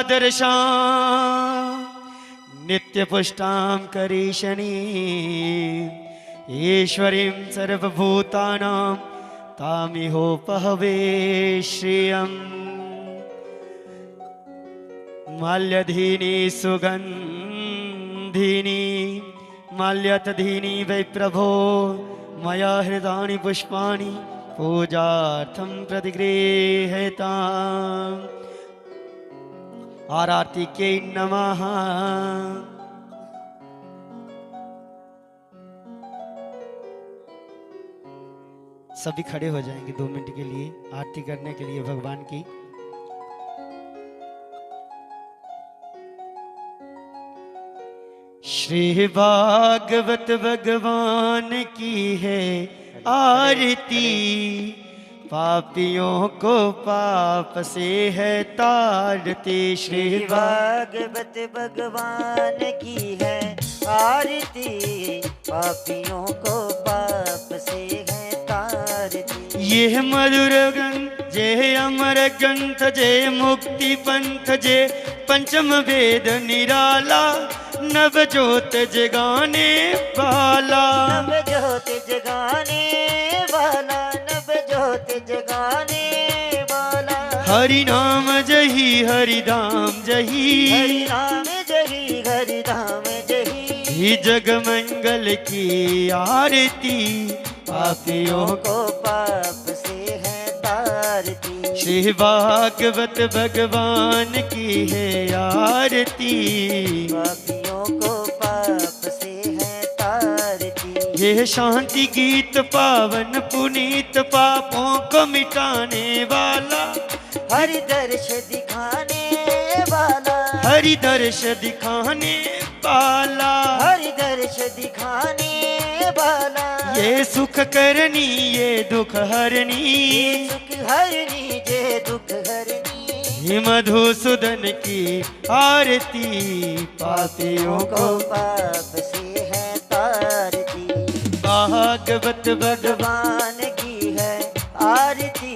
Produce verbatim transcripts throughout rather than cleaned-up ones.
दर्शां नित्यपुष्टां करीषणीम्। ईश्वरीं सर्वभूतानां तामिहोपहवे श्रियम्। माल्यधीनि सुगन्धीनि माल्यतधीनि वै प्रभो मया हृतानि पुष्पाणि पूजार्थं प्रतिगृह्यताम्। आरातिक्यै नमः। सभी खड़े हो जाएंगे दो मिनट के लिए आरती करने के लिए भगवान की। श्री भागवत भगवान की है आरती, पापियों को पाप से है तारती। श्री भागवत भगवान की है आरती, पापियों को पाप से है तारती। यह मधुर ग्रंथ, जे अमर ग्रंथ, जे मुक्ति पंथ, जे पंचम वेद निराला, नव जोत जगाने वाला। नव जोत जगाने वाला, नव जोत जगाने वाला। हरि नाम जही, हरि धाम जही। हरि नाम जही, हरि धाम जही। ही जग मंगल की आरती, पापियों को पाप से है तारती। श्री भागवत भगवान की है आरती। पापियों को पाप से है तारती। ये शांति गीत पावन पुनीत, पापों को मिटाने वाला। हरि दर्श दिखाने वाला। हरि दर्श दिखाने वाला। हरि दर्श दिखाने वाला। ये सुख करनी, ये दुख हरनी। ये सुख हरनी, ये दुख हरनी। हे मधुसूदन की आरती, पापियों को पाप से है तारती। भागवत भगवान भगवान की है आरती,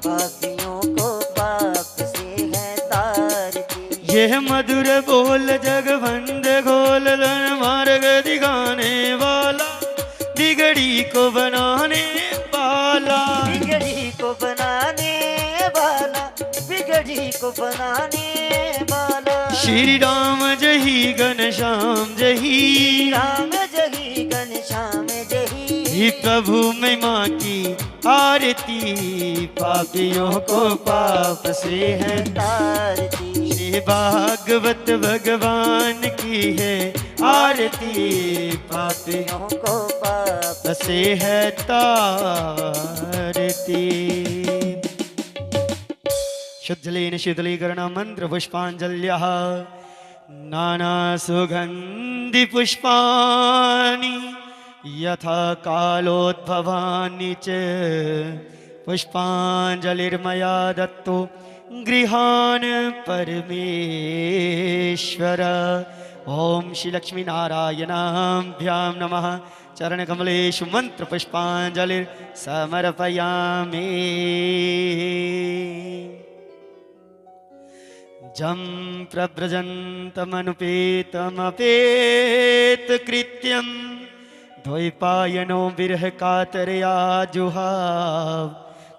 पापियों को पाप से है तारती। यह मधुर बोल जगवंद घोल, धन मार्ग दिखाने वाला, बिगड़ी को बनाने वाला। बिगड़ी को बनाने वाला, बिगड़ी को बनाने वाला। श्री राम जही, घनश्याम जही। राम जही, घनश्याम जही। ही प्रभु महिमा की आरती, पापियों को पाप से है तारती। श्री भागवत भगवान की है आरती, पापियों को पाप से है तारती। शुद्धलेन शीतलीकरण मंत्र पुष्पांजल्यः। नाना सुगंधि पुष्पाणि यथा कालोद्भवानि च। पुष्पांजलिर्मया दत्तो गृहाण परमेश्वर। ओम श्री लक्ष्मी नारायणाभ्याम नमः। चरण कमलेषु मंत्र पुष्पांजलि समर्पयामि। जं प्रव्रजन्तमनुपेतमपेत कृत्यं द्वैपायनो विरह कातरया जुहाव।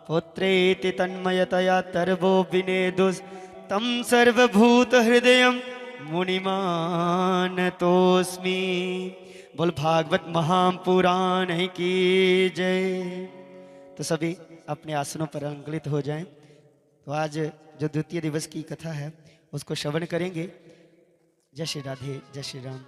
पुत्रेति तन्मयतया तर्वो विनेदुस तं सर्वभूत हृदयं मुनिमानतोस्मि। बोल भागवत महापुराण की जय। तो सभी अपने आसनों पर अंगलित हो जाएं। तो आज जो द्वितीय दिवस की कथा है, उसको श्रवण करेंगे। जय श्री राधे, जय श्री राम।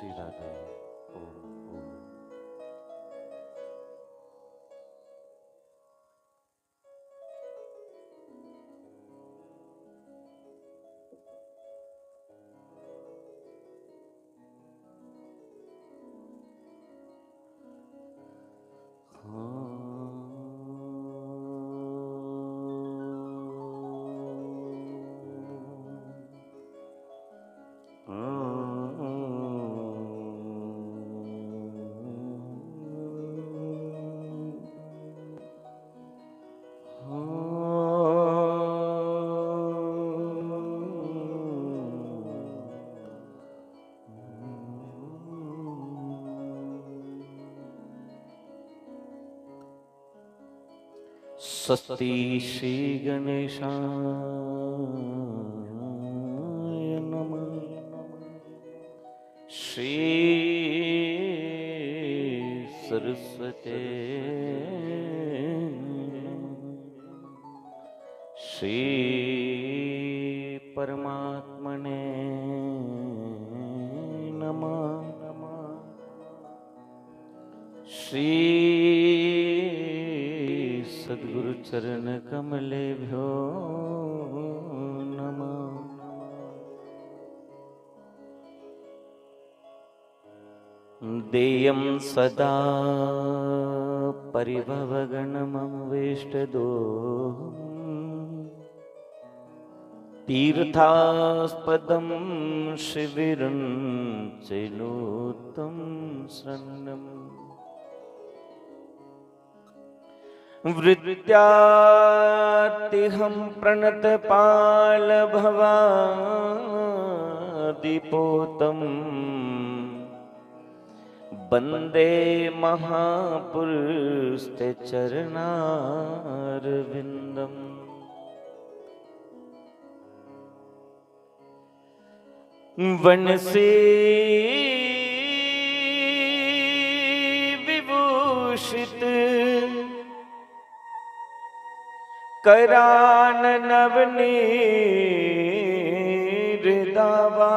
श्री राधे। ओम, ओम। स्वस्ति श्री गणेशाय नमः। श्री सरस्वती, श्री परमात्मने नमः। श्री सद्गुरु चरण कमलेभ्यो नमः। देयं सदा परिभवगणमवेष्टदोहम्। तीर्थास्पदं शिविरं चेनोत्तम शरणम्। वृत्त्यार्तिहं प्रणतपालभवादिपोतम्। वन्दे महापुरुषते चरणारविन्दम्। वनसे विभूषित करान नवनीर दावा।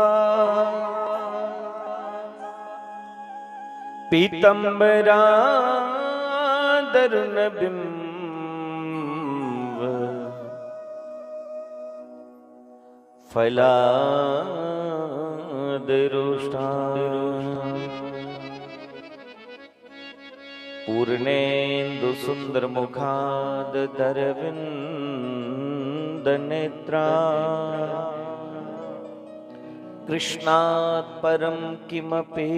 पीतम्बरादरुण बिम्ब फलादरोष्ठा। पूर्णेन्दुसुन्दरमुखादरविन्दनेत्रा। कृष्णात् परं किमपि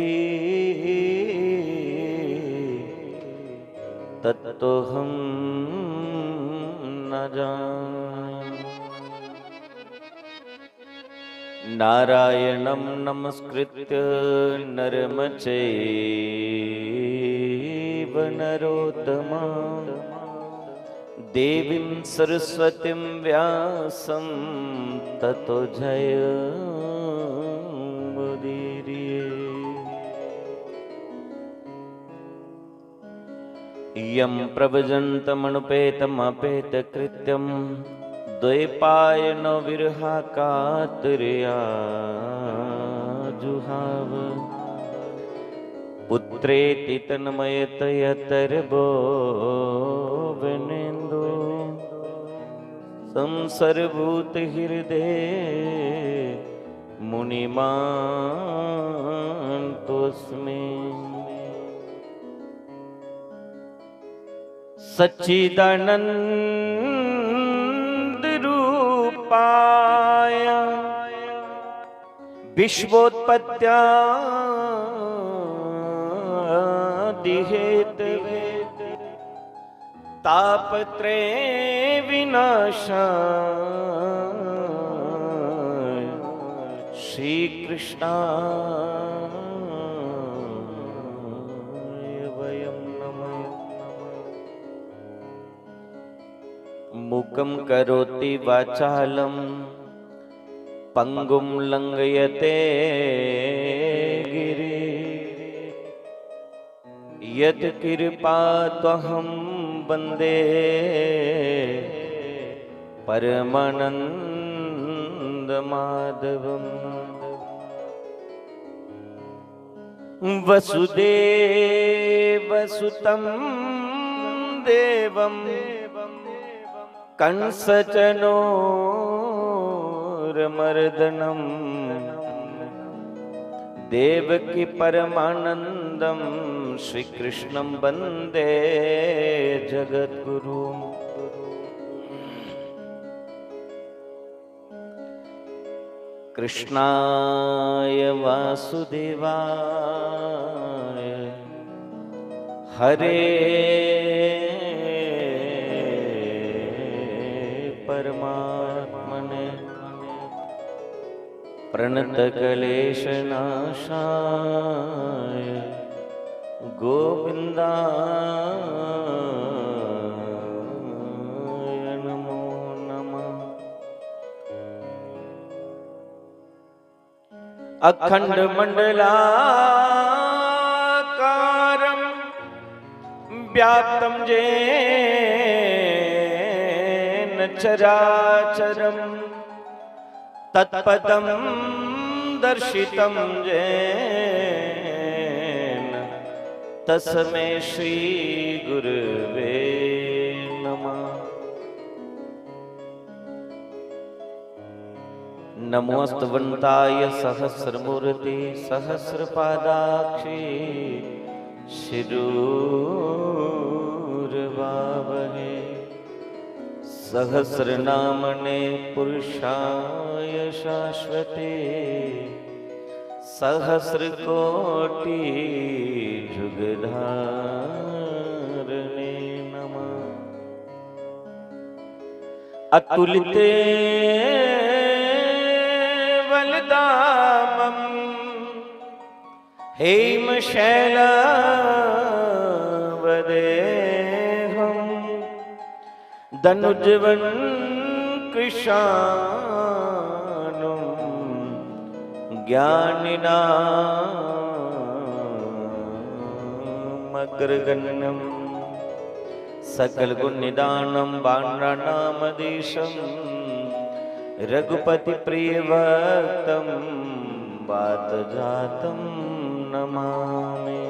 तत्त्वहं न जान। नारायणं नमस्कृत्य नरं चैव नरोत्तमम्। देवीं सरस्वतीं व्यासं ततो जयमुदीरये। यं प्रव्रजन्तमनुपेतमपेतकृत्यं द्वैपायनो विरहाकातुर्याजुहाव। पुत्रेति तन्मयतया तर्वोऽवनेन्दुः। संसरभूतहृदे मुनिमान्तोऽस्मि। सच्चिदानन्दरूपाय विश्वोत्पत्त्यादिहेतवे। तापत्रयविनाशाय श्रीकृष्णाय वयं नमः। मूकं करोति वाचालं पङ्गुं लङ्घयते गिरिं। यत्कृपा त्वहं वन्दे परमानन्दमाधवम्। वसुदेवसुतं देवं कंसचनोरमर्दनम्। देवकी परमानन्दं श्रीकृष्णं वन्दे जगद्गुरुम्। कृष्णाय वासुदेवाय हरे परमात्मने प्रणतक्लेशनाशाय गोविन्दाय नमो नमः। अखण्डमण्डलाकारं व्याप्तं येन चराचरं तत्पदं दर्शितं येन तस्मै श्रीगुरवे नमः। नमोऽस्तवन्ताय सहस्रमूर्ति सहस्रपादाक्षि शिरूरवावहे। सहस्रनामने पुरुषाय शाश्वते सहस्रकोटि जुगधारणे नमः। अतुलिते बलदामं हेमशैलावदेहं दनुजवं कृशानुं ज्ञानिनामग्रगण्यम्। सकलगुणनिधानं वानराणामधीशं रघुपतिप्रियभक्तं वातजातं नमामि।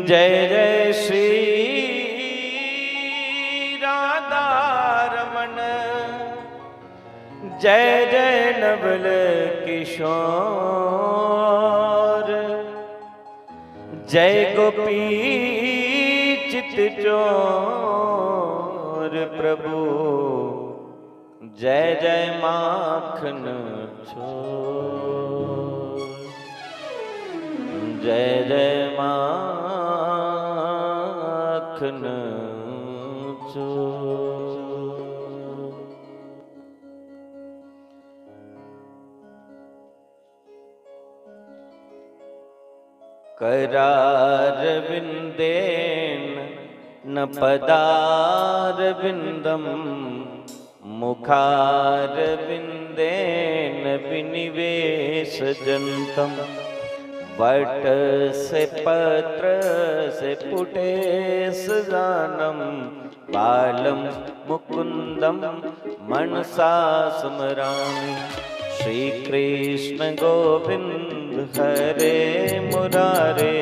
जय जय श्री राधा रमण, जय जय नवल किशोर, जय गोपी चित चोर प्रभु, जय जय माखन चोर, जय जय माखन चोर। करारविन्देन न पदारविन्दं मुखारविन्देन विनिवेशजन्तं वटसे पत्रसे पुटेस जानं बालं मुकुन्दं मनसा स्मरामि। श्रीकृष्ण गोविन्द हरे मुरारे,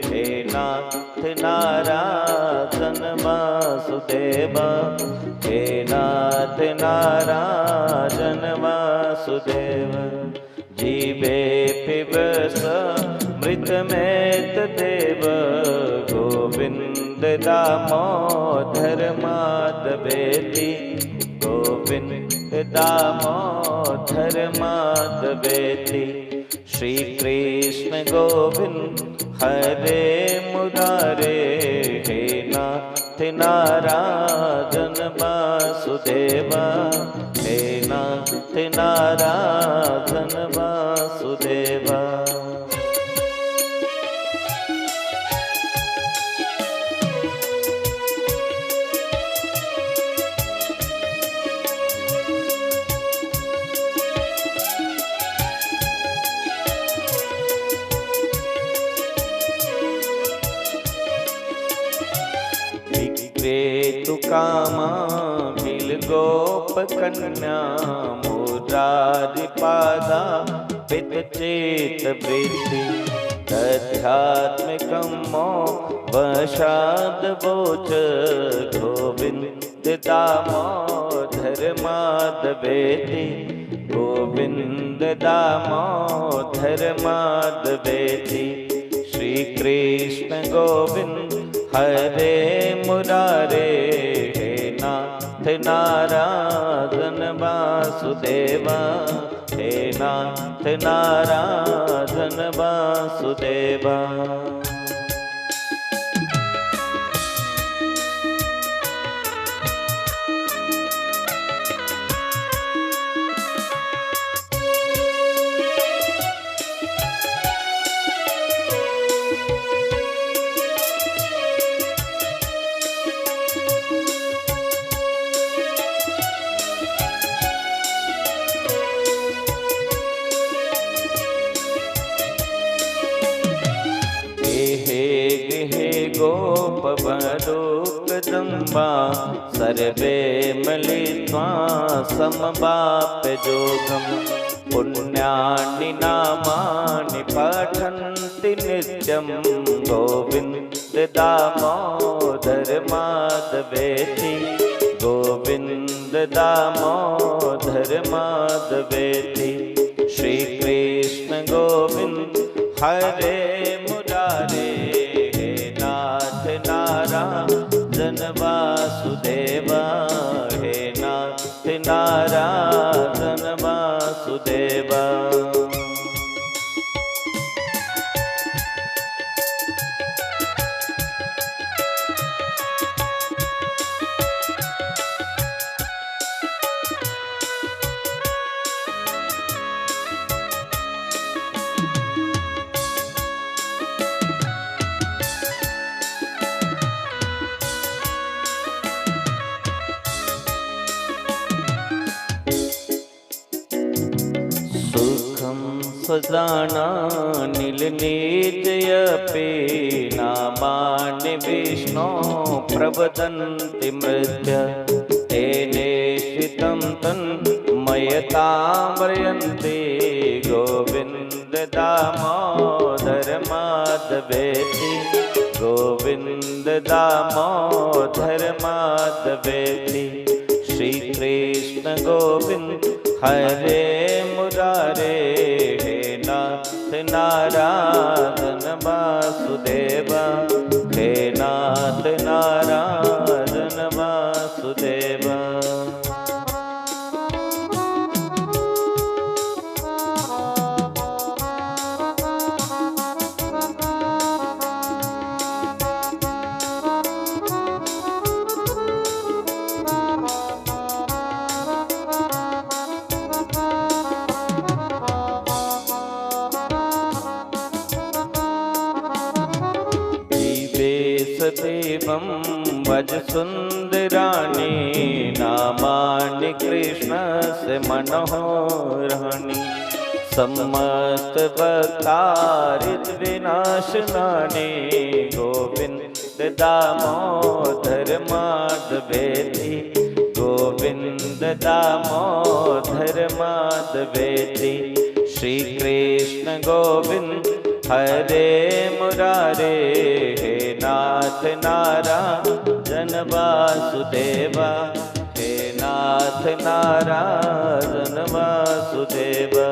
हे नाथ नारायण वासुदेव, हे नाथ नारायण वासुदेव। जीवे पिबस मृत मेत देव, गोविन्द दामोदर माधवेति, गोविन्द दामोदर माधवेति। श्रीकृष्ण गोविन्द हरे मुरारे, हे नाथ नारायण वासुदेव, हे नाथ नारायण वासुदेव। विक्रेतु कामा बिल गोप कन्या, मोर मुरारिपादा पितचेतवृत्ति। तथ्यात्मकं मो वशाद्वोच गोविन्द दामोदर माधवेति। गोविन्द दामोदर माधवेति। श्रीकृष्ण गोविन्द हरे मुरारे। हे नाथ नारायण वासुदेवा। हे नाथ नारायण वासुदेवा। गृहे गृहे गोप वधूक दम्बा सर्वे मिलित्वा समवाप्य योगम। पुण्यानि नामानि पठन्ति नित्यं गोविन्द दामोदर माधवेति। गोविन्द दामोदर माधवेति। श्रीकृष्ण गोविन्द हरे मुरारे। हे नाथ नारायण वासुदेवा। हे नाथ नारायण वासुदेवा। सुखं सजाना निल निज अपि नामानि विष्णो प्रवदन्ति मृत्य। तेने श्रितं तन्मयतां व्रयन्ति गोविन्द दामोदर माधवेति। गोविन्द दामोदर माधवेति। श्रीकृष्ण गोविन्द हरे मुरारे। हे नाथ नारायण वासुदेवा। हे नाथ नारायण वासुदेवा। जीवे सदेवं व्रज सुन्दराणि नामानि कृष्णस्य मनोहराणि। समस्त भक्तारित विनाशनानि गोविन्द दामोदर माधवेति। गोविन्द दामोदर माधवेति। श्रीकृष्ण गोविन्द हरे मुरारे। हे नाथ नारायण वासुदेवा। हे नाथ नारायण वासुदेवा।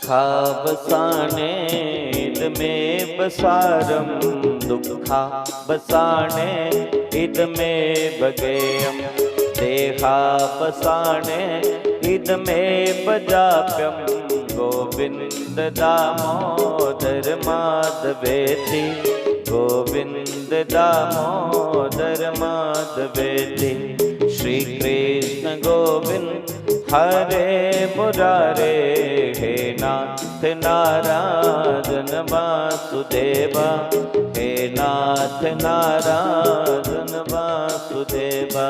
सुखावसाने इदमेव सारं दुःखावसाने इदमेव गेयं देहावसाने इदमेव जाप्यं गोविन्द दामोदर माधवेति। गोविन्द दामोदर माधवेति। श्री कृष्ण गोविंद हरे मुरारे, हे नाथ नारायण वासुदेवा, हे नाथ नारायण वासुदेवा।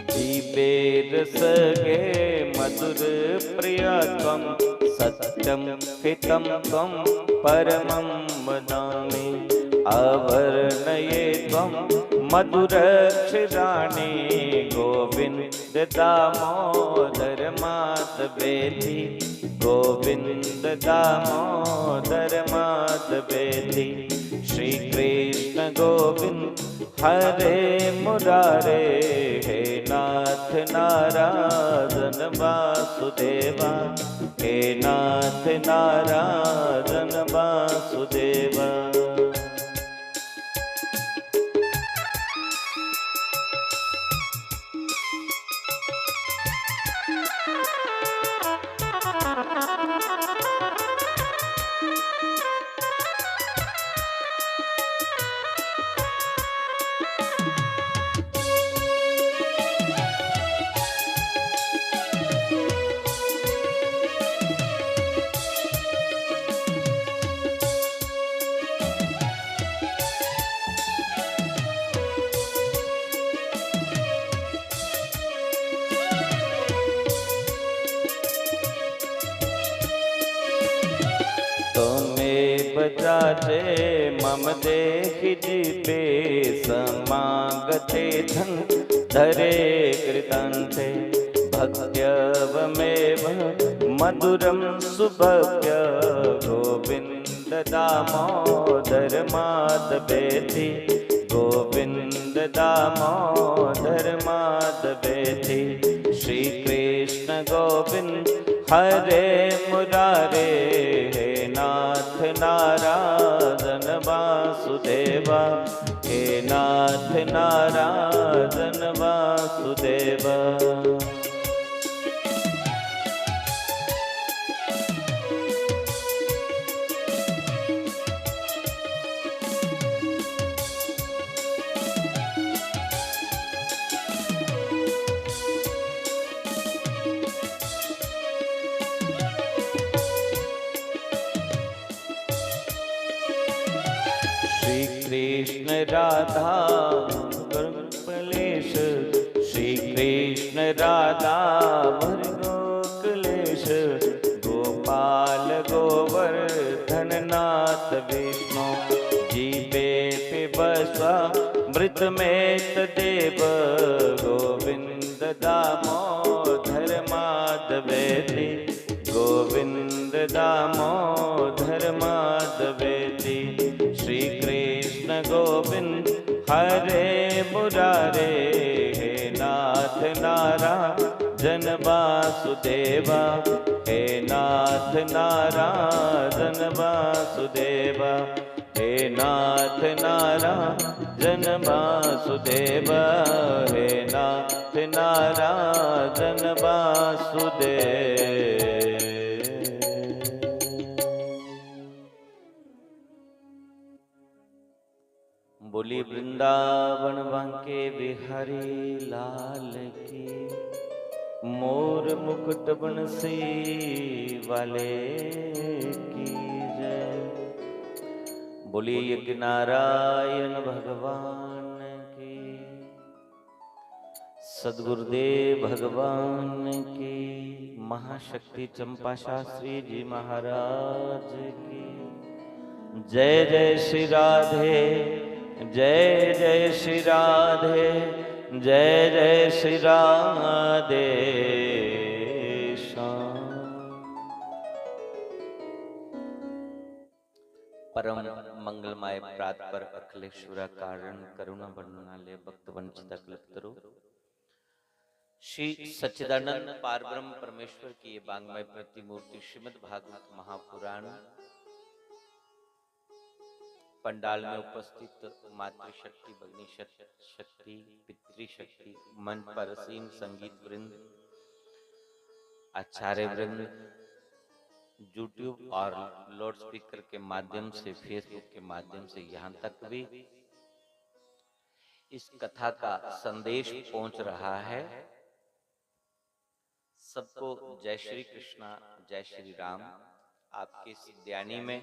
जीवे रसगे मधुर प्रिया त्वं, सत्यं हितं त्वं परमं वदामि। आवर्णये त्वं मधुरक्षराणि, गोविन्द दामोदर माधवेति, गोविन्द दामोदर माधवेति। श्री कृष्ण गोविन्द हरे मुरारे, हे नाथ नारायण वासुदेवा, हे नाथ नारायण वासुदेवा। त्वमेव चाचे मम देहि जीवे, समागते धन धरे कृतान्ते। भक्त्यवमेव मधुरं सुभव्य, गोविन्द दामोदर माधवेति, गोविन्द दामोदर माधवेति। श्री कृष्ण गोविन्द हरे मुरारे, हे नाथ नारायण वासुदेवा, हे नाथ नारायण वासुदेवा। श्री कृष्ण राधा कलेश, श्री कृष्ण राधा भर गोकुलेश, गोपाल गोवर्धन नाथ विष्णु, जीवे पिबस्व मृतमेत देव, गोविन्द दामोदर माधवेति, गोविन्द दामोदर माधवेति। श्री कृष्ण गोविन्द हरे मुरारे, हे नाथ नारायण वासुदेवा, हे नाथ नारायण वासुदेवा, हे नाथ नारायण वासुदेवा, हे नाथ नारायण वासुदेवा। बोली वृंदावन बांके बिहारी लाल की, मोर मुकुट बंसी वाले की जय। बोली यज्ञ नारायण भगवान की। सदगुरुदेव भगवान की, महाशक्ति चंपा शास्त्री जी महाराज की। जय जय श्री राधे, जय जय श्री राधे, जय जय श्री राधे श्याम। परम मंगलमय प्रात पर अखिलेश्वरा कारण करुणा वर्णन आले भक्त वंचिता कल्पतरु। श्री सच्चिदानंद पारब्रह्म परमेश्वर की ये वांग्मय प्रतिमूर्ति श्रीमद् भागवत महापुराण पंडाल में उपस्थित मातृशक्ति, भगिनी शक-, शक्ति, पितृशक्ति, मंच पर आसीन संगीत वृंद, आचार्य वृंद, YouTube और लाउडस्पीकर के माध्यम से, Facebook के माध्यम से यहाँ तक भी इस कथा का संदेश पहुंच रहा है। सबको जय श्री कृष्णा, जय श्री राम। आपके इस उद्यानी में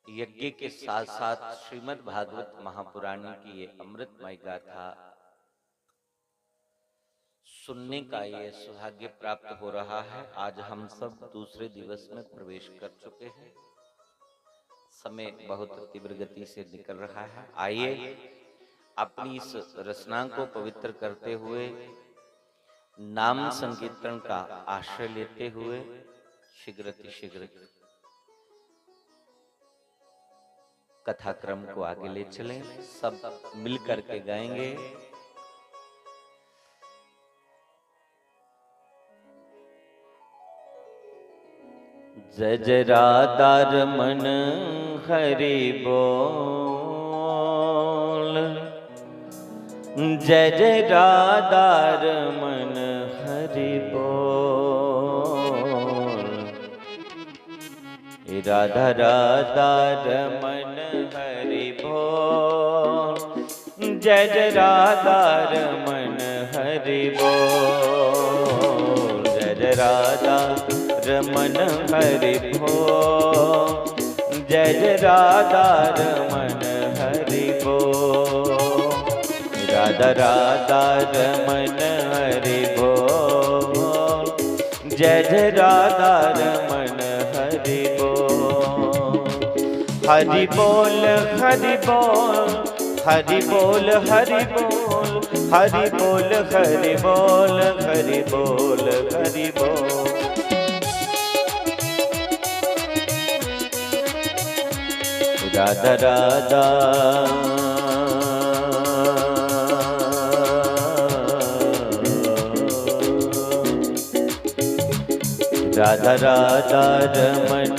यज्ञ के साथ साथ श्रीमद् भागवत महापुराण की ये अमृतमय गाथा सुनने का ये सौभाग्य प्राप्त हो रहा है। आज हम सब दूसरे दिवस में प्रवेश कर चुके हैं। समय बहुत तीव्र गति से निकल रहा है। आइए, अपनी इस रचना को पवित्र करते हुए, नाम संकीर्तन का आश्रय लेते हुए शीघ्र अतिशीघ्र कथा क्रम को आगे ले चलें। सब मिल करके गाएंगे। जय जय राधा रमन हरि बोल। जय जय राधा रमन हरि बोल। राधा राधा रमन हरि बोल। जय जय राधा रमन हरि बोल। जय जय राधा रमन हरि बोल। जय जय राधा रमन हरि बोल। राधा राधा रमन हरि बोल। जय जय राधा रमन हरि बोल। हरि बोल, हरि बोल, हरि बोल, हरि बोल, हरि बोल, हरि बोल, हरि बोल, हरि बोल। राधा राधा। राधा राधा रमन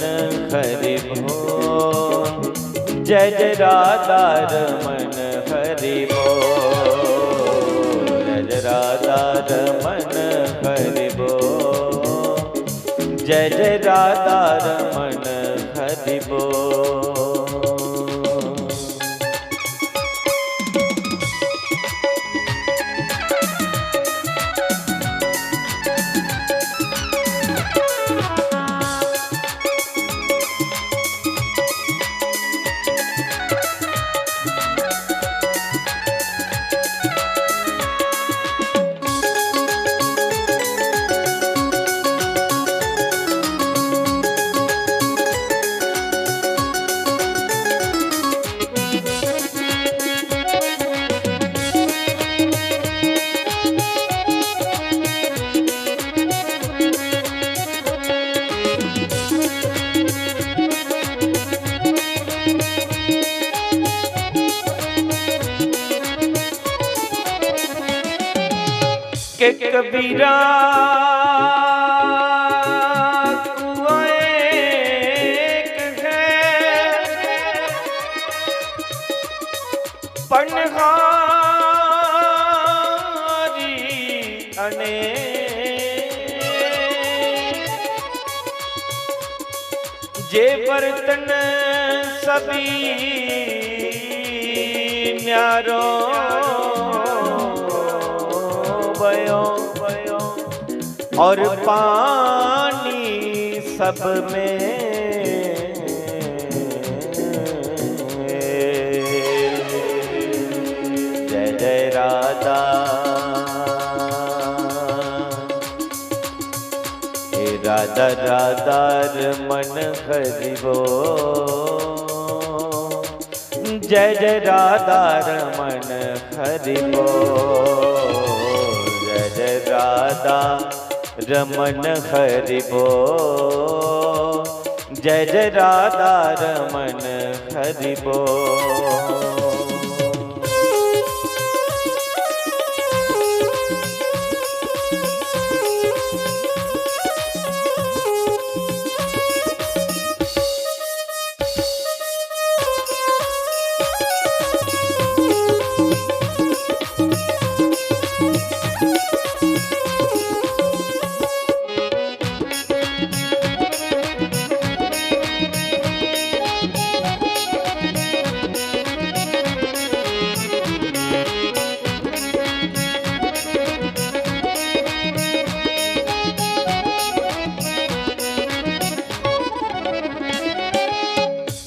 हरि बोल। जय जय राधा रमन हरि बोल। जय जय राधा रमन हरि बोल। जय जय राधा रमन हरि बोल। के कबीरा कुआ एक है, पनहारी अनेक। जे बर्तन सभी न्यारो बयो, और पानी सब में। जय जय राधा। हे राधा राधा रमन हरि बोल। जय जय राधा रमन हरि बोल। जय जय राधा रमन हरि बोल। जय जय राधा रमन हरि बोल।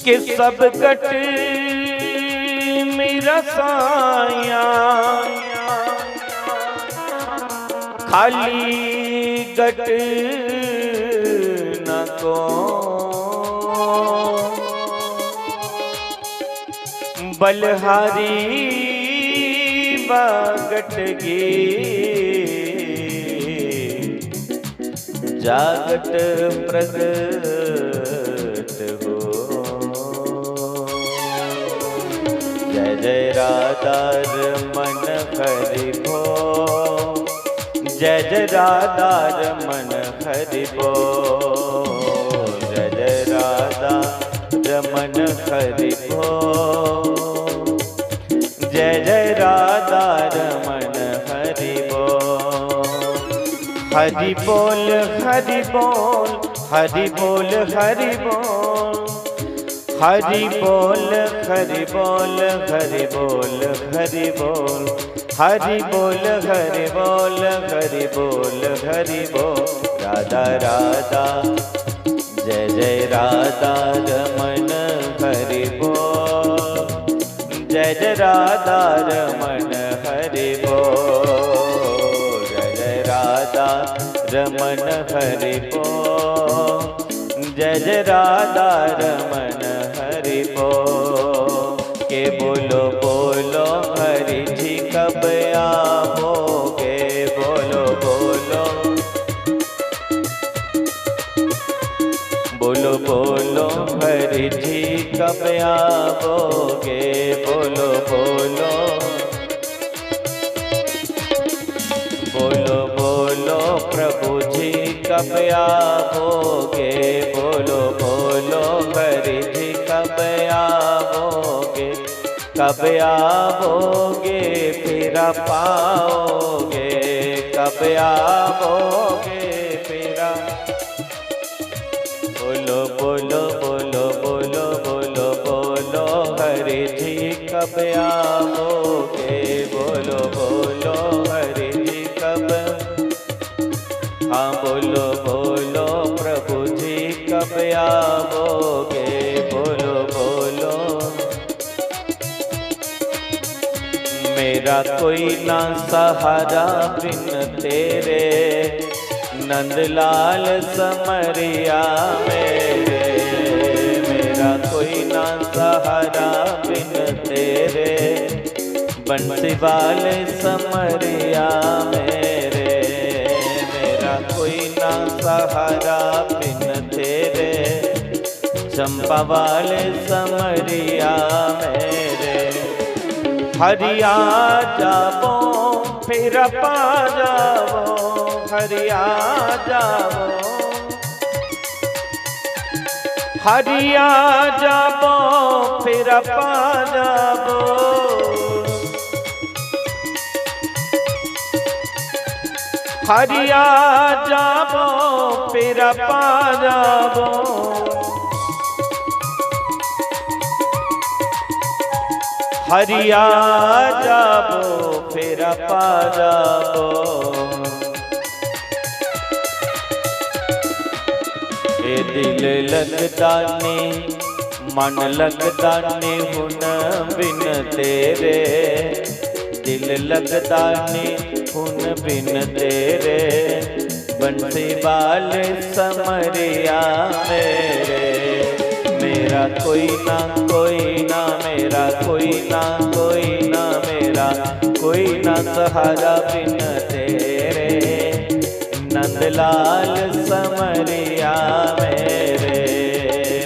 कि सब गट मेरा साया, खाली गट न को। बलहारी बागट गी जागत प्रगट हो। जय जय राधा रमन हरि बोल। जय जय राधा रमन हरि बोल। जय जय राधा रमन हरि बोल। जय जय राधा रमन हरि बोल। हरि बोल हरि बोल हरि बोल हरि बोल। हरि बोल हरि बोल हरि बोल हरि बोल। हरि बोल हरि बोल हरि बोल हरि बोल। राधा राधा जय जय राधा रमन हरि बोल। जय जय राधा रमन हरि बोल। जय जय राधा रमन हरि बोल। जय जय राधा रमन हरि बोल। के बोलो बोलो हरि जी कब आवोगे। बोलो बोलो बोलो बोलो हरि जी कब आवोगे। बोलो बोलो बोलो बोलो प्रभु जी कब आवोगे। बोलो बोलो हरि जी कब आवोगे। कब आवोगे फिर पाओगे। कब आवोगे फिर। बोलो बोलो बोलो बोलो बोलो बोलो हरि जी कब आवोगे। बोलो बोलो हरि जी कब। हाँ बोलो बोलो प्रभु जी कब आवोगे। बोलो बोलो मेरा कोई ना सहारा बिन तेरे। नंदलाल समरिया मेरे। मेरा कोई ना सहारा बिन तेरे। बंसी वाले समरिया मेरे। मेरा कोई ना सहारा बिन तेरे। चंपा वाले समरिया मेरे। हरि आ जावो फिर पा जावो। हरि आ जावो। हरि आ जावो फिर पा जावो। हरि आ जावो फिर पा जावो। हरि आ जावो फिर पा जावो। ए दिल लगदा नी मन लगदा नी हुन बिन तेरे। दिल लगदा नी हुन बिन तेरे। बंसी वाले समरिया मेरे। मेरा कोई ना कोई ना मेरा कोई ना कोई ना मेरा कोई ना सहारा बिन तेरे। नंदलाल समरिया मेरे।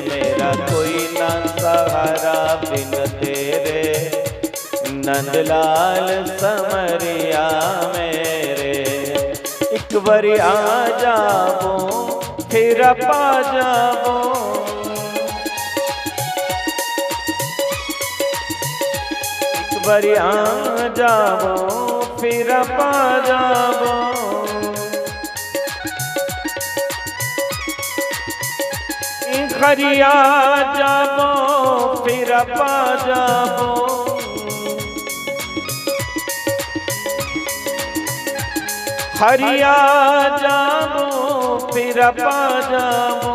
मेरा कोई ना सहारा बिन तेरे। नंदलाल समरिया मेरे। एक बारी आ जावो फिर पा जावो। एक बारी आ जावो फिर पा जावो। हरि आ जावो फिर पा जावो। हरि आ जावो फिर पा जावो।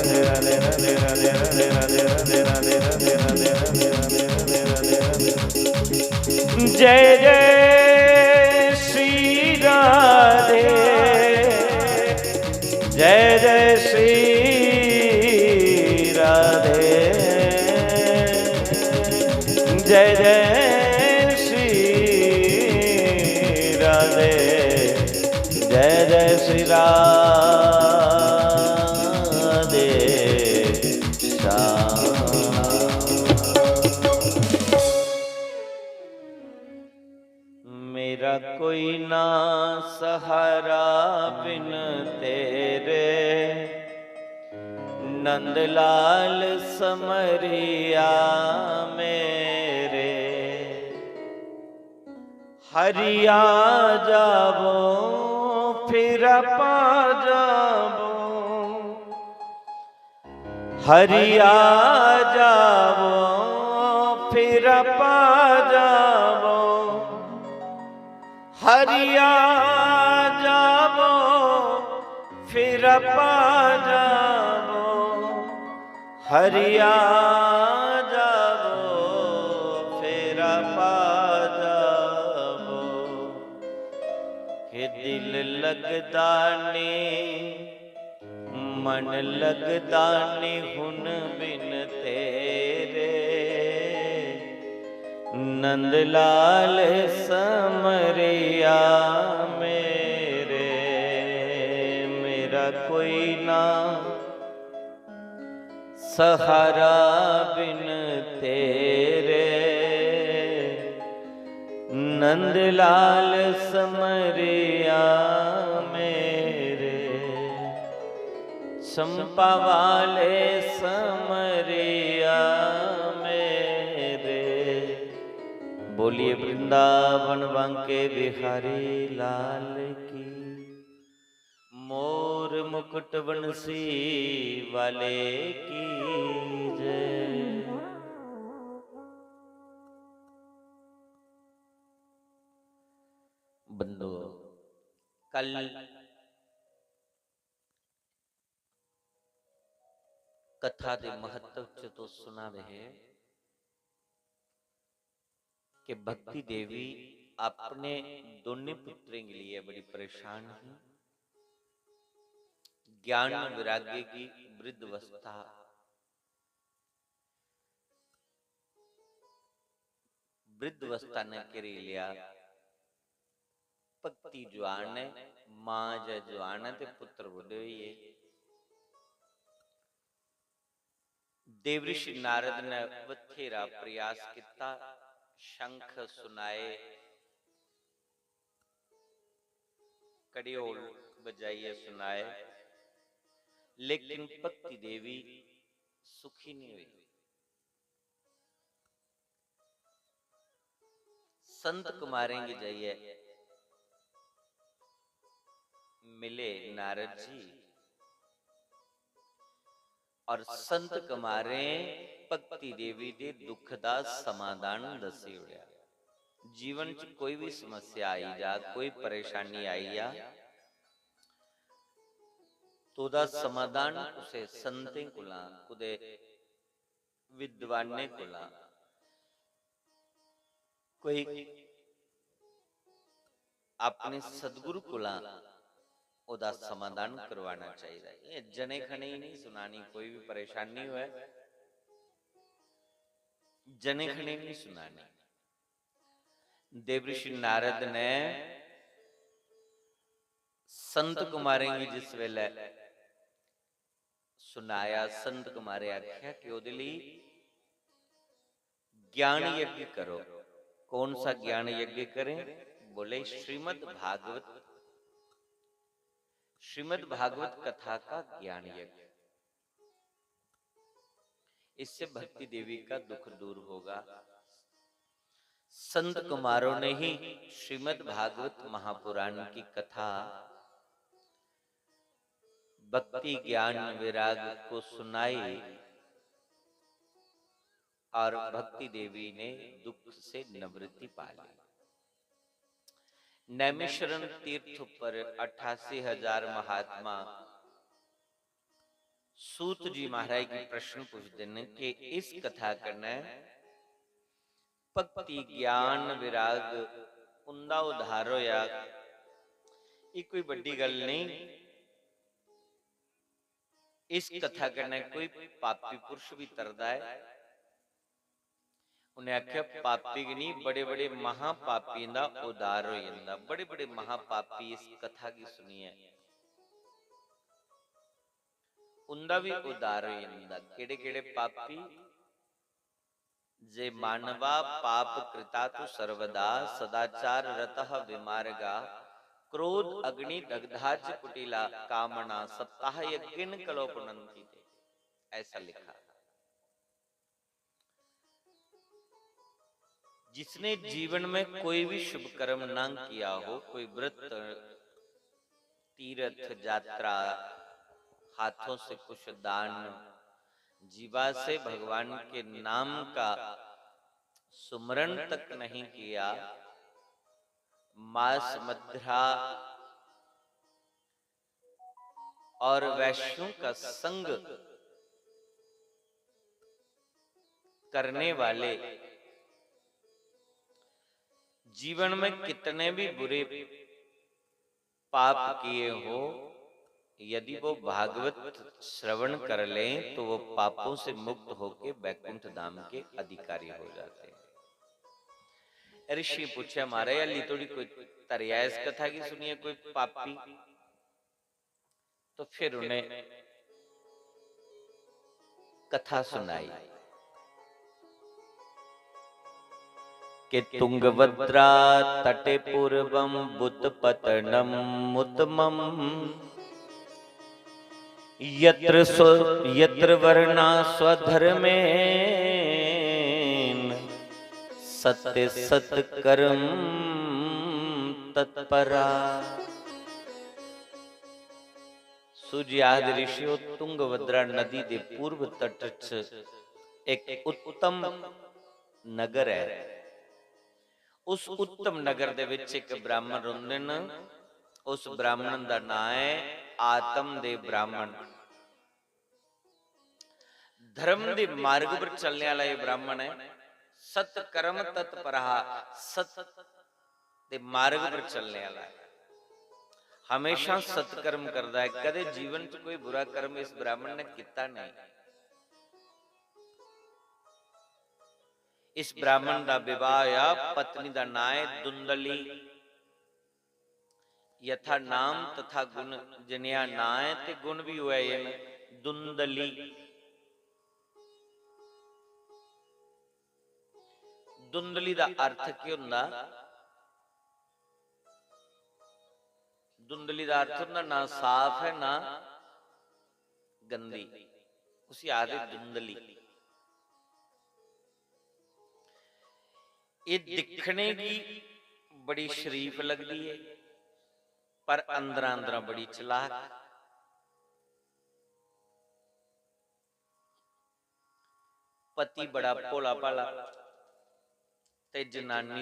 जय जय श्री राधे, जय जय श्री राधे, जय जय श्री राधे, जय जय श्री राधे श्याम। मेरा कोई ना सहारा बिन तेरे, नंदलाल समरिया मेरे। हरिया जावो फिर पा जावो, हरिया जावो फिर पा जावो, हरिया जावो फिर पा जावो, हरिया जावो फिर पा जावो। के दिल लगदा नी, मन लगदा नी हुन बिन तेरे, नंदलाल समरिया मेरे। मेरा कोई ना सहारा बिन तेरे, नंदलाल समरिया मेरे। संपावाले समरिया मेरे। बोलिए वृंदावन बांके बिहारी लाल की, मोर मुकुट बंसी वाले की जय। बंधुओ, कल कथा दे महत्व च तो सुना रहे कि भक्ति देवी अपने दोनों पुत्रें के लिए बड़ी परेशान ही। ज्ञान वैराग्य की वृद्ध अवस्था, वृद्ध अवस्था ने घेरी लिया। भक्ति जुआन है, मां जै जुआन है ते पुत्र बुढ़े होई गे। देवऋषि नारद ने बथेरा प्रयास किता, शंख सुनाए, कड़ियोल बजाइए सुनाए, लेकिन भक्ति देवी सुखी नहीं हुई। संत कुमारें गी जाइए मिले नारद जी और संत कुमारें भक्ति देवी दे दुख दा समाधान दसी ओड़ेआ। जीवन च कोई भी समस्या आई जा, कोई परेशानी आई जा, तो ओह्दा समाधान कुसै संतें कोला, कुतै विद्वानें कोला, कोई अपने सदगुरु कोला ओह्दा समाधान करवाना चाहिदा। एह् जने खने ही नहीं सुनानी, कोई भी परेशानी होऐ, जने खने नहीं सुनानी। देवऋषि नारद ने संत कुमारें गी जिस वेले सुनाया, संत कुमारे आख्या कि ओह्दे लेई ज्ञान यज्ञ करो। कौन सा ज्ञान यज्ञ करें? बोले, श्रीमद् भागवत, श्रीमद् भागवत कथा का ज्ञान यज्ञ। इससे भक्ति देवी का दुख दूर होगा। संत कुमारों ने ही श्रीमद् भागवत महापुराण की कथा भक्ति ज्ञान वैराग को सुनाई और भक्ति देवी ने दुख से निवृत्ति पा ली। नैमिषारण्य तीर्थ पर अठासी हजार महात्मा सूत जी महाराज गी प्रश्न पुछदे न कि इस कथा कन्नै भक्ति, ज्ञान, विराग उंदा उद्धार होया। एह् कोई बड्डी गल्ल नेईं। इस कथा कन्नै कोई पापी पुरुष बी तरदा ऐ। उ'नें आखेआ, पापी गै नेईं, बड़े-बड़े महापापियें दा उद्धार होई जंदा। बड़े-बड़े महापापी इस कथा गी सुनियै उंदा बी उद्धार होई जंदा। केह्ड़े-केह्ड़े पापी? जे मानवा पाप कृता तु सर्वदा, सदाचार रतः विमार्गा, क्रोध अग्नि दग्धा च कुटिला, कामना सप्ताह यज्ञिन कलो पुनन्ति ते। ऐसा लिखा। जिसने जीवन में कोई भी शुभ कर्म ना किया हो, कोई व्रत, तीर्थ, यात्रा, हाथों से कुछ दान, जीवा से भगवान के नाम का सुमरण तक नहीं किया, मांस मदिरा और वैश्यों का संग करने वाले जीवन में कितने भी बुरे पाप किए हो, यदि वो भागवत श्रवण कर लें तो वो पापों से मुक्त होके बैकुंठ धाम के अधिकारी हो जाते हैं। ऋषि पूछे, महाराज, हाली थोड़ी कोई तरया इस कथा की सुनिए, कोई पापी? तो फिर उन्हें कथा सुनाई कि तुंगभद्रा तटे पूर्वम बुत पतनम उत्तमम, यत्र स्व यत्र वर्णा स्वधर्मेन सत्य सत्कर्म तत्परा। सूझ आखदे, ऋषियो, तुंगभद्रा नदी दे पूर्व तट च एक उत्तम नगर है। उस उत्तम नगर दे विच एक ब्राह्मण रौंदे न। उस ब्राह्मण दा नां है आत्म दे ब्राह्मण। धर्म दे मार्ग पर चलने वाला ये ब्राह्मण है। सत्कर्म तत्परहा, सत दे मार्ग पर चलने वाला है। हमेशा सत्कर्म करदा है, कदे जीवन च कोई बुरा कर्म इस ब्राह्मण ने किता नहीं। इस ब्राह्मण दा विवाह होया, पत्नी दा नां है दुंदली। यथा नाम तथा गुण, जिनेहा नां है ते गुण भी उऐ न। दुंदली, दुंदली दा अर्थ केह् होंदा? दुंदली दा अर्थ होंदा ना साफ है ना गंदी, उसी आखदे दुंदली। एह् दिक्खने गी बड़ी शरीफ लगदी ऐ, पर अंदरा अंदरा बड़ी चलाक। पति बड़ा भोला भाला ते जनानी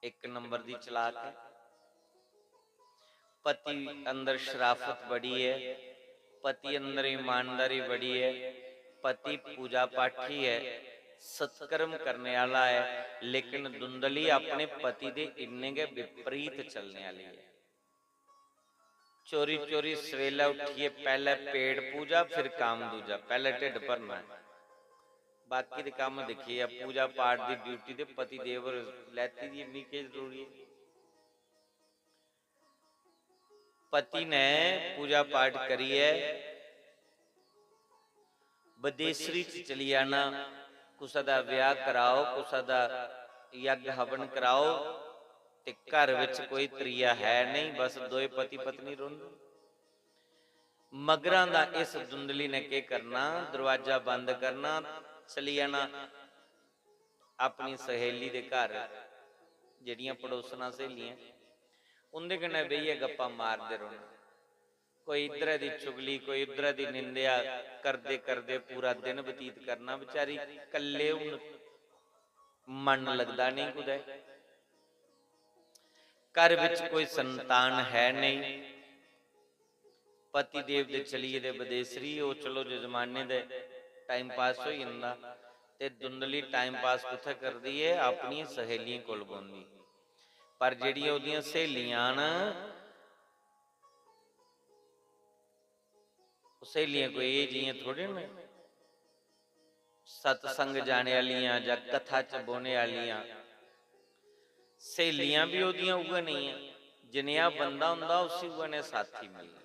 एक नंबर दी चलाक है। पति अंदर शराफत बड़ी है, पति अंदर ईमानदारी बड़ी है, पति पूजा पाठी है, सत्कर्म करने वाला है, लेकिन धुंधली अपने पति दे इन्ने गै विपरीत चलने वाली है। चोरी चोरी सवेला उठियै पैह्लै पेट पूजा, फिर काम दूजा। पैह्लै ढिड्ड भरना ऐ, बाकी दे कम्म दिक्खियै। पूजा पाठ दी ड्यूटी ते पति देव होर लैती दी, इन्नी केह् जरूरी ऐ? पति ने पूजा पाठ करियै बदेसरी च चली जाना, कुसै दा ब्याह कराओ, कुसै दा यज्ञ हवन कराओ, ते घर विच कोई त्रीया है नहीं, बस दोए पति पत्नी रौंह्दे। मगरां दा इस धुंधली ने केह् करना, दरवाजा बंद करना, चली जाना अपनी सहेली दे घर, जेह्ड़ियां पड़ोसना सहेलियां, उं'दे कन्नै बेहियै गप्पां मारदे रौह्ना। कोई इद्धरै दी चुगली, कोई उद्धरै दी निंदेआ करदे करदे पूरा दिन बतीत करना। बेचारी कल्ले हून मन लगदा नेईं कुतै। घर बिच कोई संतान है नेईं। पति देव दे चली गेदे बदेसरी, ओह् चलो जजमाने दे टाइम पास होई जंदा। ते धुंधली टाइम पास कुत्थै करदी ऐ? अपनियें सहेलियें कोल बौंह्दी। पर जेह्ड़ियां ओह्दियां स्हेलियां न, ओह् स्हेलियां कोई एह् जियां थोड़े न, सतसंग जाने आह्लियां जां कथा च बौह्ने आह्लियां। स्हेलियां बी ओह्दियां उ'ऐ नेहियां, जनेहा बंदा होंदा उसी उ'ऐ नेहा साथी मिलदा।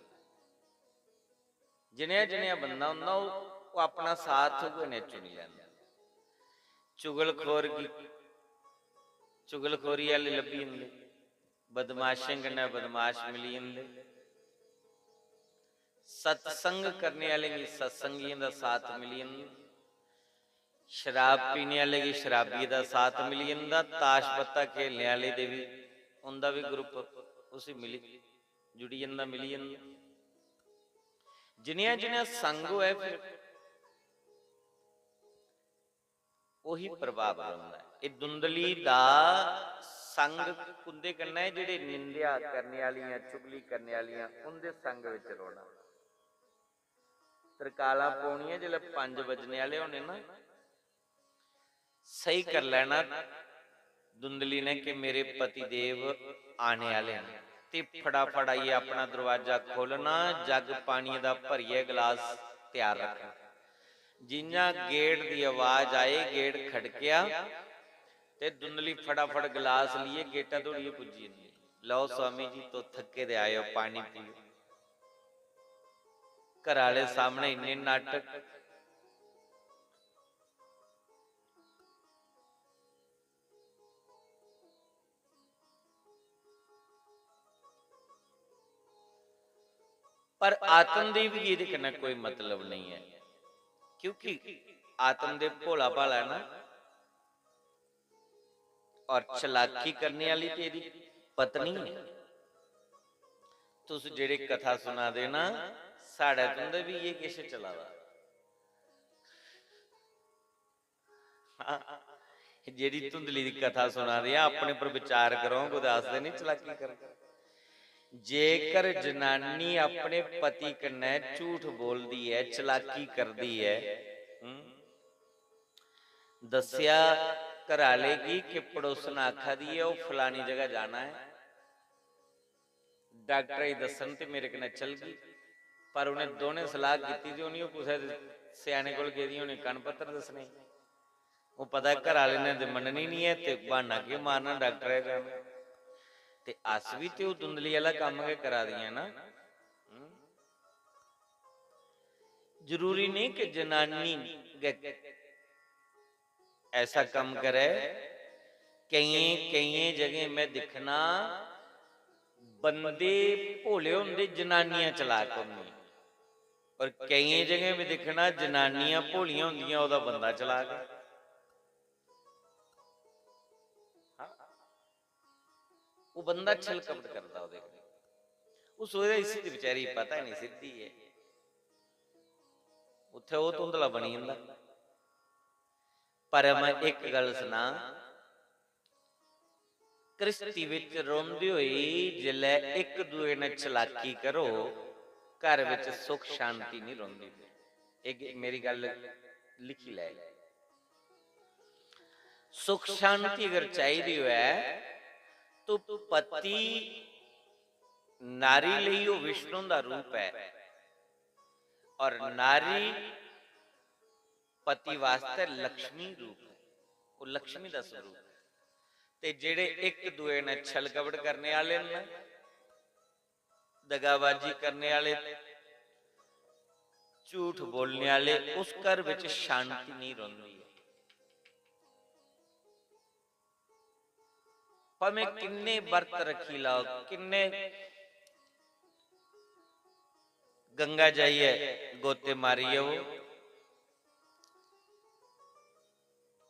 जनेहा जनेहा बंदा होंदा ओह्, ओह् अपना साथ उ'ऐ नेहा चुनी लैंदा। चुगलखोर गी चुगलखोरी आह्ले लब्भी जंदे, बदमाशें कन्नै बदमाश मिली जंदे, सत्संग करने आह्लें गी सत्संगियें दा साथ मिली जंदा, शराब पीने आह्ले गी शराबिये दा साथ मिली जंदा, ताश पत्ता खेलने आह्ले दे बी, उं'दा बी ग्रुप उसी मिली, जुड़ी जंदा, मिली जंदा। जिनेहा जिनेहा संग होऐ, फिर ओही प्रभाव रौंह्दा ऐ। एह् धुंधली दा संग कुं'दे कन्नै? जेह्ड़े निंदेआ करने आह्लियां, चुगली करने आह्लियां, उं'दे संग बिच रौह्ना। तरकालां पौनियां, जिसलै पंज बजने आह्ले होने ना, स्हेई करी लैना धुंधली ने कि मेरे पति देव आने आह्ले न, ते फटाफट आइयै अपना दरवाजा खोलना, जग पानियै दा भरियै गलास त्यार रक्खना। जि'यां गेट दी आवाज आई, गेट खड़केआ ते धुंधली फटाफट गलास लेइयै गेटा धोड़ी पुज्जी जंदी। "लओ स्वामी जी, तुस थक्के दे आए ओ, पानी पियो।" घरा आह्ले सामने इन्ने नाटक। पर आत्मदेव गी एह्दे कन्नै कोई मतलब नेईं ऐ, क्योंकि आत्मदेव भोला भाला ऐ ना, और चलाकी करने आह्ली ते एह्दी पत्नी ऐ। तुस जेह्ड़े कथा सुना दे ना, साढ़े तुं'दे बी इ'यै किश चला दा। हां, जेह्ड़ी धुंधली दी कथा सुना दे आ, अपने पर विचार करो, कुतै आखदे निं चलाकी करदा। जेकर जनानी अपने पति कन्नै झूठ बोलदी ऐ, चलाकी करदी ऐ, हं? दस्सेआ घरै आह्ले गी कि पड़ोसन आखा दी ऐ, ओह् फलानी जगह जाना ऐ, डाक्टरै गी दस्सन ते मेरे कन्नै चलगी। पर उ'नें दोनें सलाह् कीती ते उ'नें ओह् कुसै स्याने कोल गेदी होनी कन्न पत्तर दस्सने गी। ओह् पता ऐ घरै आह्ले ने ते मन्ननी निं ऐ ते ब्हान्ना केह् मारना डाक्टरै दा। ते अस बी ते ओह् धुंधली आह्ला कम्म गै करा दियां ना। हं? जरूरी नेईं कि जनानी गै ऐसा कम्म करै। केइयें, केइयें जगहें में दिक्खना, बंदे भोले होंदे, जनानियां चलाक होंदियां। और केइयें जगहें में दिक्खना, जनानियां भोलियां होंदियां, ओह्दा बंदा चलाक। हां। ओह् बंदा छल कपट करदा ओह्दे कन्नै। ओह् सोचदा, "इसी ते बेचारी गी पता निं, सिद्धी ऐ।" उत्थै ओह् धुंधला बनी जंदा। पर में इक गल्ल सनां, घ्रिस्ती बिच रौंह्दे होई जिसलै इक दूए नै चलाकी करो, घर बिच सुख शांति निं रौंह्दी। एह् ग-, मेरी गल्ल लिखी लै। सुख शांति अगर चाहिदी होऐ, तो पति नारी लेई ओह् विष्णु दा रूप ऐ, और नारी पति वास्तै लक्ष्मी रूप ऐ, ओह् लक्ष्मी दा स्वरूप ऐ। ते जेह्ड़े इक दूए नै छल कपट करने आह्ले न, दगाबाजी करने आह्ले, झूठ बोलने आह्ले, उस घर बिच शांति नेईं रौंह्दी ऐ। भामें किन्ने बर्त रक्खी लैओ, किन्ने गंगा जाइयै गोते मारी आओ,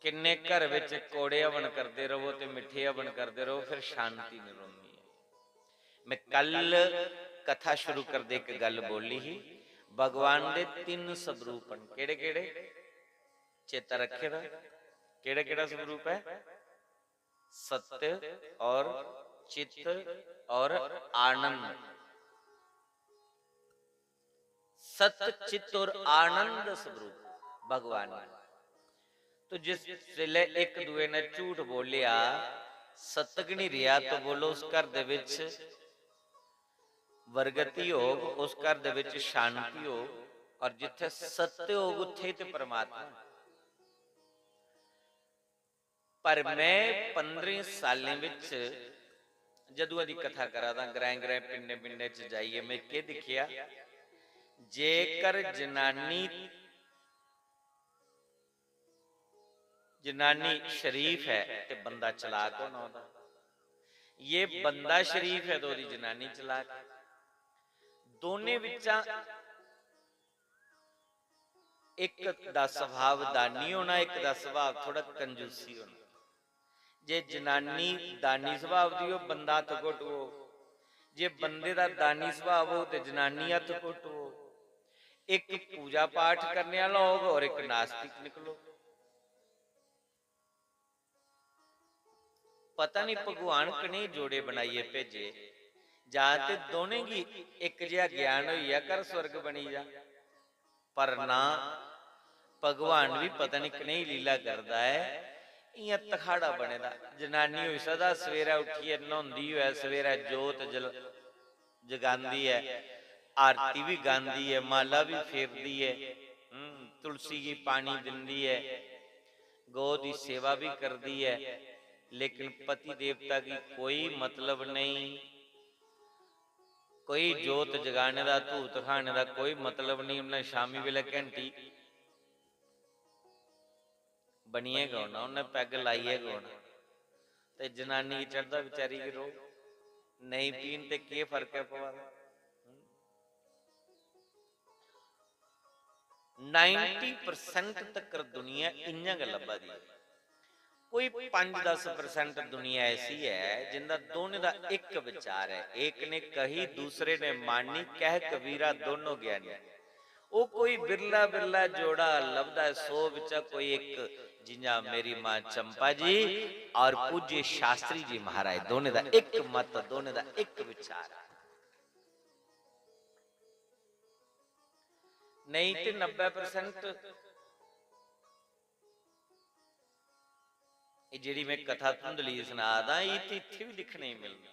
किन्ने घर बिच कौड़े हवन करदे र'वो ते मिट्ठे हवन करदे र'वो, फिर शांति निं रौंह्दी ऐ। में कल कथा शुरू करदे इक गल्ल बोली ही, भगवान दे तिन्न स्वरूप न। केह्ड़े-केह्ड़े? चेता रक्खे दा। केह्ड़ा-केह्ड़ा स्वरूप ऐ? सत्य और चित्त और आनंद। सत चित्त और आनंद स्वरूप भगवान ने। तो जिस जिसलै इक दूए ने झूठ बोलेआ, सत्य गै निं रेहा, तो बोलो उस घर दे विच वर्गति होग, उस घर दे विच शांति होग, और जित्थै सत्य होग उत्थै ते परमात्मा। पर में पंदरें सालें बिच जदुआं दी कथा करा दा, ग्राएं ग्राएं, पिंडें पिंडें च जाइयै में केह् दिक्खेआ, जेकर जनानी, जनानी शरीफ ऐ ते बंदा चलाक होना ओह्दा। ये बंदा शरीफ ऐ ते ओह्दी जनानी चलाक ऐ। दोनें बिच्चा इक दा स्वभाव दानी होना, इक दा स्वभाव थोड़ा कंजूसी होना। जे जनानी दानी स्वभाव दी हो, बंदा हत्थ घोटू हो। जे बंदे दा दानी स्वभाव हो ते जनानी हत्थ घोटू हो। इक पूजा पाठ करने आह्ला होग और इक नास्तिक निकलो। पता नहीं भगवान कनेह् जोड़े बनाइयै भेजे, जां ते दोनें गी इक जेहा ज्ञान होई जा, घर स्वर्ग बनी जा। पर ना, भगवान बी पता नहीं कनेही लीला करदा ऐ। इ'यां धखाड़ा बने दा, जनानी होई सकदा सवेरै उट्ठियै न्हौंदी होऐ, सवेरै जोत जल-, जगांदी ऐ, आरती बी गांदी ऐ, माला बी फेरदी ऐ, हम्म, तुलसी गी पानी दिंदी ऐ, गौ दी सेवा बी करदी ऐ, लेकिन पति देवता गी कोई मतलब नेईं। कोई जोत जगाने दा, धूत खाने दा कोई मतलब नेईं। उन्नै शामी बेल्लै घैंटी बनियै गै औना, उन्नै पैग लाइयै गै औना। ते जनानी गी चढ़दा बेचारी गी रोह्, नेईं पीन ते केह् फर्क ऐ पवा दा? नाइंटी परसेंट तक्कर दुनिया इ'यां गै लब्भा दी ऐ। कोई पंज दस परसेंट दुनिया ऐसी ऐ जिंदा दोनें दा इक विचार ऐ, एक ने कही दूसरे ने मानी, कह कबीरा दोनों ज्ञानी। ओह् कोई बिरला बिरला जोड़ा लभदा ऐ, सौ बिच्चा कोई इक, जि'यां मेरी मां चंपा जी और पूज्य शास्त्री जी महाराज, दोनें दा इक मत, दोनें दा इक विचार ऐ। नेईं ते नब्बै परसेंट एह् जेह्ड़ी में कथा धुंधली सना दा, एह् ते इत्थै बी दिक्खने गी मिलना।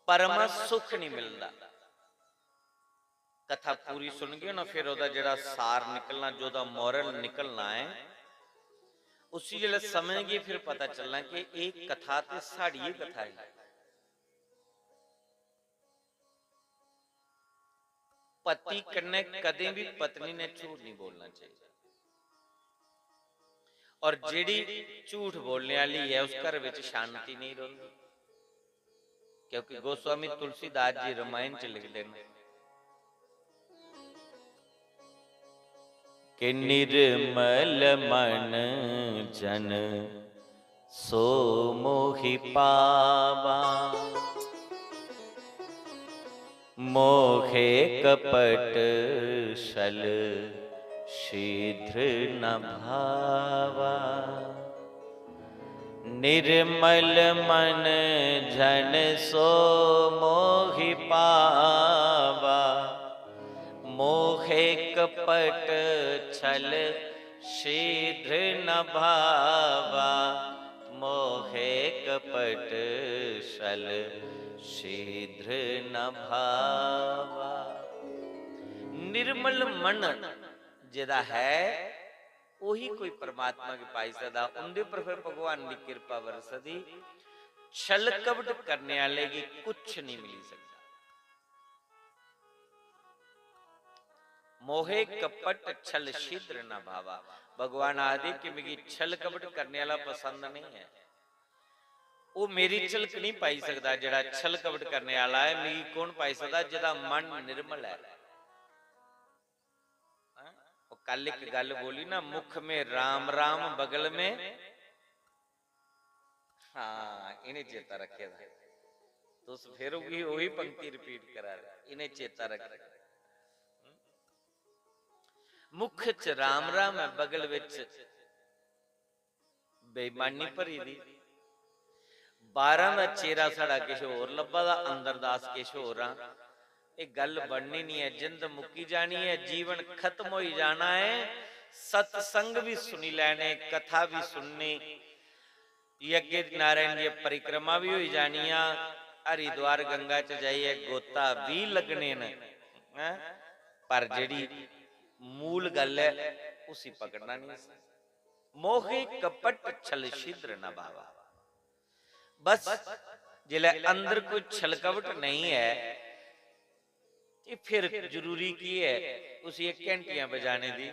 परम सुख निं मिलदा। कथा पूरी सुनगे ना, फिर ओह्दा जेह्ड़ा सार निकलना, जोह्दा moral निकलना ऐ, उसी जिसलै समझगे, फिर पता चलना कि एह् कथा ते साढ़ी गै कथा ही। पति कन्नै कदें बी पत्नी ने झूठ नहीं बोलना चाहिए। और जेह्ड़ी झूठ बोलने आह्ली ऐ, उस घर बिच शांति नहीं रौंह्दी। क्योंकि गोस्वामी तुलसीदास जी रामायण च लिखदे न कि निर्मल मन जन सो मोहि पावा। मोहे कपट छल शीघ्र न भावा। निर्मल मन जन सो मोहि पावा। मोहे कपट छल शीघ्र न भावा। मोहे कपट छल शीघ्र न भावा। निर्मल मन जेह्दा है, ओही कोई परमात्मा गी पाई सकदा। उं'दे पर फिर भगवान दी किरपा बरसदी। छल कपट करने आह्ले गी कुछ नहीं मिली सकदा। मोहे कपट छल शीघ्र न भावा। भगवान आखदे कि मिगी छल कपट करने आह्ला पसंद नहीं ऐ। ओह् मेरी झलक नहीं पाई सकदा जेह्ड़ा छल कपट करने आह्ला ऐ। मिगी कौन पाई सकदा? जेह्दा मन निर्मल ऐ। हैं? ओह् कल इक गल्ल बोली ना, मुख में राम राम, बगल में, हां, इ'नें चेता रखे दा। तुस फिर भी ओही पंक्ति repeat करा दे, इ'नें चेता रखे। मुख च राम राम ऐ, बगल विच बेईमानी भरी दी। बाहरां दा चेहरा साढ़ा किश होर लब्भा दा, अंदर दा अस किश होर आं। एह् गल्ल बननी निं ऐ। जिंद मुक्की जानी ऐ, जीवन खत्म होई जाना ऐ। सत्संग भी सुनी लैने, कथा भी सुननी, यज्ञ नारायण दी परिक्रमा भी होई जानी आ, हरिद्वार गंगा च जाइयै गोता भी लग्गने न, हैं? पर जेह्ड़ी मूल गल्ल ऐ, उसी पकड़ना नहीं। मोहे कपट छल छिद्र न भावा। बस, जिसलै अंदर कोई छल कपट नहीं ऐ, ते फिर जरूरी की ऐ उसी एह् घैंटियां बजाने दी?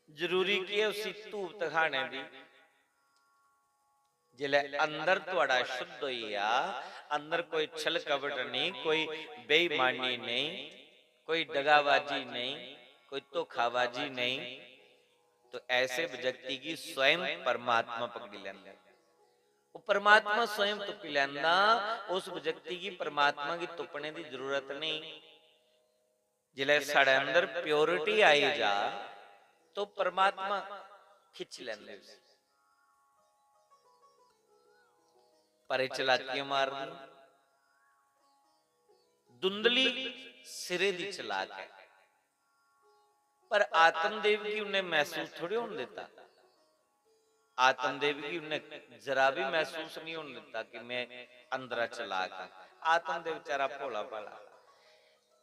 जरूरी की ऐ उसी धूप धखाने दी? जिसलै अंदर थुआढ़ा शुद्ध होई जा, अंदर कोई छल कपट नहीं, कोई बेईमानी नहीं, कोई दगाबाजी नहीं, कोई धोखाबाजी नहीं, तो ऐसे व्यक्ति गी स्वयं परमात्मा पकड़ी लैंदा। ओह् परमात्मा स्वयं तुप्पी लैंदा, उस व्यक्ति गी परमात्मा गी तुप्पने दी जरूरत नहीं। जिसलै साढ़े अंदर purity आई जा, तो परमात्मा खिच्ची लैंदे उसी। पर एह् चलाकियां मारदियां। धुंधली सिरे दी चलाक ऐ, पर आत्मदेव गी उन्नै मसूस थोड़ी होन दित्ता। आत्मदेव गी उन्नै जरा बी मसूस नहीं होन दित्ता कि में अंदरा चलाक आं। आत्मदेव बेचारा भोला भाला।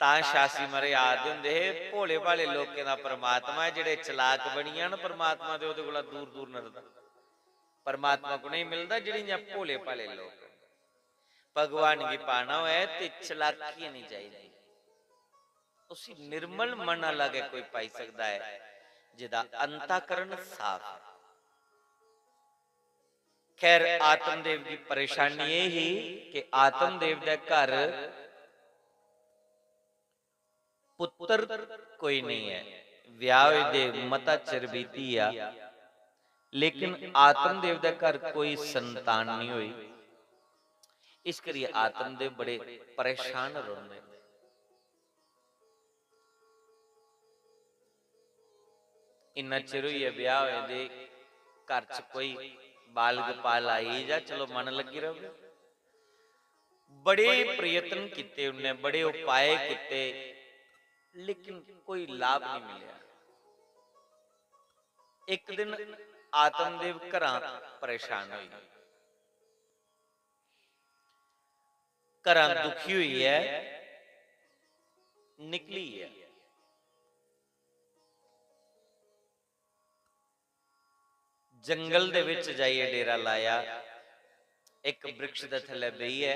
तां शास्त्री महाराज आखदे होंदे हे, भोले भाले लोकें दा परमात्मा ऐ, जेह्ड़े चलाक बनी जान, परमात्मा ते ओह्दे कोला दूर दूर नठदा। परमात्मा कु'नेंगी मिलदा? जेह्ड़े इ'यां भोले भाले लोक। भगवान गी पाना होऐ ते चलाकी नहीं चाहिदी। उसी निर्मल मन आह्ला गै कोई पाई सकदा ऐ, जेह्दा अंतःकरण साफ ऐ। खैर, आत्मदेव दी परेशानी एह् ही कि आत्मदेव दे घर पुत्तर कोई नेईं ऐ। ब्याह होए दे मता चिर बीती गेआ, लेकिन आत्मदेव दे घर कोई संतान नेईं होई। इस करियै आत्मदेव बड़े परेशान रौंह्दे न। इन्ना चिर होई गेआ ब्याह होए दे, घर च कोई बाल गपाल आई जा, चलो मन लग्गी रौह्ग। बड़े प्रयत्न कीते उन्नै, बड़े उपाय कीते, लेकिन कोई लाभ नहीं मिलेआ। इक दिन आत्मदेव घरा परेशान होई गे, घरा दुखी होइयै निकली गेआ। जंगल दे विच जाइयै डेरा लाया, इक वृक्ष दे थल्लै बेहियै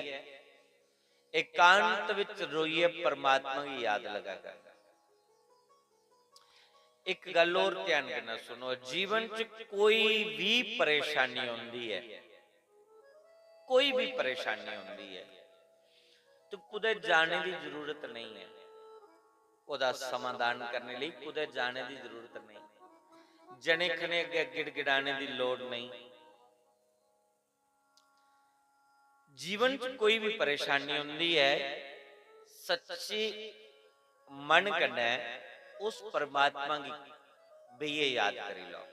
एकांत विच रोइयै परमात्मा गी याद लगा करदा। इक गल्ल होर ध्यान कन्नै सुनो, जीवन च कोई भी परेशानी औंदी ऐ, कोई भी परेशानी औंदी ऐ, ते कुतै जाने दी जरूरत नेईं ऐ। ओह्दा समाधान करने लेई कुतै जाने दी जरूरत नेईं, जने खने अग्गें गिड़गिड़ाने दी लोड़ नेईं। जीवन च कोई भी परेशानी होंदी ऐ, सच्ची मन कन्नै उस परमात्मा गी बेहियै याद करी लैओ।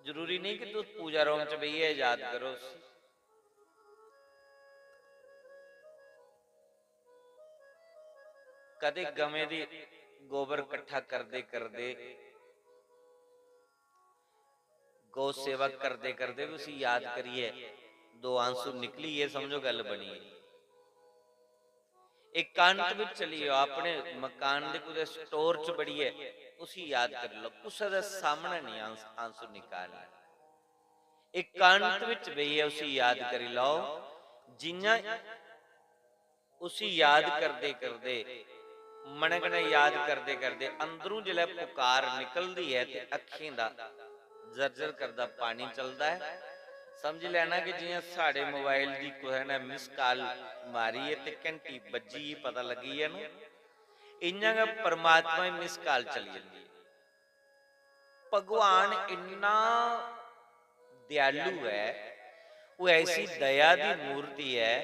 जरूरी नेईं कि तुस पूजा रूम च बेहियै याद करो उसी। कदें गवें दी गोबर कट्ठा करदे करदे, गौ सेवा करदे करदे बी उसी याद करियै दो आंसू निकली गे, समझो गल्ल बनी गेई। एकांत बिच चली जाओ, अपने मकान दे कुतै स्टोर च बड़ियै उसी याद करी लैओ, कुसै दे सामनै नेईं आंस-, आंसू निकालने। एकांत बिच बेहियै उसी याद करी लैओ। जियां उसी याद करदे करदे, मनै कन्नै याद करदे करदे अंदरूं जिसलै पुकार निकलदी ऐ ते अक्खीं दा जर्जर करदा पानी चलदा ऐ, समझी लैना कि जियां साढ़े मोबाइल दी कुसै ने मिस काल मारी ऐ ते घंटी बज्जी, पता लग्गी गेआ ना, इ'यां गै परमात्मा दी मिस काल चली जंदी ऐ। भगवान इन्ना दयालु ऐ, ओह् ऐसी दया दी मूर्ति ऐ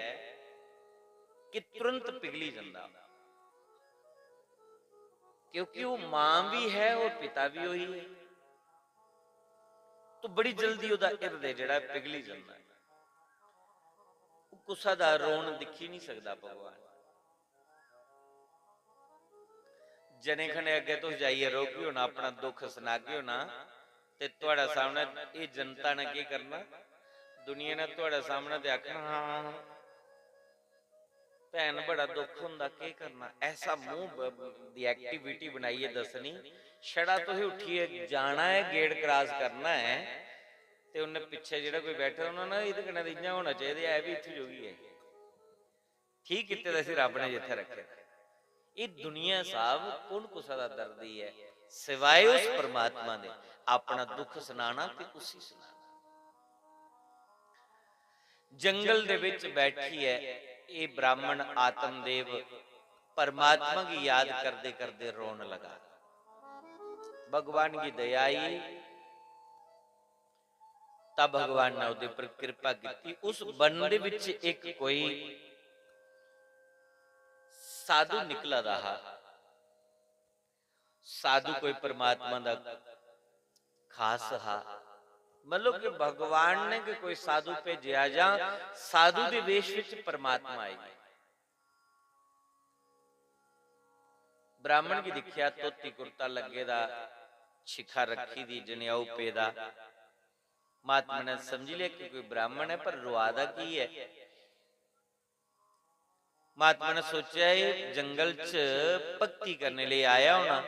कि तुरंत पिघली जंदा, क्योंकि ओह् मां भी है और पिता भी वही है। तो बड़ी जल्दी ओह्दा हिरदे जेह्ड़ा पिघली जंदा ऐ। ओह् कुसै दा रोन दिक्खी निं सकदा भगवान। जने खने अग्गें तुस जाइयै रोगे ओ ना, अपना दुख सनागे ओ ना, ते थुआढ़े सामनै एह् जनता ने केह् करना? दुनिया ने थुआढ़े सामनै ते आखना, "हां, भैन, बड़ा दुख होंदा, केह् करना?" ऐसा मूंह ब-, ब-, दी activity बनाइयै दस्सनी, छड़ा तुसें उट्ठियै जाना ऐ, gate cross करना ऐ, ते उन्नै पिच्छें जेह्ड़ा कोई बैठे दा होना ना, एह्दे कन्नै ते इ'यां होना चाहिदा, ऐ बी इत्थूं जोगी ऐ। ठीक कीते दा इसी रब ने जित्थै रक्खे दा। एह् दुनिया साहब कु'न कुसै दा दर्दी ऐ, सिवाए उस परमात्मा दे। अपना दुख सनाना ते उसी सनाना। जंगल दे विच बैठियै एह् ब्राह्मण आत्मदेव परमात्मा गी याद करदे करदे रोन लगा। भगवान गी दया आई, तां भगवान ने ओह्दे पर किरपा कीती। उस वन दे विच इक कोई साधु निकला दा हा। साधु कोई परमात्मा दा खास हा, मतलब कि भगवान ने गै कोई साधु भेजेआ जां साधु दे वेश विच परमात्मा आई गे। ब्राह्मण गी दिक्खेआ, धोती कुर्ता लग्गे दा, शिखा रक्खी दी, जनेऊ पेदा। महात्मा ने समझी लेआ कि कोई ब्राह्मण ऐ, पर रोआ दा की ऐ? महात्मा ने सोचेआ, एह् जंगल च भक्ति करने लेई आया होना,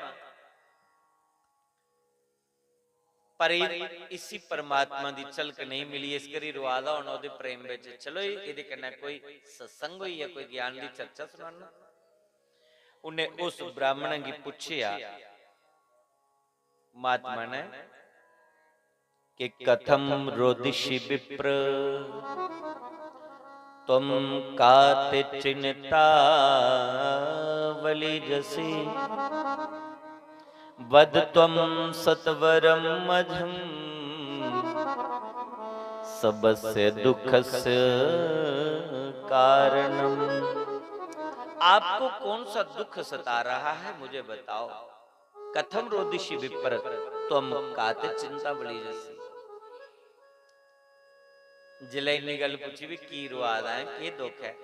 पर इ-, इसी परमात्मा दी झलक नेईं मिली, इस करी रोआ दा होना ओह्दे प्रेम बिच। चलो, एह्दे कन्नै कोई सत्संग होई जा, कोई ज्ञान दी चर्चा सुनाना। उन्हें उस ब्राह्मण गी पुच्छेआ, महात्मा ने, कि कथम रोदिषि विप्र, त्वं काते चिन्तावली जसि। वद त्वं सत्वरं मझं सबस्य दुखस्य कारणम्। आपको कौन सा दुख सता रहा है, मुझे बताओ। कथम रोदिषि विप्र त्वं काते चिन्तावली जसि। जिसलै इन्नी गल्ल पुच्छी भी की रोआ दा ऐ, केह् दुख ऐ,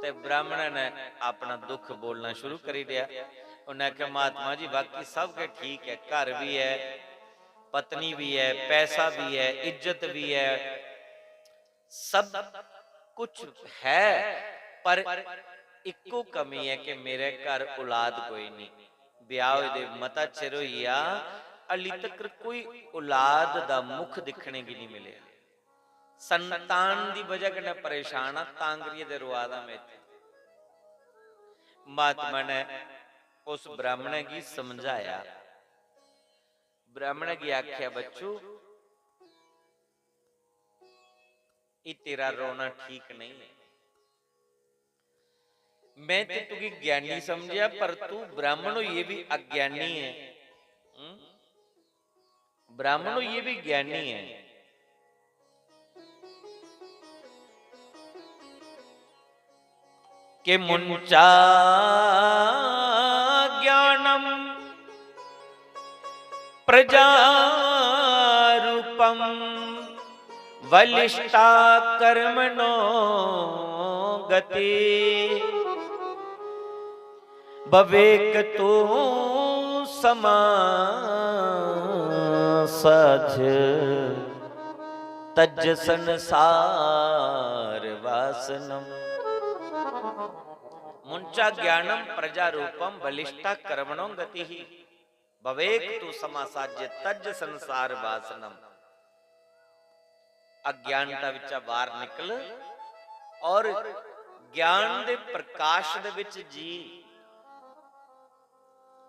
ते ब्राह्मण ने अपना दुख बोलना शुरू करी दिया। उन्नै आखेआ, "महात्मा जी, बाकी सब किश ठीक ऐ, घर भी ऐ, पत्नी भी ऐ, पैसा भी ऐ, इज्जत भी ऐ, सब कुछ है, पर इक्को कमी ऐ कि मेरे घर औलाद कोई नहीं। ब्याह होए दे मता चिर होई गेआ, हल्ली तकर कोई औलाद दा मुख दिक्खने गी नहीं मिलेआ। संतान दी बजह कन्नै परेशान आं, तां करियै ते रोआ दा में इत्थै।" महात्मा ने उस ब्राह्मणै गी समझाया। ब्राह्मणै गी आखेआ, "बच्चू, एह् तेरा रोना ठीक नहीं ऐ। मैं ते तुगी ज्ञानी समझेआ, पर तू ब्राह्मण होइयै भी अज्ञानी ऐ। हं? ब्राह्मण होइयै भी ज्ञानी ऐ। कि मुंचा ज्ञानम प्रजारूपम बलिष्ठा कर्मणो गति। विवेक तू समा साझ तज संसार वासनम।" मुंचा ज्ञानम प्रजारूपम बलिष्ठा कर्मणो गति। विवेक तू समा साझ तज संसार वासनम। अज्ञानता विचा बाहर निकल और ज्ञान दे प्रकाश दे विच जी।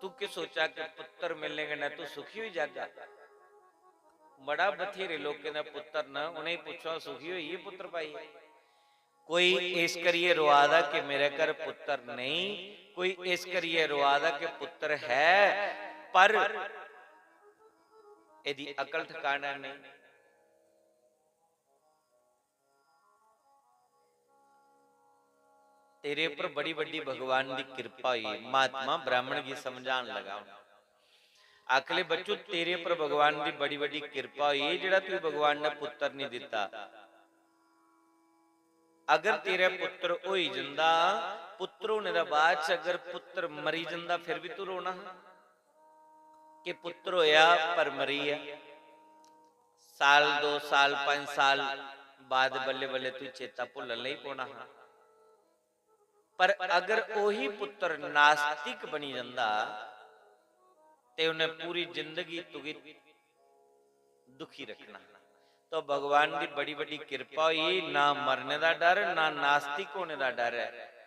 तू की सोचा कि पुत्र मिलने कन्नै तू सुखी होई जागा? बड़ा बथेरे लोकें दा पुत्र न, उ'नेंगी पुच्छो, सुखी होई गे पुत्र पाइयै? कोई इस करियै रोआ दा कि मेरे घर पुत्र नेईं, कोई इस करियै रोआ दा कि पुत्र है, पर एदी अकल ठिकाना नेईं। तेरे उप्पर बड़ी बड्डी भगवान दी किरपा होई। महात्मा ब्राह्मण गी समझान लगा। आखले, "बच्चू, तेरे उप्पर भगवान दी बड़ी बड्डी किरपा होई, जेह्ड़ा तुगी भगवान ने पुत्र नहीं दिता। अगर तेरा पुत्र होई जंदा, पुत्र होने दे बाद च अगर पुत्र मरी जंदा, फिर भी तू रोना हा कि पुत्र होया पर मरी गेआ? साल, दो साल, पंज साल बाद बल्ले बल्ले तू चेता भुल्लन लगी पौना हा।" पर अगर ओही पुत्र नास्तिक बनी जंदा, ते उन्हें पूरी जिंदगी तुगी दुखी रखना। तो भगवान दी बड़ी बड़ी किरपा होई, ना मरने दा डर, ना नास्तिक होने दा डर है।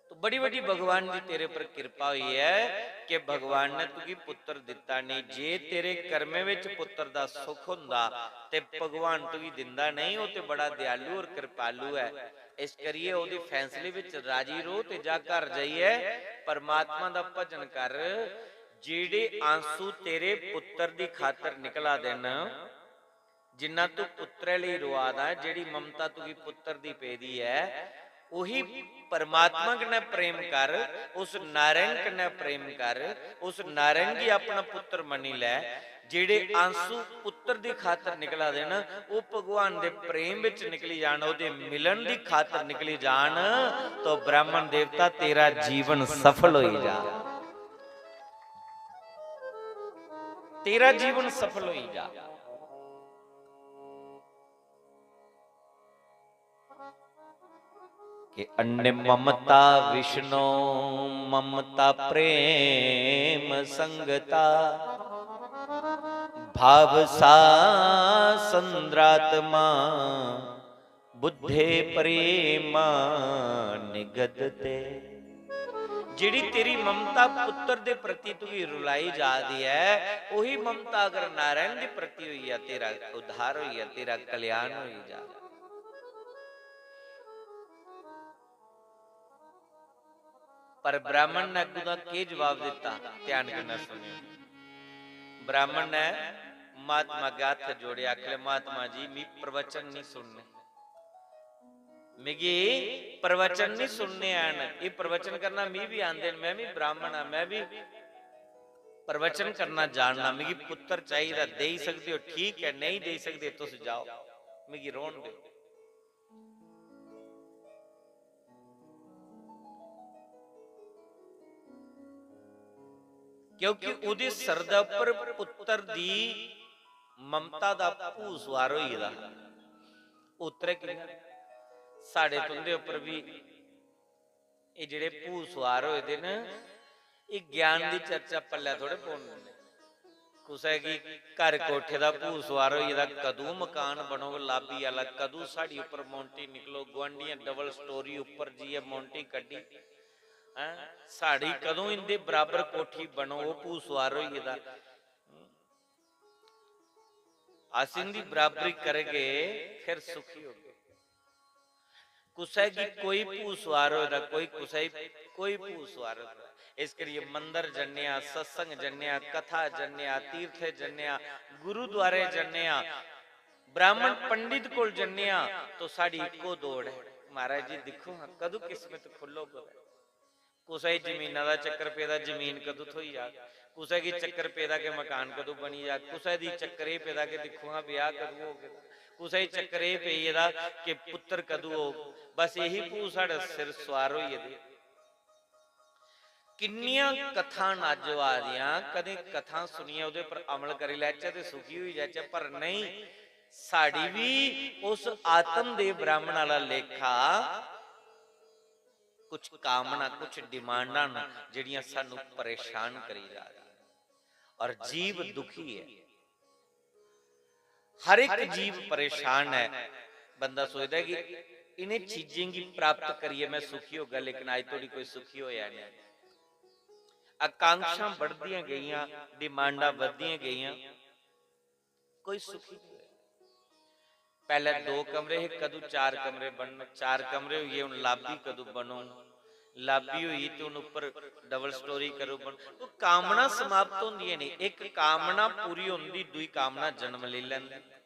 तो बड़ी बड़ी भगवान दी तेरे पर किरपा हुई है कि भगवान ने तुगी पुत्र दिता नहीं। जे तेरे कर्मे विच पुत्र दा सुख हुंदा ते भगवान तुगी दिंदा नहीं। वो ते बड़ा दयालु और कृपालु है, इस करिए ओदे फैसले विच राजी रहो ते जा घर जाइए परमात्मा दा भजन कर। जेड़े आंसू तेरे पुत्र दी खातर निकला दे न, जिन्ना तू पुत्रै लेई रोआ दा ऐ, जेह्ड़ी ममता तुगी पुत्तर दी पेदी ऐ, ओही परमात्मा कन्नै प्रेम कर, उस नारायण कन्नै प्रेम कर, उस नारायण गी अपना पुत्तर मन्नी लै। जेह्ड़े आंसू पुत्तर दी खातर निकला दे न, ओह् भगवान दे प्रेम विच निकली जान, ओह्दे मिलन दी खातर निकली जान, तो ब्राह्मण देवता, तेरा जीवन सफल होई जा। तेरा जीवन सफल होई जा। कि अन्य ममता विष्णु ममता प्रेम संगता, भाव सा संद्रात्मा बुद्धे प्रेमा निगदते। जेड़ी तेरी ममता पुत्र दे प्रति तुगी रुलाई जा दी ऐ, ओही ममता अगर नारायण दे प्रति होई जा, तेरा उद्धार होई जा, तेरा कल्याण होई जा। पर ब्राह्मण ने अग्गू दा केह् जवाब दित्ता? ध्यान कन्नै सुनियो। ब्राह्मण ने महात्मा अग्गें हत्थ जोड़े, आखले, "महात्मा जी, मी प्रवचन नहीं सुनने, मिगी प्रवचन नहीं सुनने आन। ये प्रवचन करना मी भी आंदे न, मैं भी ब्राह्मण हां, मैं भी प्रवचन करना जानना, मिगी पुत्र चाहिदा, देई सकदे ओ ठीक ऐ, नेईं देई सकदे तुस जाओ, मिगी रौह्न देओ।" क्योंकि ओह्दे सरदा पर पुत्तर दी ममता दा भू सुआर होई गेदा हा। उतरे कि'यां? साढ़े तुं'दे उप्पर बी एह् जेह्ड़े भू सुआर होए दे न, एह् ज्ञान दी चर्चा पल्लै थोड़े पौन दिंदे। कुसै गी घर कोठे दा भू सुआर होई गेदा, कदूं मकान बनोग लाबी आह्ला, कदूं साढ़ी उप्पर मोंटी निकलो, गुआंढियां डबल स्टोरी उप्पर जाइयै मोंटी कड्ढी, हैं? साढ़ी कदूं इं'दे बराबर कोठी बनोग, ओह् भू सुआर होई गेदा। अस इं'दी बराबरी करगे, फिर सुखी होगे। कुसै गी कोई भू सुआर होए दा, कोई कुसै गी कोई भू सुआर होए दा। इस करियै मंदर जन्ने आं, सत्संग जन्ने आं, कथा जन्ने आं, तीर्थे जन्ने आं, गुरुद्वारे जन्ने आं, ब्राह्मण पंडित कोल जन्ने आं, तो साढ़ी इक्को दौड़ ऐ, "महाराज जी, दिक्खो हां, कदूं किस्मत खुल्लो कुतै।" कुसै गी जमीना दा चक्कर पेदा, जमीन कदूं थ्होई जाग, कुसै गी चक्कर पेदा कि मकान कदूं बनी जाग, कुसै दी चक्कर एह् पेदा कि दिक्खो हां ब्याह् कदूं होग, कुसै गी चक्कर एह् पेई गेदा कि पुत्तर कदूं होग। बस यही भू साढ़े सिर सुआर होई गेदे। किन्नियां कथां न अज्ज होआ दियां, कदें कथां सुनियै ओह्दे पर अमल करी लैचै ते सुखी होई जाचै, पर नेईं, साढ़ी बी उस आत्म दे ब्राह्मण आह्ला लेखा कुछ कामना, कुछ डिमांडां न जेह्ड़ियां सानू परेशान करी जा रही, और जीव दुखी है। हर एक जीव परेशान है। बंदा सोचदा कि इन्हें चीजें गी प्राप्त करियै मैं सुखी होगा, लेकिन अज तोड़ी कोई सुखी होया नहीं। आकांक्षां बढ़दियां गेइयां, डिमांडां बढ़दियां गेइयां, कोई सुखी नहीं होया। पहले दो कमरे हे, कदू चार कमरे बनन, चार कमरे होई गे, हुन लाबी कदू बनोग, लाबी होई ते हुन उप्पर डबल स्टोरी करो बन-, ओह् कामना समाप्त होंदियां नहीं। इक कामना पूरी होंदी, दूई कामना जन्म ले लैंदी।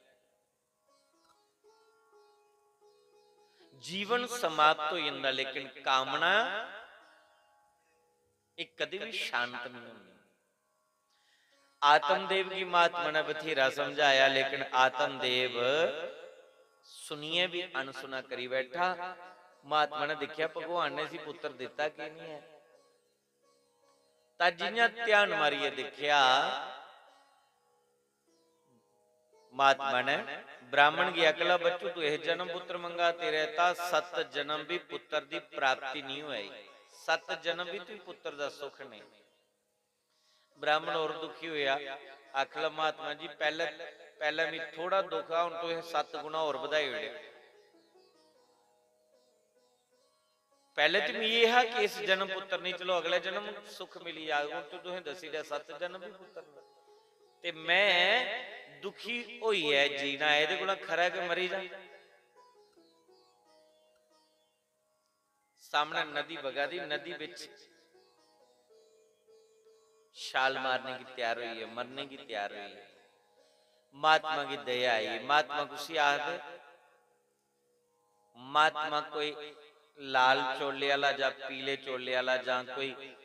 जीवन समाप्त हो जंदा, लेकिन कामना एह् कदें भी शांत नहीं होंदी। आत्मदेव गी महात्मा ने बथेरा समझाया, लेकिन आत्मदेव सुनियै भी अनसुना करी बैठा। महात्मा ने दिक्खेआ, भगवान ने इसी पुत्र दित्ता की नहीं है? तां जि'यां ध्यान मारियै दिक्खेआ, महात्मा ने ब्राह्मण गी आखला, "बच्चू, तू इस जन्म पुत्र मंगा, तेरे ता सत्त जन्म भी पुत्र दी प्राप्ति नहीं होई, सत्त जन्म भी तुगी पुत्र दा सुख नहीं।" ब्राह्मण होर दुखी होया, आखला, "महात्मा जी, पैह्ले, पैह्ले मिगी थोड़ा दुख हा, हुन तुसें सत्त गुणा होर बधाई ओड़ेआ।" पैह्ले ते मिगी एह् हा कि इस जन्म पुत्तर नेईं, चलो अगले जन्म सुख मिली जाग। हुन ते तुसें दस्सी ओड़ेआ सत्त जन्म बी पुत्तर न। ते मैं दुखी होइयै जीना ऐ, एह्दे कोला खरा ऐ कि मरी जां। सामनै नदी बगा दी, नदी बिच छाल मारने गी त्यार होई गे, मरने गी त्यार होई गे। महात्मा गी दया आई। महात्मा कुसी आखदे? महात्मा कोई लाल चोले आह्ला जां पीले चोले आह्ला जां कोई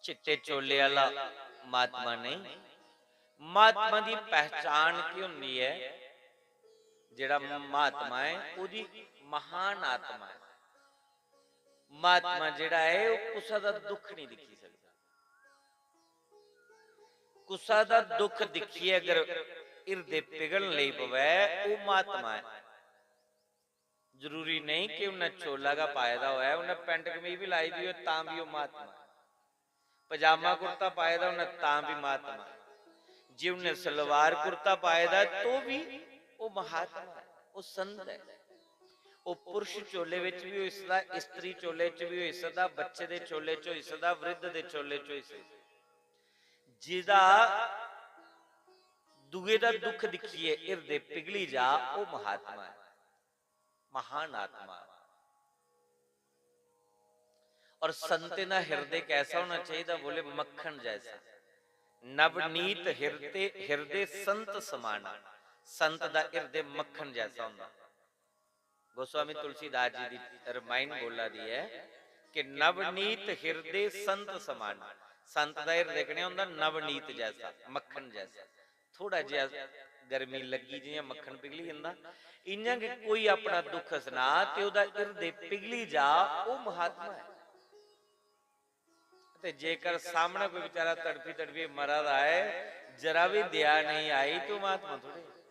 चिट्टे चोले आह्ला महात्मा नेईं। महात्मा दी पहचान केह् होंदी ऐ? जेह्ड़ा महात्मा ऐ, ओह्दी महान आत्मा ऐ। महात्मा जेह्ड़ा ऐ, ओह् कुसै दा दुख नेईं दिक्खी सकदा। कुसै दा दुख दिक्खियै अगर हिरदे पिघलन लेई पवै, ओह् महात्मा ऐ। जरूरी नेईं कि उन्नै चोला गै पाए दा होऐ, उन्नै पैंट कमीज बी लाई दी होऐ, तां बी ओह् महात्मा ऐ। पजामा कुर्ता पाए दा उन्नै, तां बी महात्मा ऐ। जे उन्नै सलवार कुर्ता पाए दा ऐ, तो बी ओह् महात्मा ऐ, ओह् संत ऐ। ओह् पुरुष झोले विच भी होई सकदा, स्त्री झोले च भी होई सकदा, बच्चे दे झोले च होई सकदा, वृद्ध दे झोले च होई सकदा। जिदा दुए दा दुख दिक्खियै हिरदे पिघली जा, ओह् महात्मा ऐ, महान आत्मा। और संतें दा हिरदे कैसा होना चाहिए? बोले, मक्खन जैसा। नवनीत हिरदे, हिरदे संत समाना। संत दा हिरदे मक्खन जैसा होंदा। गोस्वामी तुलसीदास जी दी रमायण बोला दी है कि नवनीत हिरदे संत समाना। संत दा हिरदे कनेहा होंदा? नवनीत जैसा, मक्खन जैसा। थोड़ा जिहा गर्मी लग्गी, जियां मक्खन पिघली जंदा, इयां गै कोई अपना दुख सना ते ओह्दा हिरदे पिघली जा, ओह् महात्मा ऐ। ते जेकर सामने कोई बेचारा तड़फी तड़फी मरा दा ऐ, जरा भी दया नहीं आई, तो महात्मा थोड़े।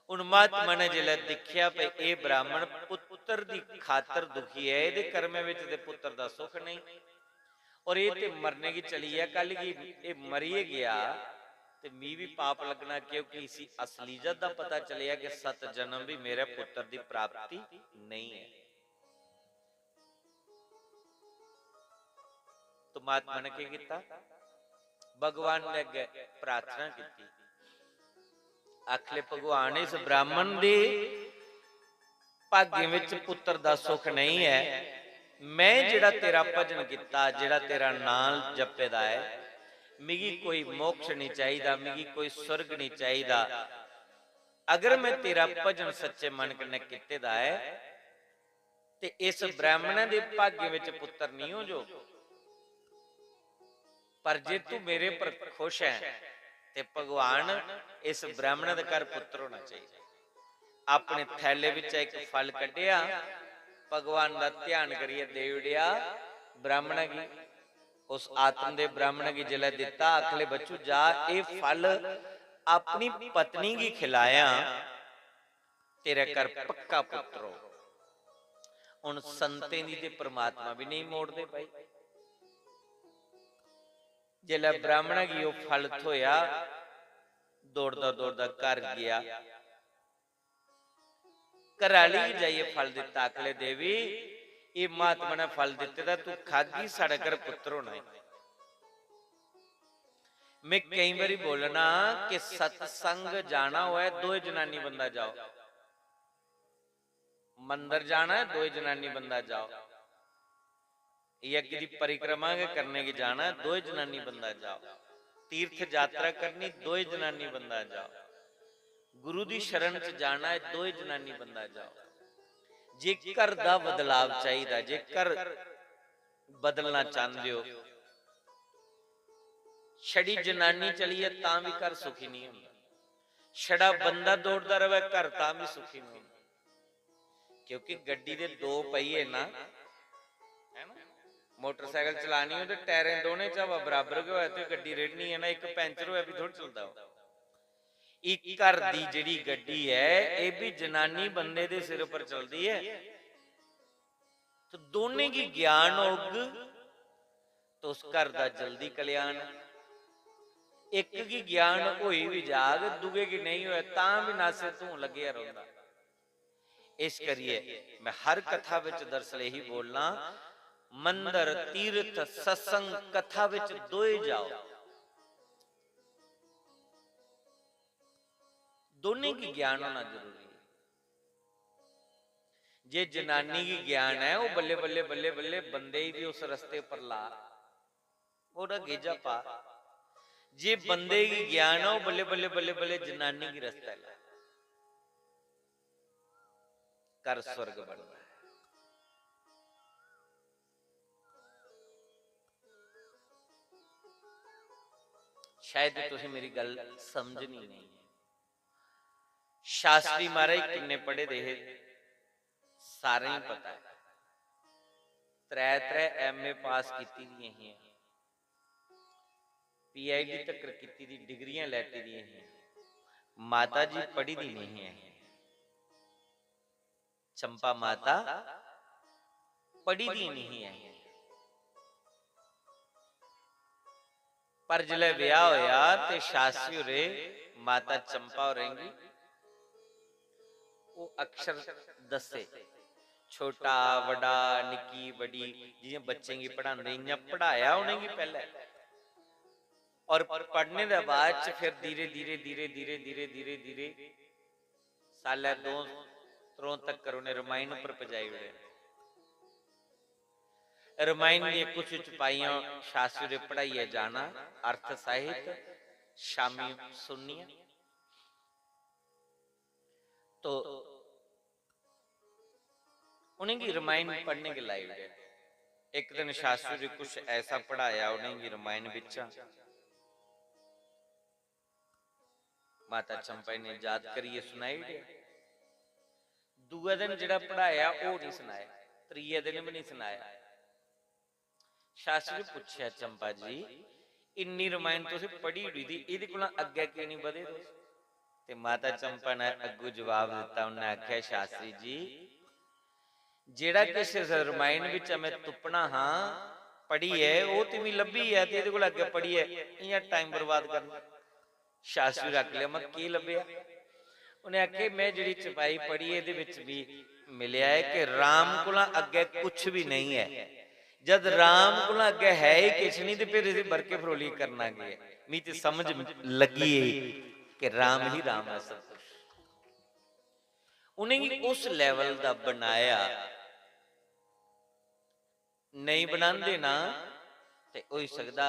उन महात्मा ने जिसलै दिक्खेआ भई एह् ब्राह्मण पुत्तर दी खातर दुखी ऐ, एह्दे कर्में विच ते पुत्तर दा सुख नेईं, और एह् ते मरने गी चली गेआ, कल गी एह् मरी गै गेआ ते मी बी पाप लग्गना, क्योंकि इसी असलीयत दा पता चलेआ कि सत जन्म भी मेरे पुत्तर दी प्राप्ति नेईं ऐ। तो महात्मा ने केह् कीता? भगवान दे अग्गै प्रार्थना कीती। आखले, "भगवान, इस ब्राह्मण दे भाग्य विच पुत्र दा सुख नहीं है। मैं जेड़ा तेरा भजन कीता, जेड़ा तेरा नाम जपे दा ऐ, मिगी कोई मोक्ष नहीं चाहिदा, मिगी कोई स्वर्ग नहीं चाहिदा। अगर मैं तेरा भजन सच्चे मन कन्नै कीते दा ऐ, ते इस ब्राह्मणा दे भाग्य विच पुत्तर नहीं हो जो, पर जे तू मेरे पर खुश है, ते भगवान, इस ब्राह्मणा दे घर पुत्तर होना चाहिए।" अपने थैले विच एक फल कड्ढेआ, भगवान दा ध्यान करियै देई ओड़ेआ ब्राह्मणा गी। उस आत्म दे ब्राह्मण गी जिसलै दित्ता, आखले, "बच्चू, जा, एह् फल अपनी पत्नी गी खिलाया, तेरे घर पक्का पुत्र हो।" हुन संतें दी ते परमात्मा भी नहीं मोड़दे भाई। जिसलै ब्राह्मणा गी ओह् फल थ्होया, दौड़दा दौड़दा घर गेआ। घरै आह्ली गी जाइयै फल दित्ता, आखले, "देवी, एह् महात्मा ने फल दित्ते दा, तू खागी, साढ़े घर पुत्तर होना ऐ।" में केईं बारी बोलना कि सत्संग जाना होऐ, दोए जनानी बंदा जाओ। मंदर जाना ऐ, दोए जनानी बंदा जाओ। यज्ञ दी परिक्रमा गै करने गी जाना ऐ, दोए जनानी बंदा जाओ। तीर्थ यात्रा करनी, दोए जनानी बंदा जाओ। गुरु दी शरण च जाना ऐ, दोए जनानी बंदा जाओ। जे घर दा बदलाव चाहिदा, जे घर बदलना चांहदे हो, छड़ी जनानी चली ऐ तां भी घर सुखी नहीं होंदा, छड़ा बंदा दौड़दा रवै घर तां भी सुखी नहीं होंदा। क्योंकि गड्डी दे दो पहिये ना, है ना? मोटरसाइकिल चलानी हो ते टायरें दोनें च हवा बराबर गै होऐ ते गड्डी रेड़नी है ना, इक पैंचर होऐ भी थोड़ी चलदा हो। इक घर दी जेह्ड़ी गड्डी ऐ, एह् बी जनानी बंदे दे सिर उप्पर चलदी ऐ। ते दोनें गी ज्ञान होग ते उस घर दा जल्दी कल्याण। इक गी ज्ञान होई बी जाग, दुए गी नेईं होऐ, तां बी नासे धूं लग्गेआ रौंह्दा। इस करियै मैं हर कथा बिच दरअसल यही बोलना, मंदर, तीर्थ, सत्संग, कथा बिच दोए जाओ। दोनें गी ज्ञान होना जरूरी है। जे जनानी गी ज्ञान है, ओह् बल्ले बल्ले, बल्ले बल्ले बंदे गी भी उस रस्ते पर ला, ओह्दा गेजा पा। जे बंदे गी ज्ञान है, ओह् बल्ले बल्ले, बल्ले बल्ले जनानी गी रस्ता ला। घर स्वर्ग बनदा ऐ। शायद तुसें मेरी गल्ल समझनी नहीं। शास्त्री महाराज किन्ने पढ़े दे हे, सारें गी पता ऐ। त्रै त्रै एमए पास कीती दियां हियां, पीएचडी तकर कीती दी, डिग्रियां लैती दियां हियां। माता जी पढ़ी दी नहीं है। चंपा माता पढ़ी दी नहीं है। पर जिसलै ब्याह होया ते शास्त्री होरें माता चंपा होरें गी ओह् अक्षर दस्से, छोटा, बड़ा, निक्की, बड़ी, जि'यां बच्चें गी पढ़ांदे, इ'यां पढ़ाया उ'नेंगी पैह्लें। और पढ़ने दे बाद च फिर धीरे, धीरे, धीरे, धीरे, धीरे, धीरे, धीरे सालै दो, त्रों तक्कर उ'नें रमायण उप्पर पजाई ओड़े। रमायण दियां कुछ चपाइयां शास्त्री दे पढ़ाइयै जाना, अर्थ सहित, शामी सुननियां। तो उ'नेंगी रमायण पढ़ने गी लाई ओड़ेआ। इक दिन शास्त्री जी कुछ ऐसा पढ़ाया उ'नेंगी रमायण बिच्चा, माता चंपा जी ने याद करियै सनाई ओड़ेआ। दूए दिन जेह्ड़ा पढ़ाया, ओह् निं सनाया, त्रिये दिन बी निं सनाया। शास्त्री ने पुच्छेआ, "चंपा जी, इन्नी रमायण तुसें पढ़ी ओड़ी दी, एह्दे कोला अग्गें की निं बधे तुस?" ते माता चंपा ने अग्गू जवाब दित्ता, उन्नै आखेआ, "शास्त्री जी, जेह्ड़ा किश इस रमायण बिच्चा में तुप्पना हा, पढ़ियै, ओह् ते मिगी लब्भी गेआ, ते एह्दे कोला अग्गें पढ़ियै इ'यां टाइम बर्बाद करना।" शास्त्री होर आखन लगे, "में केह् लब्भेआ?" उ'नें आखेआ, "में जेह्ड़ी चपाई पढ़ी, एह्दे बिच मी मिलेआ ऐ कि राम कोला अग्गें कुछ बी नेईं ऐ। जद राम कोला अग्गें है ही किश निं, ते फिर इसी बरके फरोलियै करना केह् ऐ? मी ते समझ लग्गी गेई कि राम ही राम ऐ सब कुछ।" उ'नेंगी उस लेवल दा बनाया, नेईं बनांदे ना, ते होई सकदा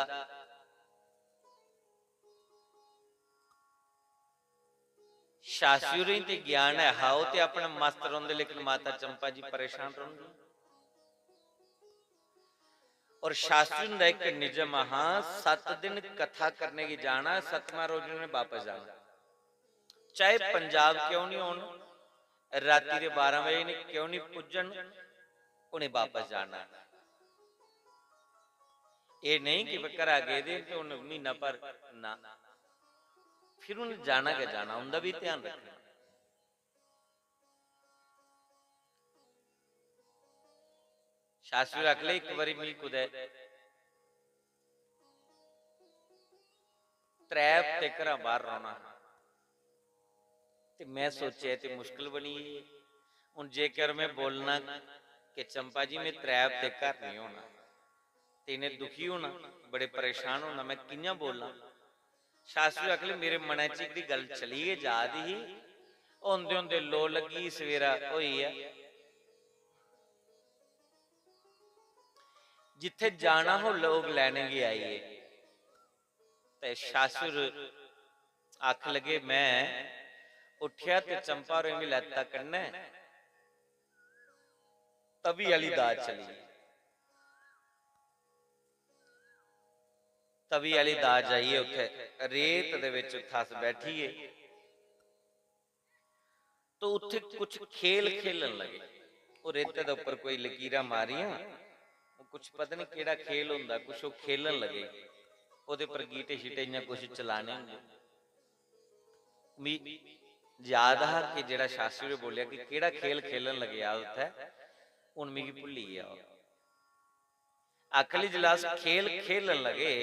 शास्त्री होरें गी ते ज्ञान ऐ हा, ओह् ते अपने मस्त रौंह्दे, लेकिन माता चंपा जी परेशान रौंह्दी। और शास्त्री हुंदा इक निजम हा, सत्त दिन कथा करने गी जाना, सतमां रोज उ'नें बापस जाना, चाहे पंजाब क्यों निं होन, राती दे बारां बजे इ'नें क्यों निं पुज्जन, उ'नें बापस जाना। एह् नेईं कि घरा गेदे ते हून म्हीना भर ना, फिर उ'नें जाना गै जाना, उं'दा बी ध्यान रक्खना। शास्त्री होर आखन लगे, "इक बारी मिगी कुतै त्रै हफ्ते घरा बाह्र रौह्ना हा, ते में सोचेआ, एह् ते मुश्कल बनी गेई। हून जेकर में बोलना कि चंपा जी, में त्रै हफ्ते घर नेईं होना, ते इ'नें दुखी होना, बड़े परेशान होना, में कि'यां बोलां?" शास्त्री होर आखन लगे, "मेरे मनै च एह्कड़ी गल्ल चली गै जा दी ही, होंदे होंदे लो लग्गी, सवेरा होई गेआ। जित्थै जाना हो, लोक लैने गी आई गे।" ते शास्त्री होर आखन लगे, "में उट्ठेआ ते चंपा होरें गी लैता कन्नै, तवी आह्ली दाऽ चली गेई। तवी आह्ली दाऽ जाइयै उत्थै रेत दे बिच उत्थै अस बैठी गे।" तो उत्थै कुछ खेल खेलन लगे। ओह् रेतै दे उप्पर कोई लकीरां मारियां, ओह् कुछ पता निं केह्ड़ा खेल होंदा, कुछ ओह् खेलन लगे। ओह्दे पर गीटे शीटे इ'यां कुछ चलाने होंदे। मी याद हा कि जेह्ड़ा शास्त्री होरें बोलेआ कि केह्ड़ा खेल खेलन लगे आ उत्थै, हून मिगी भुल्ली गेआ ओह्। आखन लगे, जिसलै अस खेल खेलन लगे,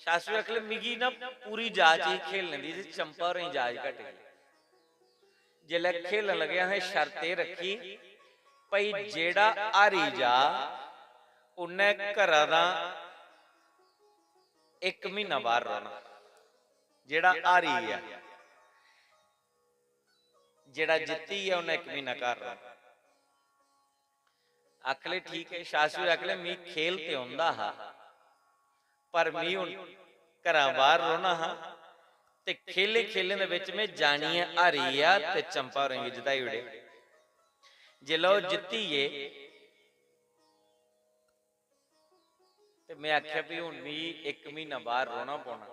शास्त्री आखन लगे, "मिगी ना पूरी जाच ही खेलने दी, ते चंपा होरें गी जाच घट्ट ही।" जिसलै खेलन लगे, असें शर्त एह् रक्खी, "भाई, जेह्ड़ा हारी जा, उन्नै घरा दा इक म्हीना बाह्र रौह्ना, जेह्ड़ा हारी गेआ।" जेह्ड़ा जित्ती गेआ, उन्नै इक म्हीना घर रौह्ना। आखन लगे, "ठीक ऐ।" शास्त्री होर आखन लगे, "मी खेल ते औंदा हा, पर मी हून घरा बाह्र रौह्ना हा, ते खेलें खेलें दे बिच में जानियै हारी गेआ ते चंपा होरें गी जताई ओड़ेआ।" जिसलै ओह् जित्ती गे, ते में आखेआ, "भी हून मिगी इक म्हीना बाह्र रौह्ना पौना।"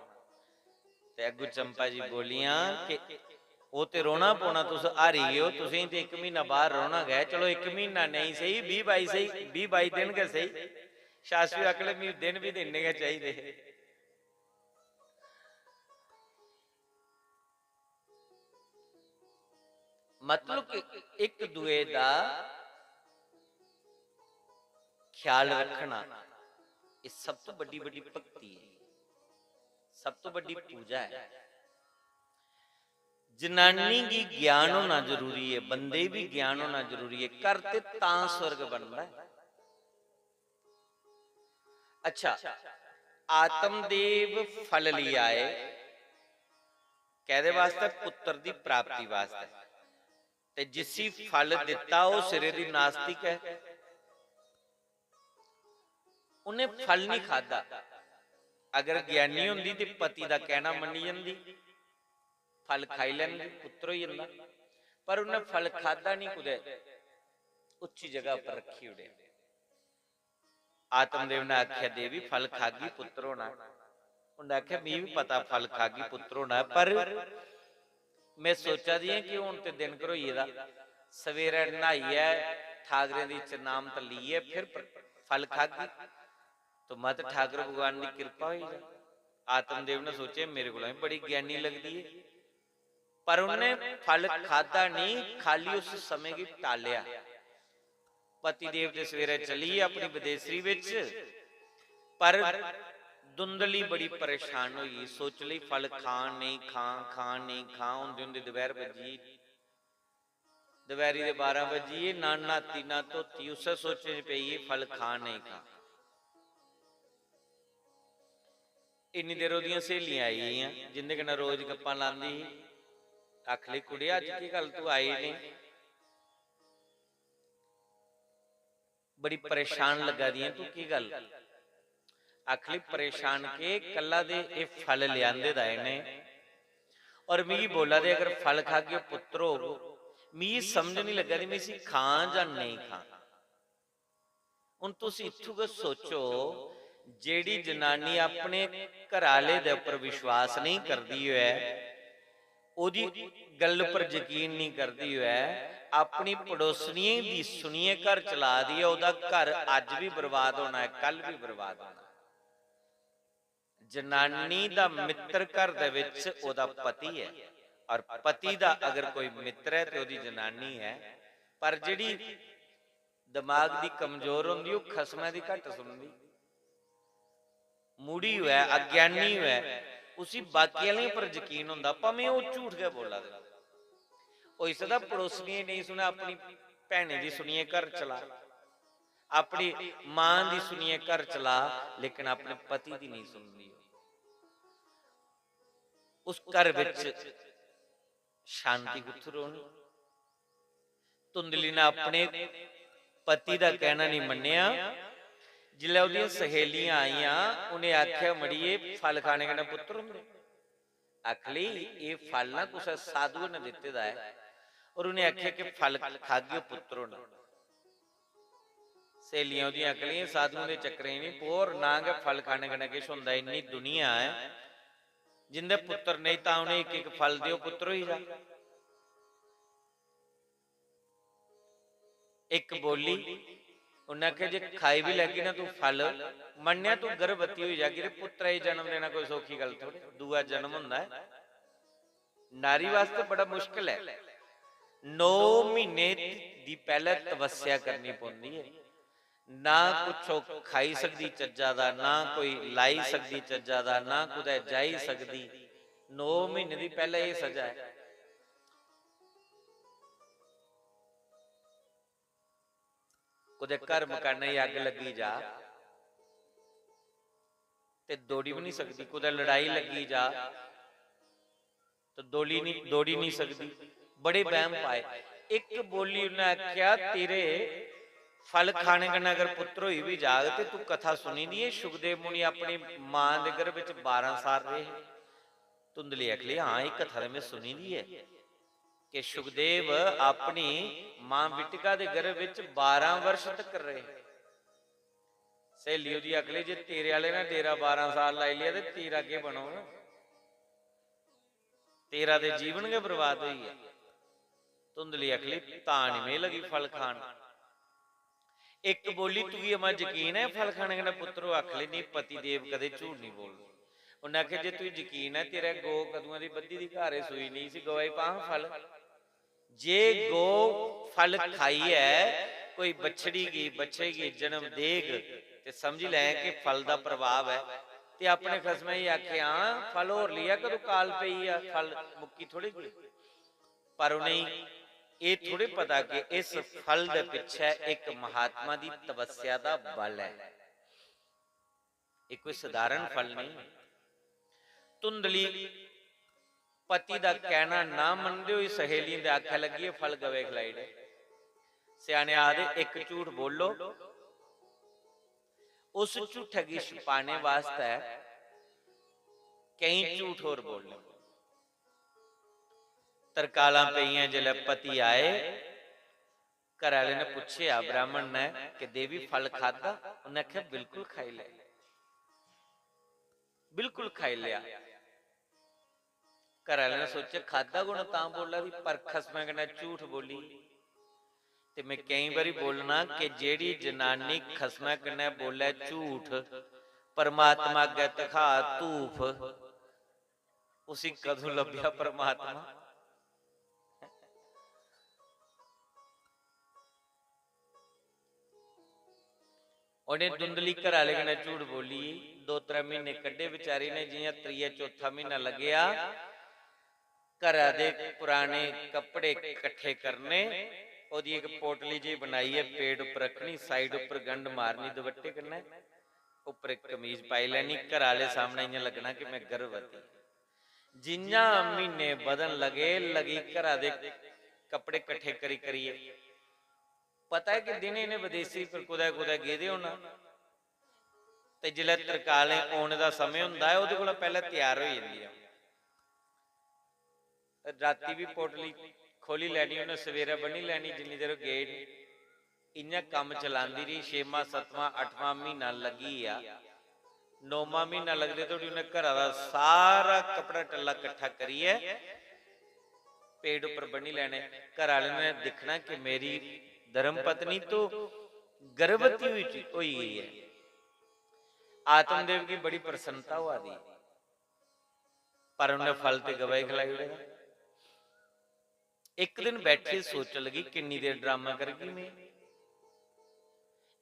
ते अग्गू चंपा जी बोलियां कि "ओह् ते रौह्ना पौना, तुस हारी गे ओ, तुसेंगी ते इक म्हीना बाह्र रौह्ना गै। चलो, इक म्हीना नेईं सेही, बीह् बाई सेही, बीह् बाई दिन गै सेही।" शास्त्री आखन लगे, "मिगी दिन बी ते इन्ने गै चाहिदे हे।" मतलब कि इक दुए दा ख्याल रखना, एह् सब तो बड्डी, बड्डी भक्ति ऐ, सब तो बड्डी पूजा ऐ। जनानी गी ज्ञान होना जरूरी ऐ, बंदे गी बी ज्ञान होना जरूरी ऐ। घर ते तां स्वर्ग बनदा ऐ। अच्छा, आत्मदेव फल लेई आए, कैह्दे वास्तै? पुत्र दी प्राप्ति वास्तै। ते जिसी फल दित्ता, ओह् सिरे दी नास्तिक ऐ। उन्नै फल निं खाद्धा। अगर ज्ञानी होंदी ते पति दा कैह्ना मन्नी जंदी, फल खाई लैंदी, पुत्र होई जंदा। पर उन्नै फल खाद्धा निं, कुतै उच्ची जगह पर रक्खी ओड़ेआ। आत्मदेव ने आखेआ, "देवी, फल खागी, पुत्र होना।" उन्नै आखेआ, "मिगी बी पता फल खागी, पुत्र होना, पर में सोचा दी आं कि हून ते दिन घरोई गेदा, सवेरै न्हाइयै ठाकरें दी चरणामत लेइयै फिर प-, फल खागी, तो मत ठाकर भगवान दी किरपा होई जा।" आत्मदेव ने सोचेआ, "मेरे कोला बी बड़ी ज्ञानी लगदी ऐ।" पर उन्नै फल खाद्धा नेईं, खाली उस समें गी टालेआ। पतिदेव ते सवेरै चली गे अपनी बदेसरी बिच, पर धुंधली बड़ी परेशान होई गेई, सोच लेई, फल खां नेईं खां, खां नेईं खां, होंदे होंदे दपैह्र बज्जी गेई। दपैह्री दे बारां बज्जी गे, ना न्हाती ना धोती, उस्सै सोचें च पेई गेई, फल खां नेईं खां। इन्नी देर ओह्दियां स्हेलियां आई गेइयां, जिंदे कन्नै रोज गप्पां लांदी ही। आखली, "कुड़िया, अज्ज केह् गल्ल तूं आई नेईं? बड़ी परेशान लग्गा दी ऐं तूं, केह् गल्ल?" आखली, "परेशान केह्, कल्ला दे एह् फल लेआंदे दा इ'नें, और मिगी बोला दे अगर फल खागे पुत्र होग। मिगी समझ निं लग्गा दी, में इसी खां जां नेईं खां।" हुन तुस इत्थूं गै सोचो, जेह्ड़ी जनानी अपने घरै आह्ले दे उप्पर विश्वास नेईं करदी होऐ, ओह्दी गल्ल पर यकीन नेईं करदी होऐ, अपनी पड़ोसनियें दी सुनियै घर चला दी ऐ, ओह्दा घर अज्ज बी बर्बाद होना ऐ, कल बी बर्बाद होना ऐ। जनानी दा मित्र घर दे विच ओह्दा पति ऐ, और पति दा अगर कोई मित्र ऐ ते ओह्दी जनानी ऐ। पर जेह्ड़ी दमाग दी कमजोर होंदी, ओह् खसमै दी घट्ट सुनदी। मूढ़ी होऐ, अज्ञानी होऐ, उसी बाकी आह्लें पर यकीन होंदा, भामें ओह् झूठ गै बोला दे। होई सकदा पड़ोसनियें नेईं सुनै, अपनी भैनें दी सुनियै घर चला, अपनी मां दी सुनियै घर चला, लेकिन अपने पति दी नेईं सुनदी। उस घर बिच शांति कुत्थों रौह्नी? धुंधली ने अपने पति दा कहना नहीं मन्नेआ। जिसलै ओह्दियां सहेलियां आइयां, उ'नें आखेआ, "मड़िये, फल खाने कन्नै पुत्तर होंदे?" आखली, "एह् फल ना कुसै साधु ने दित्ते दा ऐ, और उ'नें आखेआ कि फल खागे, पुत्तर होना।" स्हेलियां ओह्दियां आखलियां, "साधुएं दे चक्करें च निं पौर, ना गै फल खाने कन्नै किश होंदा। इन्नी दुनिया ऐ, जिंदे पुत्तर नेईं, तां उ'नें इक इक फल देओ, पुत्तर होई जा।" इक बोली, उन्नै आखेआ, "जे खाई बी लैगी ना तूं फल, मन्नेआ तूं गर्भवती होई जागी ते पुत्तरै गी जन्म देना कोई सौखी गल्ल थोड़ी, दूआ जन्म होंदा ऐ।" नारी वास्तै बड़ा मुश्कल ऐ। नौ म्हीने दी पैह्लै तपस्या करनी पौंदी ऐ। ना कुछ ओह् खाई सकदी चज्जा दा, ना कोई लाई सकदी चज्जा दा, ना कुतै जाई सकदी। नौ म्हीने दी पैह्लै एह् सजा ऐ। कुतै घर मकानै गी अग्ग लग्गी जा ते दौड़ी बी निं सकदी, कुतै लड़ाई लग्गी जा ते दौड़ी निं, दौड़ी निं सकदी। बड़े बैह्म पाए। इक बोली उन्नै आखेआ, "तेरे फल खाने कन्नै अगर पुत्तर होई बी जाग ते तूं कथा सुनी दी ऐ, सुखदेव मुनि अपनी मां दे गर्भ च बारां साल रेह् हे।" धुंधली आखली, "हां, एह् कथा ते में सुनी दी ऐ।" कि सुखदेव अपनी मां विटिका दे गर्भ विच बारां वर्ष तक रेह्। स्हेली ओह्दी आखली, "जे तेरे आह्ले ने डेरा बारां साल लाई लेआ ते तेरा केह् बनोग? तेरा ते जीवन गै बर्बाद होई गेआ।" धुंधली आखली, "तां निं में लगी फल खान।" इक बोली, "तुगी अमा यकीन ऐ फल खाने कन्नै पुत्तर होआ?" आखली, "नेईं, पति देव कदें झूठ निं बोलदे।" उन्नै आखेआ, "जे तुगी यकीन ऐ, तेरे गौ कदुआं दी बद्धी दी घर ऐ, सूई नेईं, इसी गवा गी पा हां फल।" जे गौ फल खाइयै कोई बछड़ी गी, बच्छे गी जन्म देग, ते समझी लै कि फल दा प्रभाव ऐ। ते अपने खसमै गी आखेआ, "हां, फल होर लेआ, कदूं काल पेई आ, फल मुक्की थोड़ी गई।" पर उ'नेंगी एह् थोड़े पता कि इस फल दे पिच्छे इक महात्मा दी तपस्या दा बल ऐ। एह् कोई सधारण फल नेईं। धुंधली पति दा कहना ना मनदे होई सहेलियें दे आखै लगी, "एह् फल गवै खलाई ओड़े।" स्याने आखदे, "इक झूठ बोलो, उस झूठै गी छुपाने वास्तै केईं झूठ होर बोलने।" तरकालां पेइयां जिसलै पति आए, घरै आह्ले ने पुच्छेआ ब्राह्मण ने कि "देवी, फल खाद्धा?" उन्नै आखेआ, "बिल्कुल खाई लेआ, बिल्कुल खाई लेआ।" घरै आह्ले ने सोचेआ, "खाद्धा गै होना, तां बोला दी, पर खसमै कन्नै झूठ बोली।" ते में केईं बारी बोलना कि जेह्ड़ी जनानी खसमै कन्नै बोलै झूठ, परमात्मा अग्गै धखा धूफ, उसी कदूं लब्भेआ परमात्मा? उ'नें धुंधली घरै आह्ले कन्नै झूठ बोली, दो त्रै म्हीने कड्ढे बेचारी ने, जि'यां त्रीया चौथा म्हीना लग्गेआ, घरै दे पुराने कपड़े कट्ठे करने, ओह्दी इक पोटली जेही बनाइयै पेट उप्पर रक्खनी, side उप्पर गंढ मारनी दपट्टे कन्नै, उप्पर इक कमीज पाई लैनी, घरै आह्ले सामनै इ'यां लग्गना कि में गर्भवती। जि'यां म्हीने बधन लगे, लगी घरा दे कपड़े कट्ठे करी करियै। पता ऐ कि दिनें इ'नें बदेसी पर कुतै कुतै गेदे होना, ते जिसलै तरकालें औने दा समें होंदा ऐ, ओह्दे कोला पैह्लें त्यार होई जंदी ऐ। रातीं बी पोटली खोह्ल्ली लैनी, उ'नें सवेरै ब'न्नी लैनी, जिन्नी देर ओह् गे निं। इ'यां कम्म चलांदी रेही। छेमां, सतमां, अठमां म्हीना लग्गी गेआ। नौमां म्हीना लगदे धोड़ी उ'नें घरा दा सारा कपड़ा टल्ला कट्ठा करियै पेट उप्पर ब'न्नी लैने। घरै आह्ले ने दिक्खना कि मेरी धर्म पत्नी तो गर्भवती होई चु-, होई गेई ऐ। आत्मदेव गी बड़ी प्रसन्नता होआ दी, पर उ'न्नै फल ते गवै गी खलाई ओड़े दा। इक दिन बैठी सोचन लगी, "किन्नी देर ड्रामा करगी में?"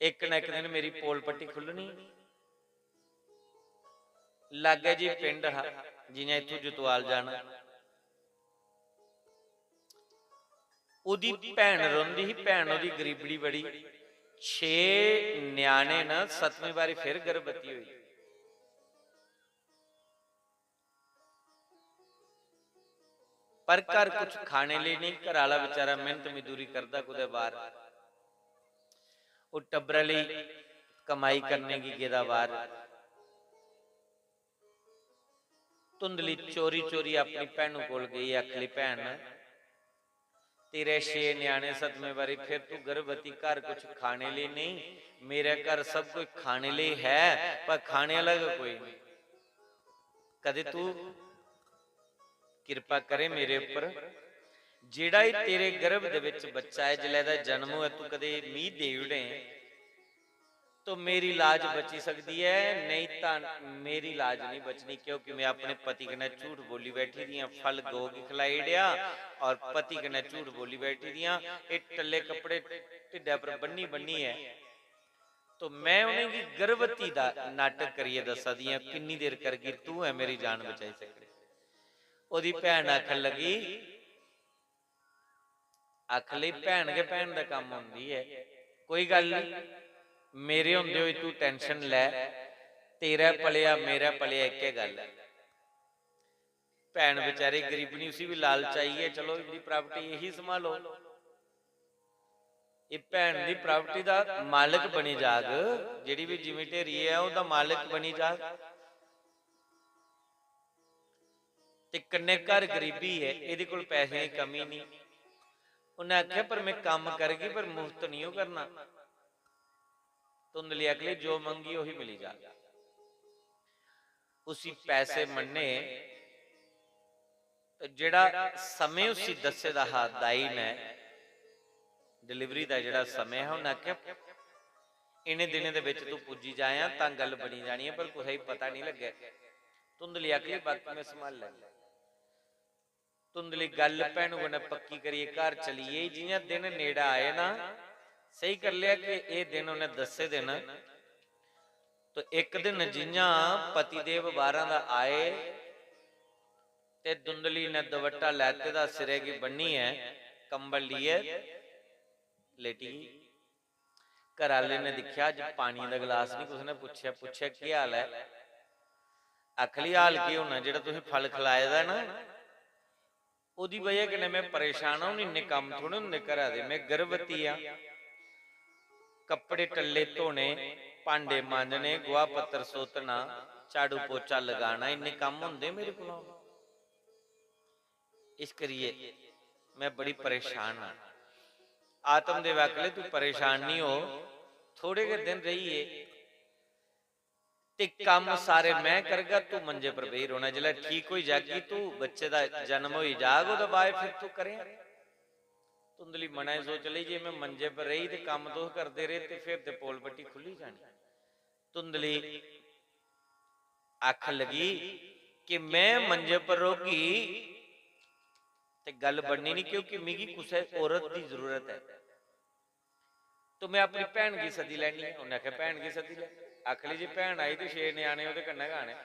इक ना इक दिन मेरी पोल पट्टी खु'ल्लनी। लागै जी पिंड हा, जि'यां इत्थूं जतवाल जाना। ओह्दी भैन रौंह्दी ही, भैन ओह्दी गरीबड़ी बड़ी, छे ञ्याणे न, सतमीं बारी फिर गर्भवती होई। पर घर कुछ खाने लेई नेईं, घर आह्ला बेचारा मेह्नत मजदूरी करदा कुतै बाह्र, ओह् टब्बरै लेई कमाई करने गी गेदा बाह्र। धुंधली चोरी चोरी अपनी भैनू कोल गेई, आखली, "भैन, तेरे छे ञ्याणे, सतमें बारी फिर तू गर्भवती, घर कुछ खाने लेई नेईं, मेरे घर सब कुछ खाने लेई है, पर खाने आह्ला गै कोई नेईं। कदें तू किरपा करें मेरे उप्पर, जेह्ड़ा एह् तेरे गर्भ दे बिच बच्चा ऐ, जिसलै एह्दा जन्म होऐ, तू कदें मी देई ओड़ें, तो मेरी लाज बची सकदी ऐ, नेईं तां मेरी लाज नेईं बचनी, क्योंकि में अपने पति कन्नै झूठ बोली बैठी दी आं, फल गौ गी खलाई ओड़ेआ और पति कन्नै झूठ बोली बैठी दी आं। एह् टल्ले कपड़े ढिड्डै पर बन्नी बन्नियै, तो में उ'नेंगी गर्भवती दा नाटक करियै दस्सा दी आं, किन्नी देर करगी तूं ऐ मेरी जान बचाई सकदी।" ओह्दी भैन आखन लगी, आखन लगी, "भैन गै भैन दा कम्म होंदी ऐ, कोई गल्ल निं, मेरे होंदे होई तू tension लै, तेरा पलेआ, मेरा पलेआ, इक्कै गल्ल ऐ।" भैन बेचारी गरीबनी, उसी बी लालच आई गेआ, चलो इंदी property यही संभालो। एह् भैन दी property दा मालक बनी जाग, जेह्ड़ी बी जिमीं ढेरी ऐ, ओह्दा मालक बनी जाग। ते कन्नै घर गरीबी ऐ, एह्दे कोल पैसें दी कमी निं। उन्नै आखेआ, "पर में कम्म करगी, पर मुफ्त निं ओह् करना।" धुंधली आखली, "जो मंगी, ओही मिली जाग।" उसी पैसे मन्ने, ते जेह्ड़ा समें उसी दस्से दा हा दाई ने, delivery दा जेह्ड़ा समें हा, उन्नै आखेआ, "इ'नें दिनें दे बिच तू पुज्जी जायां, तां गल्ल बनी जानी ऐ, पर कुसै गी पता निं लग्गै।" धुंधली आखली, "बाकी में संभाली लैगी।" धुंधली गल्ल भैनू कन्नै पक्की करियै घर चली गेई। जि'यां दिन नेड़े आए ना, स्हेई करी लेआ कि एह् दिन उ'नें दस्से दे न। तो इक दिन जि'यां पतिदेव बाह्‌रा दा आए, ते धुंधली ने दपट्टा लैते दा सिरै गी बन्नियै कंबल लेइयै लेटी गेई। घर आह्ले ने दिक्खेआ, अज्ज पानी दा गलास निं कुसै ने पुच्छेआ। पुच्छेआ, "केह् हाल ऐ?" आखली, "हाल केह् होना, जेह्ड़ा तुसें फल खलाए दा ना, ओह्दी बजह कन्नै में परेशान आं। हून इन्ने कम्म थोड़े होंदे घरा दे। में गर्भवती आं, कपड़े टल्ले धोने, भांडे मांजने, गोहा पत्तर सोतना, झाड़ू पोचा लगाना, इन्ने कम्म होंदे मेरे कोला? इस करियै में बड़ी परेशान आं।" आत्मदेव आखले, "तू परेशान निं हो, थोड़े गै दिन रेही गे ते कम्म सारे में करगा, तू मंजे पर बेही रौह्ना। जिसलै ठीक होई जागी तू, बच्चे दा जन्म होई जाग, ओह्दे बाद फिर तू करें।" धुंधली मनै च सोच लेई, "जे में मंजे पर रेही ते कम्म तुस करदे रेह् ते फिर ते पोल पट्टी खु'ल्ली जानी।" धुंधली आखन लगी कि "में मंजे पर रौह्गी ते गल्ल बननी निं, क्योंकि मिगी कुसै औरत दी जरूरत ऐ। तो में अपनी भैन गी सद्दी लैनी आं।" उन्नै आखेआ, "भैन गी सद्दी लै।" आखली, "जे भैन आई ते छे ञ्याणे ओह्दे कन्नै गै आने।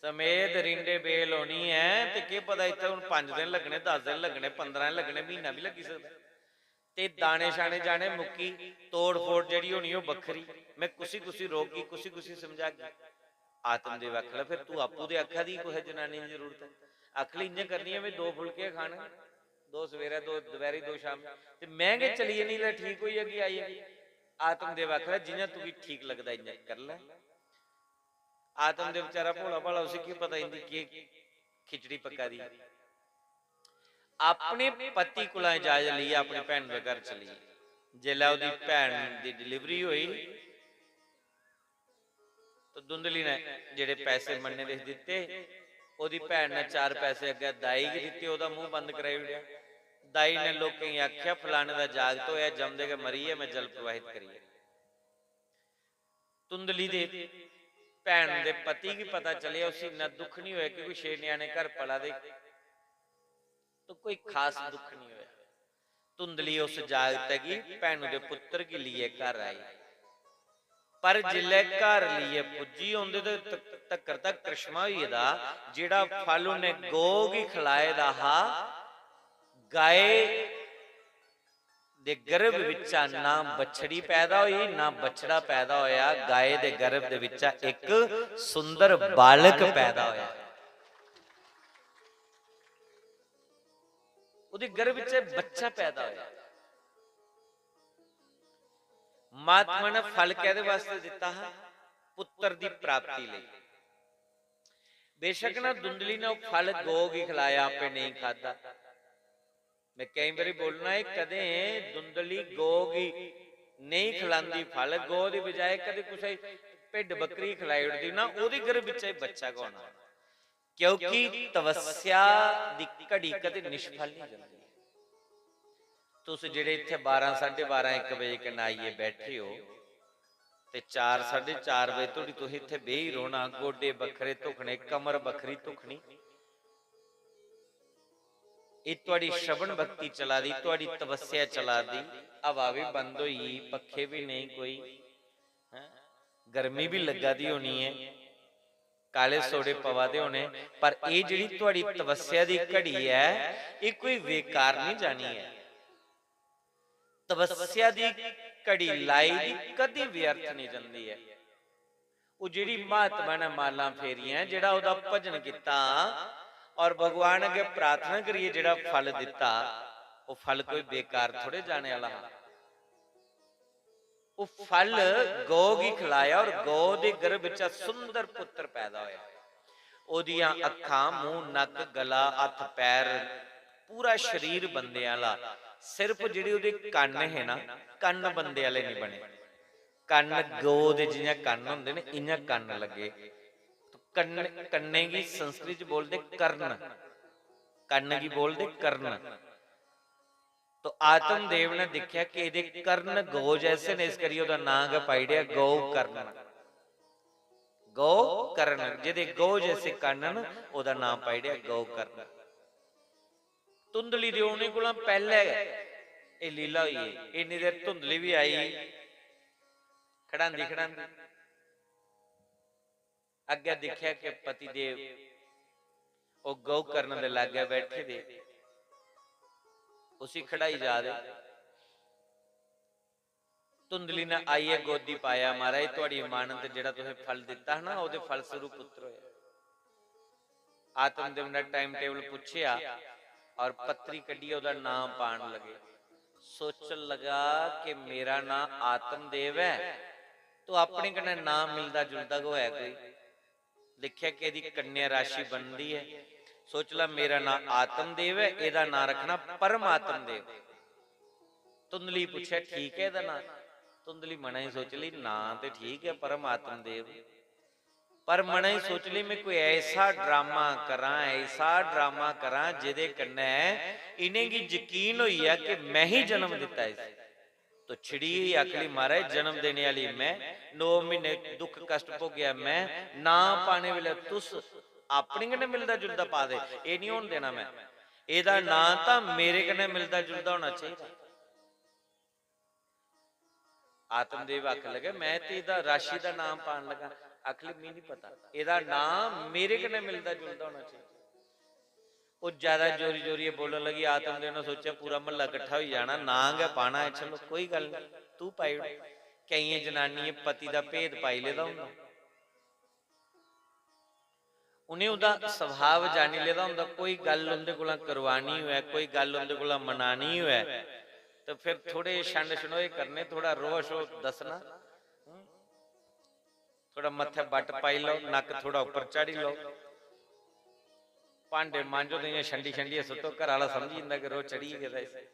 समेत रिंडे बेल होनी ऐ ते केह् पता इत्थै हून पंज दिन लग्गने, दस दिन लग्गने, पंदरां दिन लग्गने, म्हीना बी लग्गी सकदा। ते दाने शाने जाने मुक्की, तोड़ फोड़ जेह्ड़ी होनी ओह् बक्खरी। में कुसी कुसी रोकगी, कुसी कुसी समझागी।" आत्मदेव आखन लगा, "फिर तू आपूं ते आखा दी कुसै जनानी दी जरूरत ऐ।" आखली, "इ'यां करनी ऐ, में दो फुलके खाने, दो सवेरै, दो दपैह्री, दो शामी, ते में गै चली जन्नी, लै ठीक होई जागी, आई जागी।" आत्मदेव आखदा, "जि'यां तुगी ठीक लगदा इ'यां करी लै।" आत्मदेव बेचारा भोला भाला, उसी केह् पता इंदी केह् खिचड़ी पक्का दी। अपने पति कोला इजाजत लेइयै अपनी भैन दे घर चली गेई। जेल्लै ओह्दी भैन दी delivery होई, तो धुंधली ने जेह्ड़े पैसे मन्ने दे दित्ते, ओह्दी भैन ने चार पैसे अग्गें दाई गी दित्ते, ओह्दा मूंह बंद कराई ओड़ेआ। दाई ने लोकें गी आखेआ, "फलाने दा जागत होएआ, जमदे गै मरी गेआ, में जल प्रवाहित करी गेआ।" धुंधली दे भैन दे पति गी पता चलेआ, उसी इन्ना दुख निं होएआ, क्योंकि छे ञ्याणे घर पला दे, तो कोई खास दुख निं होएआ। धुंधली उस जागतै गी, भैनू दे पुत्तर गी लेइयै घर आई। पर जिसलै घर लेइयै पुज्जी, उं'दे ते त-, तक्कर दा करिश्मा होई गेदा, जेह्ड़ा फल उ'न्नै गौ गी खलाए दा हा, गाय दे गर्भ बिच्चा ना बछड़ी पैदा होई, ना बछड़ा पैदा होया, गाय दे गर्भ दे बिच्चा इक सुंदर बालक पैदा होया। ओह्दे गर्भ बिच्चा बच्चा पैदा होया। महात्मा ने फल कैह्दे वास्ते दित्ता हा? पुत्तर दी प्राप्ति लेई। बेशक ना धुंधली ने ओह् फल गौ गी खलाया, आपे नेईं खादा। में केईं बारी बोलना, एह् कदें धुंधली गौ गी नेईं खलांदी फल, गौ दी बजाए कदें कुसै भिड्ड बकरी खलाई ओड़दी ना, ओह्दे गर्भ बिच्चा ही बच्चा गै होना। क्योंकि तपस्या दी घड़ी कदें निष्फल नहीं जंदी। तुस जेह्ड़े इत्थै बारां, साढ़े बारां, इक बजे कन्नै आइयै बैठे हो ते चार, साढ़े चार बजे धोड़ी तुसें इत्थै बेही रौह्ना, गोडे बक्खरे धुखने, कमर बक्खरी धुखनी, एह् थुआढ़ी श्रवण भक्ति चला दी, थुआढ़ी तपस्या चला दी, हवा बी बंद होई गेई, पक्खे बी नेईं कोई, हैं? गर्मी बी लग्गा दी होनी ऐ, काले सोड़े पवा दे होने, पर एह् जेह्ड़ी थुआढ़ी तपस्या दी घड़ी ऐ, एह् कोई बेकार निं जानी ऐ। तपस्या दी घड़ी लाई दी कदी व्यर्थ निं जंदी ऐ। ओह् जेह्ड़ी महात्मा ने मालां फेरियां, जेह्ड़ा ओह्दा भजन कीता और भगवान अग्गें प्रार्थना करियै जेह्ड़ा फल दित्ता, ओह् फल कोई बेकार थोड़े जाने आह्ला हा। ओह् फल गौ गी खलाया और गौ दे गर्भ चा सुंदर पुत्र पैदा होया। ओह्दियां अक्खां, मूंह, नक्क, गला, हत्थ, पैर, पूरा शरीर बंदे आह्ला। सिर्फ जेह्ड़े ओह्दे कन्न हे ना, कन्न बंदे आह्ले निं बने। कन्न गौ दे जि'यां कन्न होंदे न, इ'यां कन्न लग्गे। तो कन्न, कन्ने गी संस्कृत च बोलदे कर्ण, कन्न गी बोलदे कर्ण। तो आत्मदेव ने दिक्खेआ कि एह्दे कर्ण गौ जैसे न, इस करियै ओह्दा नांऽ गै पाई ओड़ेआ गौ कर्ण। गौ कर्ण, जेह्दे गौ जैसे कन्न न, ओह्दा नांऽ पाई ओड़ेआ गौ कर्ण। धुंधली दे औने कोला पैह्लें गै एह् लीला होई गेई। इन्नी देर धुंधली बी आई, खड़ांदी खड़ांदी अग्गें दिक्खेआ कि पतिदेव ओह् गौ कर्ण दे लागै बैठे दे, उसी खड़ाई जा दे। धुंधली ने आइयै गोदी पाया, "महाराज, थुआढ़ी मानत, जेह्ड़ा तुसें फल दित्ता हा ना, ओह्दे फलस्वरूप पुत्तर होया।" आत्मदेव ने time table पुच्छेआ और पत्री कड्ढियै ओह्दा नांऽ पान लगे। सोचन लगा कि मेरा नांऽ आत्मदेव ऐ, तो अपने कन्नै नांऽ मिलदा जुलदा गै होऐ कोई। दिक्खेआ कि एह्दी कन्या राशि बनदी ऐ। सोच लै, मेरा नांऽ आत्मदेव ऐ, एह्दा नांऽ रक्खना परमात्मदेव। धुंधली पुच्छेआ, "ठीक ऐ एह्दा नांऽ?" धुंधली मनै च सोची लेई, "नांऽ ते ठीक ऐ परमात्मदेव।" पर मनै च सोची लेई, "में कोई ऐसा ड्रामा करां, ऐसा ड्रामा करां, जेह्दे कन्नै इ'नेंगी यकीन होई जा कि में ही जन्म दित्ता इसी।" तो छिड़ी होई आखली, "महाराज, जन्म देने आह्ली में, नौ म्हीने दुख कष्ट भोगेआ में, नांऽ पाने बेल्लै तुस अपने कन्नै मिलदा जुलदा पा दे, एह् निं होन देना में। एह्दा नांऽ तां मेरे कन्नै मिलदा जुलदा होना चाहिदा।" आत्मदेव आखन लगे, "में ते एह्दा राशि दा नांऽ पान लगा।" आखली, "मिगी निं पता, एह्दा नांऽ मेरे कन्नै मिलदा जुलदा होना चाहिदा।" ओह् ज्यादा जोरी जोरियै बोलन लगी। आत्मदेव ने सोचेआ, "पूरा म्हल्ला किट्ठा होई जाना, नांऽ गै पाना ऐ, चलो कोई गल्ल निं, तूं पाई ओड़।" केइयें जनानियें पति दा भेद पाई लेदा होंदा। उ'नें ओह्दा स्वभाव जानी लेदा होंदा, कोई गल्ल उं'दे कोला करवानी होऐ, कोई गल्ल उं'दे कोला मनानी होऐ, ते फिर थोड़े छंड छंडोए करने, थोड़ा रोह शोह दस्सना। थोड़ा मत्थे बट्ट पाई लैओ, नक्क थोड़ा उप्पर चाढ़ी लैओ, भांडे मांजो ते इ'यां छंडी छंडियै सुट्टो, घर आह्ला समझी जंदा कि रोह् चढ़ी गेदा इसी।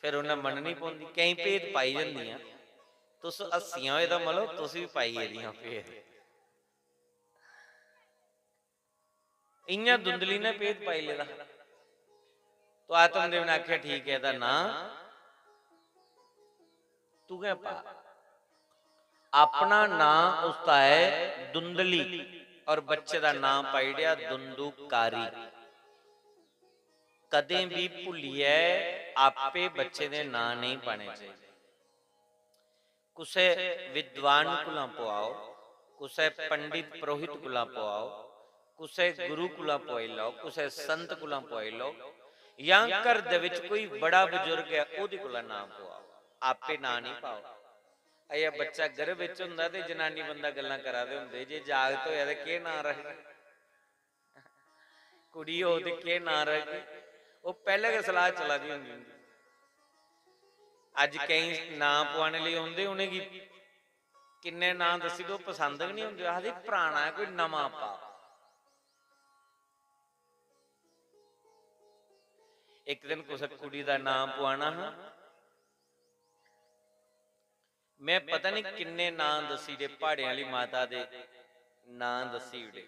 फिर उन्नै मन्ननी पौंदी, केईं भेत पाई जंदियां। तुस हस्सियां ओ, एह्दा मतलब तुस बी पाई गेदियां भेत। इ'यां धुंधली ने भेत पाई लेदा। तो आत्मदेव ने आखेआ, "ठीक ऐ, एह्दा नांऽ तूं गै पा।" अपना नांऽ उसदा ऐ धुंधली, और बच्चे दा नांऽ पाई ओड़ेआ धुंधुकारी। कदें बी भुल्लियै आपे बच्चे दे नांऽ नेईं पाने चाहिदे। कुसै विद्वान कोला पोआओ, कुसै पंडित पुरोहित कोला पोआओ, कुसै गुरु कोला पोआई लैओ, कुसै संत कोला पोआई लैओ, जां घर दे बिच कोई बड़ा बजुर्ग ऐ, ओह्दे कोला नांऽ पोआओ, आपे नांऽ निं पाओ। अजें बच्चा गर्भ बिच होंदा ते जनानी बंदा गल्लां करा दे होंदे, "जे जागत होएआ ते केह् नांऽ रखगे?" कुड़ी होग ते केह् नांऽ रखगे? ओह् पैह्लें गै सलाह् चला दी होंदी उं'दी। अज्ज केईं नांऽ पुआने लेई औंदे, उ'नेंगी किन्ने नांऽ दस्सी दो, पसंद गै निं होंदे। आखदे, "पराना ऐ, कोई नमां पाओ।" इक दिन कुसै कुड़ी दा नांऽ पुआना हा, में पता निं किन्ने नांऽ दस्सी ओड़े, प्हाड़ें आह्ली माता दे नांऽ दस्सी ओड़े।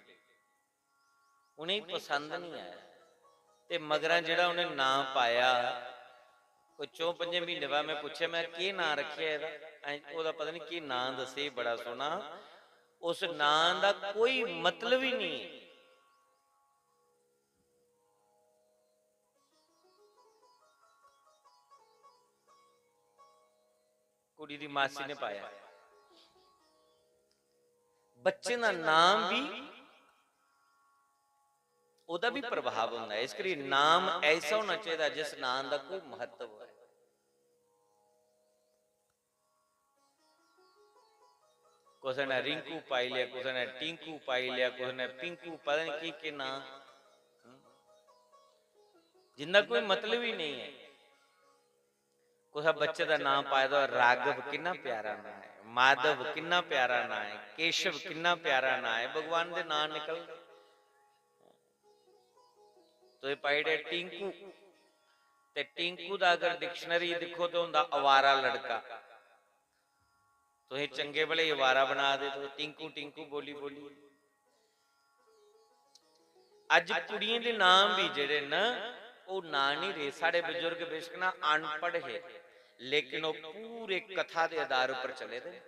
उ'नेंगी पसंद निं आया। ते मगरा जेह्ड़ा उ'नें नांऽ पाया, कोई चौं पंजें म्हीने बाद में पुच्छेआ, में, "केह् नांऽ रक्खेआ एह्दा?" ऐं, ओह्दा पता निं केह् नांऽ दस्से, बड़ा सोह्ना। उस नांऽ दा कोई मतलब ही निं ऐ। कुड़ी दी मासी ने पाया। बच्चें दा नाम बी, ओह्दा बी प्रभाव होंदा ऐ। इस करियै नाम ऐसा होना चाहिदा जिस नाम दा कोई महत्व होऐ। कुसै ने रिंकू पाई लेआ, कुसै ने टिंकू पाई लेआ, कुसै ने पिंकू, पता निं केह् केह् नांऽ, हं? जिंदा कोई मतलब ही नेईं ऐ। कुसै बच्चे दा नांऽ पाए दा होऐ, राघव किन्ना प्यारा नांऽ ऐ, माधव किन्ना प्यारा नांऽ ऐ, केशव किन्ना प्यारा नांऽ ऐ, भगवान दे नांऽ निकलदे। तुसें पाई ओड़ेआ टिंकू, ते टिंकू दा अगर dictionary दिक्खो ते होंदा आवारा लड़का। तुसें चंगे भले आवारा बना दे, तुस टिंकू टिंकू बोली बोली। अज्ज कुड़ियें दे नाम बी जेह्ड़े न, ओह् नांऽ निं रेह्। साढ़े बजुर्ग बेशक ना अनपढ़ हे, लेकिन ओह् पूरे कथा दे आधार उप्पर चले दे।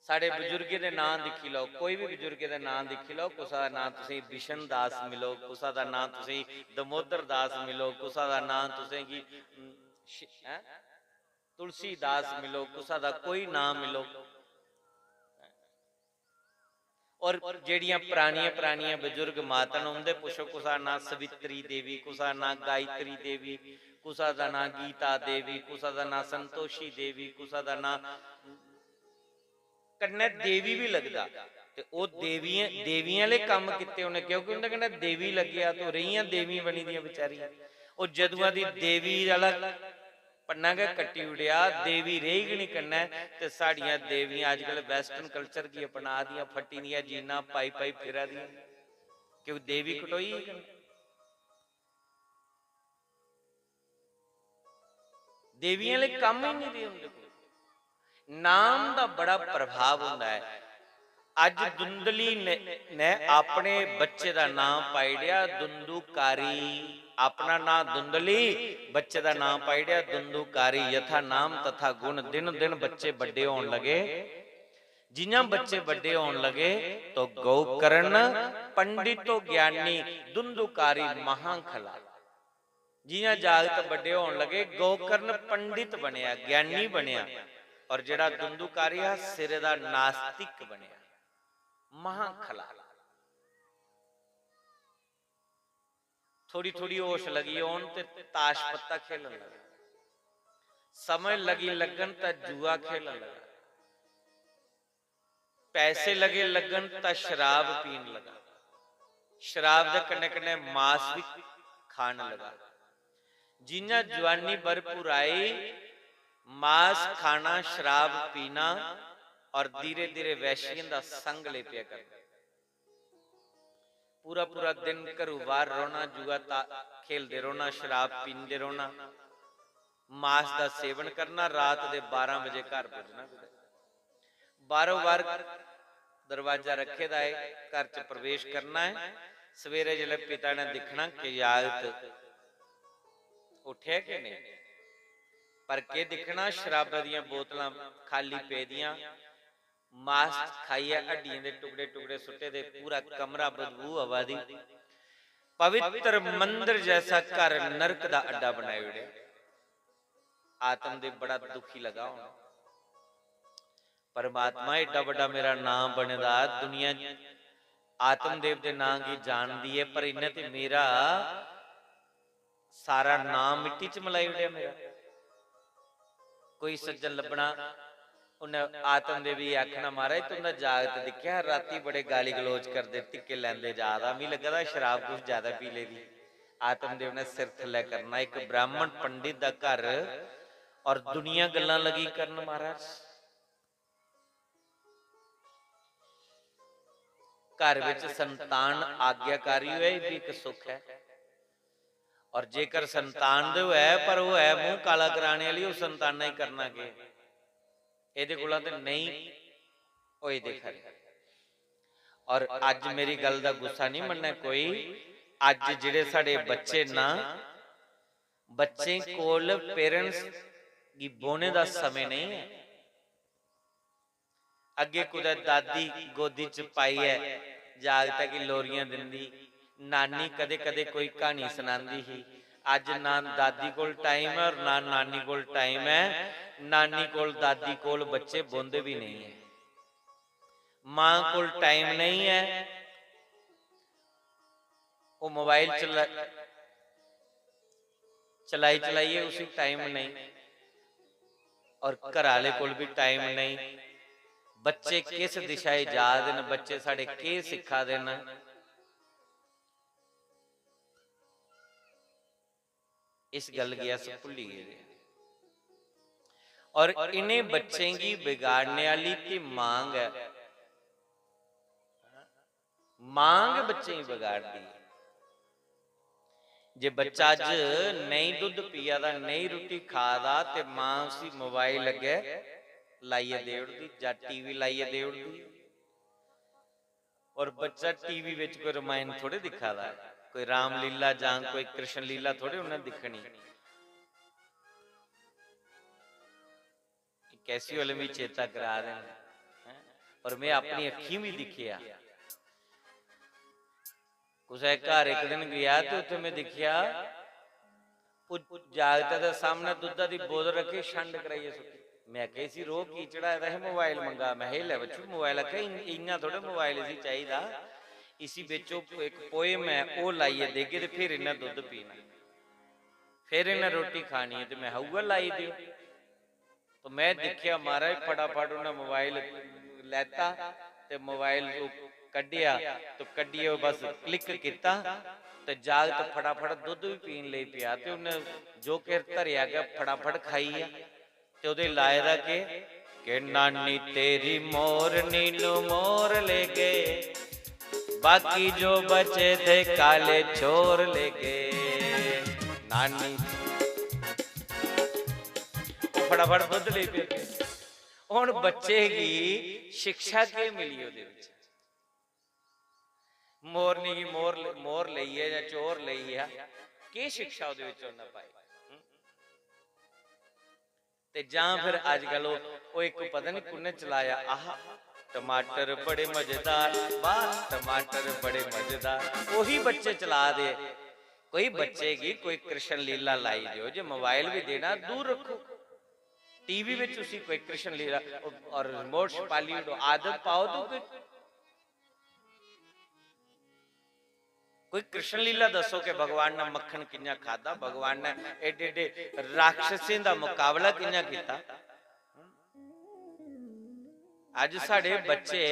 साढ़े बजुर्गें दे नांऽ दिक्खी लैओ, कोई बी बजुर्गें दे नांऽ दिक्खी लैओ, कुसै दा नांऽ तुसेंगी बिशन दास मिलग, कुसै दा नांऽ तुसेंगी दमोदर दास मिलग, कुसै दा नांऽ तुसेंगी, उम, शि-, हैं? तुलसीदास मिलो, कुसा दा कोई नाम मिलो, और जेह्ड़ियां परानियां परानियां बजुर्ग माता न, उं'दे पुच्छो, कुसा दा नांऽ सवित्री देवी, कुसा दा नांऽ गायत्री देवी, कुसा दा नांऽ गीता देवी, कुसा दा नांऽ संतोषी देवी, कुसा दा नांऽ, कन्नै देवी बी लगदा। ते ओह् देवियें, देवियें आह्ले कम्म कीते उ'नें, क्योंकि उं'दे कन्नै देवी लग्गेआ ते ओह् रेहियां देवी बनी दियां बेचारियां। ओह् जदुआं दी देवी आह्ला पन्ना गै कट्टी ओड़ेआ, देवी रेही गै निं कन्नै। ते साढ़ियां देवियां अजकल western culture गी अपना दियां, फट्टी दियां जीनां पाई पाई फिरा दियां, क्यों देवी कटोई गेई कन्नै। देवियें आह्ले कम्म ही निं रेह् उं'दे कोल। नाम दा बड़ा प्रभाव होंदा ऐ। अज्ज धुंधली ने, ने अपने बच्चे दा नाम पाई ओड़ेआ धुंधुकारी, अपना नाम धुंधली, बच्चे दा नाम पाई ओड़ेआ धुंधुकारी। यथा नाम तथा गुण, दिन दिन बच्चे बड्डे होन लगे। जि'यां बच्चे बड्डे होन लगे, तो गोकर्ण पंडितो ज्ञानी धुंधुकारी महांखला। जि'यां जागत बड्डे होन लगे, गोकर्ण पंडित बनेआ, ज्ञानी बनेआ, और जेह्ड़ा धुंधुकारी हा, सिरे दा नास्तिक बनेआ, महांखला। थोड़ी थोड़ी होश लगी होन ते ताश पत्ता खेलन लगा, समय लगी लगन तां जुआ खेलन लगा, पैसे लगे लगन तां शराब पीन लगा, शराब दे कन्नै कन्नै मांस भी खान लगा। जि'यां जुआनी भरपूर आई, मांस खाना, शराब पीना और धीरे धीरे वैशियें दा संग लेपिया करना। पूरा पूरा दिन घरू बाहर रौहना, जुआ ता-, खेलदे रौहना, शराब पींदे रौहना, मांस दा सेवन करना, रात दे बारां बजे घर पुज्जना कुतै। बारो बार दरवाजा रक्खे दा ऐ, घर च प्रवेश करना ऐ। सवेरे जिसलै पिता ने दिक्खना कि जागत उट्ठेआ कि नेईं, पर केह् दिक्खना, शराबा दियां बोतलां खाली पेदियां, मांस खाइयै हड्डियें दे टुकड़े टुकड़े सुट्टे दे, पूरा कमरा बदबू आवा दी। पवित्र मंदर जैसा घर नरक दा अड्डा बनाई ओड़ेआ। आत्मदेव बड़ा दुखी लगा होना। परमात्मा, एड्डा बड्डा मेरा नाम बने दा, दुनिया आत्मदेव दे नां गी जानदी ऐ, पर इन्नै ते मेरा सारा नाम मिट्टी च मलाई ओड़ेआ मेरा। कोई सज्जन लब्भना, उन्नै आत्मदेव गी आखना, "महाराज, तुं'दा जागत दिक्खेआ, रातीं बड़े गाली गलोच करदे, धिक्के लैंदे जा दा, मिगी लग्गा दा शराब कुछ ज्यादा पी लेदी।" आत्मदेव ने सिर थल्लै करना, इक ब्राह्मण पंडित दा घर और दुनिया गल्लां लगी करन, महाराज। घर विच संतान आज्ञाकारी होए, एह् भी इक सुख ऐ। और जेकर संतान दे होए, पर होए मूंह काला कराने आह्ली, उस संताना गी करना केह्? एह्दे कोला ते नेईं होए दे खरे। और अज्ज मेरी गल्ल दा गुस्सा निं मन्नै कोई, अज्ज जेह्ड़े साढ़े बच्चे न, बच्चें कोल parents गी बौह्ने दा समें नेईं ऐ। अग्गें कुतै दादी गोदी च पाइयै जागतै गी लोरियां दिंदी, नानी कदें-कदें कोई क्हानी सनांदी ही। अज्ज ना दादी कोल time ऐ और ना नानी कोल time ऐ। नानी कोल, दादी कोल बच्चे बौंह्दे बी नेईं ऐ। मां कोल time नेईं ऐ, ओह् mobile चला-, चलाई चलाइयै उसी time नेईं, और घर आह्ले कोल बी time नेईं। बच्चे किस दिशा च जा दे न, बच्चे साढ़े केह् सिक्खा दे न, इस गल्ल गी अस भुल्ली गेदे आं। और इ'नें बच्चें गी बिगाड़ने आह्ली ते मां गै, मां गै बच्चें गी बिगाड़दी ऐ। जे बच्चा अज्ज नेईं दुद्ध पिया दा, नेईं रुट्टी खा दा, ते मां उसी mobile अग्गै लाइयै देई ओड़दी जां TV लाइयै देई ओड़दी। और बच्चा TV बिच कोई रामायण थोड़े दिक्खा दा ऐ, कोई रामलीला जां कोई कृष्ण लीला थोड़े उन्नै दिक्खनी। कैसी वाले मिगी चेता करा दे न, हैं? और में अपनी अक्खीं बी दिक्खेआ। कुसै घर इक दिन गेआ ते उत्थै में दिक्खेआ, ओह् जागतै दे सामनै दुद्धा दी बोतल रक्खी, छंड कराइयै सुट्टी। में आखेआ, "इसी रोह् की चढ़ाए दा ऐ? मोबाइल मंगा।" में आखेआ, "एह् लै बच्चू मोबाइल।" आखेआ, "इ'यां, इ'यां थोह्ड़े मोबाइल इसी चाहिदा, इसी बिच ओह् इक पोएम ऐ, ओह् लाइयै देगे ते फिर इन्नै दुद्ध पीना, फिर इन्नै रोटी खानी ऐ।" ते में आखेआ, "उ'ऐ लाई देओ।" ते में दिक्खेआ, महाराज, फटाफट उन्नै मोबाइल लैता ते मोबाइल ओह् कड्ढेआ ते कड्ढियै ओह् बस click कीता ते जागत फटाफट दुद्ध बी पीन लगी पेआ ते उन्नै जो किश धरेआ गै फटाफट खाई गेआ। ते ओह्दे लाए दा केह्? कि नानी तेरी मोरनी नू मोर ले गए, बाकी जो बचे थे काले छोर ले गए। नानी, ओह् फटाफट दुद्ध लेई पे। हुन बच्चे गी शिक्षा केह् मिली ओह्दे बिच? मोरनी गी मोर, मोर लेई ऐ जां चोर लेई ऐ, केह् शिक्षा ओह्दे बिच उन्नै पाई? हं? ते जां फिर अजकल ओह्, ओह् इक पता निं कु'न्नै चलाया, "आहा, टमाटर बड़े मजेदार, वाह, टमाटर बड़े मजेदार।" ओही बच्चे चला दे। कोई बच्चे गी कोई कृष्ण लीला लाई देओ, जे मोबाइल बी देना, दूर रक्खो। टीवी बिच उसी कोई कृष्ण लीला और रिमोट छपाली ओड़ो, आदत पाओ तो कोई कोई कृष्ण लीला दस्सो कि भगवान ने मक्खन कि'यां खादा, भगवान ने एड्डे एड्डे राक्षसें दा मुकाबला कि'यां कीता। अज्ज साढ़े बच्चे,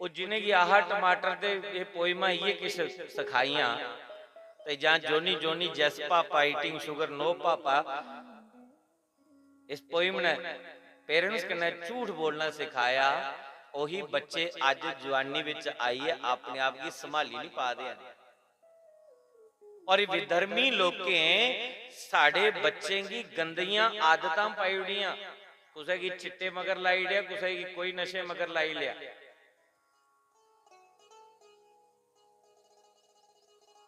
ओह् जि'नेंगी आहा टमाटर ते एह् पोइमां इ'यै किश सखाइयां, ते जां जोनी जोनी, yes पापा, eating sugar, no पापा, इस पोइम ने पेरेंट्स कन्नै झूठ बोलना सिखाया, ओही बच्चे अज्ज जुआनी बिच आइयै अपने आप गी संभाली निं पा दे हैन। और विधर्मी लोकें साढ़े बच्चें गी गंदियां आदतां पाई ओड़ियां, कुसै गी चिट्टे मगर लाई ओड़ेआ, कुसै गी कोई नशे मगर लाई लेआ।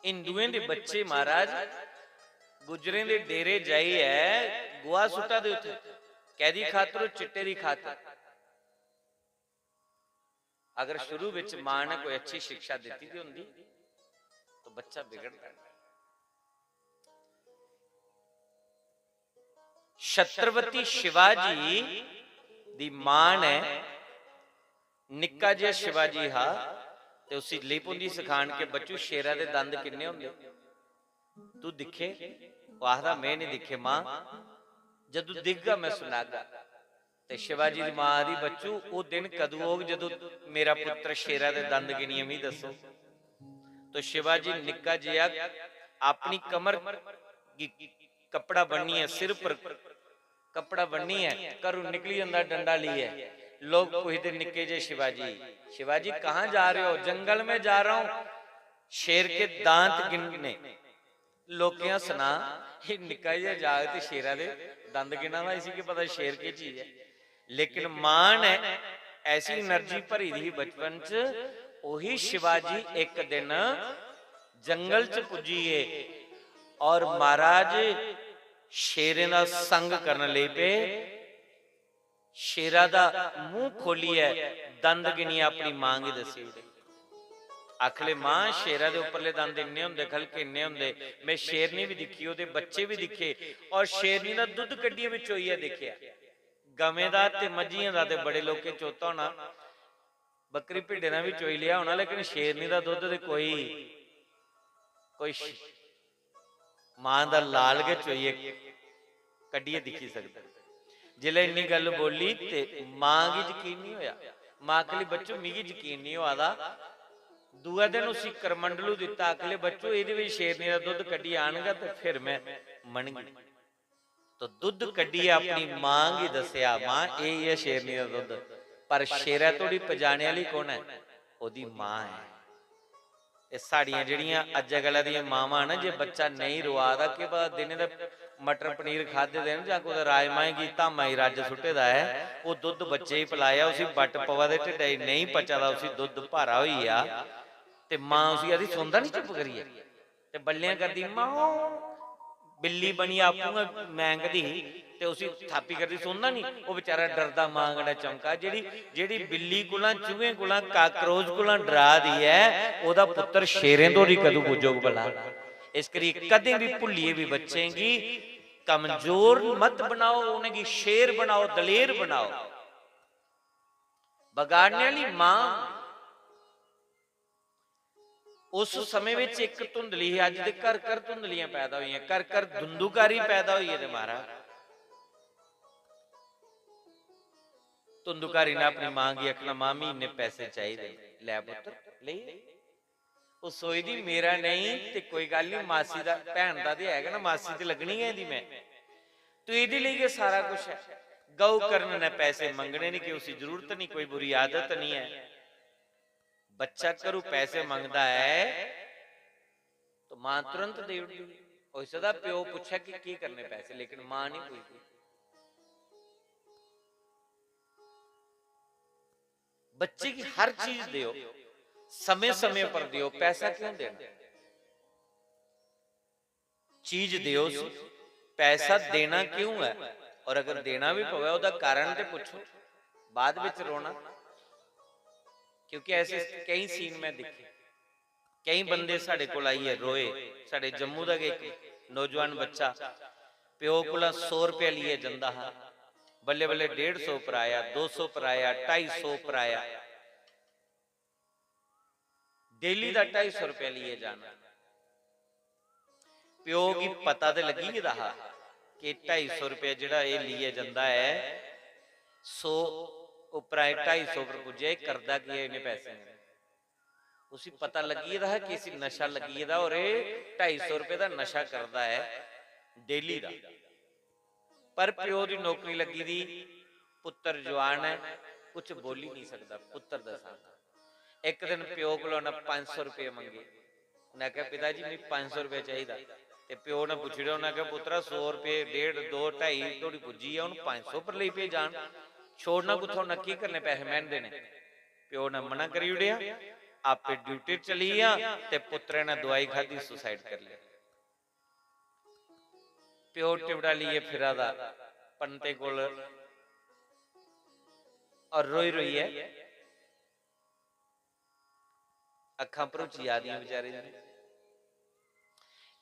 हिंदुएं दे बच्चे, महाराज, गुज्जरें दे डेरे जाइयै गोहा सुट्टा दे उत्थै। कैदी खातर? ओह् चिट्टे दी खातर। अगर शुरू बिच मां ने कोई अच्छी शिक्षा दित्ती दी होंदी, तो बच्चा बिगड़दा नहीं। छत्रपति शिवाजी दी मां ने, निक्का जेहा शिवाजी हा, ते उसी लेई पौंदी सखान के, "बच्चू, शेरा दे दंद किन्ने होंदे?" "तू दिक्खे?" ओह् आखदा, "में निं दिक्खे मां, जदूं दिखगा में सनागा।" ते शिवाजी दी मां आखदी, "बच्चू, ओह् दिन कदूं होग जदूं मेरा पुत्तर शेरा दे दंद गिनियै मिगी दस्सो?" तो शिवाजी निक्का जेहा अपनी कमर गी कपड़ा बन्नियै, सिर पर कपड़ा बन्नियै घरों निकली जंदा डंडा लेइयै। लोग पुछदे निक्के जे शिवाजी, "शिवाजी, कहाँ जा रहे हो?" "जंगल में जा रहा हूं शेर के दांत गिनने।" लोकें हस्सना, "एह् निक्का जेहा जागत शेरा दे दंद गिना दा, इसी केह् पता शेर केह् चीज ऐ?" लेकिन मां ने ऐसी एनर्जी भरी दी ही बचपन च, ओही शिवाजी इक दिन जंगल च पुज्जी गे और महाराज शेरें दा संग करन लगी पे। शेरा दा मूंह खोलियै दंद गिनियै अपनी मां गी दस्सी ओड़े। आखले, "मां, शेरा दे उप्परले दंद इन्ने होंदे, ख'लके इन्ने होंदे, में शेरनी बी दिक्खी, ओह्दे बच्चे बी दिक्खे, और शेरनी दा दुद्ध कड्ढियै बी चोइयै दिक्खेआ।" गवें दा ते मज्झियें दा ते बड़े लोकें चोता होना, बक्करी भिड्डें दा बी चोई लेआ होना, लेकिन शेरनी दा दुद्ध ते कोई, कोई श-, मां दा लाल गै चोइयै कड्ढियै दिक्खी सकदा। जिसलै इन्नी गल्ल बोली ते मां गी यकीन निं होआ। मां आखली, "बच्चो, मिगी यकीन निं होआ दा।" दूए दिन उसी करमंडलू दित्ता, आखले, "बच्चो, एह्दे बिच शेरनी दा दुद्ध कड्ढियै आनगा ते फिर में मनगी।" तो दुद्ध कड्ढियै अपनी मां गी दस्सेआ, "मां, एह् ऐ शेरनी दा दुद्ध।" पर शेरै धोड़ी पजाने आह्ली कौन ऐ? ओह्दी मां ऐ। एह् साढ़ियां जेह्ड़ियां अज्जै कल्लै दियां मावां न, जे बच्चा नेईं रोआ दा, केह् पता दिनें दा मटर पनीर खाद्धे दे न जां कुतै राजमाएं गी धामां गी रज्ज सुट्टे दा ऐ, ओह् दुद्ध बच्चे गी पलाया, उसी बट्ट पवा दे ढिड्डै गी, नेईं पचा दा, उसी दुद्ध भारा होई गेआ, ते मां उसी आखदी, "सौंदा निं चुप्प करियै?" ते बल्लेआं करदी, "मां।" बिल्ली बनियै आपूं गै मैंगदी ही ते उसी थापी करदी, "सौंदा निं?" ओह् बेचारा डरदा मां कन्नै चमका। जेह्ड़ी, जेह्ड़ी बिल्ली कोला, चूहें कोला, काकरोच कोला डरा दी ऐ, ओह्दा पुत्तर शेरें धोड़ी कदूं पुज्जोग भला? इस करी कदें बी भुल्लियै बी बच्चें गी कमजोर मत बनाओ, उ'नेंगी शेर बनाओ, दलेर बनाओ। बगाड़ने आह्ली मां। उस समें विच इक धुंधली ही, अज्ज दे घर घर धुंधलियां पैदा होइयां, घर घर धुंधुकारी पैदा होई गेदे महाराज। धुंधुकारी ने अपनी मां गी आखना, "मां, मी इन्ने पैसे चाहिदे।" "लै पुत्तर, लेई।" ओह् सोचदी, "मेरा नेईं ते कोई गल्ल निं, मासी दा, भैन दा ते है गै ना, मासी ते लग्गनी गै इं'दी में। तू एह्दे लेई गै सारा कुछ ऐ।" गौ कर्ण ने पैसे मंगने निं, कि उसी जरूरत निं, कोई बुरी आदत निं ऐ। बच्चा घरू पैसे मंगदा ऐ, तो मां तुरंत देई ओड़दी। होई सकदा प्यो पुच्छै कि "केह् करने पैसे", लेकिन मां निं पुछदी। बच्चे गी हर चीज देओ, समें-समें पर देओ, पैसा क्यों देना? चीज देओ उसी, पैसा देना क्यों है? और अगर देना भी पवे, ओह्दा कारण ते पुच्छो, बाद विच रोना। क्योंकि ऐसे केई scene मैं दिक्खे, केई बंदे साढ़े कोल आइयै रोए। साढ़े जम्मू दा गै इक नौजवान बच्चा प्यो कोला सौ रपेआ लेइयै जंदा हा, बल्लें-बल्लें डेढ़ सौ पर आया, दो सौ पर आया, ढाई सौ पर आया। डेली दा ढाई सौ रपेआ लेइयै जाना। प्यो गी पता ते लग्गी गेदा हा कि ढाई सौ रपेआ जेह्ड़ा एह् लेइयै जंदा ऐ, सौ उप्परा एह् ढाई सौ पर पुज्जेआ, एह् करदा केह् ऐ इ'नें पैसें कन्नै? उसी पता लग्गी गेदा हा कि इसी नशा लग्गी गेदा और एह् ढाई सौ रपेऽ दा नशा करदा ऐ डेली दा। पर प्यो दी नौकरी लग्गी दी, पुत्तर जुआन ऐ, कुछ बोली निं सकदा, पुत्तर दा साथ। इक दिन प्यो कोला उ'न्नै पंज सौ रपेऽ मंगे। उ'न्नै आखेआ, "पिता जी, मिगी पंज सौ रपेआ चाहिदा।" ते प्यो ने पुच्छी ओड़ेआ, उ'न्नै आखेआ, "पुत्तरा, सौ रपेऽ, डेढ़, दो, ढाई धोड़ी पुज्जी गेआ, हून पंज सौ पर लेई पे जान। छोड़ना कुत्थै, उ'न्नै केह् करने पैसे, में निं देने।" प्यो ने मना करी ओड़ेआ, आपे ड्यूटी चली गेआ ते पुत्तरै ने दोआई खाद्धी, suicide करी लेआ। प्यो टिबड़ा लेइयै फिरा दा पंतै कोल और रोई-रोइयै अक्खां भरोची जा दियां बेचारे दियां।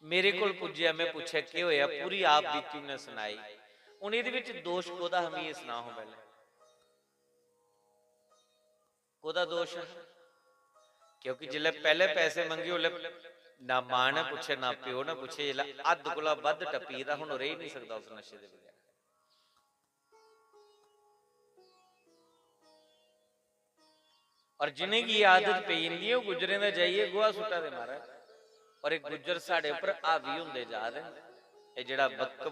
मेरे कोल पुज्जेआ, में पुच्छेआ, "केह् होएआ?" पूरी आप बीती उ'न्नै सनाई। हून एह्दे बिच दोश कोह्दा हा, मिगी एह् सनाओ हां पैह्लें। कोह्दा दोश हा? क्योंकि जिसलै पैह्ले पैसे मंगे, उसलै ना मां ने पुच्छे, ना प्यो ने पुच्छे, जिसलै हद्द कोला बद्ध टप्पी गेदा, हून ओह् रेही निं सकदा उस नशे दे बगैर। और जिनेंगी एह् आदत पेई जंदी ऐ, ओह् गुज्जरें दा जाइयै गोहा सुट्टा दे, महाराज। और एह् गुज्जर साढ़े उप्पर हावी होंदे जा दे न। एह् जेह्ड़ा वक्फ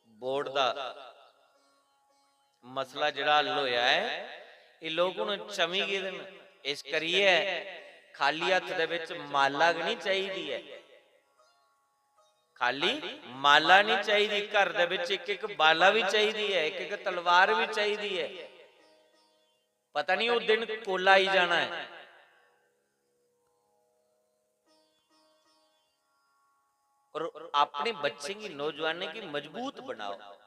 बोर्ड दा मसला जेह्ड़ा हल होया ऐ, एह् लोक हुन चमी गेदे न। इस करियै खाली हत्थ दे बिच माला गै निं चाहिदी ऐ, खाली माला निं चाहिदी, घर दे बिच इक-इक बाला बी चाहिदी ऐ, इक-इक तलवार बी चाहिदी ऐ। पता निं ओह् दिन कोल्लै आई जाना ऐ। और अपने बच्चें गी, नौजवानें गी मजबूत बनाओ,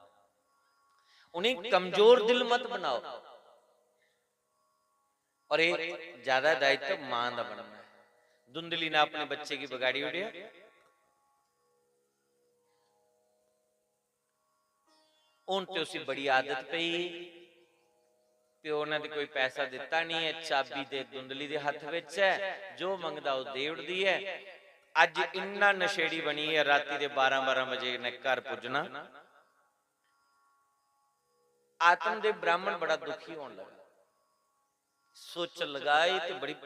उ'नेंगी कमजोर दिल मत बनाओ। और एह् ज्यादा दायित्व मां दा बनना ऐ। धुंधली ने अपने बच्चे गी बगाड़ी ओड़ेआ। हून ते उसी बड़ी आदत पेई, प्यो ने ते कोई पैसा दित्ता निं ऐ, चाबी ते धुंधली दे हत्थ बिच ऐ, जो मंगदा ओह् देई ओड़दी ऐ। अज्ज इन्ना नशेड़ी बनी ऐ, राती दे बारां बारां बजे इन्नै घर पुज्जना। आत्म दे ब्राह्मण बड़ा दुखी होन लगा। सोचन लगा, "एह् ते बड़ी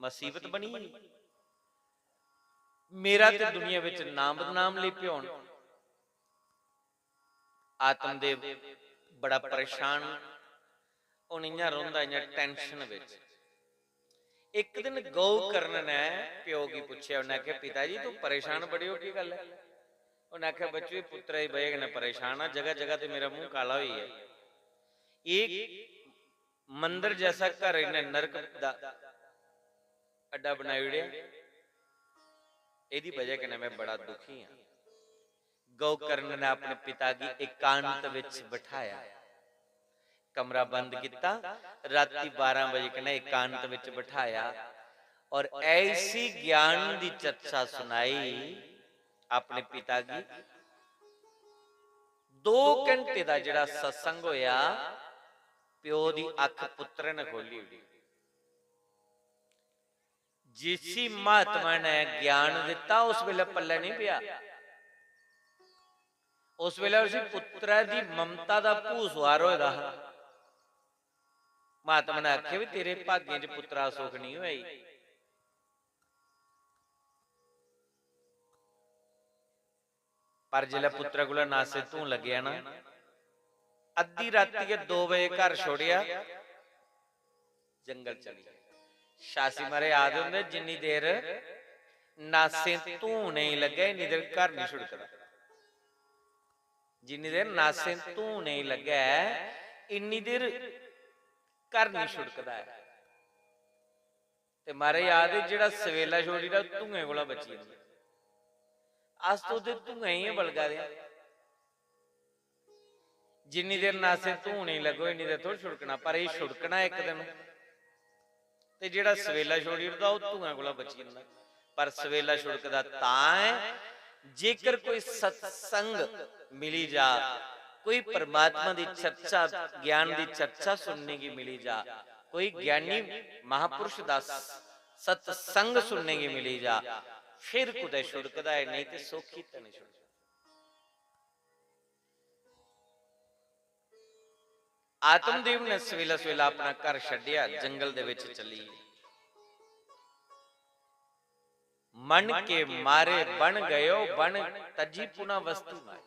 मसीबत बनी गेई। मेरा ते दुनिया बिच नाम बदनाम लेई पेआ होन।" आत्मदेव बड़ा परेशान, हून इ'यां रौंह्दा, इ'यां tension बिच। इक दिन गौ कर्ण ने प्यो गी पुच्छेआ, उन्नै आखेआ, "पिता जी, तूं परेशान बड़े ओ, केह् गल्ल ऐ?" उन्नै आखेआ, "बच्चू, एह् पुत्तरै दी बजह कन्नै परेशान आं, जगह जगह ते मेरा मूंह काला होई गेआ। एह् मंदर जैसा घर इ'न्नै नरक दा अड्डा बनाई ओड़ेआ, एह्दी बजह कन्नै में बड़ा दुखी आं।" गौ कर्ण ने अपने पिता गी एकांत विच बठाया, कमरा बंद किता, राती बारां बजे कन्नै एकांत विच बठाया और ऐसी ज्ञान दी चर्चा सुनाई अपने पिता गी। दो घंटे दा जेह्ड़ा सत्संग होया, प्यो दी अख पुत्र ने खोली ओड़ी। जिसी महात्मा ने ज्ञान दिता, उस बेले पल्ले नहीं पिया। उस बेले उसी पुत्रै दी ममता दा भूसवार होए दा हा। महात्मा ने आखेआ, "भी तेरे भागें च पुत्रा सुख नहीं होई।" पर जिसलै पुत्तरै कोला नासे धूं लग्गेआ ना, अद्धी राती गै दो बजे घर छोड़ेआ, जंगल चली गे। शास्त्री महाराज आखदे होंदे, "जिन्नी देर नासें धूं नेईं लग्गै, इन्नी देर घर नेईं छुड़कदा।" जिन्नी देर नासें धूं नेईं लग्गै, इन्नी देर घर नेईं छुड़कदा ऐ। ते महाराज आखदे, "जेह्ड़ा सवेला छोड़ी ओड़दा, धुएं कोला बची जंदा।" अस ते ओह्दे धुएं गी गै बलगा दे आं। जिन्नी देर नासें धूं नेईं लग्गो, इन्नी देर थोड़ी छुड़कना, पर एह् छुड़कना इक दिन। ते जेह्ड़ा सवेला छोड़ी ओड़दा, ओह् धुएं कोला बची जंदा। पर सवेला छुड़कदा तां ऐ, जेकर कोई सत्संग मिली जा, कोई परमात्मा दी चर्चा, ज्ञान दी चर्चा सुनने गी मिली जा, कोई ज्ञानी महापुरुष दा सत्संग सुनने गी मिली जा, फिर कुतै छुड़कदा ऐ, नेईं ते सौखी ते नेईं छुड़कदा। आत्मदेव ने सवेला सवेला अपना घर छड्डेआ, जंगल दे विच चली गे। "मन के मारे बन गयो, बन तजी पुनः वस्तु न।"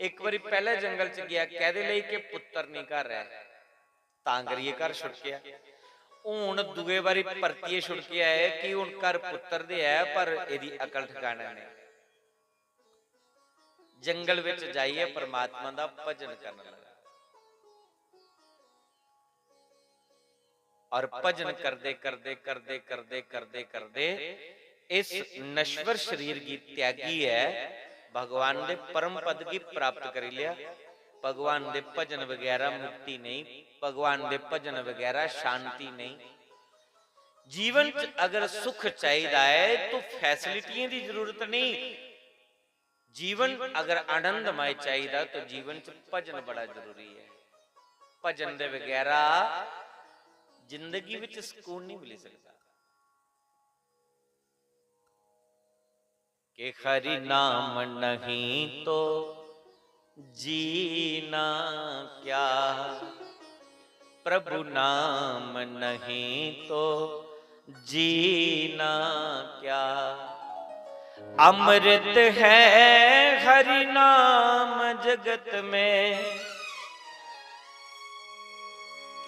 एक बारी पहले जंगल च गया, कहदे लेई कि पुत्तर नहीं घर है, तां करिए घर छुड़केआ। हून दुए बारी परतिए छुड़केआ है कि हून घर पुत्तर दे है, पर एदी अकल ठिकाने नहीं। जंगल विच जाइयै परमात्मा दा भजन करन लगा। और भजन करदे, करदे, करदे, करदे, करदे, करदे इस नश्वर शरीर गी त्यागियै भगवान दे परम पद गी प्राप्त करी लिया। भगवान दे भजन बगैरा मुक्ति नहीं, भगवान दे भजन बगैरा शांति नहीं। जीवन च अगर सुख चाहिदा है तो फैसिलिटियें दी जरूरत नहीं। जीवन अगर आनंदमय चाहिदा तो जीवन च भजन बड़ा जरूरी है। भजन दे बगैरा जिंदगी विच सुकून नहीं मिली सकदा। कि हरि नाम नहीं तो जीना क्या, प्रभु नाम नहीं तो जीना क्या। अमृत है हरि नाम जगत में,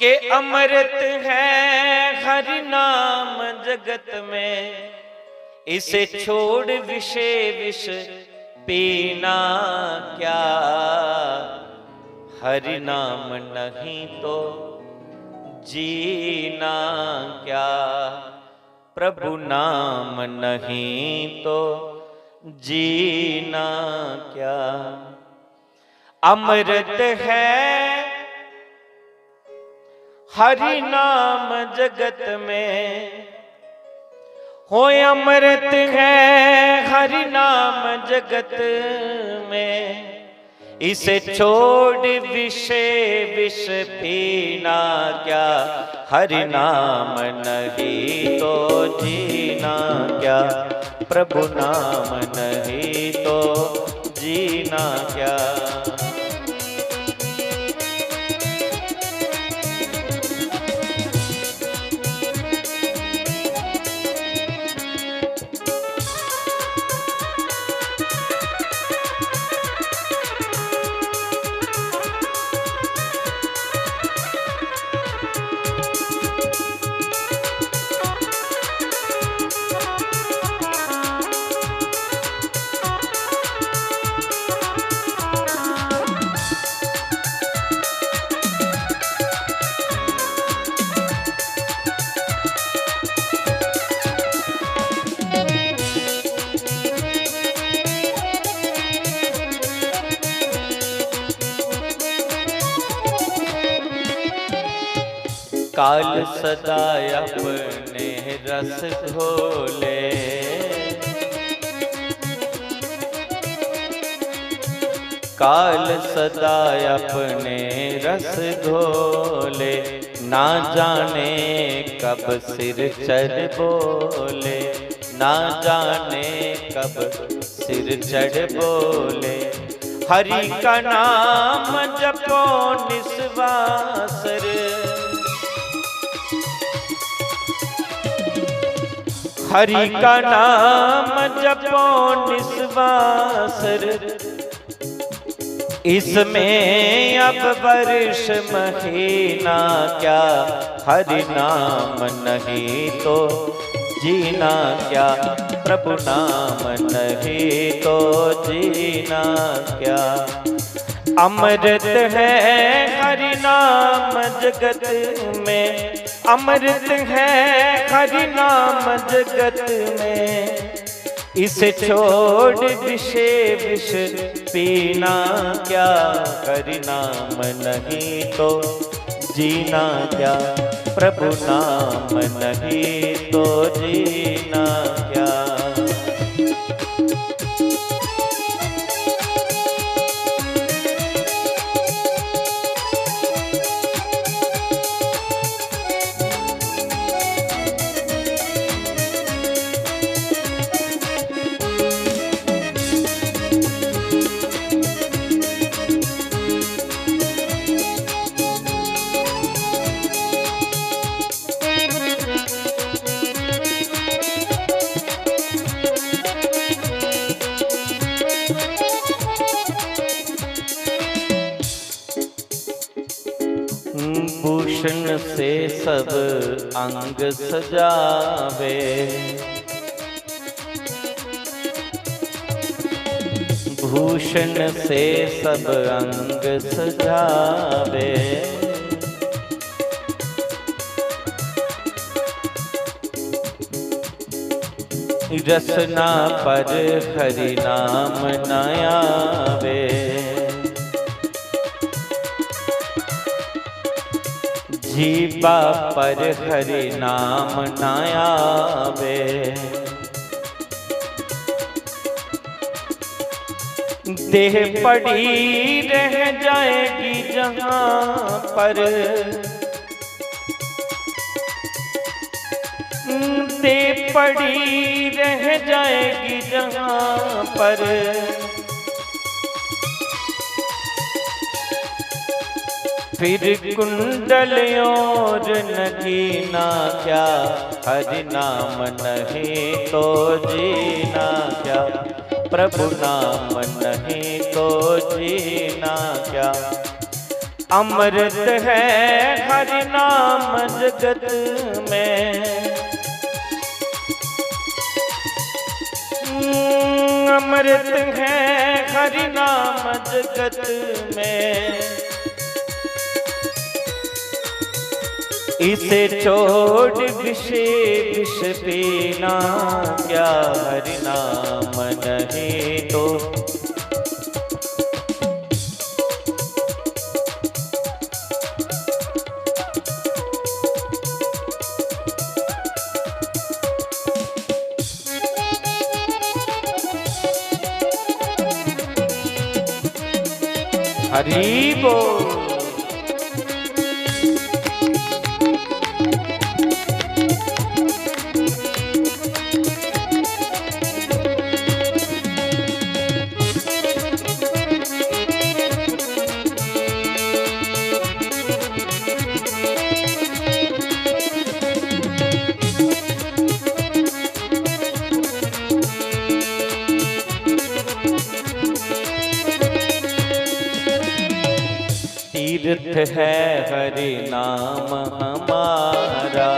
के अमृत है हरि नाम जगत में, इसे छोड़ विषय विष पीना क्या। हरि नाम नहीं तो जीना क्या, प्रभु नाम नहीं तो जीना क्या। अमृत है हरि नाम जगत में, हो अमृत है हरि नाम जगत में, इसे छोड़ विषय विष पीना क्या। हरि नाम नहीं तो जीना क्या, प्रभु नाम नहीं तो जीना क्या। काल सदा अपने रस घोले। काल सदा अपने रस घोले, ना जाने कब सिर चढ़ बोले, ना जाने कब सिर चढ़ बोले। हरि का नाम जपो निस्वासर, हरि का नाम जपो निस्वासर। इसमें अब वर्ष महीना क्या, हरि नाम नहीं तो जीना क्या, प्रभु नाम नहीं तो जीना क्या। अमृत है हरि नाम जगत में, अमृत है हरि नाम जगत में। इसे छोड़ विषे विष पीना क्या, हरि नाम नहीं तो जीना क्या, प्रभु नाम नहीं तो जीना क्या। भूषण से सब अंग सजावे, भूषण से सब अंग सजावे। रसना पर हरि नाम न आवे, जीवा पर हरि नाम न आवे। देह पड़ी रह जाएगी जहाँ पर, देह पड़ी रह जाएगी जहाँ पर, फिर कुंडल और नगीना क्या, हरि नाम नहीं तो जीना क्या, प्रभु नाम नहीं तो जीना क्या। अमृत है हरि नाम जगत में, अमृत है हरि नाम जगत में। इसे छोड़ विषे विष पीना क्या, हरि नाम नहीं तो। हरि बोल। तीर्थ है हरि नाम हमारा,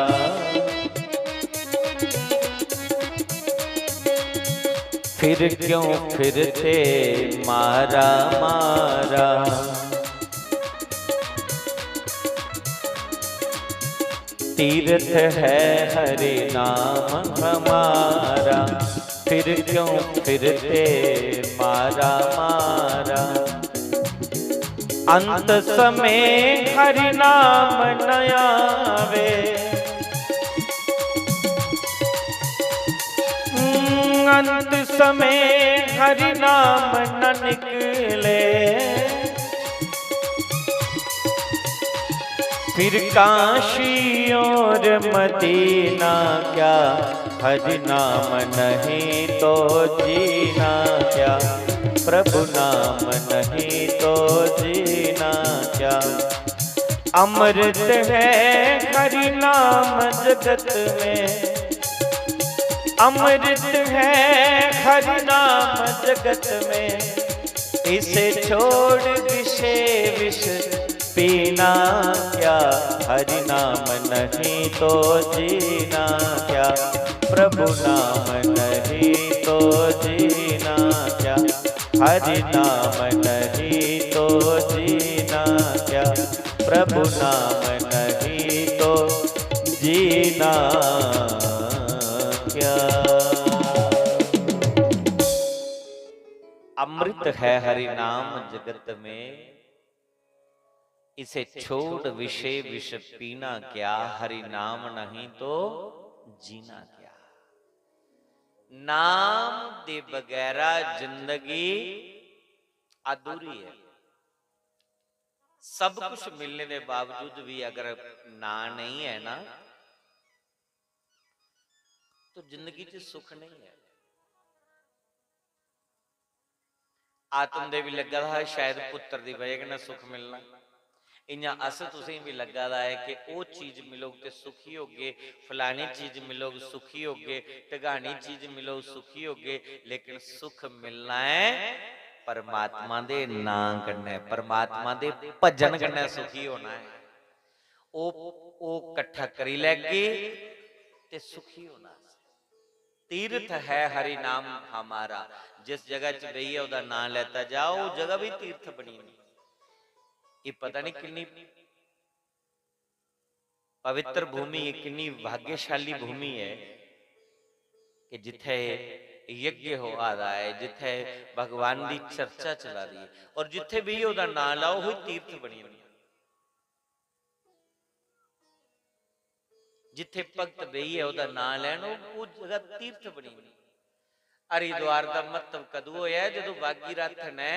फिर क्यों फिरते मारा मारा। तीर्थ है हरि नाम हमारा, फिर क्यों फिरते मारा मारा। अंत समय हरि नाम न आवे, अंत समय हरि नाम न निकले। फिर काशी और मदीना क्या, हरि नाम नहीं तो जीना क्या, प्रभु नाम नहीं तो जीना क्या। अमृत है हरि नाम जगत में, अमृत है हरि नाम जगत में, इसे छोड़ विषय विष पीना क्या, हरि नाम नहीं तो जीना क्या, प्रभु नाम नहीं तो जीना क्या, हरि नाम नहीं तो जीना क्या, प्रभु नाम नहीं तो जीना क्या। अमृत है हरि नाम जगत में, इसे छोड़ विषय विष पीना क्या, हरि नाम नहीं तो जीना क्या। नाम दे बगैरा जिंदगी अधूरी है। सब कुछ मिलने के बावजूद भी अगर ना नहीं है ना, तो जिंदगी च सुख नहीं है। आत्म दे भी लग्गा दा हा शायद पुत्र दी बजह कन्नै सुख मिलना। इ'यां अस तुसें भी लग्गा दा ऐ कि ओह् चीज मिलोग ते सुखी होगे, फलानी चीज मिलोग सुखी होगे, ढगानी चीज मिलोग सुखी होगे, लेकिन सुख मिलना ऐ परमात्मा दे नां कन्नै, परमात्मा दे भजन कन्नै सुखी होना ऐ। ओह्, ओह् कट्ठा करी लैगे ते सुखी होना। तीर्थ है हरि नाम हमारा। जिस जगह च बेहियै ओह्दा नां लैता जा, ओह् जगह भी तीर्थ बनी जंदी। एह् पता नहीं किन्नी पवित्र भूमि ऐ, किन्नी भाग्यशाली भूमि ऐ कि जित्थै यज्ञ होआ दा ऐ, जित्थै भगवान दी चर्चा चला दी ऐ, और जित्थै बेहियै ओह्दा नां लैओ, ओह् तीर्थ बनी जंदा। जित्थै भगत बेहियै ओह्दा नां लैन, ओह्, ओह् जगह तीर्थ बनी जंदी। हरिद्वार दा म्हत्तव कदूं होया ऐ? जदूं भागीरथ ने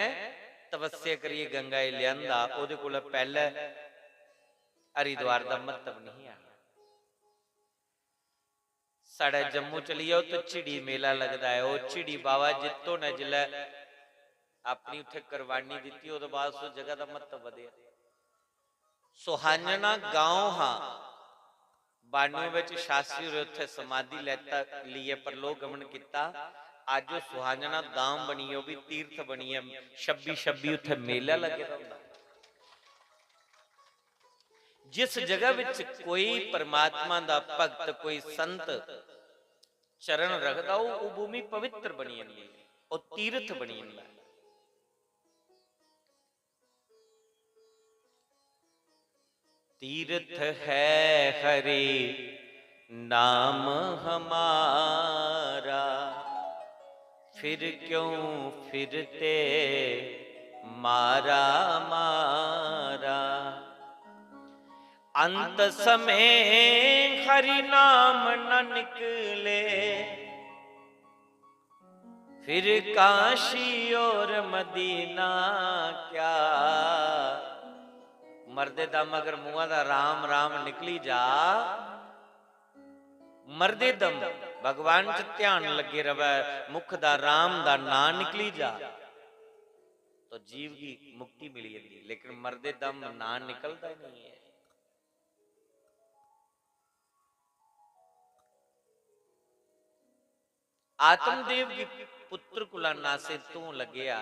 तपस्या करियै गंगा गी लेआंदा, ओह्दे कोला पैह्लै हरिद्वार दा म्हत्तव नहीं हा। साढ़े जम्मू चली जाओ ते झिड़ी मेला लगदा ऐ। ओह् झिड़ी बाबा जित्तो ने जिसलै अपनी उत्थै कुर्बानी दित्ती, ओह्दे बाद उस जगह दा म्हत्तव बधेआ। सुहांजना गांव हा, बानुए बिच शास्त्री होरें उत्थै समाधि लैता, लेइयै परलोक गमन कीता। अज्ज ओह् सुहांजना धाम बनी, ओह् बी तीर्थ बनियै छब्बी छब्बी उत्थै मेला लग्गे दा होंदा। जिस जगह विच कोई परमात्मा दा भगत, कोई संत चरण रखदा, ओह्, ओह् भूमि पवित्र बनी जंदी, ओह् तीर्थ बनी जंदा। तीर्थ है हरि नाम हमारा, फिर क्यों फिरते मारा मारा। अंत समय हरि नाम न निकले, फिर काशी और मदीना क्या। मरदे दम अगर मुंहा दा राम राम निकली जा, मरदे दम भगवान च ध्यान लग्गे रवै, मुख दा राम दा नां निकली जा, तो जीव गी मुक्ति मिली जंदी, लेकिन मरदे दम नां निकलदा ही नहीं है। आत्मदेव गी पुत्र कोला नासे तूं लग्गेआ,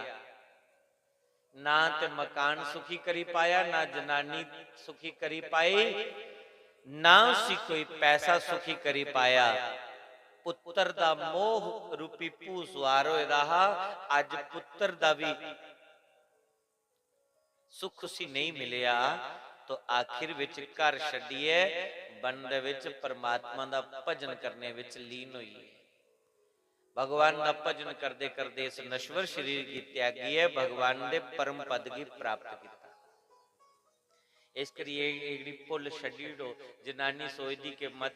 ना ते मकान सुखी करी पाया, ना जनानी सुखी करी पाई, ना उसी कोई पैसा सुखी करी पाया। पुत्र दा मोह रूपी भूत सुआर होए दा हा, अज्ज पुत्र दा बी सुख उसी नेईं मिलेआ, तो आखिर विच घर छड्डियै वन दे विच परमात्मा दा भजन करने विच लीन होई गे। भगवान दा भजन करदे करदे इस नश्वर शरीर गी त्यागियै भगवान दे परम पद गी प्राप्त कीता। इस करियै एह्कड़ी भुल्ल छड्डी ओड़ो। जनानी सोचदी कि मत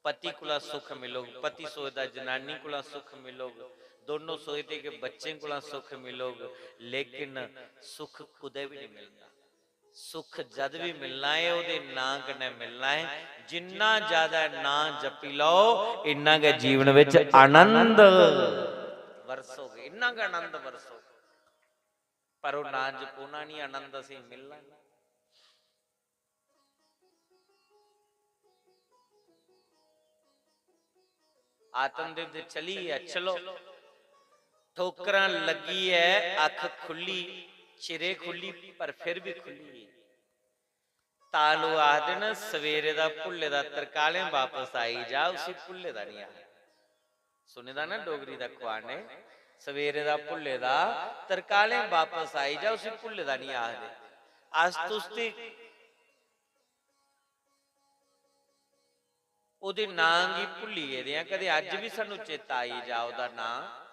पति कोला सुख मिलग, पति सोचदा जनानी कोला सुख मिलग, दोनों सोचदे कि बच्चें कोला सुख मिलग, लेकिन सुख कुतै बी नहीं मिलदा। सुख जद बी मिलना ऐ, ओह्दे नांऽ कन्नै मिलना ऐ। जिन्ना ज्यादा नांऽ जपी लैओ, इन्ना गै जीवन बिच आनंद बरसोग, इन्ना गै आनंद बरसोग। पर ओह् नांऽ जपोना निं, आनंद असेंगी मिलना निं। आत्मदेव दे चली ऐ, चलो। ठोकरां लग्गी ऐ, अक्ख खु'ल्ली, चिरे खु'ल्ली, पर फिर बी खु'ल्ली। तां लोक आखदे न, "सवेरे दा भुल्ले दा तरकालें बापस आई जा, उसी भुल्ले दा निं आखदे।" सुने दा ना डोगरी दा खुआन ऐ, "सवेरे दा भुल्ले दा तरकालें बापस आई जा, उसी भुल्ले दा निं आखदे।" अस तुस ते ओह्दे नांऽ गी भुल्ली गेदे आं, कदें अज्ज बी सानूं चेता आई जा ओह्दा नांऽ,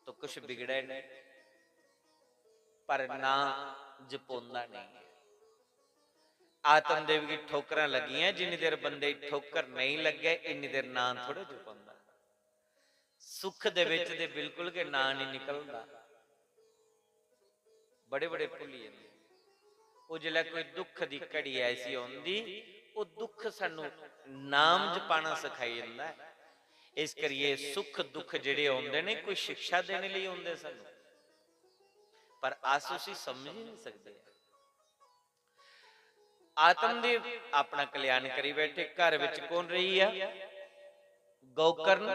तो कुछ बिगड़े नहीं, पर नांऽ जपोंदा नहीं। आत्मदेव गी ठोकरां लग्गियां, जिन्नी देर बंदे गी ठोकर नहीं लग्गे, इन्नी देर नांऽ थोड़े जपोंदा। सुख दे बिच ते बिल्कुल गै नांऽ नहीं निकलदा। बड़े-बड़े भुल्ली जंदे। ओह् जिसलै कोई दुख दी घड़ी ऐसी औंदी, ओह् दुख सानू नाम जपाना सखाई जंदा ऐ। इस करियै सुख दुख जेह्ड़े औंदे ने, कोई शिक्षा देने लेई औंदे सानू, पर अस उसी समझी नहीं सकदे। आत्मदेव अपना कल्याण करी बैठे। घर विच कौन रेही आ? गौकर्ण,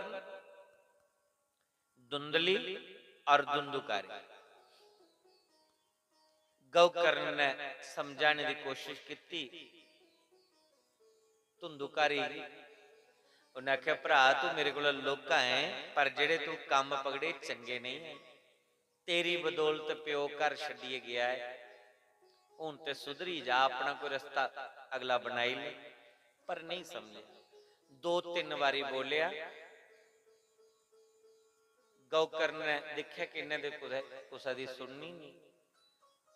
धुंधली और धुंधुकारी। गौकर्ण ने समझाने दी कोशिश कीती धुंधुकारी गी। उन्हें आखेआ, "भ्रा, तू मेरे कोला लौह्का ऐ, पर जेह्ड़े तू कम्म पकड़े, चंगे नेईं ऐ। तेरी बदौलत प्यो घर छड्डियै गेआ ऐ। हुन ते सुधरी जा, अपना कोई रस्ता अगला बनाई ले।" पर नेईं समझेआ। दो तिन्न बारी बोलेआ, गौकर्ण ने दिक्खेआ कि इ'न्नै ते कुतै कुसै दी सुननी निं।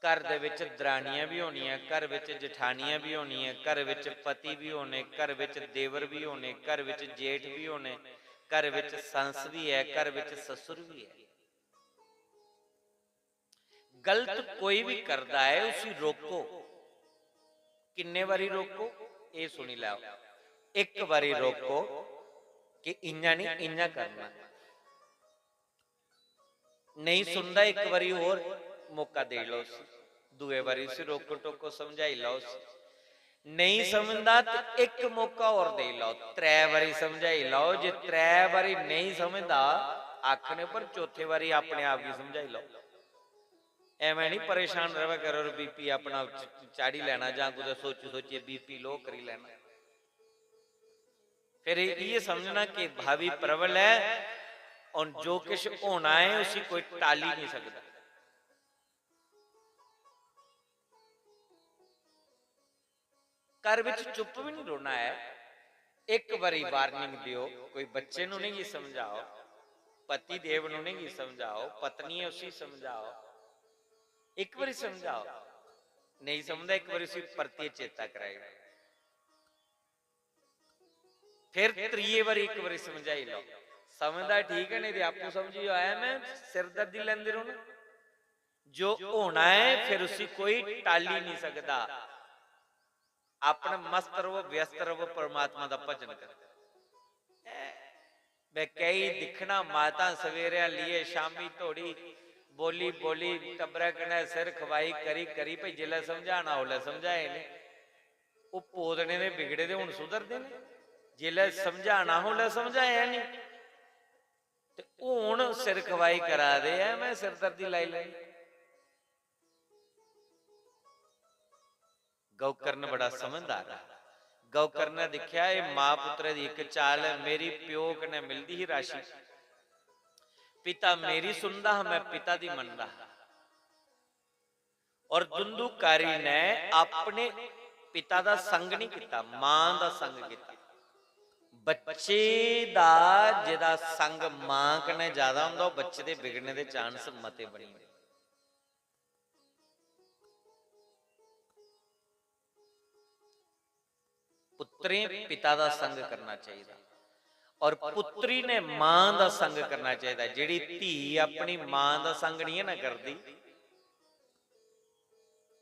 घर दे बिच दरानियां बी होनियां, घर बिच जठानियां बी होनियां, घर बिच पति बी होने, घर बिच देवर बी होने, घर बिच जेठ बी होने, घर बिच सस्स बी ऐ, घर बिच ससुर बी ऐ। गलत कोई बी करदा ऐ, उसी रोको। किन्ने बारी रोको, एह् सुनी लैओ। इक बारी रोको कि इ'यां निं, इ'यां करना। नेईं सुनदा, इक बारी होर मौका देई लैओ उसी। दूए बारी उसी रोको टोको, समझाई लैओ उसी। नेईं समझदा ते इक मौका होर देई लैओ, त्रै बारी समझाई लैओ। जे त्रै बारी नेईं समझदा, आखने पर चौथे बारी अपने आप गी समझाई लैओ। एवें निं परेशान र'वै करो, बीपी अपना च-, चाढ़ी लैना जां कुतै सोची सोचियै बीपी लो करी लैना। फिर इ'यै समझना कि भावी प्रबल ऐ, और जो किश होना ऐ उसी कोई टाली निं सकदा। घर बिच चुप बी निं रौह्ना ऐ। इक बारी warning देओ, कोई बच्चे न उ'नेंगी समझाओ, पति देव न उ'नेंगी समझाओ, पत्नी ऐ उसी समझाओ, इक बारी समझाओ। नेईं समझदा, इक बारी उसी परतियै चेता कराई ओड़ो। फिर त्रिये बारी इक बारी समझाई लैओ। समझदा ठीक ऐ, नेईं ते आपूं समझी जाओ, ऐ में सिरदर्दी लैंदे रौह्ना। जो होना ऐ, फिर उसी कोई टाली निं सकदा। अपने मस्त र'वो, व्यस्त र'वो, परमात्मा दा भजन करो। ऐ, में केई दिक्खना, माता सवेरे लेइयै शामी धोड़ी बोली बोली टब्बरै कन्नै सिर खपाई करी करी, भई जिसलै समझाना उसलै समझाए निं। ओह् पोतने दे बिगड़े दे, हून सुधरदे न। जिसलै समझाना हा, उसलै समझाया निं। ते हून सिर खपाई करा दे ऐ, में सिरदर्दी लाई लेई। गौकर्ण बड़ा समझदार हा। गौकर्ण ने दिक्खेआ, एह् मां पुत्तरै दी इक चाल ऐ, मेरी प्यो कन्नै मिलदी ही राशि, पिता मेरी सुनदा हा, में पिता दी मनदा हा। और धुंधुकारी ने अपने पिता दा संग नहीं किया, मां दा संग किया। बच्चे दा जेह्दा संग मां कन्नै ज्यादा होंदा, ओह् बच्चे दे बिगड़ने दे chance मते बनी जंदे। पुत्तरें पिता दा संग करना चाहिदा। और पुत्री ने मां दा संग करना चाहिदा। जेह्ड़ी धी अपनी मां दा संग नहीं है ना करदी,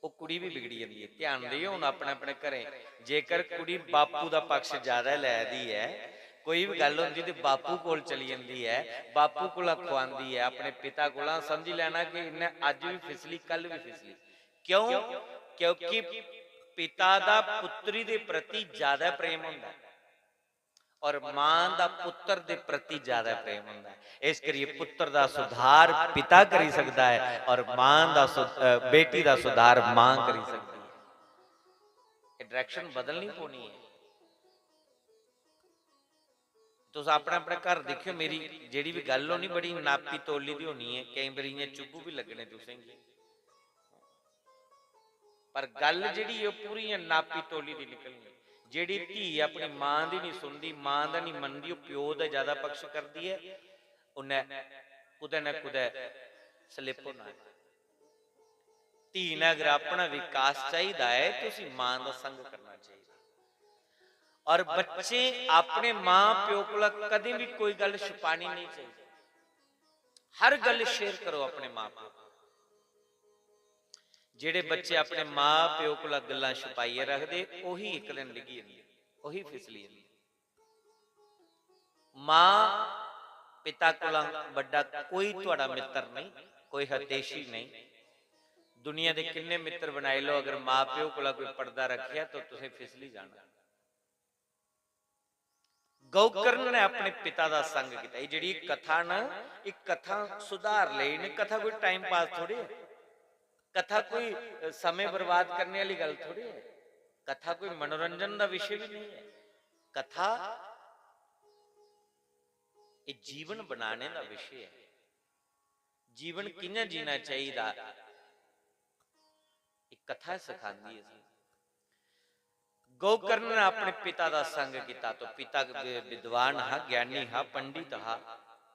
ओह् कुड़ी भी बिगड़ी जंदी है। ध्यान देओ हुन अपने अपने घरें, जेकर कुड़ी बापू दा पक्ष ज्यादा लै दी ऐ, कोई भी गल्ल होंदी ते बापू कोल चली जंदी ऐ, बापू कोला खुआंदी ऐ, अपने पिता कोला, समझी लैना कि इन्नै अज्ज भी फिसली, कल भी फिसली। क्यों? क्योंकि पिता दा पुत्री दे प्रति ज्यादा प्रेम होंदा ऐ और मां दा पुत्र दे प्रति ज्यादा प्रेम होंदा ऐ। इस करियै पुत्र दा सुधार पिता करी सकदा ऐ और मां दा सु-, अ, बेटी दा सुधार मां करी सकदी ऐ। एह् direction बदलनी पौनी ऐ। तुस अपने अपने घर दिक्खेओ, मेरी जेह्ड़ी बी गल्ल होनी बड़ी नापी तोली दी होनी ऐ, केईं बारी इ'यां चुब्भू बी लग्गने तुसेंगी, पर गल्ल जेह्ड़ी ऐ ओह् पूरी इ'यां नापी तोली दी निकलनी। जेह्ड़ी धी अपनी मां दी निं सुनदी, मां दा निं मनदी, ओह् प्यो दा ज्यादा पक्ष करदी ऐ, उन्नै कुतै ना कुतै slip होना ऐ। धी ने अगर अपना विकास चाहिदा ऐ ते उसी मां दा संग करना चाहिदा। और बच्चे अपने मां प्यो कोला कदें भी कोई गल्ल छुपानी नहीं चाहिए। हर गल्ल share करो अपने मां प्यो। जेह्ड़े बच्चे अपने मां प्यो कोला गल्लां छुपाइयै रखदे, ओही इक दिन डिग्गी जंदे, ओही फिसली जंदे। मां पिता कोला बड्डा कोई थुआढ़ा मित्र नहीं, कोई हतेशी नहीं। दुनिया दे किन्ने मित्र बनाई लो, अगर मां प्यो कोला कोई पर्दा रखेआ तो तुसें फिसली जाना। गौकर्ण ने अपने पिता दा संग कीता। एह् जेह्ड़ी कथा ना, एह् कथा सुधार लेई, इ'नें कथा कोई time pass थोड़ी ऐ, कथा कोई, अ, समें बर्बाद करने आह्ली गल्ल थोड़ी ऐ, कथा कोई मनोरंजन दा विशे बी नेईं ऐ। कथा एह् जीवन बनाने दा विशे ऐ। जीवन कि'यां जीना चाहिदा, एह् कथा सखांदी ऐ। गौकर्ण ने अपने पिता दा संग कीता, तो पिता वि-, विद्वान हा, ज्ञानी हा, पंडित हा।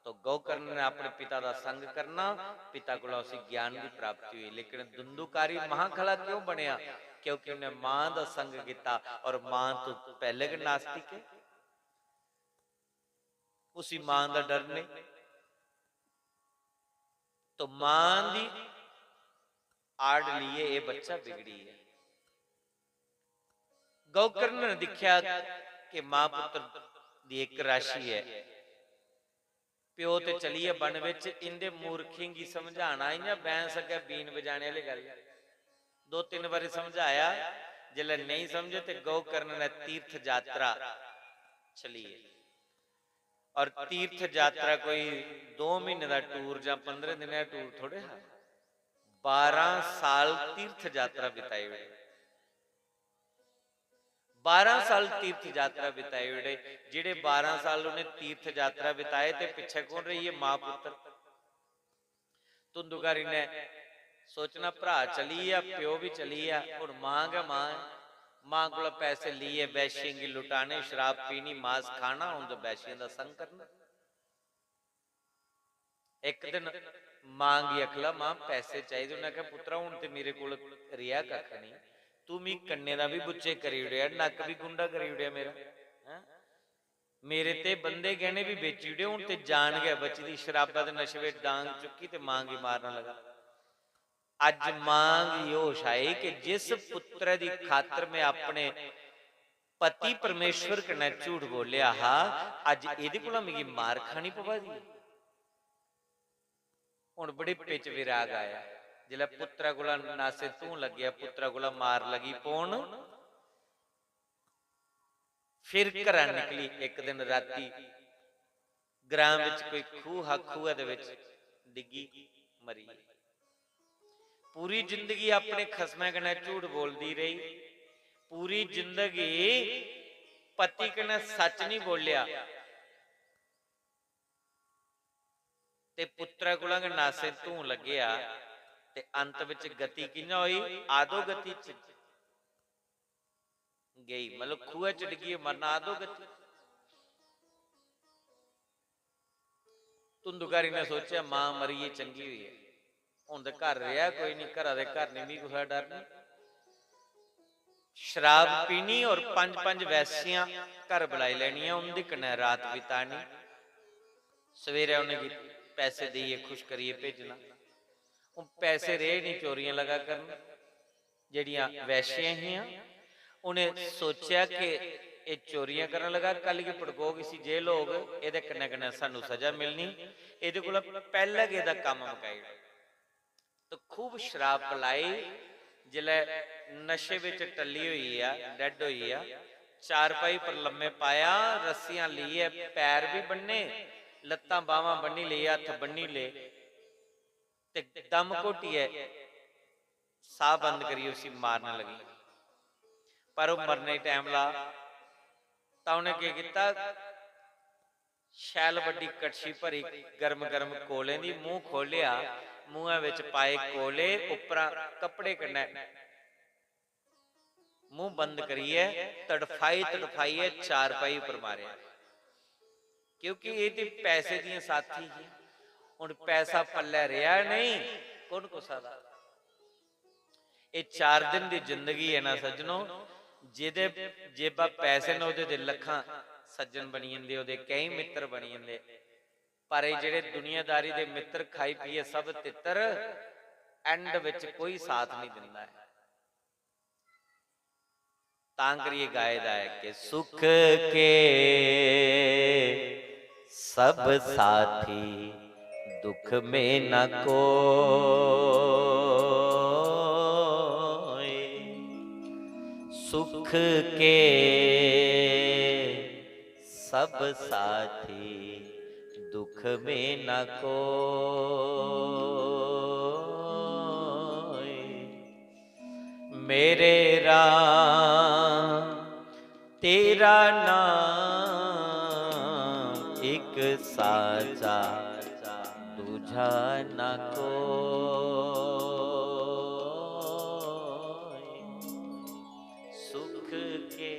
तो गौकर्ण ने अपने पिता दा संग करना, पिता कोला उसी ज्ञान दी प्राप्ति हुई। लेकिन धुंधुकारी महाखला क्यों बनया? क्योंकि उन्हें मां दा संग कीता, और मां तो पहले गै नास्तिक है, उसी मां दा डर नहीं। तो मां दी आड़ लिए ये बच्चा बिगड़ी है। गौकर्ण ने दिखया कि मां पुत्र दी इक राशि है। प्यो ते चलिए वन विच, इंदे मूर्खें गी समझाना इ'यां बैंस अग्गै बीन बजाने आह्ली गल्ल। दो तिन्न बारी समझाया, जिसलै नेईं समझे ते गौकर्ण ने तीर्थ यात्रा चलिए। और तीर्थ यात्रा कोई दो म्हीने दा tour जां पंदरें दिनें दा tour थोड़े हा। बारां साल तीर्थ यात्रा बिताई ओड़े। बारां साल तीर्थ यात्रा बिताई ओड़े। जेह्ड़े बारां साल उ'नें तीर्थ यात्रा बिताए ते पिच्छे कौन रेहिए? मां पुत्र। धुंधुकारी ने सोचना, भ्राऽ चली गेआ, प्यो बी चली गेआ, हुन मां गै मां ऐ। मां कोला पैसे लेइयै वैश्यें गी लुटाने, शराब पीनी, मास खाना, हुन ते वैश्यें दा संग करना। इक दिन मां गी आखला, "मां, पैसे चाहिदे।" उ'न्नै आखेआ, "पुत्तरा, हुन ते मेरे कोल रेहा कक्ख नेईं, तूं मिगी कन्नें दा बी बुच्चे करी ओड़ेआ, नक्क बी गुंडा करी ओड़ेआ मेरा, हैं?" मेरे ते बंधे गैह्ने बी बेची ओड़े, हुन ते जान गै बची दी। शराबा दे नशे बिच डांग चुक्की ते मां गी मारन लगा। अज्ज मां गी होश आई कि जिस पुत्तरै दी खातर में अपने पति परमेश्वर कन्नै झूठ बोलेआ हा, अज्ज एह्दे कोला मिगी मार खानी पवा दी ऐ। हुन बड़े पिच विराग आया, जिसलै पुत्तरै कोला नासे धूं लग्गेआ, पुत्तरै कोला मार लगी पौन। फिर घरा निकली। इक दिन राती ग्रां बिच कोई खूह हा, खूहै दे बिच डिग्गी मरी। पूरी जिंदगी अपने खसमै कन्नै झूठ बोलदी रेही, पूरी जिंदगी पति कन्नै सच निं बोलेआ। ते पुत्तरै कोला गै नासें धूं लग्गेआ ते अंत बिच गति कि'यां होई? आदो गति च गेई, मतलब खूहै च डिग्गियै मरना, आदो गति। धुंधुकारी ने सोचेआ, "मां मरी गेई, चंगी होई ऐ, हुन ते घर रेहा कोई निं, घरा दे घर निं, मिगी कुसै दा डर निं।" शराब पीनी और पंज पंज वैश्यां घर बुलाई लैनियां, उं'दे कन्नै रात बितानी। सवेरै उ'नेंगी पैसे देइयै खुश करियै भेजना। हून पैसे रेह् निं, चोरियां लगा करन। जेह्ड़ियां वैश्यां हियां, उ'नें सोचेआ कि एह् चोरियां करन लगा, कल गी पड़कोग, इसी जेल होग, एह्दे कन्नै कन्नै सानूं स'जा मिलनी, एह्दे कोला पैह्लें गै एह्दा कम्म मकाई ओड़ो। ते खूब शराब पलाई। जिसलै नशे बिच टल्ली होई गेआ, डैड होई गेआ, चारपाई पर लम्मे पाया, रस्सियां लेइयै पैर बी बन्ने, लत्तां बाह्मां बन्नी लेई, हत्थ बन्नी ले, ते दम घोटियै साह् बंद करियै उसी मारन लगी। पर ओह् मरने गी टैम ला, तां उ'नें केह् कीता? शैल बड्डी कड़छी भरी गर्म गर्म कोलें दी, मूंह खोह्लेआ, मूंहै बिच पाए कोले, उप्परा कपड़े कन्नै मूंह बंद करियै तड़फाई तड़फाइयै चारपाई उप्पर मारेआ। क्योंकि एह् ते पैसे दियां साथी हियां, हून पैसा पल्लै रेहा नेईं, कु'न कुसा दा? एह् चार दिन दी जिंदगी ऐ ना सज्जनो, जेह्दे जेबा पैसे न, ओह्दे ते लक्खां सज्जन बनी जंदे, ओह्दे केईं मित्तर बनी जंदे। पर एह् जेह्ड़े दुनियादारी दे मित्तर, खाई पियै सब तित्तर, एंड बिच कोई साथ निं दिंदा ऐ। तां करियै गाए दा ऐ कि सुख के सब साथी, दुख में न कोई। सुख के सब साथी, दुख में न कोई। मेरे राम तेरा नाम एक साचा, दूजा न कोई। सुख के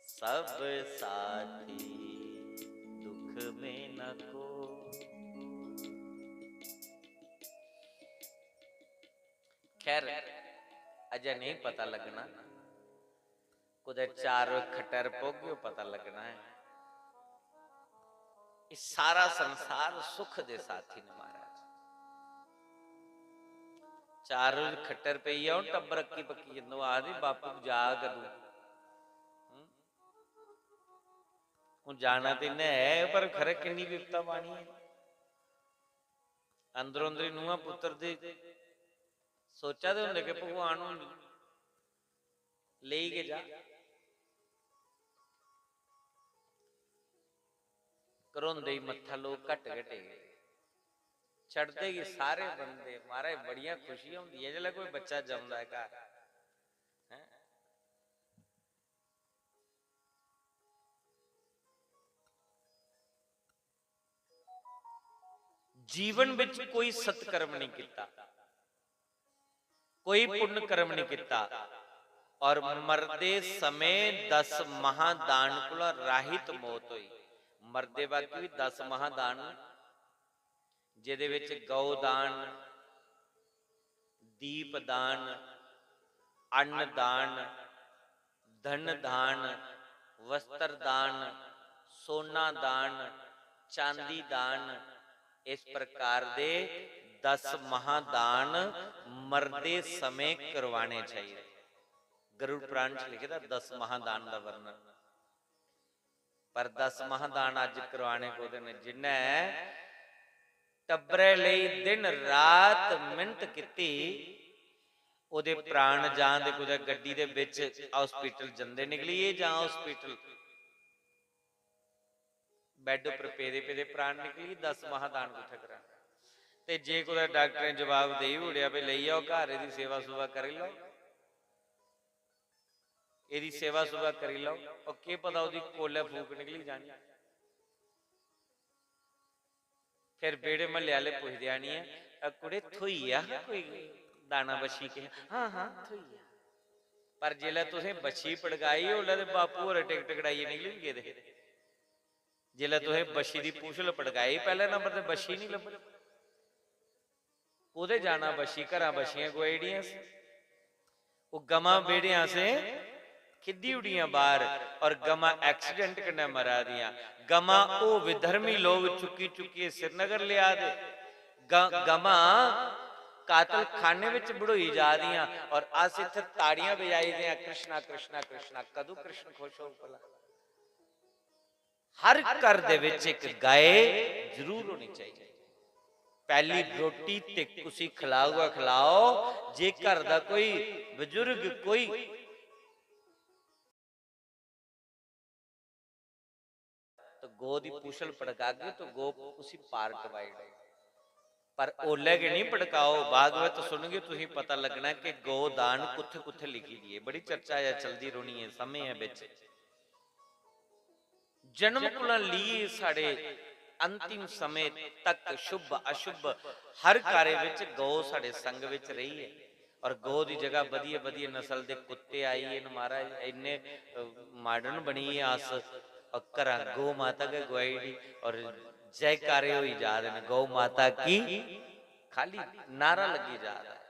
सब साथी, दुख में न कोई। खैर, अजें नेईं पता लग्गना, कुतै चार रोज खट्टै पर पौगे, पता लग्गना ऐ। एह् सारा संसार सुख दे साथी न महाराज। चार रोज खट्टै पर पेई जाओ, टब्बर अक्की पक्की जंदे, ओह् आखदे, "बापू जा कदूं?" हूं? हून जाना ते इ'न्नै ऐ, पर खरै किन्नी बिपता पानी ऐ। अंदरो अंदरी नूंहां पुत्तर दे सोचा दे होंदे कि भगवान हून लेई गै जा। घरोंदे ही मत्था लोक घट्ट गै टेकदे। छड़दे गी सारे बंदे, महाराज, बड़ियां खुशियां होंदियां जिसलै कोई बच्चा जमदा ऐ घर। हैं? जीवन बिच कोई सत्कर्म नहीं किता, कोई पुण्य कर्म नहीं किता, और मरदे समय दस महादान कोला राहित मौत हुई। मरदे वक्त भी दस महादान, जेदे विच गौ दान, दीप दान, अन्न दान, धन दान, वस्त्र दान, सोना दान, चांदी दान, इस प्रकार दे दस महादान मरदे समय करवाने चाहिए। गरुड़ पुराण च लिखे दा दस महादान दा वर्णन। पर दस महादान अज्ज करवाने कोह्दे न? जिन्नै टब्बरै लेई दिन रात मिन्नत कीती, ओह्दे प्राण जां ते कुतै गड्डी दे बिच hospital जंदे निकली गे, जां hospital bed उप्पर पेदे पेदे प्राण निकली गे, दस महादान कुत्थै कराने? ते जे कुतै डाक्टरें जवाब देई ओड़ेआ, "भई लेई जाओ घर, एह्दी सेवा सुवा करी लैओ।" एह्दी सेवा सुवा करी लैओ। ओह् केह् पता ओह्दी कोलै फूक निकली जानी। फिर बेह्ड़े म्हल्ले आह्ले पुछदे आनियै, "अ, कुड़े, थ्होई गेआ हा कोई दाना बच्छी किश?" "हां, हां, थ्होई गेआ।" पर जिसलै तुसें बच्छी पड़काई, उसलै ते बापू होर टिकट कटाइयै निकली बी गेदे हे। जिसलै तुसें बच्छी दी पूछल पड़काई, पैह्ले नंबर ते बच्छी निं लब्भनी। कुतै जाना बच्छी, घरा बच्छियां गोआई ओड़ियां सी। ओह् गमां बेड़ियां असें खिद्दी उड़ियां बाहर, और गमां accident कन्नै मरा दियां। गमां ओह् विधर्मी लोग चुक्की चुक्कियै श्रीनगर लेआ दे। ग-, गमां कातल खाने विच बड़ोई जा दियां, और अस इत्थै ताड़ियां बजाई दे आं, "कृष्णा, कृष्णा, कृष्णा।" कदूं कृष्ण खुश होग भला? हर घर दे विच इक गाय जरूर होनी चाहिए। पैह्ली रोटी ते कुसी खलाओ गै खलाओ, जे घर दा कोई बजुर्ग, कोई तो गौ दी पूछल पड़कागे तो गौ उसी पार टपाई ओड़े। पर ओल्लै गै नहीं पड़काओ, भागवत सुनगे तुसें पता लगना कि गौ दान कुत्थै कुत्थै लिखी दी है। बड़ी चर्चा ऐ, चलदी रौहनी है, समें ऐ बिच। जन्म कोला लेइयै साढ़े अंतिम समें तक शुभ अशुभ हर कार्य विच गौ साढ़े संग विच रही है। और गौ दी जगह बधिया बधिया नस्ल दे कुत्ते आई गे न महाराज, इन्ने, अ, modern बनियै अस, और घरा गौ माता गै गुआई ओड़ी और जयकारे होई जा दे न, "गौ माता की।" खाली नारा लग्गी जा दा है।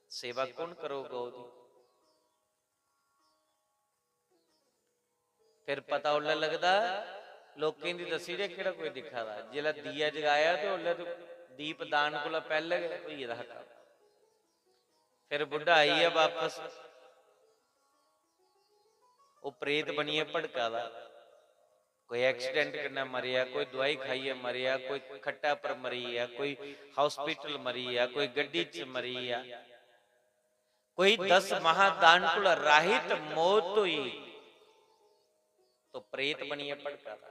सेवा कौन करो गौ दी? फिर पता उल्लै लगदा, लोकें दी दस्सी दे केह्ड़ा कोई दिक्खा दा। जिसलै दीया जगाया ते उल्लै ते दीप दान कोला पैह्लै गै होई गेदा हा कम्म। फिर बुड्ढा आई गेआ बापस, ओह् प्रेत बनियै भड़का दा। कोई accident कन्नै मरेआ, कोई दवाई खाइयै मरेआ, कोई खट्टा पर मरी गेआ, कोई hospital मरी गेआ, कोई गड्डी च मरी गेआ। कोई दस महादान कोला राहित मौत होई, तो प्रेत बनियै भड़का दा।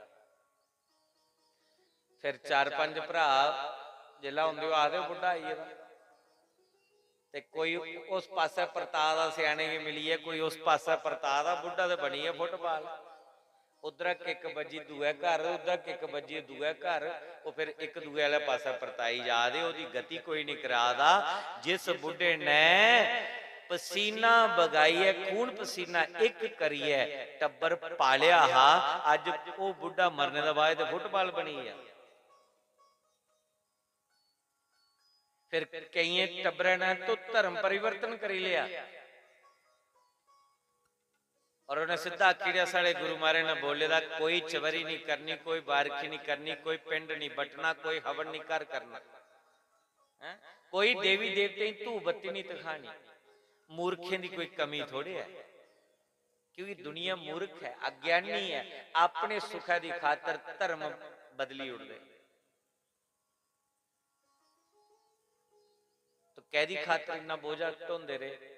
फिर चार पंज भ्रा जिसलै होंदे, ओह् आखदे, "बुड्ढा आई गेदा।" ते कोई उस पासै परता दा, स्याने गी मिलियै कोई उस पासै परता दा, बुड्ढा ते बनी गेआ football। उद्धरा किक बज्जी दूए घर, उद्धरा किक बज्जी दूए घर, ओह् फिर इक दूए आह्ले पासै परताई जा दे, ओह्दी गति कोई निं करा दा। जिस बुड्ढे ने पसीना बगाइयै, खून पसीना इक करियै टब्बर पालेआ हा, अज्ज ओह् बुड्ढा मरने दे बाद ते football बनी गेआ। फिर केइयें टब्बरै ने तो धर्म परिवर्तन करी लेआ। और उ'नें सिद्धा आखी ओड़ेआ, साढ़े गुरु महाराज ने बोले दा, "कोई चबरी नहीं करनी, कोई बारखी नहीं करनी, कोई पिंड नहीं बट्टना, कोई हवन नहीं घर करना।" हैं? कोई देवी देवतें गी धूप बत्ती नहीं दिखानी। मूर्खें दी कोई कमी थोड़े है, क्योंकि दुनिया मूर्ख है, अज्ञानी है, अपने सुखा दी खातर धर्म बदली उड़दे। तो कैदी खातर इन्ना बोझा ढोंदे रेह्?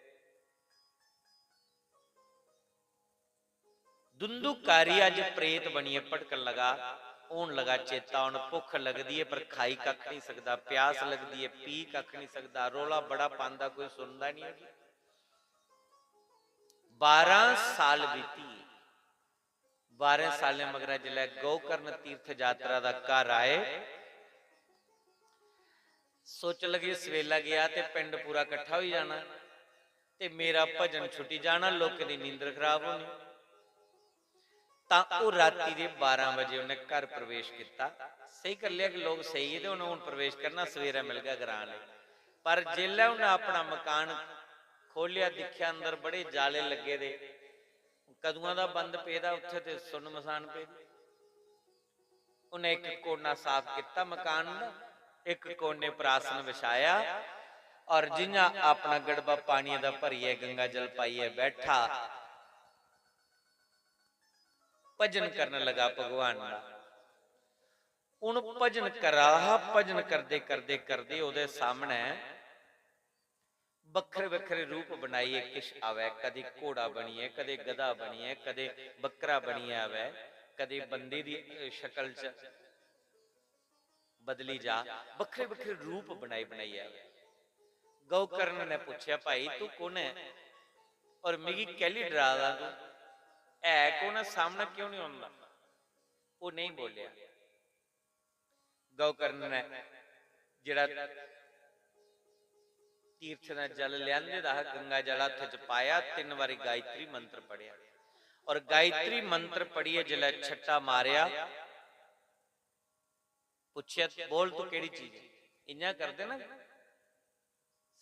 दुंदुकारी अज्ज प्रेत बनियै भटकन लगा, होन लगा चेता, हुन भुक्ख लगदी ऐ पर खाई कक्ख नहीं सकदा, प्यास लगदी ऐ पी कक्ख नहीं सकदा, रोला बड़ा पांदा, कोई सुनदा नहीं। बारां साल बीती, बारें सालें मगरा जिसलै गौकर्ण तीर्थ यात्रा दा घर आए, सोच लगी सवेला गया ते पिंड पूरा कट्ठा होई जाना ते मेरा भजन छुट्टी जाना, लोकें दी नींदर खराब होनी। तां ओह् राती दे बारां बजे उन्नै घर प्रवेश कीता। सेही करी लेआ कि लोक सेई गे ते उन्नै हुन प्रवेश करना, सवेरै मिलगा ग्रां आह्ले। पर जिसलै उन्नै अपना मकान खोह्लेआ, दिक्खेआ अंदर बड़े जाले लग्गे दे, कदुआं दा बंद पेदा, उत्थै ते सुन्न मसान पेदी। उन्नै इक कोना साफ कीता मकान दा, इक कोने पर आसन बिछाया और जि'यां अपना गड़बा पानियै दा भरियै गंगा जल पाइयै बैठा, भजन करन लगा भगवान दा। हुन भजन करा दा हा, भजन करदे, करदे, करदे ओह्दे सामनै बक्खरे-बक्खरे रूप बनाइयै किश आवै, कदें घोड़ा बनियै, कदें गधा बनियै, कदें बक्करा बनियै आवै, कदें बंदे दी, अ, शकल च बदली जा, बक्खरे-बक्खरे रूप बनाई-बनाइयै आवै। गौकर्ण ने पुच्छेआ, "भाई, तू कु'न ऐ और मिगी कैह्ली डरा दा तू? है कु'न ऐ, सामनै क्यों निं औंदा?" ओह् नेईं बोल्लेआ। गौकर्ण ने जेह्ड़ा तीर्थ दा जल लेआंदे दा हा, गंगा जल हत्थ च पाया, तिन्न बारी गायत्री मंत्र पढ़ेआ और गायत्री मंत्र पढ़ियै जिसलै छट्टा मारेआ, पुच्छेआ, "बोल, तू केह्ड़ी चीज ऐ?" इ'यां करदे ना,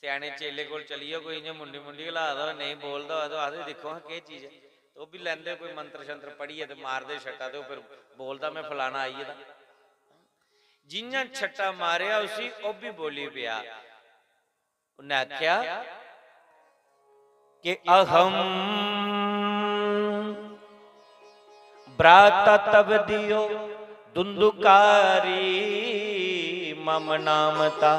स्याने चेले कोल चली जाओ, कोई इ'यां मुंडी मुंडी ल्हा दा होऐ, नेईं बोलदा होऐ, ते आखदे, "दिक्खो हां, केह् चीज ऐ?" ते ओह् बी लैंदे कोई मंत्र शंत्र पढ़ियै ते मारदे छट्टा, ते ओह् फिर बोलदा, "में फलाना आई गेदा।" जि'यां छट्टा मारेआ उसी, ओह् बी बोली पेआ। उन्नै आखेआ कि अहम भ्राता तव दियो दुंदुकारी मम नामता,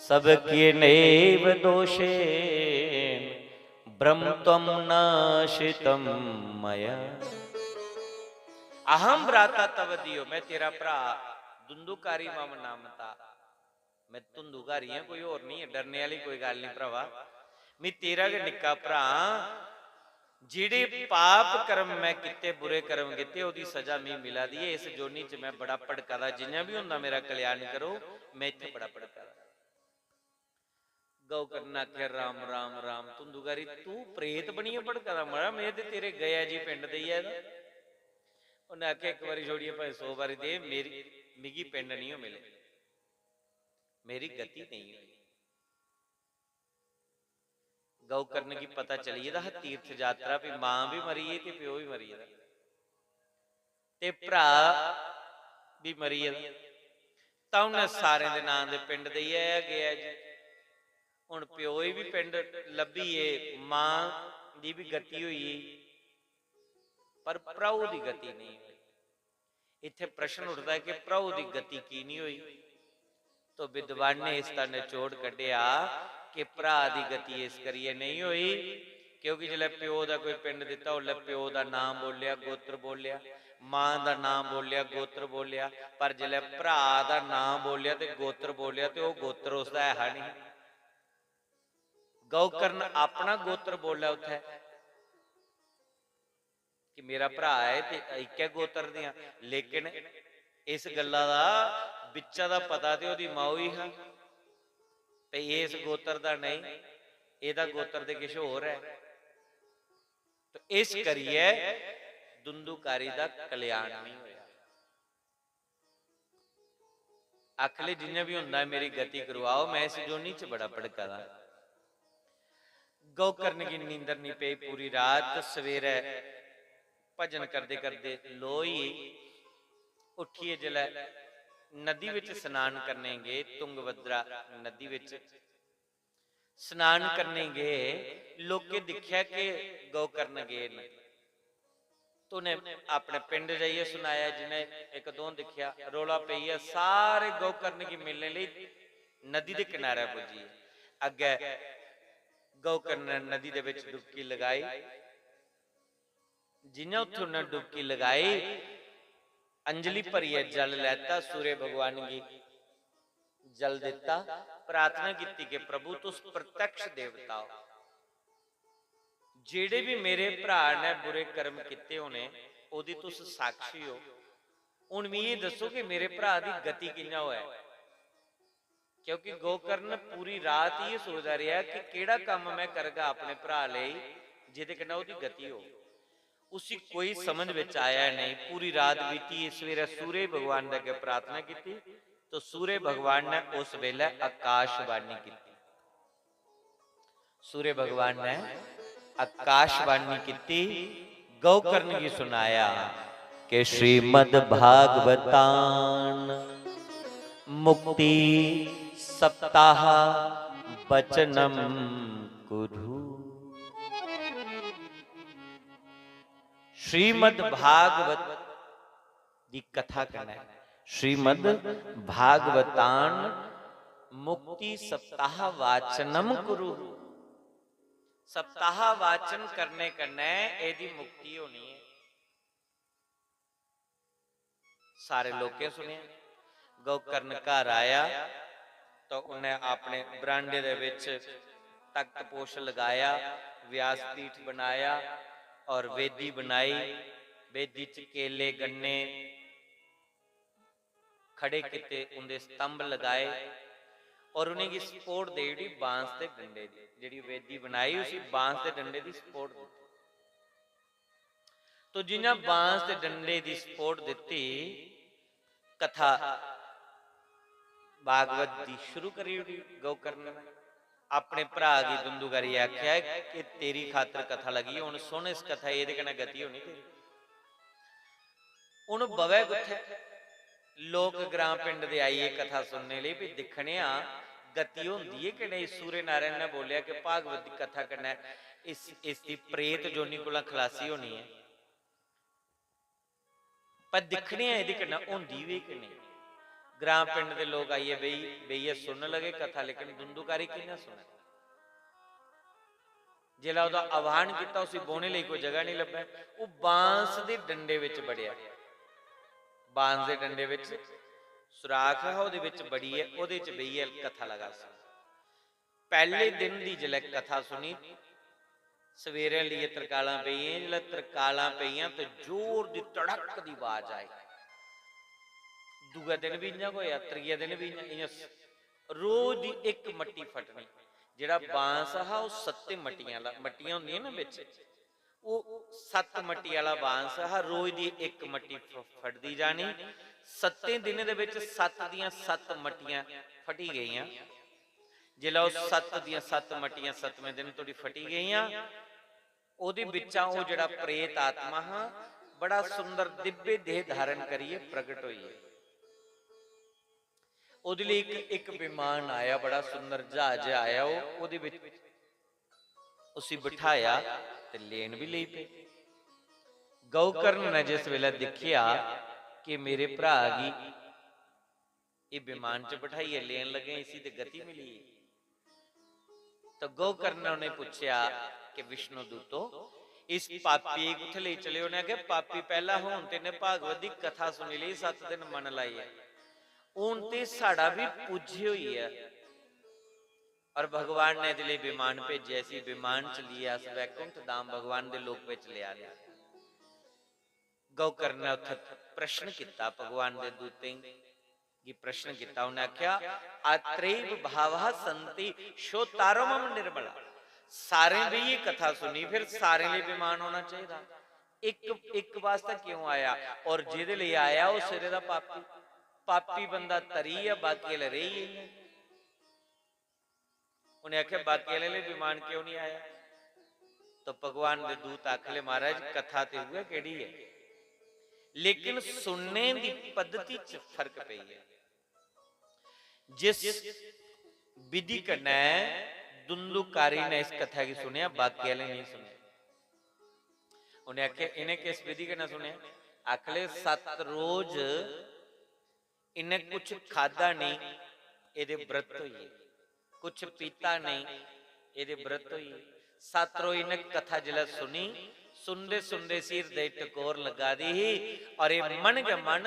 सबके नैव दोषे ब्रह्म त्वम नाशितम मया। अहम भ्राता तव दियो, मैं तेरा भ्रा, दुंदुकारी मम नामता, मैं धुंदुकारी आं, कोई होर नहीं है, डरने आह्ली कोई गल्ल नहीं भ्रावा। मैं तेरा गै निक्का भ्रा आं। जेह्ड़े पाप कर्म मैं कीते, बुरे कर्म कीते, ओह्दी सजा मी मिला दी ऐ। इस जोनी च मैं बड़ा भड़का दा, जि'यां बी होंदा मेरा कल्याण करो, मैं इत्थै बड़ा भड़का दा। गौ करन आखेआ, "राम, राम, राम, धुंदुकारी, तू प्रेत बनियै भड़का दा? मड़ा, में ते तेरे गया जी पिंड देई आए दा।" उन्नै आखेआ, "इक बारी छोड़ियै भाएं सौ बारी दे, मेरी, मिगी पिंड नहीं हो मिले, मेरी गति नहीं होई।" गौ करन गी पता चली गेदा हा, तीर्थ यात्रा, भी मां भी मरी गेई ते प्यो भी मरी गेदा, ते भ्रा भी मरी गेदा। तां उन्नै सारें दे नां दे पिंड देई आया, गेआ जी। हुन प्यो गी बी पिंड लब्भी गे, मां दी बी गति होई गेई, पर भ्राऊ दी गति नेईं होई। इत्थै प्रश्न उठदा ऐ कि भ्राऊ दी गति की निं होई? तो विद्वान ने इसदा नचोड़ कड्ढेआ कि भ्रा दी गति इस करियै नेईं होई, क्योंकि जिसलै प्यो दा कोई पिंड दित्ता, उसलै प्यो दा नांऽ बोल्लेआ, गोत्र बोल्लेआ, मां दा नांऽ बोल्लेआ, गोत्र बोल्लेआ, पर जिसलै भ्रा दा नांऽ बोल्लेआ ते गोत्र बोल्लेआ, ते ओह् गोत्र उसदा ऐ हा निं। गौकर्ण अपना गोत्र बोल्लेआ उत्थै कि मेरा भ्रा ऐ ते इक्कै गोत्र दे आं, लेकिन इस गल्ला दा बिच्चा दा पता ते ओह्दी माऊ ही हा, भई एह् इस गोत्र दा नेईं, एह्दा गोत्र ते किश होर ऐ। ते इस करियै दुंदुकारी दा कल्याण नहीं होया। आखले जियां भी होंदा ऐ, मेरी गति करवाओ, मैं इस जोनी च बड़ा भड़का दा। गौकर्ण गी नींदर नहीं पेई पूरी रात। सवेरै भजन करदे करदे लो होई गेई। उट्ठियै जिसलै नदी बिच स्नान करने गे, तुंगभद्रा नदी बिच स्नान करने गे, लोकें दिक्खेआ कि गौकर्ण गे न। तो उ'नें अपने पिंड जाइयै सनाया, जि'नें इक दो दिक्खेआ, रौला पेई गेआ, सारे गौकर्ण गी मिलने लेई नदी दे किनारे पुज्जी गे। अग्गै गौकर्ण ने नदी दे बिच डुबकी लगाई। जि'यां उत्थै उ'नें डुबकी लगाई, अंजलि भरियै जल लैता, सूर्य भगवान गी जल दित्ता, प्रार्थना कीती कि प्रभु तुस प्रत्यक्ष देवता हो, जेह्ड़े बी मेरे भ्रा ने बुरे कर्म कीते होने, ओह्दी तुस साक्षी हो। हुन मिगी एह् दस्सो कि मेरे भ्रा दी गति कि'यां होऐ, क्योंकि गोकर्ण पूरी रात इ'यै सोचदा रेहा कि केह्ड़ा कम्म में करगा अपने भ्रा लेई जेह्दे कन्नै ओह्दी गति होग। उसी कोई समझ बिच आया नेईं। पूरी रात बीती, सवेरै सूरज भगवान दे अग्गें प्रार्थना कीती, तो सूरज भगवान ने उस बेलै आकाशवाणी कीती। सूरज भगवान ने आकाशवाणी कीती, गौकर्ण गी सुनाया कि श्रीमद् भागवतान मुक्ति सप्ताह वचनम कुरु। श्रीमद् भागवत दी कथा कन्नै, श्रीमद् भागवतान मुक्ति सप्ताह वाचनम कुरु। सप्ताह वाचन करने कन्नै एह्दी मुक्ति होनी ऐ। सारे लोकें सुनेआ। गौकर्ण घर आया तो उन्नै अपने बरांडे दे बिच तख्त पोश लगाया, व्यासपीठ बनाया और वेदी बनाई। वेदी च केले, गन्ने खड़े कीते, उंदे स्तंभ लगाए और उ'नेंगी support देई ओड़ी बांस दे डंडे दी। जेह्ड़ी वेदी बनाई, उसी बांस दे डंडे दी support दित्ती। तो जि'यां बांस दे डंडे दी support दित्ती, कथा भागवत दी शुरू करी ओड़ी गौकर्ण ने। अपने भ्राऽ गी दुंदुकारी आखेआ कि तेरी खातर कथा लगी, हुन सुन इस कथा, एह्दे कन्नै गति होनी तेरी। हुन बवै कुत्थै? लोक ग्रां पिंड दे आइयै कथा सुनने लेई, भी दिक्खने आं गति होंदी ऐ कि नेईं। सूर्य नारायण ने बोलेआ कि भागवत दी कथा कन्नै इस, इसदी प्रेत जोनी कोला खलासी होनी ऐ। पर दिक्खने आं एह्दे कन्नै होंदी बी कि नेईं। ग्रां पिंड दे लोक आइयै बेही, बेहियै सुनन लगे कथा, लेकिन दुंदुकारी कि'यां सुनै? जिसलै ओह्दा आह्वान कीता, उसी बौह्ने लेई कोई जगह नेईं लब्भै, ओह् बांस दे डंडे बिच बड़ेआ। बांस दे डंडे बिच सुराख हा, ओह्दे बिच बड़ियै, ओह्दे च बेहियै कथा लगा सुन। पैह्ले दिन दी जिसलै कथा सुनी, सवेरै लेइयै तरकालां पेइयां, जिसलै तरकालां पेइयां ते जोर दी तड़क दी आवाज आई। दूए दिन बी इ'यां गै होआ, त्रिये दिन बी इ'यां, इ'यां स-, रोज दी इक मट्टी फटनी। जेह्ड़ा बांस हा, ओह् सत्तें मट्टियां आह्ला, मट्टियां होंदियां ना बिच, ओह् सत्त मट्टी आह्ला बांस हा, रोज दी इक मट्टी फ-, फटदी जानी। सत्तें दिनें दे बिच सत्त दियां सत्त मट्टियां फटी गेइयां। जिसलै ओह् सत्त दियां सत्त मट्टियां सतमें दिन धोड़ी फटी गेइयां, ओह्दे बिच्चा ओह् जेह्ड़ा प्रेत आत्मा हा, बड़ा सुंदर दिव्य देह धारण करियै प्रगट होई गेआ। ओह्दे लेई इक, इक विमान आया, बड़ा सुंदर ज्हाज आया, ओह्, ओह्दे बिच उसी बठाया ते लेन बी लेई पे। गौकर्ण ने जिस बेल्लै दिक्खेआ कि मेरे भ्राऽ गी एह् विमान च बठाइयै लेन लगे, इसी ते गति मिली। तो गौकर्ण ने उ'नें पुच्छेआ कि विष्णु दूतो, इस पापी गी कुत्थै लेई चले? उ'नें आखेआ, पापी पैह्ला होन ते इ'न्नै भागवत दी कथा सुनी लेई, सत्त दिन मन लाइयै। हून ते साढ़ा बी पूज्य होई गेआ। और भगवान ने एह्दे लेई विमान भेजेआ, इसी विमान च लेइयै अस वैकुंठ धाम भगवान दे लोक बिच लेआ दे। गौकर्ण ने उत्थै प्रश्न कीता, भगवान दे दूतें गी प्रश्न कीता। उ'नें आखेआ, "अत्रैव भावः सन्ति श्रोतारो मम निर्मला।" सारें बेहियै कथा सुनी, फिर सारें लेई विमान होना चाहिदा। इक, इक वास्तै क्यों आया? और जेह्दे लेई आया, ओह् सिरे दा पापी, पापी बंदा तरी गेआ, बाकी आह्ले रेही गे इ'यां। उ'नें आखेआ, "बाकी आह्ले लेई विमान क्यों निं आया?" तो भगवान दे दूत आखले, "महाराज, कथा ते उ'ऐ केह्ड़ी ऐ, लेकिन सुनने दी पद्धति च फर्क पेई गेआ। जिस विधि कन्नै दुंदुकारी ने इस कथा गी सुनेआ, बाकी आह्ले नेईं सुनेआ।" उ'नें आखेआ, "इ'नें किस विधि कन्नै सुनेआ?" आखले, "सत्त रोज इ'न्नै कुछ खादा नेईं, एह्दे व्रत होई गे, कुछ पीता नेईं, एह्दे व्रत होई गे।" सत्त रोज इ'न्नै कथा जिसलै सुनी, सुनदे सुनदे इसी हृदय टकोर लग्गा दी ही और एह् मन गै मन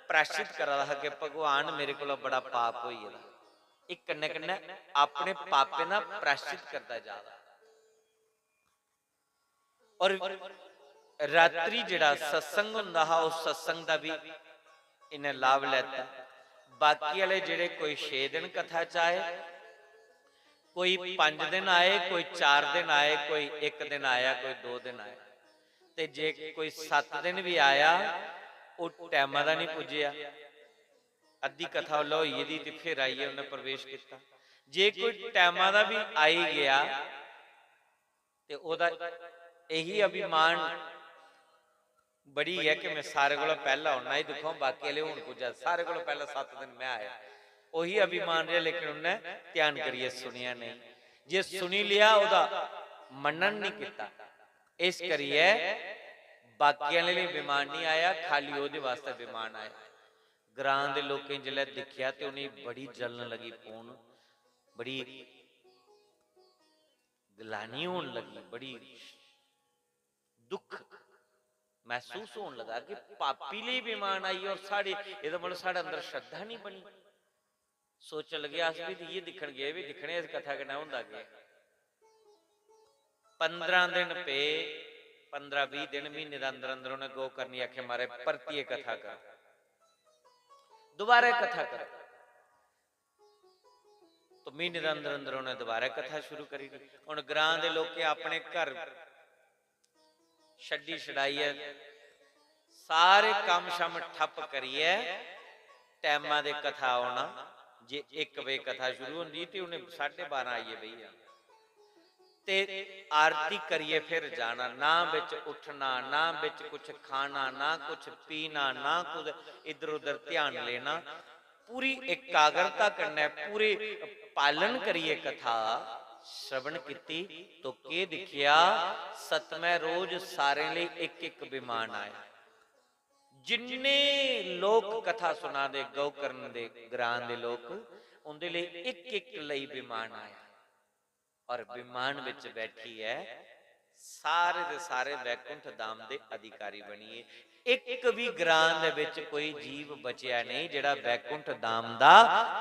प्राश्चित करा दा हा कि भगवान, मेरे कोला बड़ा पाप होई गेदा। एह् कन्नै कन्नै अपने पापें दा प्राश्चित करदा जा दा। और रात्रि जेह्ड़ा सत्संग होंदा हा, उस सत्संग दा बी इ'नें लाभ लैता। बाकी आह्ले जेह्ड़े कोई छे दिन कथा च आए, कोई पंज दिन आए, कोई चार दिन आए, कोई इक दिन आया, कोई दो दिन आया। ते जे कोई सत्त दिन बी आया, ओह् टैमा दा निं पुज्जेआ। अद्धी कथा उसलै होई गेदी ते फिर आइयै उ'न्नै प्रवेश कीता। जे कोई टैमा दा बी आई गेआ, ते ओह्दा एही अभिमान बड़ी ऐ कि में सारे कोला पैह्ला औना। एह् दिक्खो, बाकी आह्ले हून पुज्जा, सारे कोला पैह्ला सत्त दिन में आया। ओही अभिमान रेहा, लेकिन उ'न्नै ध्यान करियै सुनेआ नेईं। जे सुनी लेआ, ओह्दा मनन निं कीता। इस करियै बाकी आह्ले लेई विमान निं आया, खाल्ली ओह्दे वास्तै विमान आया। ग्रां दे लोकें जिसलै दिक्खेआ ते उ'नेंगी बड़ी जलन लगी पौन, बड़ी ग्लानी होन लगी, बड़ी दुख महसूस होन लगा कि पापी लेई विमान आई और साढ़े, एह्दा मतलब साढ़े अंदर श्रद्धा नहीं बनी। सोचन लगे, "अस भी ते इ'यै दिक्खन गे, भी दिक्खने इस कथा कन्नै होंदा केह्।" पंदरां दिन पे, पंदरां बीह् दिन, म्हीने दे अंदर अंदर उ'नें गौकर्णी आखेआ, "महाराज, परतियै कथा करो, दोबारा कथा करो।" तो म्हीने दे अंदर अंदर उ'नें दोबारा कथा शुरू करी दी। हुन ग्रां दे लोकें अपने घर छड्डी छडाइयै, सारे कम्म शम्म ठप्प करियै टैमा दे कथा औना। जे इक बजे कथा शुरू होंदी ते उ'नें साढ़े बारां आइयै बेही जाना। ते आरती करियै फिर जाना, ना बिच उठना, ना बिच कुछ खाना, ना कुछ पीना, ना कुछ इधर उधर ध्यान लेना। पूरी एकाग्रता कन्नै, पूरे पालन करियै कथा श्रवण कीती। तो केह् दिक्खेआ? सतमें रोज सारें लेई इक इक विमान आया। जिन्ने लोक कथा सुना दे, गौकर्ण दे ग्रां दे लोक, उंदे लेई इक इक लेई विमान आया। और विमान विच बैठियै सारे दे सारे वैकुंठ धाम दे अधिकारी बनिए। इक भी ग्रां दे विच कोई जीव बचेआ नहीं जेड़ा वैकुंठ धाम दा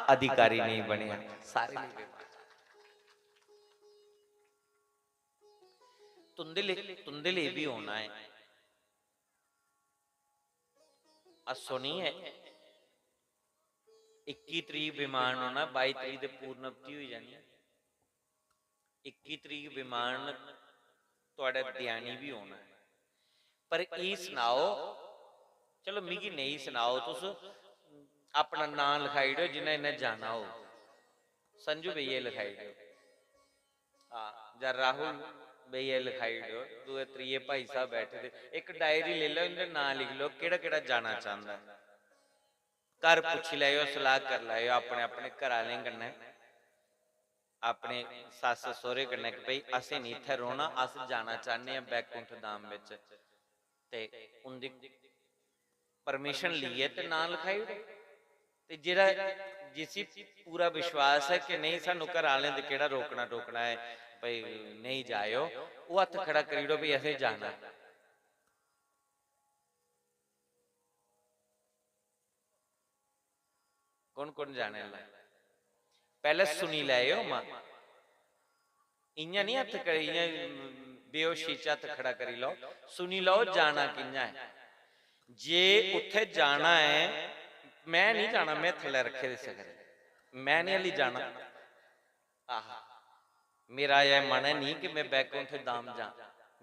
अधिकारी नहीं बनेआ। सारे लेई विमान। तुंदे लेई, तुंदे लेई भी होना है। अस सुनिए, इक्की तरीक विमान होना, बाई तरीक ते पूर्णवती होई जानी। इक्की तरीक विमान थुआढ़े देआनी बी होना ऐ। पर एह् सनाओ, चलो मिगी नेईं सनाओ, तुस अपना नांऽ लखाई ओड़ो, जिन्ना इन्ना जाना होग। संजू भैया लखाई ओड़ो। हां, जां राहुल भैया लखाई ओड़ो, दूए त्रिये भाई साहब बैठे दे, इक डायरी लेई लैओ, इं'दे नांऽ लिखी लैओ, केह्ड़ा केह्ड़ा जाना चांह्दा ऐ। घर पुच्छी लैएओ, सलाह करी लैएओ अपने, अपने घर आह्लें कन्नै, अपने सस्स सौह्रे कन्नै कि भई असें निं इत्थै रौह्ना, अस जाना चाह्न्ने आं बैकुंठ धाम बिच। ते उं'दी परमिशन लेइयै ते नांऽ लखाई ओड़ो। ते जेह्ड़ा, जिसी पूरा विश्वास ऐ कि नेईं, सानूं घर आह्लें ते केह्ड़ा रोकना टोकना ऐ, भई नेईं जाएओ, ओह् हत्थ खड़ा करी ओड़ो, भई असें जाना। कौन कौन जाने आह्ला? पैह्लें सुनी लैएओ मां, इ'यां निं हत्थ करी, इ'यां बेहोशी च हत्थ खड़ा करी लैओ, सुनी लैओ जाना कि'यां ऐ। जे उत्थै जाना ऐ, में निं जाना, में थल्लै रक्खे दे सिखर, में निं हल्ली जाना। आहा, मेरा एह् मन ऐ निं कि में बैकुंठ धाम जां,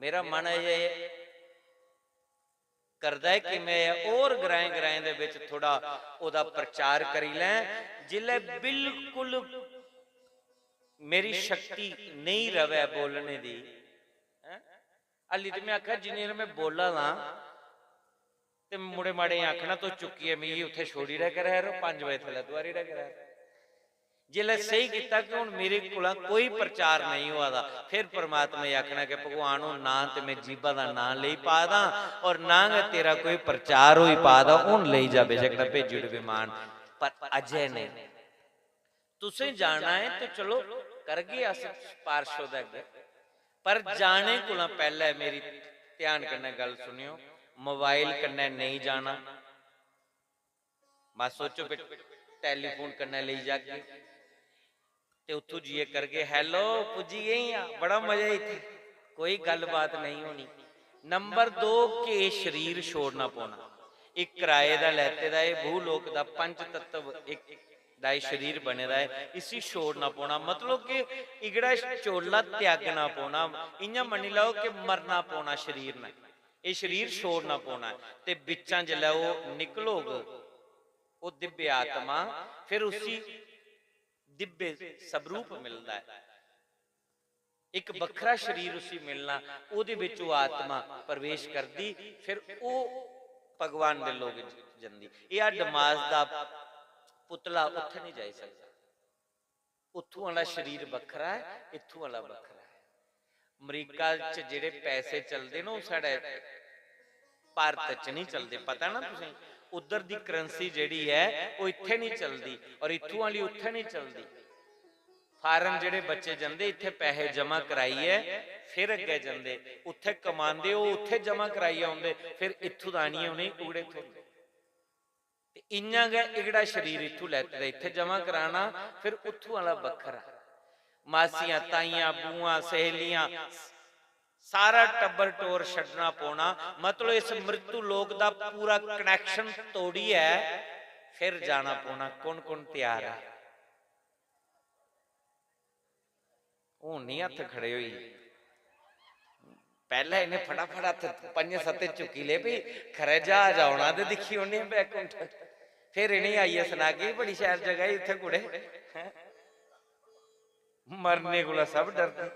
मेरा मन ऐ एह् करदा ऐ कि में होर ग्राएं-ग्राएं दे बिच थोह्ड़ा ओह्दा प्रचार करी लैं। जिसलै बिल्कुल मेरी शक्ति नेईं र'वै बोलने दी, हैं? हल्ली ते में आखेआ, जिन्नी देर में बोल्ला दा, ते मुड़े माड़े गी आखना, "तुस चुक्कियै मिगी उत्थै छोड़ी ओड़ेआ करै करो, पंज बजे थल्लै तुआरी ओड़ेआ करै करो।" जिसलै सेही कीता कि हुन मेरे कोला कोई प्रचार नेईं होआ दा, फिर परमात्मा गी आखना कि भगवान, हुन नां ते में जीभा दा नां लेई पा दा और नां गै तेरा कोई प्रचार होई पा दा, हुन लेई जा, बेशक ना भेजी ओड़ विमान, पर अजें नेईं। तुसें जाना ऐ ते चलो करगे अस पार्षद अग्गें, पर जाने कोला पैह्लै मेरी ध्यान कन्नै गल्ल सुनेओ, मोबाइल कन्नै नेईं जाना। बस सोचो, फिर टेलीफोन कन्नै लेई जागे ते उत्थूं जाइयै करगे, "Hello, पुज्जी गेई आं, बड़ा मजा इत्थै।" कोई गल्लबात नेईं होनी। नंबर दो, कि एह् शरीर छोड़ना पौना। एह् किराए दा लैते दा, एह् भूलोक दा पंच तत्व इक दा एह् शरीर बने दा ऐ, इसी छोड़ना पौना। मतलब कि एह्कड़ा चोला त्यागना पौना। इ'यां मन्नी लैओ कि मरना पौना शरीर ने। एह् शरीर छोड़ना पौना ऐ ते बिच्चां जिसलै ओह् निकलग, ओह् दिव्य आत्मा, फिर उसी दिव्य स्वरूप मिलदा ऐ, इक बक्खरा शरीर उसी मिलना, ओह्दे बिच ओह् आत्मा प्रवेश करदी, फिर ओह् भगवान दे लोक ज-, जंदी। एह् हड्ड मास दा पुतला उत्थै निं जाई सकदा। उत्थूं आह्ला शरीर बक्खरा ऐ, इत्थूं आह्ला बक्खरा ऐ। अमरीका च जेह्ड़े पैसे चलदे न, ओह् साढ़े भारत च निं चलदे, पता ना तुसें? उद्धर दी currency जेह्ड़ी ऐ, ओह् इत्थै निं चलदी और इत्थूं आह्ली उत्थै निं चलदी। Foreign जेह्ड़े बच्चे जंदे, इत्थै पैसे जमा कराइयै फिर अग्गें जंदे, उत्थै कमांदे, ओह् उत्थै जमा कराइयै औंदे, फिर इत्थूं दा आनियै उ'नेंगी उगड़े थ्होंदे। ते इ'यां गै एह्कड़ा शरीर इत्थूं लैते दा इत्थै जमा कराना, फिर उत्थूं आह्ला बक्खरा। मासियां, ताइयां, बूआं, सहेलियां, सारा टब्बर टोर छड्डना पौना। मतलब इस मृत्यु लोक दा पूरा connection तोड़ियै फिर जाना पौना। कौन कौन त्यार ऐ? हून निं हत्थ खड़े होई। पैह्लें इ'नें फटाफट हत्थ पंजें सत्तें चुक्की ले, भी खरै ज्हाज औना ते दिक्खी औने आं बैकुंठ। फिर इ'नेंगी आइयै सनागे, "बड़ी शैल जगह ऐ इत्थै कुड़े।" मरने कोला सब डरदे।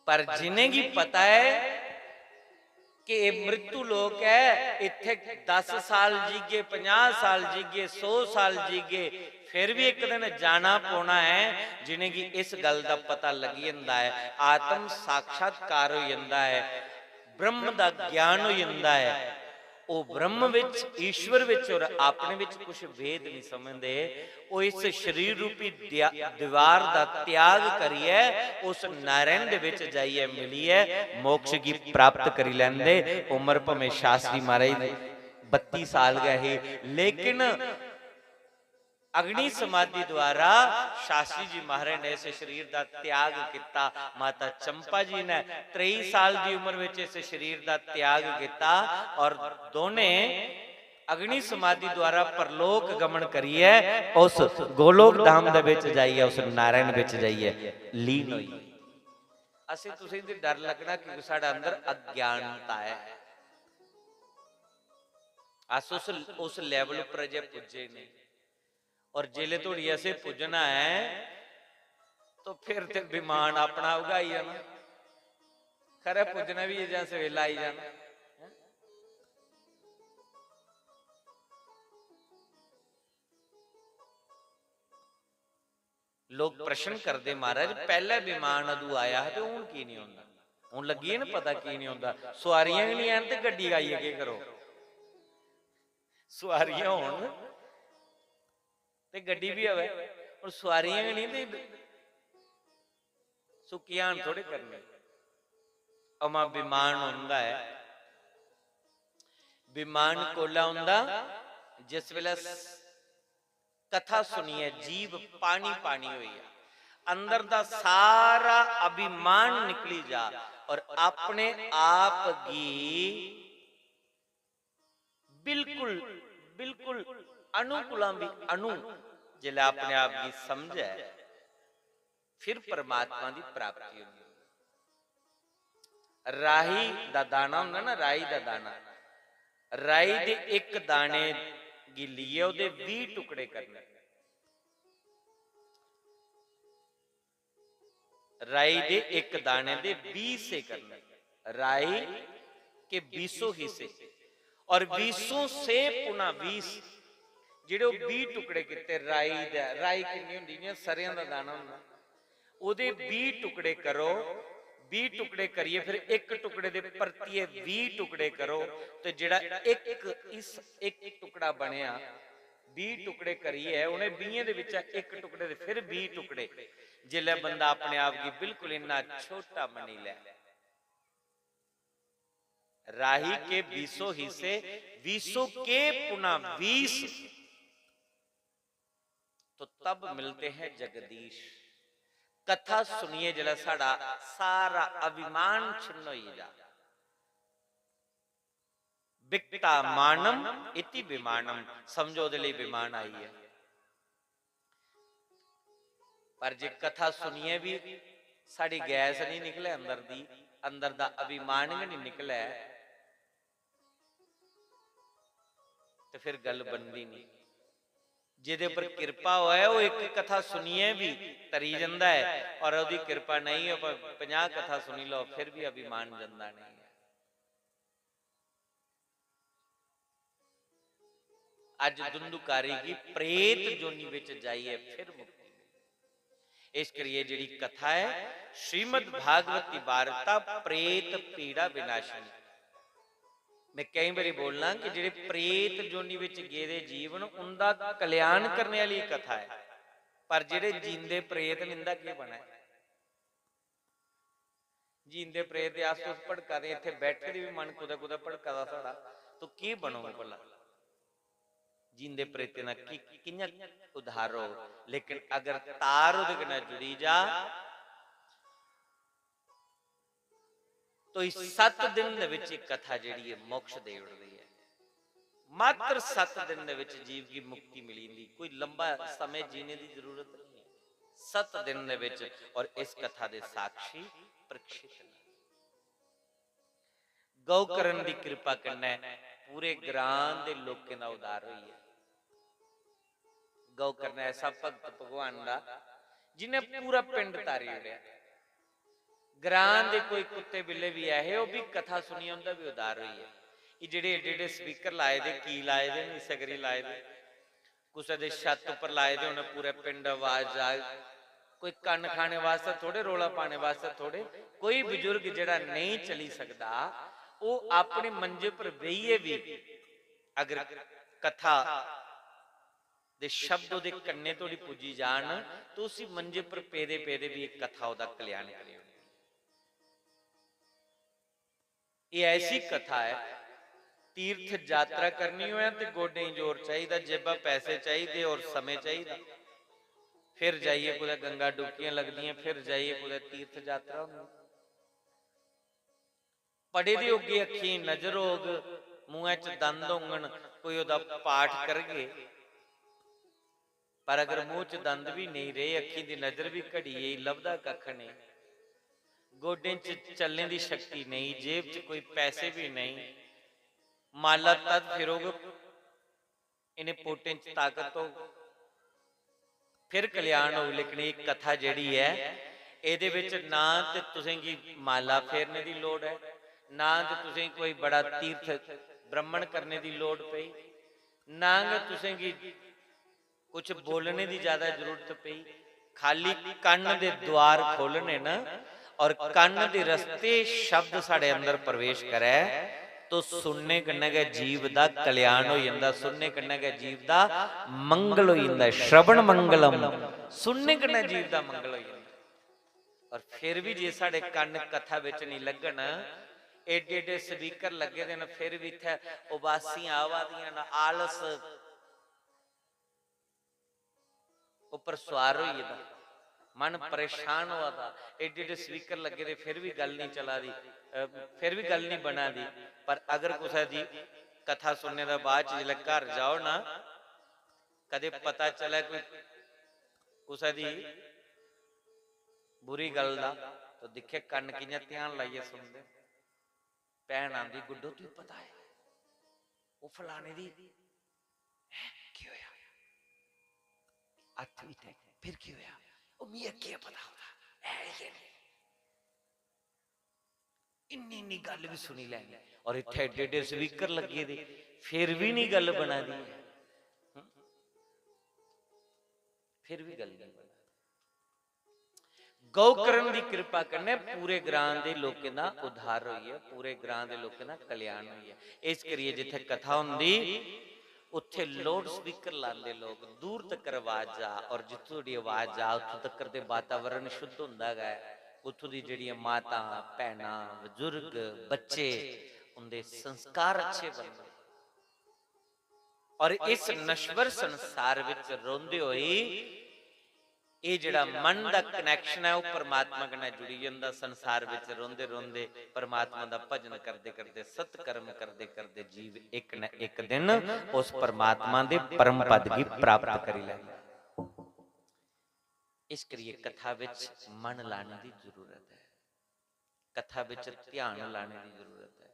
पर जिनेंगी पता ऐ कि एह् मृत्यु लोक ऐ, इत्थै दस साल जीगे, पंजाह् साल जीगे, सौ साल जीगे, फिर भी इक दिन जाना पौना ऐ। जिनेंगी इस गल्ल दा पता लग्गी जंदा ऐ, आत्म साक्षात्कार होई जंदा ऐ, ब्रह्म दा ज्ञान होई जंदा ऐ, ओह् ब्रह्म विच, ईश्वर विच और अपने विच कुछ भेद नहीं समझदे। ओह् इस शरीर रूपी द्या-, दीवार दा त्याग करियै उस नारायण दे विच जाइयै मिलियै मोक्ष गी प्राप्त करी लैंदे। उम्र भामें शास्त्री महाराज दी बत्ती साल गै ही, लेकिन अग्नि समाधि द्वारा शास्त्री जी महाराज ने इस शरीर दा त्याग किता। माता चंपा जी ने त्रेई साल दी उम्र विच इस शरीर दा त्याग किता और दोने अग्नि समाधि द्वारा परलोक गमन करियै उस गोलोक धाम दे विच जाइयै, उस नारायण विच जाइयै लीन होई। असें तुसें गी डर लगना क्योंकि साढ़े अंदर अज्ञानता है। अस उस, उस level उप्पर अजें पुज्जे नहीं। और जिले धोड़ी असें पुज्जना ऐ, तो फिर ते विमान अपना उगाई जाना। खरै पुज्जना बी ऐ जां सवेला आई जाना। लोक प्रश्न करदे, "महाराज, पैह्‌ले विमान अदूं आया हा ते हून की निं औंदा? हून लग्गी गेआ ना पता की निं औंदा? सुआरियां गै निं हैन ते गड्डी आइयै केह् करो? सुआरियां होन ते गड्डी बी आवै, हून सुआरियां गै निं ते सुक्की जान थोड़े करने।" अमा विमान औंदा ऐ। विमान कोल्लै औंदा? जिस बेल्लै स-, कथा सुनियै जीभ पानी पानी होई जा, अंदर दा सारा अभिमान निकली जा और अपने आप गी बिल्कुल, बिल्कुल अणु कोला बी अणु जिसलै अपने आप गी समझै, फिर परमात्मा दी प्राप्ति होंदी। राही दा दाना होंदा ना, राही दा दाना, राही दे इक दाने गी लेइयै ओह्दे बीह् टुकड़े करने। राई दे इक दाने दे बीस हिस्से करने, राई के बीसों हिस्से, और बीसों से पुनः बीस, जेह्ड़े ओह् बीह् टुकड़े कीते राई दे, राई किन्नी होंदी, जि'यां सरेआं दा दाना होंदा, ओह्दे बीह् टुकड़े करो, बीह् टुकड़े करियै फिर इक टुकड़े दे परतियै बीह् टुकड़े करो, ते जेह्ड़ा इक, इस इक टुकड़ा बनेआ, बीह् टुकड़े करियै उ'नें बीहें दे बिच्चा इक टुकड़े दे फिर बीह् टुकड़े, जिसलै बंदा अपने आप गी बिल्कुल इन्ना छोटा मन्नी लै, राही के बीसों हिस्से, बीसों के पुनः बीस, तो तब मिलते हैं जगदीश। कथा सुनियै जिसलै साढ़ा सारा अभिमान छिन्न होई जा, विक्ता मानम इति विमानम, समझो ओह्दे लेई विमान आई ऐ। पर जे कथा सुनियै बी साढ़ी गैस निं निकलै अंदर दी, अंदर दा अभिमान गै निं निकलै, ते फिर गल्ल बनदी निं। जेह्दे पर किरपा होऐ, ओह् इक कथा सुनियै बी तरी जंदा ऐ, और ओह्दी किरपा नेईं होऐ, भामें पंजाह् कथा सुनी लैओ, फिर बी अभिमान जंदा नेईं ऐ। अज्ज धुंधुकारी गी प्रेत जोनी बिच जाइयै फिर मुक्ति मिली। इस करियै जेह्ड़ी कथा ऐ, श्रीमद् भागवत की वार्ता प्रेत पीड़ा विनाशिनी। मैं केईं बारी बोलना कि जेह्ड़े प्रेत जोनी बिच गेदे जीव न, उंदा कल्याण करने आह्ली कथा ऐ, पर जेह्ड़े जींदे प्रेत न, इंदा केह् बनै? जींदे प्रेत दे अस तुस भड़का दे, इत्थै बैठे दे बी मन कुतै कुतै भड़का दा साढ़ा, तो केह् बनोग भला? जींदे प्रेतें दा की, कि'यां उद्धार होग? लेकिन अगर तार ओह्दे कन्नै जुड़ी जा, तो इस सत्त दिन दे बिच इक कथा जेह्ड़ी ऐ, मोक्ष देई ओड़दी ऐ। मात्र सत्त दिन दे विच जीव गी मुक्ति मिली जंदी, कोई लंबा समय जीने दी जरूरत नहीं है। सत्त दिन दे विच, और इस कथा दे साक्षी परीक्षित ने। गौ करण दी किरपा कन्नै पूरे ग्रां दे लोकें दा उद्धार होई गेआ। गौ करण ऐसा भगत भगवान दा, जिन्नै पूरा पिंड तारी ओड़ेआ। ग्रां दे कोई कुत्ते बिल्ले बी ऐ हे, ओह् बी कथा सुनियै उं'दा बी उद्धार होई गेआ। एह् जेह्ड़े एड्डे एड्डे स्पीकर लाए दे, की लाए दे न, इस्सै करी लाए दे। कुसै दे छत्त उप्पर लाए दे होने, पूरे पिंड अवाज जाग। कोई कन्न खाने वास्तै थोड़े, रौला पाने वास्तै थोड़े। कोई बजुर्ग जेह्ड़ा नेईं चली सकदा, ओह् अपने मंजे पर बेहियै बी अगर कथा दे शब्द ओह्दे कन्ने धोड़ी पुज्जी जान, तो उसी मंजे पर पेदे पेदे बी इक कथा ओह्दा कल्याण करी ओड़दी। एह् ऐसी कथा ऐ, तीर्थ यात्रा करनी होऐ ते गोडें गी जोर चाहिदा, जेबा पैसे चाहिदे और समें चाहिदा। फिर जाइयै कुतै गंगा डुबकियां लगदियां, फिर जाइयै कुतै तीर्थ यात्रा होंदी। पढ़े दे होगे, अक्खीं नजर होग, मुंहै च दंद होङन, कोई ओह्दा पाठ करगे, पर अगर मूंह च दंद बी नेईं रेह्, अक्खीं दी नजर बी घटी गेई, लभदा कक्ख नेईं, गोडें च चलने दी शक्ति नेईं, जेब च कोई पैसे बी नेईं, माला तद फिरोग, इ'नें पोटें च ताकत होग, फिर कल्याण होग। लेकिन एह् कथा जेह्ड़ी ऐ, एह्दे बिच ना ते तुसें गी माला फेरने दी लोड़ ऐ, ना ते तुसें गी कोई बड़ा तीर्थ भ्रमण करने दी लोड़ पेई, ना गै तुसें गी कुछ बोलने दी ज्यादा जरूरत पेई। खाली कन्न दे द्वार खोलने न और कन्न दे रस्ते शब्द साढ़े अंदर प्रवेश करै, तो सुनने कन्नै गै जीव दा कल्याण होई जंदा, सुनने कन्नै गै जीव दा मंगल होई जंदा। श्रवण मंगलम, सुनने कन्नै जीव दा मंगल होई जंदा। और फिर भी जे साढ़े कन्न कथा बिच नहीं लगन, एडे एडे स्पीकर लग्गे दे न, फिर भी इत्थै उबासियां आवा दियां न, आलस उप्पर सुआर होई गेदा, मन परेशान होआ दा, एड्डे एड्डे स्पीकर लग्गे दे, फिर बी गल्ल निं चला दी, अ, फिर बी गल्ल निं बना दी। पर अगर कुसै दी कथा सुनने दे बाद च जिसलै घर जाओ ना, कदे पता चलै कोई कुसै दी बुरी गल्ल दा, तो दिक्खे कन्न कि'यां ध्यान लाइयै सुनदे। भैन आंदी, "गुड्डो, तुगी पता ऐ ओह् फलाने दी, हैं, केह् होआ? हत्थ बी ते फिर केह् होआ? ओह् मिगी केह् पता होंदा, ऐ गै निं।" इन्नी इन्नी गल्ल बी सुनी लैनी। और इत्थै एड्डे एड्डे स्पीकर लग्गे दे, फिर बी निं गल्ल बना दी ऐ। हं? फिर बी गल्ल निं बना दी। गौकरण दी किरपा कन्नै पूरे ग्रां दे लोकें दा उद्धार होई गेआ, पूरे ग्रां दे लोकें दा कल्याण होई गेआ। इस करियै जित्थै कथा होंदी, उत्थै लाउड स्पीकर लांदे लोक, दूर तक्कर आवाज जा, और जित्थूं धोड़ी आवाज जा, उत्थूं तक्कर ते वातावरण शुद्ध होंदा गै ऐ। उत्थूं दी जेह्ड़ियां मातां, भैनां, बजुर्ग, बच्चे, उं'दे संस्कार अच्छे बनदे। और इस नश्वर संसार विच रौंह्दे होई एह् जेह्ड़ा मन दा connection ऐ, ओह् परमात्मा कन्नै जुड़ी जंदा। संसार विच रौंह्दे रौंह्दे, परमात्मा दा भजन करदे करदे, सत्कर्म करदे करदे जीव इक न इक दिन उस परमात्मा दे परम पद गी प्राप्त करी लैंदा। इस करियै कथा विच मन लाने दी जरूरत ऐ, कथा विच ध्यान लाने दी जरूरत ऐ।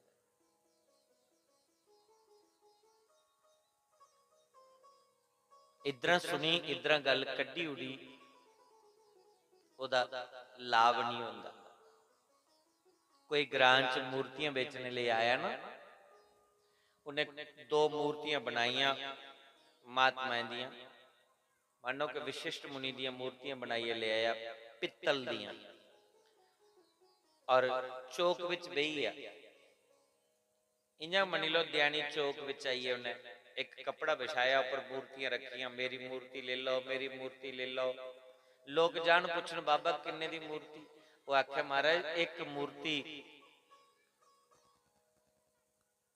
इद्धरा सुनी, इद्धरा गल्ल कड्ढी उड़ी, ओह्दा लाभ निं होंदा। कोई ग्रां च मूर्तियां बेचने लेई आया ना, उन्नै दो मूर्तियां बनाइयां महात्माएं दियां, मानो कि विशिष्ट मुनि दियां मूर्तियां बनाइयै लेई आया पित्तल दियां, और चौक बिच बेही गेआ। इ'यां मन्नी लैओ, देआनी चौक बिच आइयै उन्नै इक कपड़ा बिछाया, उप्पर मूर्तियां रक्खियां, "मेरी मूर्ति लेई लैओ, मेरी मूर्ति लेई लैओ।" लोक जान पुच्छन, "बाबा, किन्ने दी मूर्ति?" ओह् आखै, "महाराज, इक मूर्ति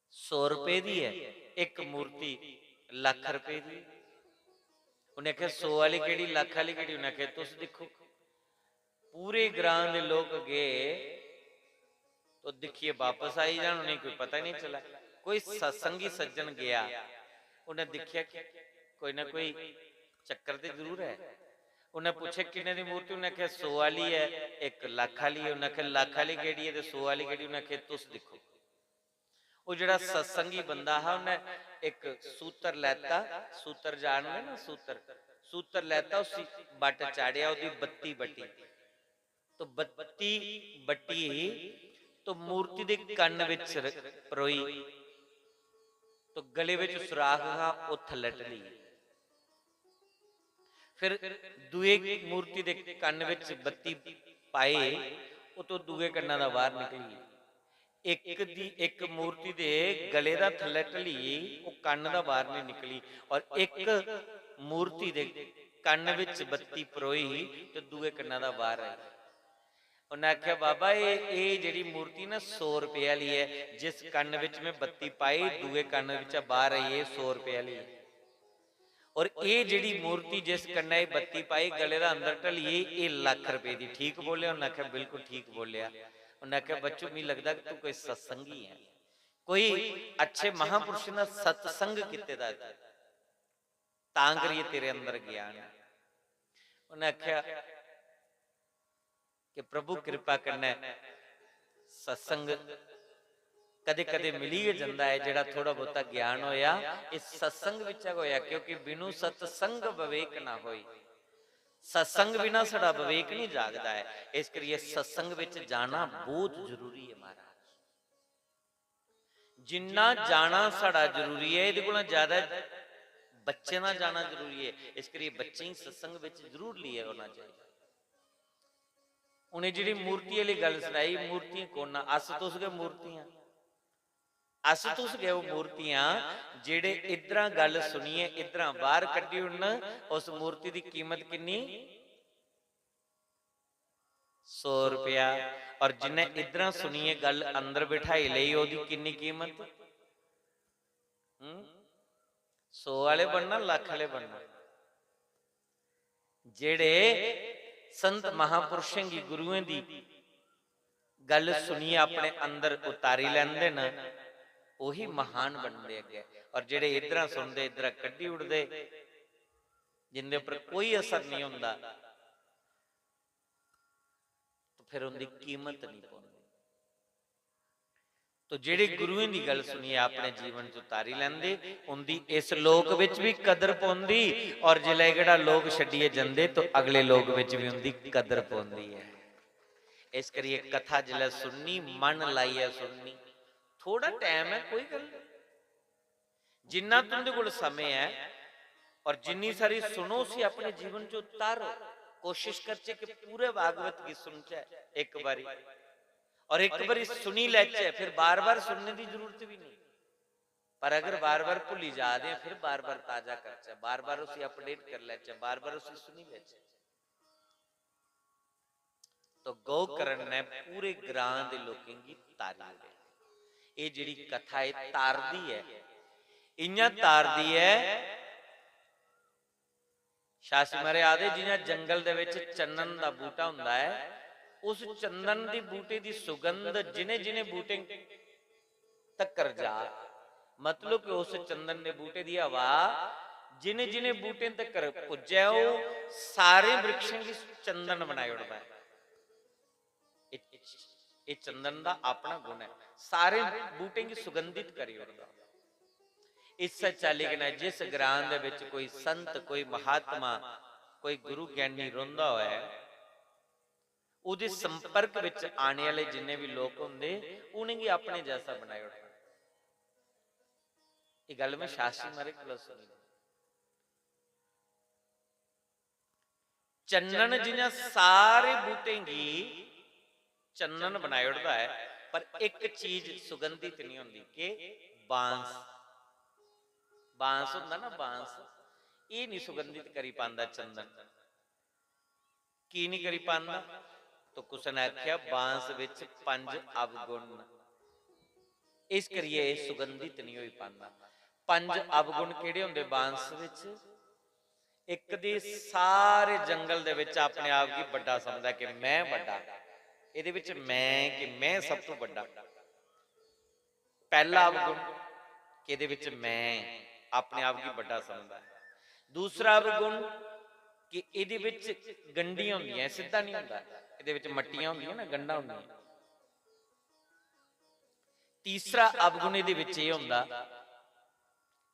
सौ रपेऽ दी ऐ, इक मूर्ति लक्ख रपेऽ दी।" उ'नें आखेआ, "सौ आह्ली केह्ड़ी, लक्ख आह्ली केह्ड़ी?" उ'नें आखेआ, "तुस दिक्खो।" पूरे ग्रां दे लोक गे, तो दिक्खियै बापस आई जान, उ'नेंगी कोई पता निं चलै। कोई सत्संगी सज्जन गेआ, उ'नें दिक्खेआ कि कोई ना कोई चक्कर ते जरूर ऐ। उ'नें पुच्छेआ, "किन्ने दी मूर्ति?" उ'नें आखेआ, "सौ आह्ली ऐ, इक लक्ख आह्ली ऐ।" उ'नें आखेआ, "लक्ख आह्ली केह्ड़ी ऐ ते सौ आह्ली केह्ड़ी?" उ'नें आखेआ, "तुस दिक्खो।" ओह् जेह्ड़ा सत्संगी बंदा हा, उन्नै इक सूतर लैता, सूतर जानदे ना, सूतर, सूतर लैता, उसी बट्ट चाढ़ेआ, ओह्दी बत्ती बट्टी। तो बत्ती बट्टी ही, तो मूर्ति दे कन्न बिच र-, परोई, तो गले बिच सुराख हा, ओह् थल्लै ढली। फिर दूए मूर्ति दे कन्न बिच बत्ती पाई, ओह् तो दूए कन्ना दा बाहर निकली। इक दी, इक मूर्ति दे गले दा थल्लै ढली, ओह् कन्न दा बाहर नहीं निकली, और इक मूर्ति दे कन्न विच बत्ती परोई ही ते दूए कन्ना दा बाहर आई। उन्नै आखेआ, "बाबा, एह्, एह् जेह्ड़ी मूर्ति ना, सौ रपेऽ आह्ली ऐ, जिस कन्न विच में बत्ती पाई, दूए कन्न विचा बाहर आई, एह् सौ रपेऽ आह्ली ऐ।" और एह् जेह्ड़ी मूर्ति जिस कन्नै एह् बत्ती पाई, गले दा अंदर ढली गेई, एह् लक्ख रपेऽ दी। ठीक बोलेआ? उन्नै आखेआ, "बिल्कुल ठीक बोलेआ।" उन्नै आखेआ, "बच्चू, मिगी लगदा कि तू कोई सत्संगी ऐ, कोई अच्छे महापुरुषें दा सत्संग कीते दा ऐ, तां करियै तेरे अंदर ज्ञान ऐ।" उन्नै आखेआ, कि प्रभु कृपा कन्नै सत्संग कदे-कदे मिली गै जंदा ऐ, जेह्ड़ा थोह्ड़ा बहुता ज्ञान होया, इस सत्संग बिच्चा गै होया, क्योंकि बिनु सत्संग विवेक ना होई। सत्संग बिना साढ़ा विवेक नहीं जागदा ऐ, इस करियै सत्संग बिच जाना बहुत जरूरी ऐ महाराज। जिन्ना जाना साढ़ा जरूरी ऐ, एह्दे कोला ज्यादा बच्चें दा जाना जरूरी ऐ। इस करियै बच्चें गी सत्संग बिच जरूर लेइयै औना चाहिदा। उ'नें जेह्ड़ी मूर्ति आह्ली गल्ल सनाई, मूर्तियां कौन न? अस तुस गै मूर्तियां। अस तुस गै ओह् मूर्तियां जेह्ड़े इद्धरा गल्ल सुनियै इद्धरा बाह्र कड्ढी ओड़न। उस मूर्ति दी कीमत किन्नी? सौ रपेआ। और जिन्नै इद्धरा सुनियै गल्ल अंदर बठाई लेई, ओह्दी किन्नी कीमत? हम्म? सौ आह्ले बनना, लक्ख आह्ले बनना? जेह्ड़े संत महापुरुषें गी, गुरुएं दी गल्ल सुनियै अपने अंदर उतारी लैंदे न, ओही महान बनदे अग्गें। और जेह्ड़े इद्धरा सुनदे, इद्धरा कड्ढी ओड़दे, जिंदे उप्पर कोई असर नहीं होंदा, तो फिर उंदी कीमत नहीं पौंदी। तो जेह्ड़े गुरुएं दी गल्ल सुनियै अपने जीवन च उतारी लैंदे, उंदी इस लोक विच भी कदर पौंदी, और जिसलै एह्कड़ा लोक छड्डियै जंदे, तो अगले लोक विच भी उंदी कदर पौंदी ऐ। इस करियै कथा जिसलै सुननी, मन लाइयै सुननी, थोड़ा टाइम ऐ, कोई गल्ल नहीं। जिन्ना तुंदे कोल समें ऐ और जिन्नी सारी सुनो, उसी अपने जीवन च उतारो। कोशिश करचै कि पूरे भागवत गी सुनचै इक बारी, और इक बारी सुनी लैचै, फिर बार-बार सुनने दी जरूरत भी नहीं। पर अगर बार-बार भुल्ली जा दे, फिर बार-बार ताजा करचै, बार-बार उसी update कर लैचै, बार-बार उसी सुनी लैचै। तो गोकर्ण ने पूरे ग्रां दे लोकें गी तारी ओड़ेआ। एह् जेह्ड़ी कथा ऐ, तारदी ऐ, इ'यां तारदी ऐ। शास्त्री महाराज आखदे, जि'यां जंगल दे विच चंदन दा बूटा हुंदा ऐ, उस चंदन दी बूटे दी सुगंध जि'नें जि'नें बूटें तक्कर जा, मतलब कि उस चंदन दे बूटे दी हवा जि'नें जि'नें बूटें तक्कर पुज्जै, ओह् सारे वृक्षें गी चंदन बनाई ओड़दा ऐ। एह्, एह् चंदन दा अपना गुण ऐ, सारे बूटें गी सुगंधित करी ओड़दा। इस्सै चाल्ली कन्नै जिस ग्रां दे विच कोई संत, कोई महात्मा, कोई गुरु ज्ञानी रौंह्दा होऐ, ओह्दे संपर्क विच आने आह्ले जिन्ने भी लोक होंदे, उ'नेंगी अपने जैसा बनाई ओड़दा। एह् गल्ल में शास्त्री महाराज कोला सुनी। चन्नन जि'यां सारे बूटें गी चन्नन बनाई ओड़दा ऐ, पर इक चीज सुगंधित निं होंदी। केह्? बांस। बांस होंदा ना, बांस, एह् निं सुगंधित करी पांदा चंदन। की निं करी पांदा? तो कुसै ने आखेआ, बांस बिच पंज अवगुण न, इस करियै एह् सुगंधित निं होई पांदा। पंज अवगुण केह्ड़े होंदे बांस बिच? इक दी सारे जंगल दे विच अपने आप गी बड्डा समझदा कि मैं बड्डा, एह्दे विच मैं, कि मैं सब तों बड्डा। पैह्ला अवगुण कि एह्दे विच मैं अपने आप गी बड्डा समझदा ऐ। दूसरा अवगुण कि एह्दे विच गंढियां होंदियां, सिद्धा निं होंदा, एह्दे विच मट्टियां होंदियां ना, गंढां होंदियां। तीसरा अवगुण एह्दे बिच एह् होंदा,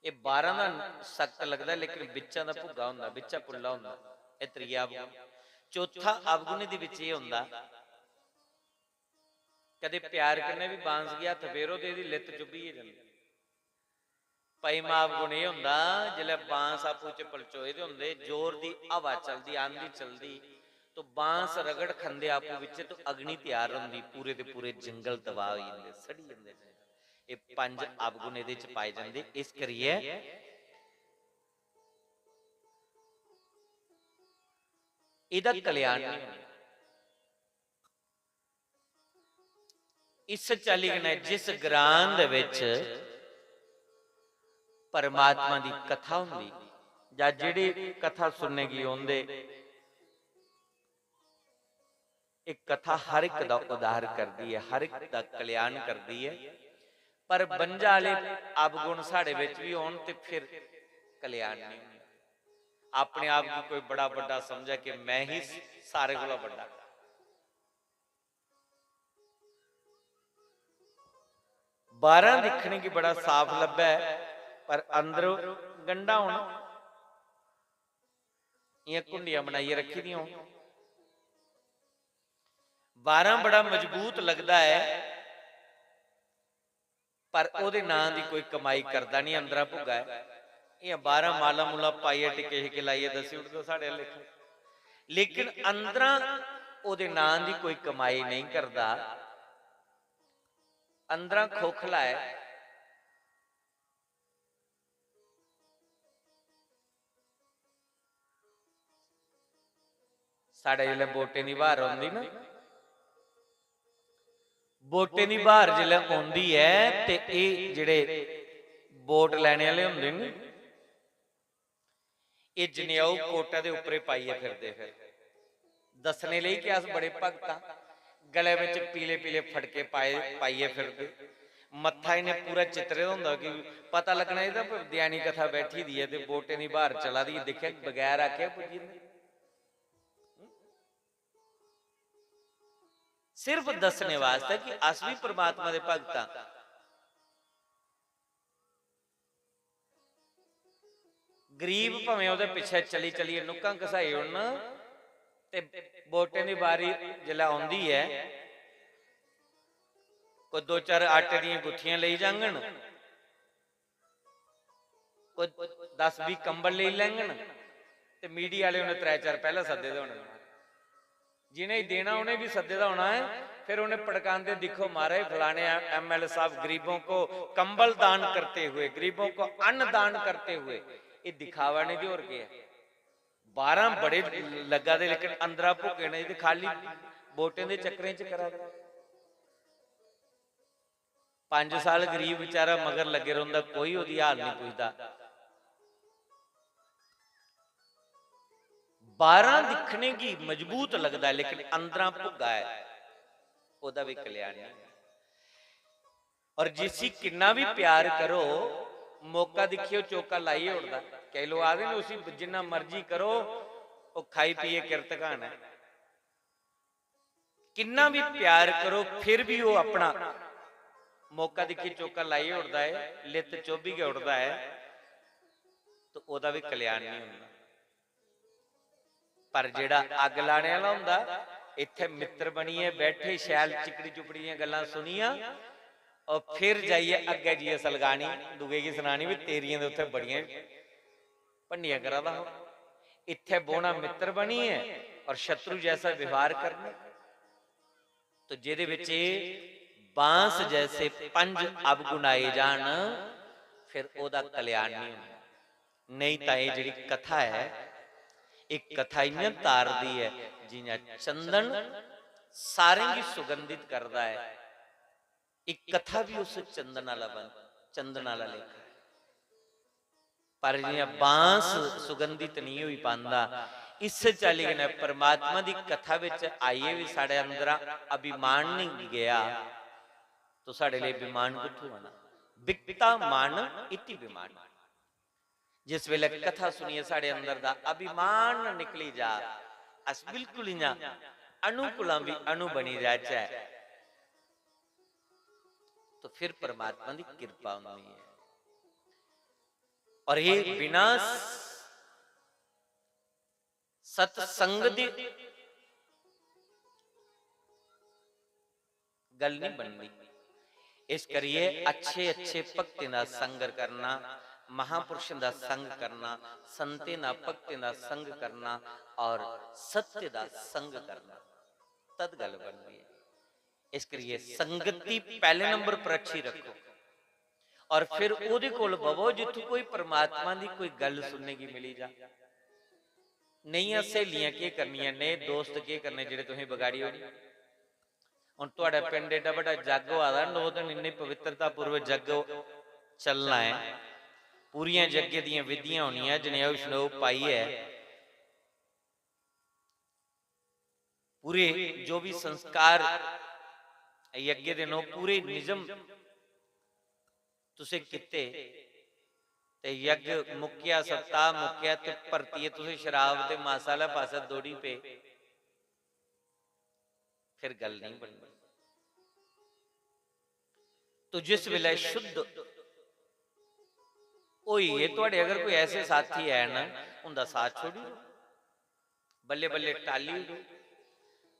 एह् बाह्‌रा दा सख्त लगदा, लेकिन बिच्चा दा भुग्गा होंदा, बिच्चा पुल्ला होंदा। एह् त्रीया अवगुण। चौथा अवगुण एह्दे बिच एह् होंदा, कदें प्यार कन्नै बी बांस गी हत्थ फेरो ते एह्दी लित्त चुब्भी गै जंदी। पंजमा अवगुण एह् होंदा, जिसलै बांस आपूं च पलचोए दे होंदे, जोर दी हवा चलदी, आंधी चलदी, तो बांस रगड़ खंदे आपूं बिच्च, तो अग्नि त्यार होंदी, पूरे दे पूरे जंगल तबाह होई जंदे, सड़ी जंदे। एह् पंज अवगुण एह्दे च पाए जंदे। इस करियै एह्दा कल्याण नहीं होंदा। इस चाल्ली कन्नै जिस ग्रां दे बिच परमात्मा दी कथा होंदी जां जेह्ड़ी कथा सुनने गी औंदे, एह् कथा हर इक दा उद्धार करदी ऐ, हर इक दा कल्याण करदी ऐ। पर बंजा आह्‌ले अवगुण साढ़े बिच बी होन ते फिर कल्याण नहीं होंदा। अपने आप गी कोई बड़ा बड्डा समझै कि मैं ही सारे कोला बड्डा। बाह्‌रा दिक्खने गी बड़ा साफ लब्भै, पर अंदर गंढा होना, इ'यां घुंडियां बनाइयै रक्खी दियां होन। बाह्‌रा बड़ा मजबूत लगदा ऐ, पर ओह्‌दे नांऽ दी कोई कमाई करदा निं, अंदरा भुग्गा ऐ। इ'यां बाह्‌रा माला मूला पाइयै, टिक्के शिक्के लाइयै दस्सी ओड़दा साढ़े आह्‌ले लेखा, लेकिन अंदरा ओह्‌दे नांऽ दी कोई कमाई नेईं करदा, अंदरा खोखला ऐ। साढ़े जिसलै वोटें दी ब्हार औंदी ना, वोटें दी ब्हार जिसलै औंदी ऐ ते एह् जेह्‌ड़े वोट लैने आह्‌ले होंदे न, एह् जनेऊ कोटा दे उप्परे पाइयै फिरदे, फिर दस्सने लेई कि अस बड़े भगत आं। गले बिच पीले पीले फटके पाए, पाइयै फिरदे। मत्था इ'नें पूरा चित्तरे दा होंदा कि पता लग्गना चाहिदा, पर देआनी कथा बैठी दी ऐ ते वोटें दी ब्हार चला दी ऐ, दिक्खेआ बगैर आखेआ पुज्जी जंदे। सिर्फ दस्सने वास्तै कि अस बी परमात्मा दे भगत आं। गरीब भामें ओह्‌दे पिच्छें चली चलियै नुक्कां घसाई ओड़न, ते वोटें दी बारी जिसलै औंदी ऐ, कोई दो चार आटे दियां गुत्थियां लेई जाङन, कोई दस बीह् कंबल लेई लैङन, ते मीडिया आह्‌ले उ'नें त्रै चार पैह्‌ले सद्दे दे होने। जि'नें देना उ'नें बी सद्दे दा होना ऐ, फिर उ'नें पड़कांदे, "दिक्खो महाराज, फलाने एमएलए साहब गरीबों को कंबल दान करते हुए, गरीबों को अन्न दान करते हुए।" एह् दिखावा निं ते होर केह् ऐ? बाह्‌रा बड़े लग्गा दे, लेकिन अंदरा भुक्खे न, एह् ते खाल्ली वोटें दे चक्करें च करा दे। पंज साल गरीब बेचारा मगर लग्गे रौंह्‌दा, कोई ओह्‌दी हाल निं पुछदा। बाह्‌रा दिक्खने गी मजबूत लगदा ऐ, लेकिन अंदरा भुग्गा ऐ, ओह्‌दा बी कल्याण निं। और जिसी किन्ना बी प्यार करो, मौका दिक्खियै चौका लाइयै ओड़दा। केईं लोक आखदे न, "उसी जिन्ना मर्जी करो, ओह् खाई पियै किरत घान ऐ।" किन्ना बी प्यार करो, फिर बी ओह् अपना मौका दिक्खी चौका लाई ओड़दा ऐ, लित्त चोभी गै ओड़दा ऐ, ते ओह्‌दा बी कल्याण निं होंदा। पर जेह्‌ड़ा अग्ग लाने आह्‌ला होंदा, इत्थै मित्तर बनियै बैठे, शैल चिकड़ी चुपड़ी दियां गल्लां सुनियां, और फिर जाइयै अग्गै जाइयै सलगानी, दूए गी सनानी, "भी तेरियां ते उत्थै बड़ियां भंडियां करा दा हा।" इत्थै बौह्‌ना मित्तर बनियै और शत्रु जैसा व्यवहार करना। तो जेह्‌दे बिच एह् बांस जैसे पंज अवगुण आए जान, फिर ओह्‌दा कल्याण निं होंदा। नेईं तां एह् जेह्‌ड़ी कथा ऐ, एह् कथा इ'यां तारदी ऐ जि'यां चंदन सारें गी सुगंधित करदा ऐ। एह् कथा बी उस चंदन आह्‌ला बन-, चंदन आह्‌ला लेखा ऐ। पर जि'यां बांस सुगंधित नेईं होई पांदा, इस्सै चाल्ली कन्नै परमात्मा दी कथा बिच आइयै बी साढ़े अंदरा अभिमान निं गेआ, तो साढ़े लेई विमान कुत्थूं आना? विकता मान इति विमान। जिस बेल्लै कथा सुनियै साढ़े अंदर दा अभिमान निकली जा, अस बिल्कुल इ'यां अणु कोला बी अणु बनी जाचै, तो फिर परमात्मा दी कृपा होंदी है। और ये बिना सत्संग दी गल नहीं बनदी। इस करिए अच्छे अच्छे भक्तें दा संग करना, महापुरुषें दा संग करना, संतें दा, भक्तें दा संग करना और सत्य दा संग करना, तद गल बनदी है। इस करिए संगति पैहले नंबर पर अच्छी रखो और फिर ओहदे कोल बवो जित्थों कोई परमात्मा दी कोई गल सुनने की मिली जा। नेहियां स्हेलियां केह् करनियां, नेह दोस्त केह् करने जेह्ड़े तुसें बगाड़ी ओड़े। हुन तुहाड़े पिंड एड्डा बड्डा जग होआ दा, नौ दिन इन्नी पवित्रता पूर्वक जग चलना ऐ, पूरियां जग्गे दियां विधियां होनियां, जनेऊ शनेऊ पाइयै पूरे जो भी संस्कार यज्ञ दे न, ओह् पूरे निजम तुसें कीते ते यज्ञ मुक्केआ, सप्ताह मुक्केआ ते परतियै तुसें शराब ते मासा आह्ले पासै दौड़ी पे, फिर गल नहीं बननी। तो जिस वेले शुद्ध होइयै थुआढ़े अगर कोई ऐसे साथी है ना, उंदा साथ छोड़ी दो, बल्ले बल्ले टाली दो।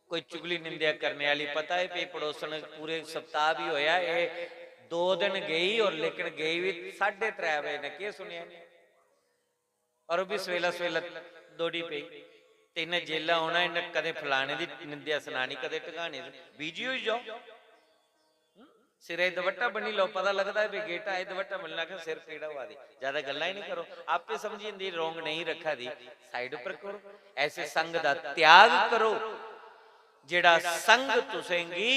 कोई चुगली निंदेआ करने वाली, पता है भी पड़ोसन पूरे सप्ताह भी होया, ये दो दिन गई और लेकिन गई भी साढ़े त्रै बजे ने, केह् सुनेआ इ'नें? और ओह् भी सवेला सवेला दौड़ी पेई। ते इ'नें जेल्लै औना, इ'नें कदें फलाने दी निंदेआ सनानी, कदें ढकाने दी। बिजी होई जाओ। हं? सिरै च दपट्टा बन्नी लैओ, पता लगदा ऐ भाई गेटा ऐ, दपट्टा बन्नी लैओ, आखो सिर पीड़ा होआ दी, ज्यादा गल्लां ही निं करो, आपे समझी जंदी wrong नेईं रक्खा दी, side उप्पर करो। ऐसे संग दा त्याग करो जेह्ड़ा संग तुसेंगी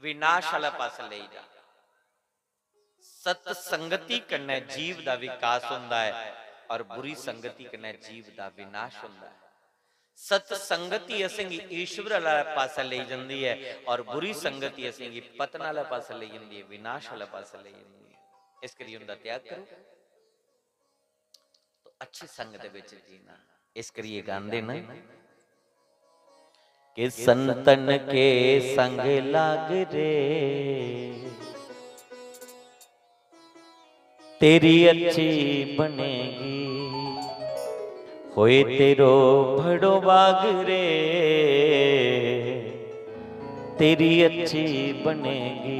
विनाश आह्ला पासै लेई जा। सत संगति कन्नै जीव दा विकास होंदा ऐ और बुरी संगति कन्नै जीव दा विनाश होंदा ऐ। सत संगति असेंगी ईश्वर आह्ला पासै लेई जंदी ऐ और बुरी संगति असेंगी पतन आह्ला पासै लेई जंदी ऐ, विनाश आह्ला पासै लेई जंदी ऐ। इस करियै उं'दा त्याग करो। तो अच्छी संग दे विच जीना। इस करियै गांदे न कि संतन के संग लाग रे, तेरी अच्छी बनेगी, होए तेरो भड़ो बाग रे, तेरी अच्छी बनेगी।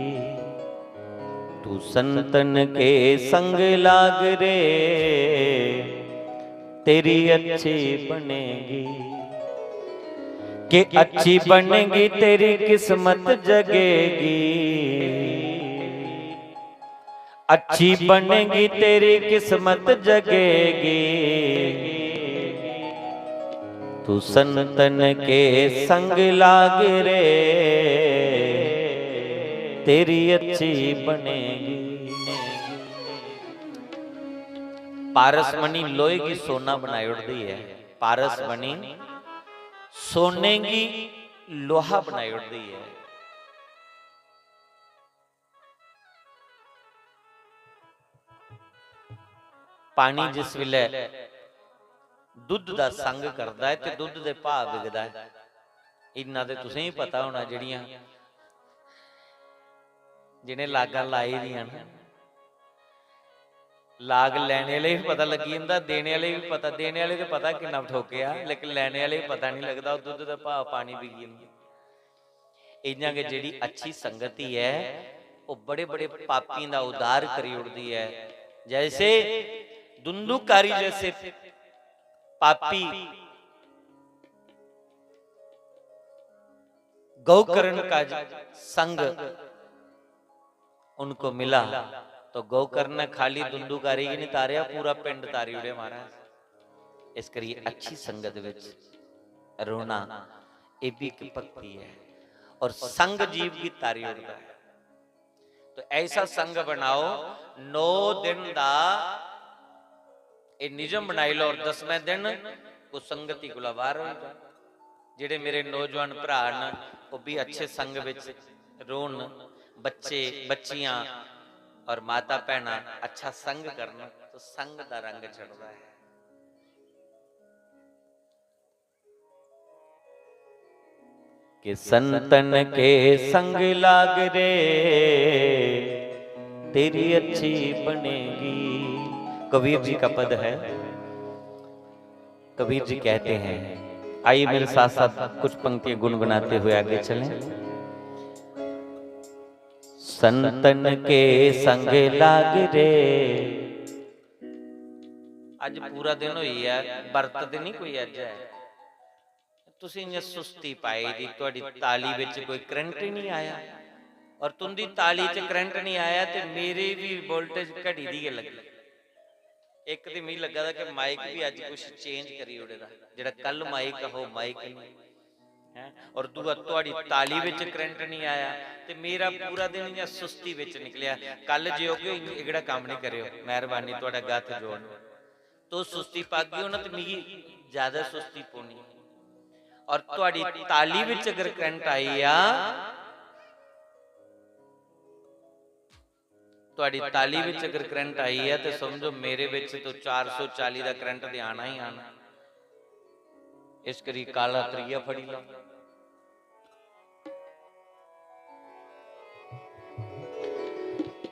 तू संतन के संग लाग रे, तेरी अच्छी बनेगी, के अच्छी बनेगी तेरी किस्मत जगेगी, अच्छी बनेगी तेरी किस्मत जगेगी। तू संतन के संग लाग रे, तेरी अच्छी बनेगी। पारस मणि लोहे गी सोना बनाई ओड़दी ऐ, पारस मणि सोने गी लोहा बनाई ओड़दी ऐ। पानी जिस विलै दुद्ध दा संग करदा ऐ ते दुद्ध दे भाऽ बिकदा ऐ। इन्ना ते तुसें गी पता होना, जेह्ड़ियां, जि'नें लागां लाई दियां न, लाग लैने आह्ले गी बी पता लग्गी जंदा, देने आह्ले गी बी पता, देने आह्ले ते पता किन्ना ठोकेआ, लेकिन लैने आह्ले गी पता निं लगदा, ओह् दुद्ध दा भाऽ पानी बिकी जंदा। इ'यां गै जेह्ड़ी अच्छी संगति ऐ, ओह् बड़े-बड़े पापियें दा उद्धार करी ओड़दी ऐ। जैसे दुंदुकारी जैसे पापी गौकर्ण का संग उनको मिला, तो गौकर्ण ने खाली दुंदुकारी गी नहीं तारेआ, पूरा पिंड तारी ओड़ेआ महाराज। इस करियै अच्छी संगत विच रौह्ना, एह् भी इक भक्ति ऐ। और संग जीव गी तारी ओड़दा ऐ। तो ऐसा संग बनाओ, नौ दिन दा एह् निजम बनाई लो और दसमें दिन कुसंगति कोला बाहर होई जाओ। जेह्ड़े मेरे नौजवान भ्राऽ न, ओह् भी अच्छे संग बिच रौह्न, बच्चे, बच्चियां और माता भैनां अच्छा संग करन, तो संग दा रंग चढ़दा ऐ। कि संतन के संग लाग रे, तेरी अच्छी बनेगी। कबीर जी का पद है, कबीर जी कहते हैं, आइए मेरे साथ साथ कुछ पंक्तियां गुनगुनाते हुए आगे चलें। संतन के संग लाग रे। अज पूरा दिन होई है, बरत ते नहीं कोई अज है। तुसीं इ'यां सुस्ती पाई दी, तुहाडी ताली विच कोई करंट ही नहीं आया, और तुंदी ताली च करंट नहीं आया ते मेरी भी वोल्टेज घटी दी गै लग्गी। इक ते मिगी लग्गा दा कि माइक भी अज्ज कुछ चेंज करी ओड़े दा, जेह्ड़ा कल माइक हा, ओह् माइक नहीं है, और दूआ तुहाडी ताली विच करंट नहीं आया ते मेरा पूरा दिन इ'यां सुस्ती विच निकलेआ। कल जे होगे, एह्कड़ा कम्म नहीं करेओ, मेहरबानी, तुहाडा गै हत्थ जोड़न। तो सुस्ती पागी हो ना, तो मिगी ज्यादा सुस्ती पौनी। और तुहाडी ताली विच अगर करंट आई आ, तुहाडी ताली विच अगर करंट आई आ, तो समझो मेरे विच तो चार सौ चाली दा करंट ते आना ही आना। इस करी काला त्रिया फड़ी लो।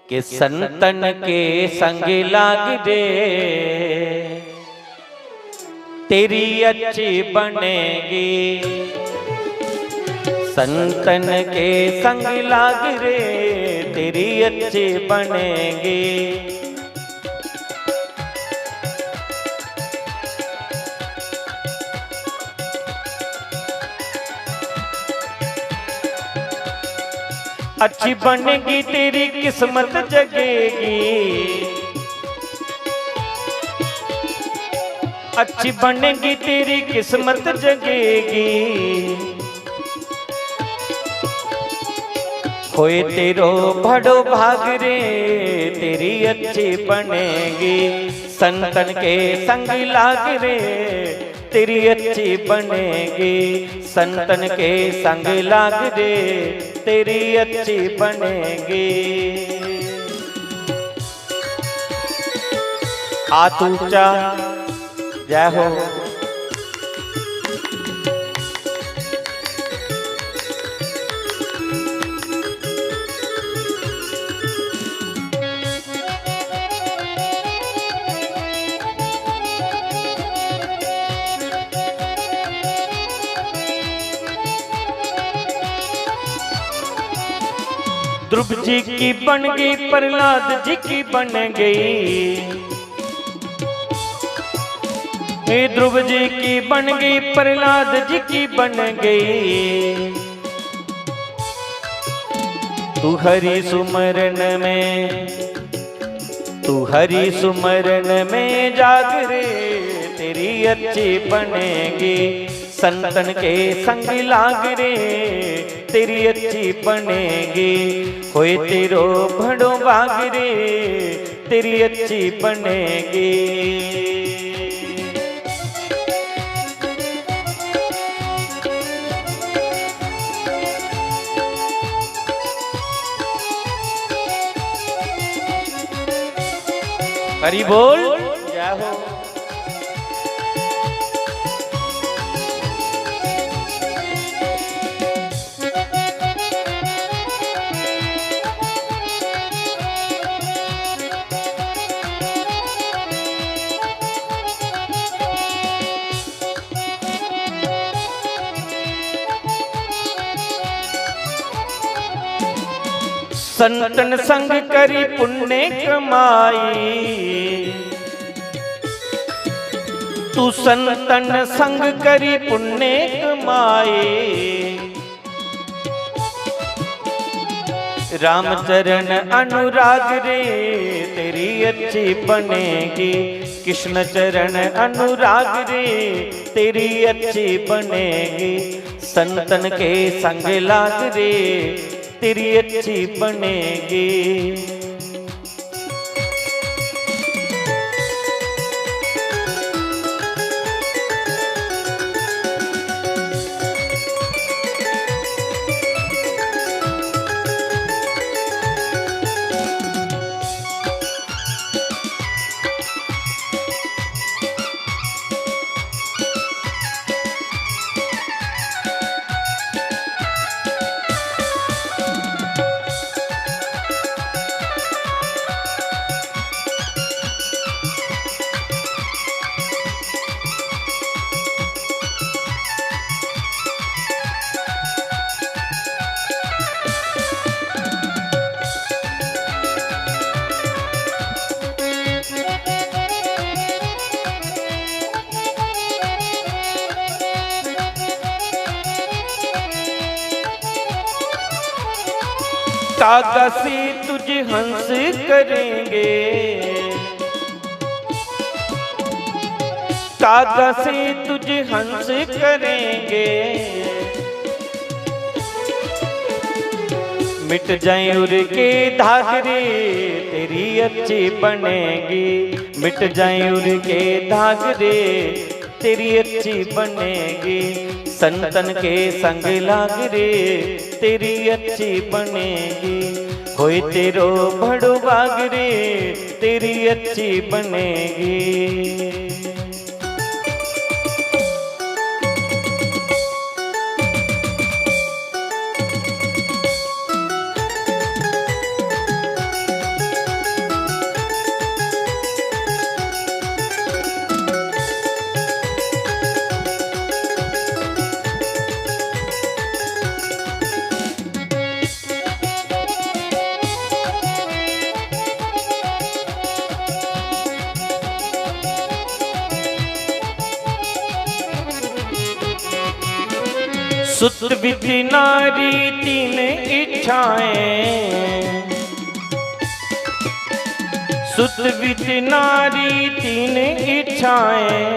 कि संतन के संग लाग रे, तेरी अच्छी बनेगी। संतन के संग लाग रे, तेरी अच्छी बनेगी। अच्छी बनेगी तेरी किस्मत जगेगी, अच्छी बनेगी तेरी किस्मत जगेगी। होए तेरो भड़ो भाग रे, तेरी अच्छी बनेगी। संतन के संग लाग रे, तेरी अच्छी बनेगी। संतन के संग लाग रे, तेरी अच्छी बनेगी। हाथ ऊंचा, जय हो। ध्रुव जी की बन गई, प्रहलाद जी की बन गई। हे ध्रुव जी की बन गई, प्रहलाद जी की बन गई। तू हरि सुमरन में, तू हरि सुमरन में जाग रे, तेरी अच्छी बनेगी। संतन के संग लाग रे, तेरी अच्छी बनेगी। होए तेरो भड़ो भाग रे, तेरी अच्छी बनेगी। हरि बोल, जय हो। संतन संग करी पुण्य कमाई, तू संतन संग करी पुण्य कमाई। रामचरण अनुराग रे, तेरी अच्छी बनेगी। कृष्ण चरण अनुराग रे, तेरी अच्छी बनेगी। संतन के संग लाग रे, तेरी अच्छी बनेगी। कागा से तुझे हंस करेंगे, कागा से तुझे हंस करेंगे। मिट जाए उर के धागरे, तेरी अच्छी बनेगी। मिट जाए उर के धागरे, तेरी अच्छी बनेगी। संतन के संग लाग रे, तेरी अच्छी बनेगी। होए तेरो भड़ो भाग रे, तेरी अच्छी बनेगी। सुत विद नारी तीन इच्छाएं, सुत विद नारी तीन इच्छाएं।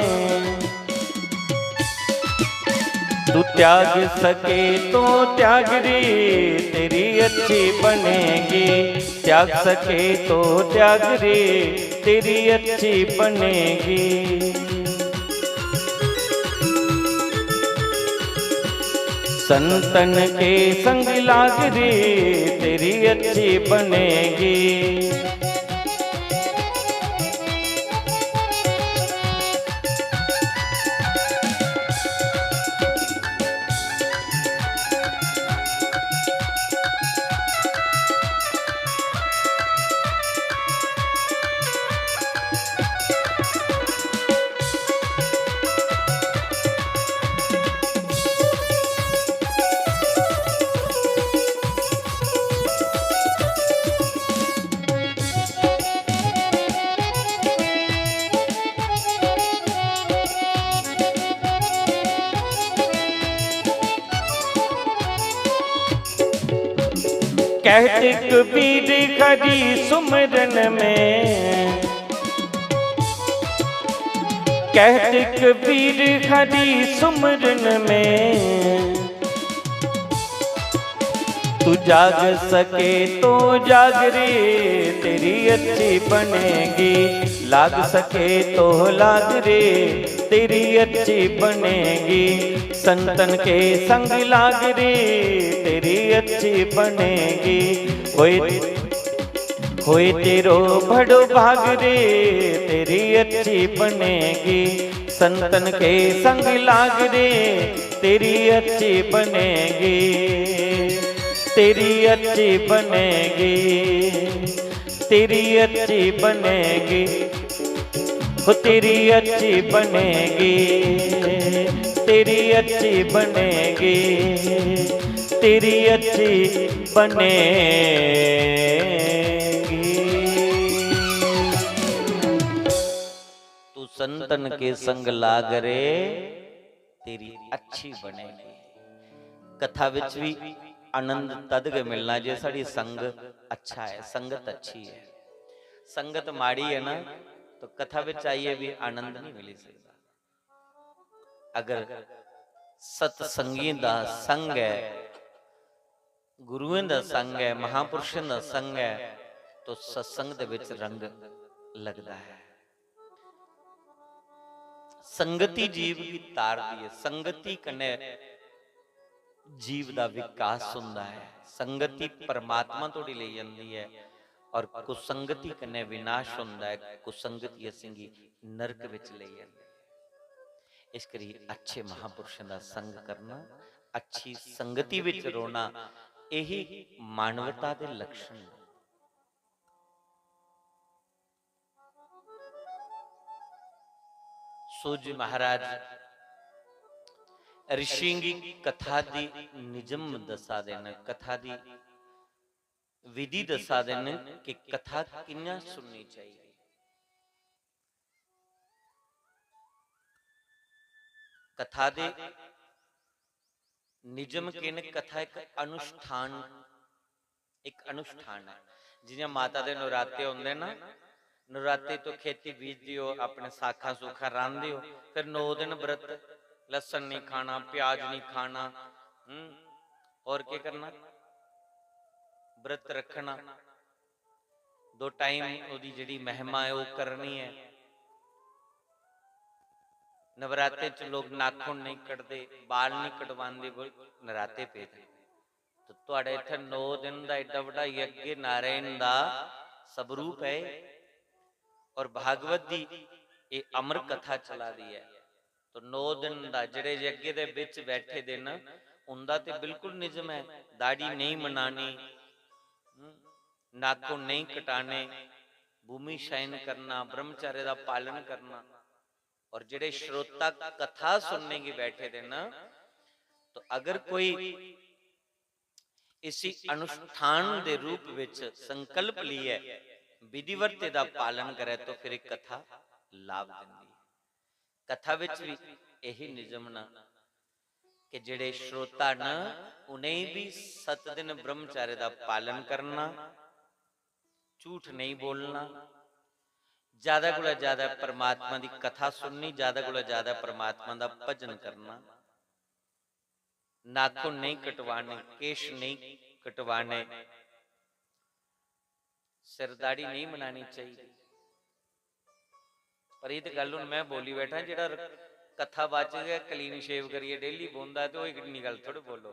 तू त्याग सके तो त्याग रे, तेरी अच्छी बनेगी। त्याग सके तो त्याग रे, तेरी अच्छी बनेगी। संतन के संग लाग रे, तेरी अच्छी बनेगी। कहत कबीर हरि सुमरन में, कहत कबीर हरि सुमरन में। तू जाग सके तो जाग रे, तेरी अच्छी बनेगी। लाग सके तो लाग रे, तेरी अच्छी बनेगी। संतन के संग लाग रे, तेरी अच्छी बनेगी। होए, होए तेरो भड़ो भाग रे, तेरी अच्छी बनेगी। संतन के संग लाग रे, तेरी अच्छी बनेगी, तेरी अच्छी बनेगी, तेरी अच्छी बनेगी। हो तेरी अच्छी बनेगी, तेरी अच्छी बनेगी, तेरी अच्छी बनेगी। तू संतन के संग लाग रे, तेरी अच्छी बनेगी। कथा विच भी आनंद तद गै मिलना जे साढ़ी संग अच्छा है, संगत अच्छी है। संगत माड़ी है ना, तो कथा विच आइए भी आनंद नहीं मिली सकता। अगर सतसंगी दा संग है, गुरुएं दा संग है, महापुरुषें दा संग है, तो सत्संग दे विच रंग लगदा है। संगति जीव गी तारदी है, संगति कन्नै जीव दा विकास हुंदा है, संगति परमात्मा धोड़ी लेई जंदी है और कुसंगति कन्नै विनाश हुंदा है, कुसंगति असेंगी नरक विच लेई जंदी है। इस करी अच्छे महापुरुषें दा संग करना, अच्छी संगति विच रौह्ना, यही मानवता दे लक्षण न। सूत जी महाराज ऋषियें गी कथा दी निजम दस्सा दे न, कथा दी विधि दस्सा दे न कि कथा कि'यां सुननी चाहिदी। कथा दे निजम केह् न? कथा इक अनुष्ठान, इक अनुष्ठान ऐ। जि'यां माता दे नराते होंदे ना, नराते तो खेती बीजदे ओ, अपने साखां सूखां रांह्दे ओ, फिर नौ दिन व्रत, लस्सन नहीं खाना, प्याज नहीं खाना, हम्म, और केह् करना? व्रत रक्खना, दो टाइम ओह्दी जेह्ड़ी महिमा ऐ, ओह् करनी ऐ। नवरात्रे च लोक नाखून नहीं कटदे, बाल नहीं कटवांदे, बोल, नराते पेदे। तो तुआढ़े इत्थै नौ दिन दा एड्डा बड्डा यज्ञ नारायण दा स्वरूप ऐ, और भागवत दी एह् अमर कथा चला दी ऐ। तो नौ दिन दा जेह्ड़े यज्ञ दे बिच बैठे दे न, उंदा ते बिल्कुल निजम ऐ, दाढ़ी नेईं मनानी, हम्म, नाखून नेईं कटाने, भूमि शयन करना, ब्रह्मचर्य दा पालन करना। और जेह्ड़े श्रोता कथा सुनने गी बैठे दे न, तो अगर कोई इसी अनुष्ठान दे रूप विच संकल्प लियै विधिवत एदा पालन करै तो फिर एह कथा लाभ दिंदी ऐ। कथा विच भी यही निजम न कि जेड़े श्रोता न, उ'नें भी सत दिन ब्रह्मचार्य दा पालन करना, झूठ नेईं बोलना, ज्यादा कोला ज्यादा परमात्मा दी कथा सुननी, ज्यादा कोला ज्यादा परमात्मा दा भजन करना। नाखून नेईं कटवाने, केश नेईं कटवाने, सिर दाढ़ी नेईं बनानी चाहिदी। पर एह् ते गल्ल हून में बोली बैठा, जेह्ड़ा कथा बाचक ऐ, clean shave करियै daily बौंह्दा, ते ओह् इन्नी गल्ल थोड़े बोलो।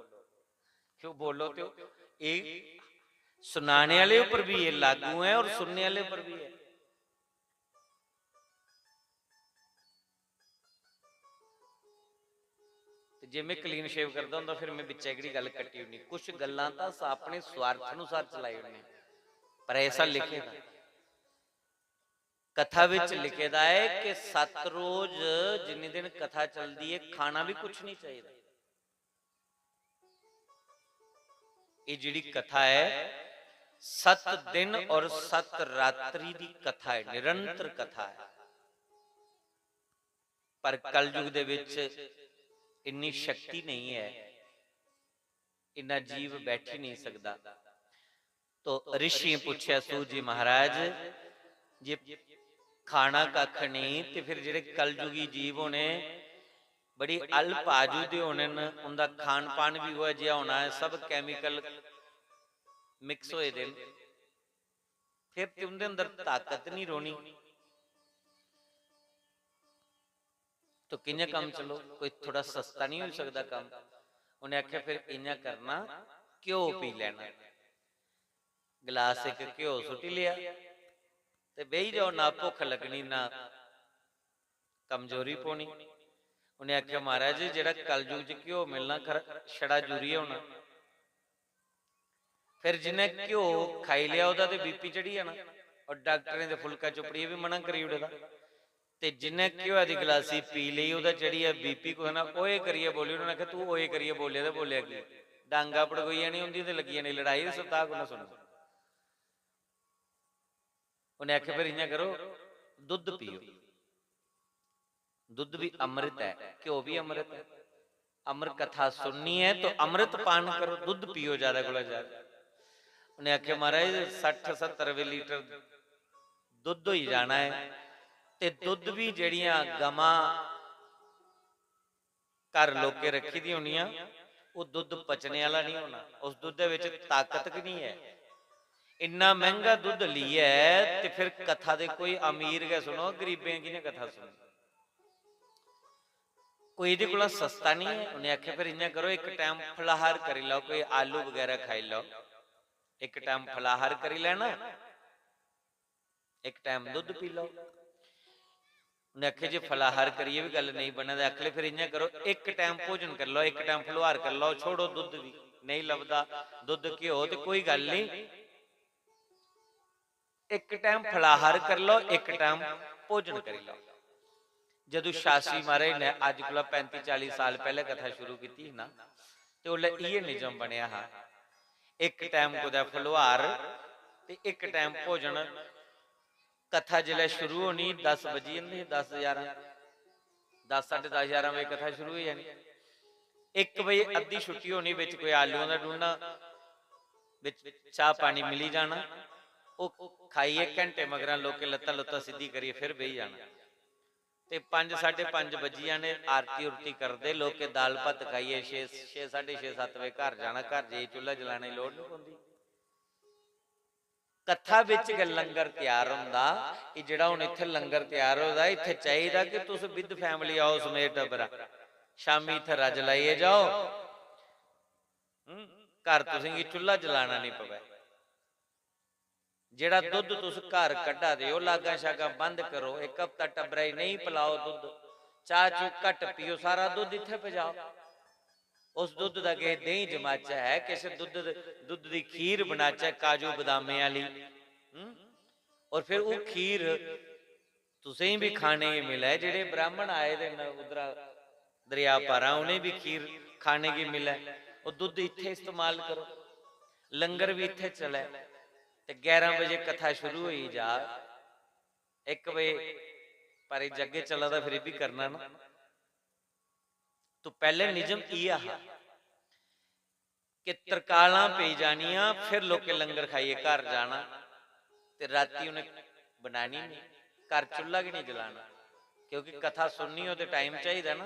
क्यों बोलो, ते ओह्, एह् सुनाने आह्ले उप्पर बी एह् लागू ऐ और सुनने आह्ले उप्पर बी ऐ। ते जे में clean shave करदा होंदा, फिर में बिच्चै एह्कड़ी गल्ल कट्टी ओड़नी। कुछ गल्लां तां अस अपने स्वार्थ अनुसार चलाई ओड़ने, पर ऐसा लिखे दा, कथा बिच लिखे दा ऐ कि सत्त रोज, जिन्ने दिन कथा चलदी ऐ, खाना भी कुछ नहीं चाहिदा। ये जेह्ड़ी कथा ऐ, सत्त दिन और सत्त रात्रि दी कथा ऐ, निरंतर कथा ऐ। पर कलयुग दे विच इन्नी शक्ति नहीं ऐ, इन्ना जीव बैठी नहीं सकदा। तो ऋषियें पुच्छेआ, सूत जी महाराज, जे खाना कक्ख नेईं ते फिर जेह्ड़े कलयुगी जीव होने, बड़ी अल्प आयु दे होने न, उंदा खान पान भी उ'ऐ जेहा होना ऐ, सब chemical mix होए दे न, फिर ते उंदे अंदर ताकत नहीं रौह्नी। तो कि'यां कम्म चलो, कोई थोड़ा सस्ता नहीं होई सकदा कम्म? उ'नें आखेआ, फिर इ'यां करना, घ्यो पी लैना, गलास इक घ्यो सुट्टी लेआ ते बेही जाओ, ना भुक्ख लग्गनी, ना कमजोरी पौनी। उ'नें आखेआ, महाराज, जेह्ड़ा कलयुग च घ्यो मिलना, खरा, छड़ा यूरिया होना। फिर जिन्नै घ्यो खाई लेआ, ओह्दा ते BP चढ़ी जाना, और डाक्टरें ते फुलका चुपड़ियै बी मना करी ओड़े दा। ते जिन्नै घ्योआ दी गलासी पी लेई, ओह्दा चढ़ी गेआ BP, कुसै ने ओए करियै बोली, उ'नें आखेआ, "तूं ओए करियै बोलेआ ते बोलेआ की? डांगा पड़कोई जानी उं'दी ते लग्गी जानी लड़ाई, ते सताऽ कु'न्नै सुनना?" उ'नें आखेआ, "फिर इ'यां करो, दुद्ध पियो।" दुद्ध भी अमृत ऐ, घ्यो भी अमृत ऐ। अमर कथा सुननी ऐ तो अमृत पान करो, दुद्ध पियो ज्यादा कोला ज्यादा। उ'नें आखेआ, "महाराज, सट्ठ सत्तर रपेऽ लीटर दुद्ध होई जाना ऐ, ते दुद्ध बी जेह्ड़ियां गमां घर लोकें रक्खी दियां होनियां, ओह् दुद्ध पचने आह्ला निं होना, उस दुद्धै बिच ताकत गै निं ऐ। इन्ना मैंह्गा दुद्ध लेइयै ते फिर कथा दे कोई अमीर गै सुनो, गरीबें कि'यां कथा सुनो?" कोई एह्दे कोला सस्ता निं ऐ। उ'नें आखेआ, "फिर इ'यां करो, इक टैम फलाहार करी लैओ, कोई आलू बगैरा खाई लैओ, इक टैम फलाहार करी लैना, इक टैम दुद्ध पी लैओ।" उ'नें आखेआ, "जे फलाहार करियै बी गल्ल नेईं बनै ते आखले, फिर इ'यां करो, इक टैम भोजन करी लैओ, इक टैम फलोहार करी लैओ, छोड़ो दुद्ध बी, नेईं लभदा दुद्ध, घ्यो ते कोई गल्ल निं।" इक टैम फलाहार करी लैओ, इक टैम भोजन करी लैओ। जदूं शास्त्री महाराज ने अज्ज कोला पैंती चाली साल पैह्ले कथा शुरू कीती ही ना, ते उसलै इ'यै निजम बनेआ हा, इक टैम कुतै फलोहार ते इक टैम भोजन। कथा जिसलै शुरू होनी, दस बजी जंदे हे, दस, ञारां, दस, साड्ढे दस, ञारां बजे कथा शुरू होई जानी। इक बजे अद्धी छुट्टी होनी, बिच कोई आलूआं दा डूना, बिच चाह् पानी मिली जाना। ओह् खाइयै घैंटे मगरा लोकें लत्तां लुत्तां सिद्धी करियै फिर बेही जाना। ते पंज, साढ़े पंज बज्जी जाने, आरती उरती करदे, लोकें दाल भत्त खाइयै छे, छे, साढ़े छे, सत्त बजे घर जाना। घर जाइयै चुल्हा जलाने दी लोड़ निं पौंदी। कथा बिच गै लंगर त्यार होंदा। एह् जेह्ड़ा हून इत्थै लंगर त्यार होए दा, इत्थै चाहिदा कि तुस with family आओ, समेत टब्बरा। शामी इत्थै रज लाइयै जाओ। हूं? घर तुसें गी चुल्हा जलाना निं पवै। जेह्ड़ा दुद्ध तुस घर कड्ढा दे ओ, लागां शागां बंद करो, इक हफ्ता टब्बरै गी नेईं पलाओ दुद्ध, चाह् चूह् घट्ट पियो, सारा दुद्ध इत्थै पजाओ। उस दुद्ध दा किश देहीं जमाचै, किश दुद्ध, दुद्ध दी खीर बनाचै काजू बदामें आह्ली। हूं? और फिर ओह् खीर तुसें गी बी खाने गी मिलै, जेह्ड़े ब्राह्मण आए दे न उद्धरा दरिया पारा, उ'नें बी खीर खाने गी मिलै। ओह् दुद्ध इत्थै इस्तेमाल करो, लंगर बी इत्थै चलै। ते ग्यारह बजे कथा शुरू होई जा, इक बजे, पर एह् जग्गे चला दा, फिर एह् बी करना ना। तो पैह्ले निजम इ'यै हा कि तरकालां पेई जानियां, फिर लोकें लंगर खाइयै घर जाना, ते रातीं उ'नें बनानी निं, घर चुल्हा गै निं जलाना, क्योंकि कथा सुननी होऐ ते टाइम चाहिदा ना।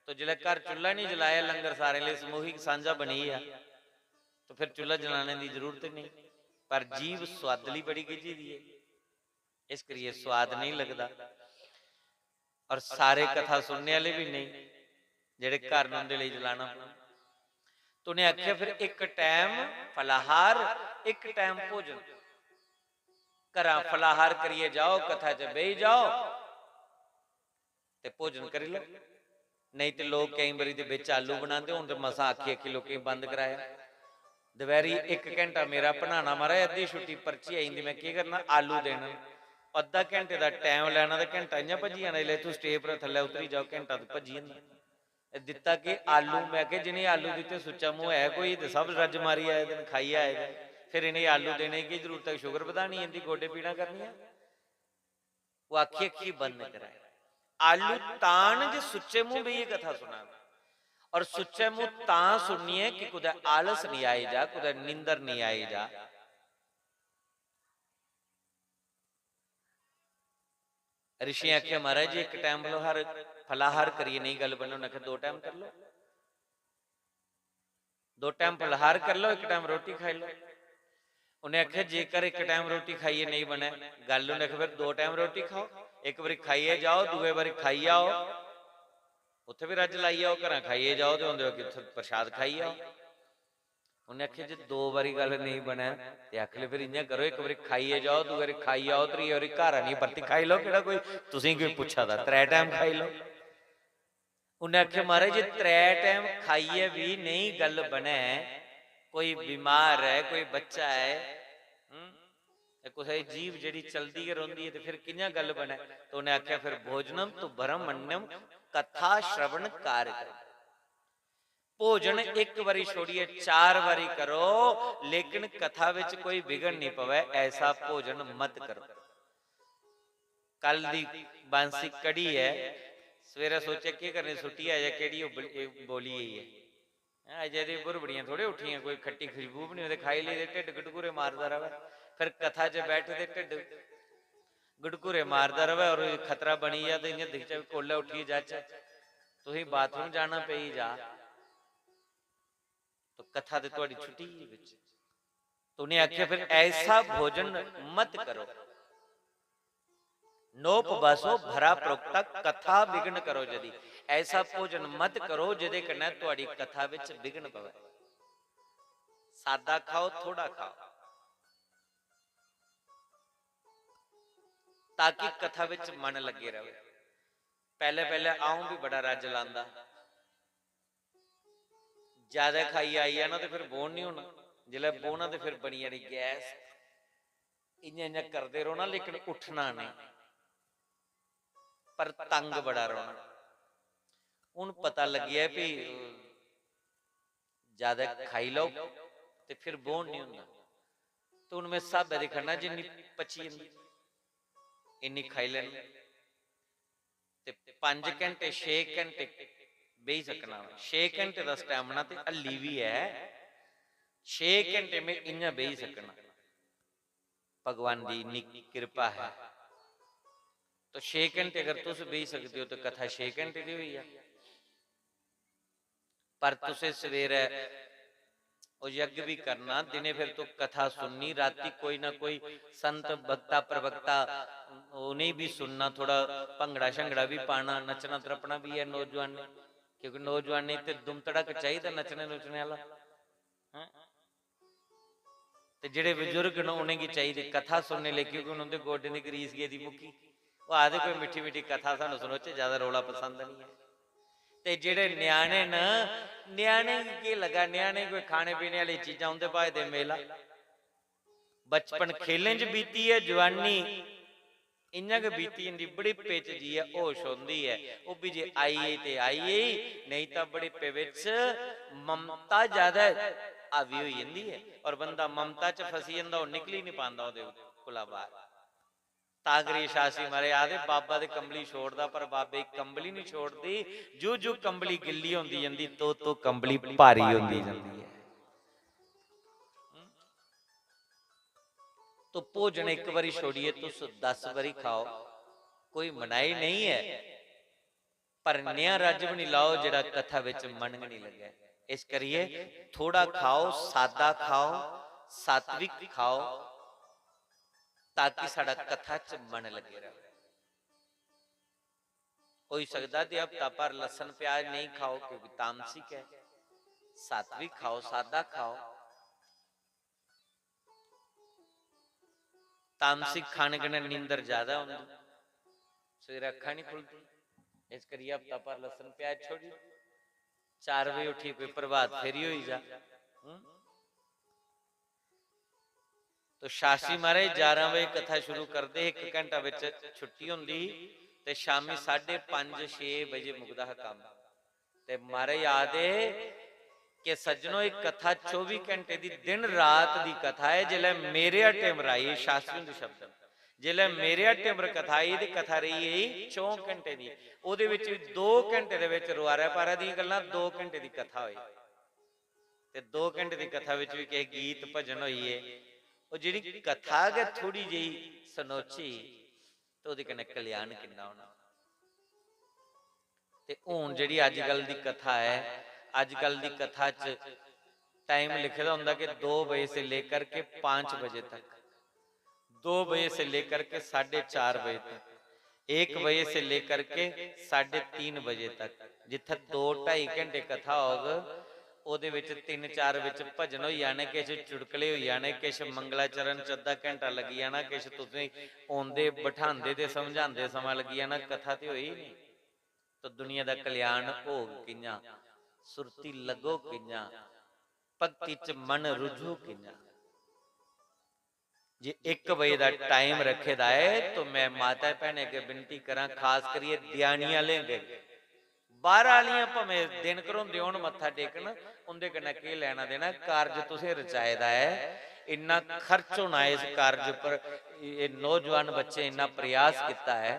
तो जिसलै घर चुल्हा निं जलाया, लंगर सारें लेई समूहिक सांझा बनी गेआ, तो फिर चुल्हा जलाने दी जरूरत ही नेईं। पर जीभ सोआदली बड़ी गिज्झी दी ऐ, इस करियै सोआद नेईं लगदा। और सारे कथा सुनने आह्ले बी नेईं, जेह्ड़े घर न उं'दे लेई जलाना पौंदा। तो उ'नें आखेआ, फिर इक टैम फलाहार, इक टैम भोजन। घरा फलाहार करियै जाओ, कथा च बेही जाओ ते भोजन करी लैओ। नेईं ते लोक केईं बारी ते बिच आलू बनांदे, हून ते मसां आखी आखी लोकें गी बंद कराया। दपैह्री इक घैंटा मेरा बनाना, महाराज, अद्धी छुट्टी पर्ची आई जंदी, में केह् करना, आलू देना, अद्धा घैंटे दा टैम लैना ते घैंटा इ'यां भज्जी जाना। जिसलै इत्थूं stage पर थल्लै उतरी जाओ, घैंटा ते भज्जी जंदा। एह् दित्ता केह्? आलू। में आखेआ, जि'नें आलू दित्ते, सुच्चा मूंह् है कोई? ते सब रज्ज मारी आए दे न, खाइयै आए दे न। फिर इ'नें आलू देने दी केह् जरूरत ऐ? शुगर बधानी इं'दी, गोड्डे पीड़ां करनियां। ओह् आखी आखी बंद कराए। आलू तां न जे सुच्चे मूंह बेहियै कथा सुना। और सुच्चे मूंह तां सुनिए कि कुतै आलस निं आई जा, कुतै नींदर निं आई जा। ऋषियें आखेआ, महाराज जी, इक टैम फलाहार, फलाहार करियै नेईं गल्ल बननी। उ'नें आखेआ, दो टैम कर लो। दो टैम फलाहार कर लो, इक टैम रोटी खाई लो। उ'नें आखेआ, जेकर इक टैम रोटी खाइयै नेईं बनै गल्ल, उ'नें आखेआ, फिर दो टैम रोटी खाओ, इक बारी खाइयै जाओ, दूए बारी खाई आओ, उत्थै बी रज्ज लाई आओ, घरा खाइयै जाओ ते होंदे होई उत्थै प्रसाद खाई आओ। उ'नें आखेआ, जे दो बारी गल्ल नेईं बनै ते आखी लै, फिर इ'यां करो, इक बारी खाइयै जाओ, दूए बारी खाई आओ, त्रीए बारी घर आनियै परती खाई लैओ, केह्ड़ा कोई तुसेंगी कोई पुच्छा दा, त्रै टैम खाई लैओ। उ'नें आखेआ, महाराज, जे त्रै टैम खाइयै बी नेईं गल्ल बनै, कोई बमार ऐ, कोई बच्चा ऐ, हूं, ते कुसै दी जीभ जेह्ड़ी चलदी गै रौंह्दी ऐ, ते फिर कि'यां गल्ल बनै? ते उ'नें आखेआ, फिर भोजनम तु ब्रह्मण्यम कथा श्रवण कारकम। भोजन इक बारी छोड़ियै चार बारी करो, लेकिन कथा बिच कोई विघ्न निं पवै, ऐसा भोजन मत करो। कल दी बांसी कड़ी ऐ, सवेरै सोचेआ केह् करनी, सुट्टी आया, केह्ड़ी ओह् बल-, एह् बोली गेई ऐ। हैं, अजें ते बुरबड़ियां थोड़े उट्ठियां, कोई खट्टी खुशबू बी निं होई ते खाई लेई ते ढिड्ड गटकूरे मारदा र'वै। फिर कथा च बैठे ते ढिड्ड गटकूरे मारदा र'वै और खतरा बनी जा ते इ'यां दिखचै, कोल्लै उट्ठियै जाचै, तुसें बाथरूम जाना पेई जा, तो कथा ते थुआढ़ी छुट्टी गेई बिच। तो उ'नें आखेआ, फिर ऐसा भोजन मत करो, नोपवासो भरा प्रोक्ता कथा विघ्न करो यदि, ऐसा भोजन मत करो जेह्दे कन्नै थुआढ़ी कथा बिच विघ्न पवै। सादा खाओ, थोड़ा खाओ, ताकि कथा बिच मन लग्गे र'वै। पैह्ले पैह्ले अ'ऊं बी बड़ा रज्ज लांदा, ज्यादा खाइयै आई जाना ते फिर बौह्न निं होना, जिसलै बौह्ना ते फिर बनी जानी गैस। इ'यां इ'यां करदे रौह्ना, लेकिन उट्ठना नेईं, पर तंग बड़ा रौह्ना। हून पता लग्गेआ, फ्ही ज्यादा खाई लैओ ते फिर बौह्न निं होंदा। ते हून में स्हाबै दी खन्ना, जिन्नी पची जंदी इन्नी खाई लैनी। ते पंज घैंटे, छे घैंटे बेही सकना। छे घैंटे दा स्टैमिना ते हल्ली बी ऐ। छे घैंटे में इ'यां बेही सकना। भगवान दी इन्नी किरपा ऐ। तो छे घैंटे अगर तुस बेही सकदे ओ, तो कथा छे घैंटे दी होई जा। पर तुसें सवेरै ओह् यज्ञ बी करना, दिनै फिर तूं कथा सुननी, रातीं कोई ना कोई संत, भक्ता, प्रवक्ता, उ'नेंगी बी सुनना, थोह्ड़ा भंगड़ा शंगड़ा बी पाना, नच्चना त्रप्पना बी ऐ नौजुआनें, क्योंकि नौजुआनें गी ते दुम तड़क चाहिदा नच्चने नुच्चने आह्ला। हैं? ते जेह्ड़े बजुर्ग न, उ'नेंगी चाहिदी कथा सुनने लेई, क्योंकि हून उं'दे गोड्डें दी ग्रीस गेदी मुक्की। ओह् आखदे, "कोई मिट्ठी मिट्ठी कथा सानूं सनोचे, जैदा रौला पसंद निं ऐ।" ते जेह्ड़े ञ्याणे न, ञ्याणें गी केह् लग्गा, ञ्याणे कोई खाने पीने आह्ली चीजां, उं'दे भाए दे मेला। बचपन खेलें च बीती ऐ, जुआनी इ'यां गै बीती जंदी, बुढ़िप्पे च जाइयै होश औंदी ऐ। ओह् बी जे आई गेई ते आई गेई, नेईं तां बुढ़िप्पे बिच ममता ज्यादा हावी होई जंदी ऐ, और बंदा ममता च फसी जंदा, ओह् निकली निं पांदा ओह्दे कोला बाहर। तां करियै शास्त्री महाराज आखदे, "बाबा ते कंबली छोड़दा, पर बाबे दी कंबली निं छोड़दी। जू जू कंबली गिल्ली होंदी जंदी, तो तो कंबली भारी होंदी जंदी ऐ।" तो भोजन इक बारी छोड़ियै तुस दस बारी खाओ, कोई मनाही नेईं ऐ, पर नेहा रज्ज बी निं लाओ जेह्ड़ा कथा बिच मन गै निं लग्गै। इस करियै थोड़ा खाओ, सादा खाओ, सात्विक खाओ, ताकि साढ़ा कथा च मन लग्गे रहे। होई सकदा ते हफ्ता भर लस्सन प्याज नेईं खाओ, क्योंकि तामसिक ऐ। सात्विक खाओ, सादा खाओ। तामसिक खाने कन्नै नींदर ज्यादा होंदी, सवेरै अक्खां निं खुलदी। इस करियै हफ्ता भर लस्सन प्याज छोड़ी, चार बजे उट्ठियै कोई प्रभात फेरी होई जा। हूं? तो शास्त्री महाराज ग्यारह बजे कथा शुरू करदे, इक घैंटा बिच छुट्टी होंदी ही ते शामी साढ़े पंज छे बजे मुकदा हा कम्म। ते महाराज आखदे कि सज्जनो, एह् कथा चौबी घैंटे दी, दिन रात दी कथा ऐ। जिसलै मेरे हट्टे मराई, शास्त्री हुंदे शब्द न, जिसलै मेरे हट्टे पर कथा आई ते कथा रेही गेई चौं घैंटे दी। ओह्दे बिच बी दो घैंटे दे बिच रुआरै पारै दियां गल्लां, दो घैंटे दी कथा होई। ते दो घैंटे दी कथा बिच बी किश गीत भजन होई गे। ओह् जेह्ड़ी कथा गै थोह्ड़ी जेही सनोची, ते ओह्दे कन्नै कल्याण किन्ना होना। ते हून जेह्ड़ी अज्जकल दी कथा ऐ, अज्जकल दी कथा च टाइम लिखे दा होंदा कि दो बजे से लेकर के पाँच बजे तक, दो बजे से लेकर के साढ़े चार बजे तक, एक बजे से लेकर के साढ़े तीन बजे तक, जित्थै दो ढाई घैंटे कथा होग, ओह्दे बिच तिन्न चार बिच भजन होई जाने, किश चुटकले होई जाने, किश मंगलाचरण च अद्धा घैंटा लग्गी जाना, किश तुसें औंदे, बठांदे ते समझांदे समां लग्गी जाना, कथा ते होई निं। तो दुनिया दा कल्याण होग कि'यां? सुरती लग्गोग कि'यां? भक्ति च मन रुझोग कि'यां? जे इक बजे दा टाइम रक्खे दा ऐ, तो मैं माता भैनें अग्गें विनती करां, खास करियै देआनी आह्लें अग्गें, बाह्र आह्लियां भामें दिन घरोंदे होन मत्था टेकन, उं'दे कन्नै केह् लैना देना? कारज तुसें रचाए दा ऐ, इन्ना खर्च होना ऐ इस कारज उप्पर, एह् नौजवान बच्चे इन्ना प्रयास कीता ऐ,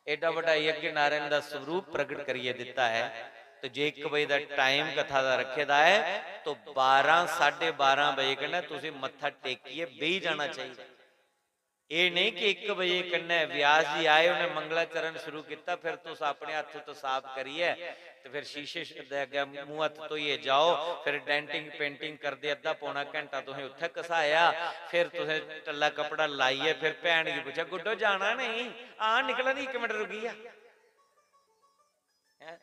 एड्डा बड्डा यज्ञ नारायण दा स्वरूप प्रगट करियै दित्ता ऐ। ते जे इक बजे दा टाइम कथा दा रक्खे दा ऐ, तो बारां, साढ़े बारां बजे कन्नै तुसें मत्था टेकियै बेही जाना चाहिदा। एह् नेईं कि इक बजे कन्नै व्यास जी आए, उ'नें मंगलाचरण शुरू कीता, फिर तुस अपने हत्थ हुत्थ साफ करियै ते फिर शीशे श-, दे अग्गें मूंह हत्थ धोइयै जाओ, फिर डेंटिंग पेंटिंग करदे अद्धा पौना घैंटा तुसें उत्थै घसाया, फिर तुसें टल्ला कपड़ा लाइयै फिर भैन गी पुच्छेआ, "गुड्डो, जाना नेईं?" "हां, निकला दी, इक मिंट रुकी जा।" हैं?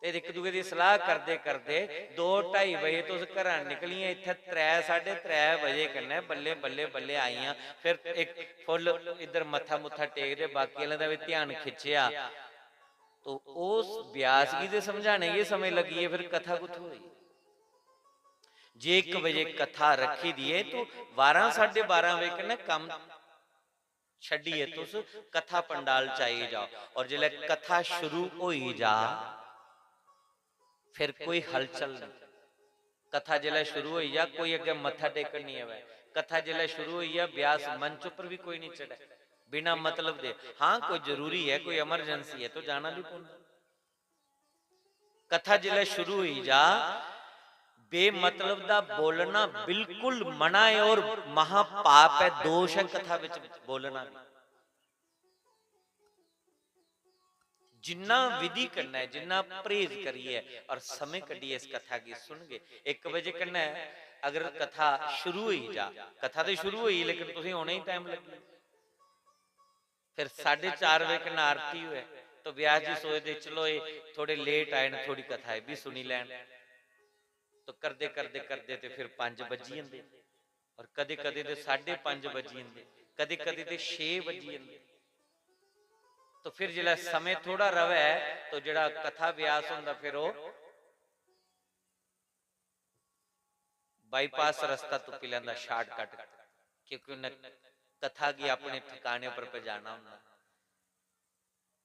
ते इक दूए दी सलाह करदे करदे दो ढाई बजे तुस घरा निकलियां, इत्थै त्रै, साढ़े त्रै बजे कन्नै बल्लें, बल्लें, बल्लें आइयां। फिर इक फुल्ल इद्धर मत्था मुत्था टेकदे, बाकी आह्लें दा बी ध्यान खिच्चेआ। तो उस ब्यास गी ते समझाने गी समें लग्गी गे, फिर कथा कुत्थूं होई? जे इक बजे कथा रक्खी दी ऐ, तो बारां, साढ़े बारां बजे कन्नै कम्म छड्डियै तुस कथा पंडाल च आई जाओ, और जिसलै कथा शुरू होई जा, फिर कोई हलचल नहीं। कथा जिसलै शुरू होई जा, कोई अग्गें मत्था टेकन नहीं आवै। कथा जिसलै शुरू होई जा, ब्यास मंच उप्पर भी कोई नहीं चढ़े, बिना मतलब दे। हाँ, कोई जरूरी है, कोई emergency है, तो जाना भी पौंदा। कथा जिसलै शुरू होई जा, बेमतलब दा बोलना बिल्कुल मना है और महापाप है, दोष है कथा विच बोलना भी। जिन्ना विधि कन्नै, जिन्ना परहेज करियै और समें कड्ढियै इस कथा गी सुनगे, इक बजे कन्नै अगर कथा शुरू होई जा, कथा ते शुरू होई लेकिन तुसें औने ही टाइम लग्गी, फिर साढ़े चार बजे कन्नै आरती होऐ, तो व्यास जी सोचदे, "चलो, ये थोड़े लेट आए न, थोड़ी कथा ये भी सुनी लैन।" तो करदे, करदे, करदे ते फिर पंज बज्जी जंदे, और कदे, कदे ते साढ़े पंज बज्जी जंदे, कदे, कदे ते छे बज्जी जंदे। तो फिर जिसलै समें थोड़ा रवै, तो जेह्ड़ा कथा व्यास होंदा, फिर ओह् बाईपास रस्ता तुप्पी लैंदा, शार्टकट, क्योंकि उन्नै कथा गी अपने ठिकाने पर पजाना होंदा।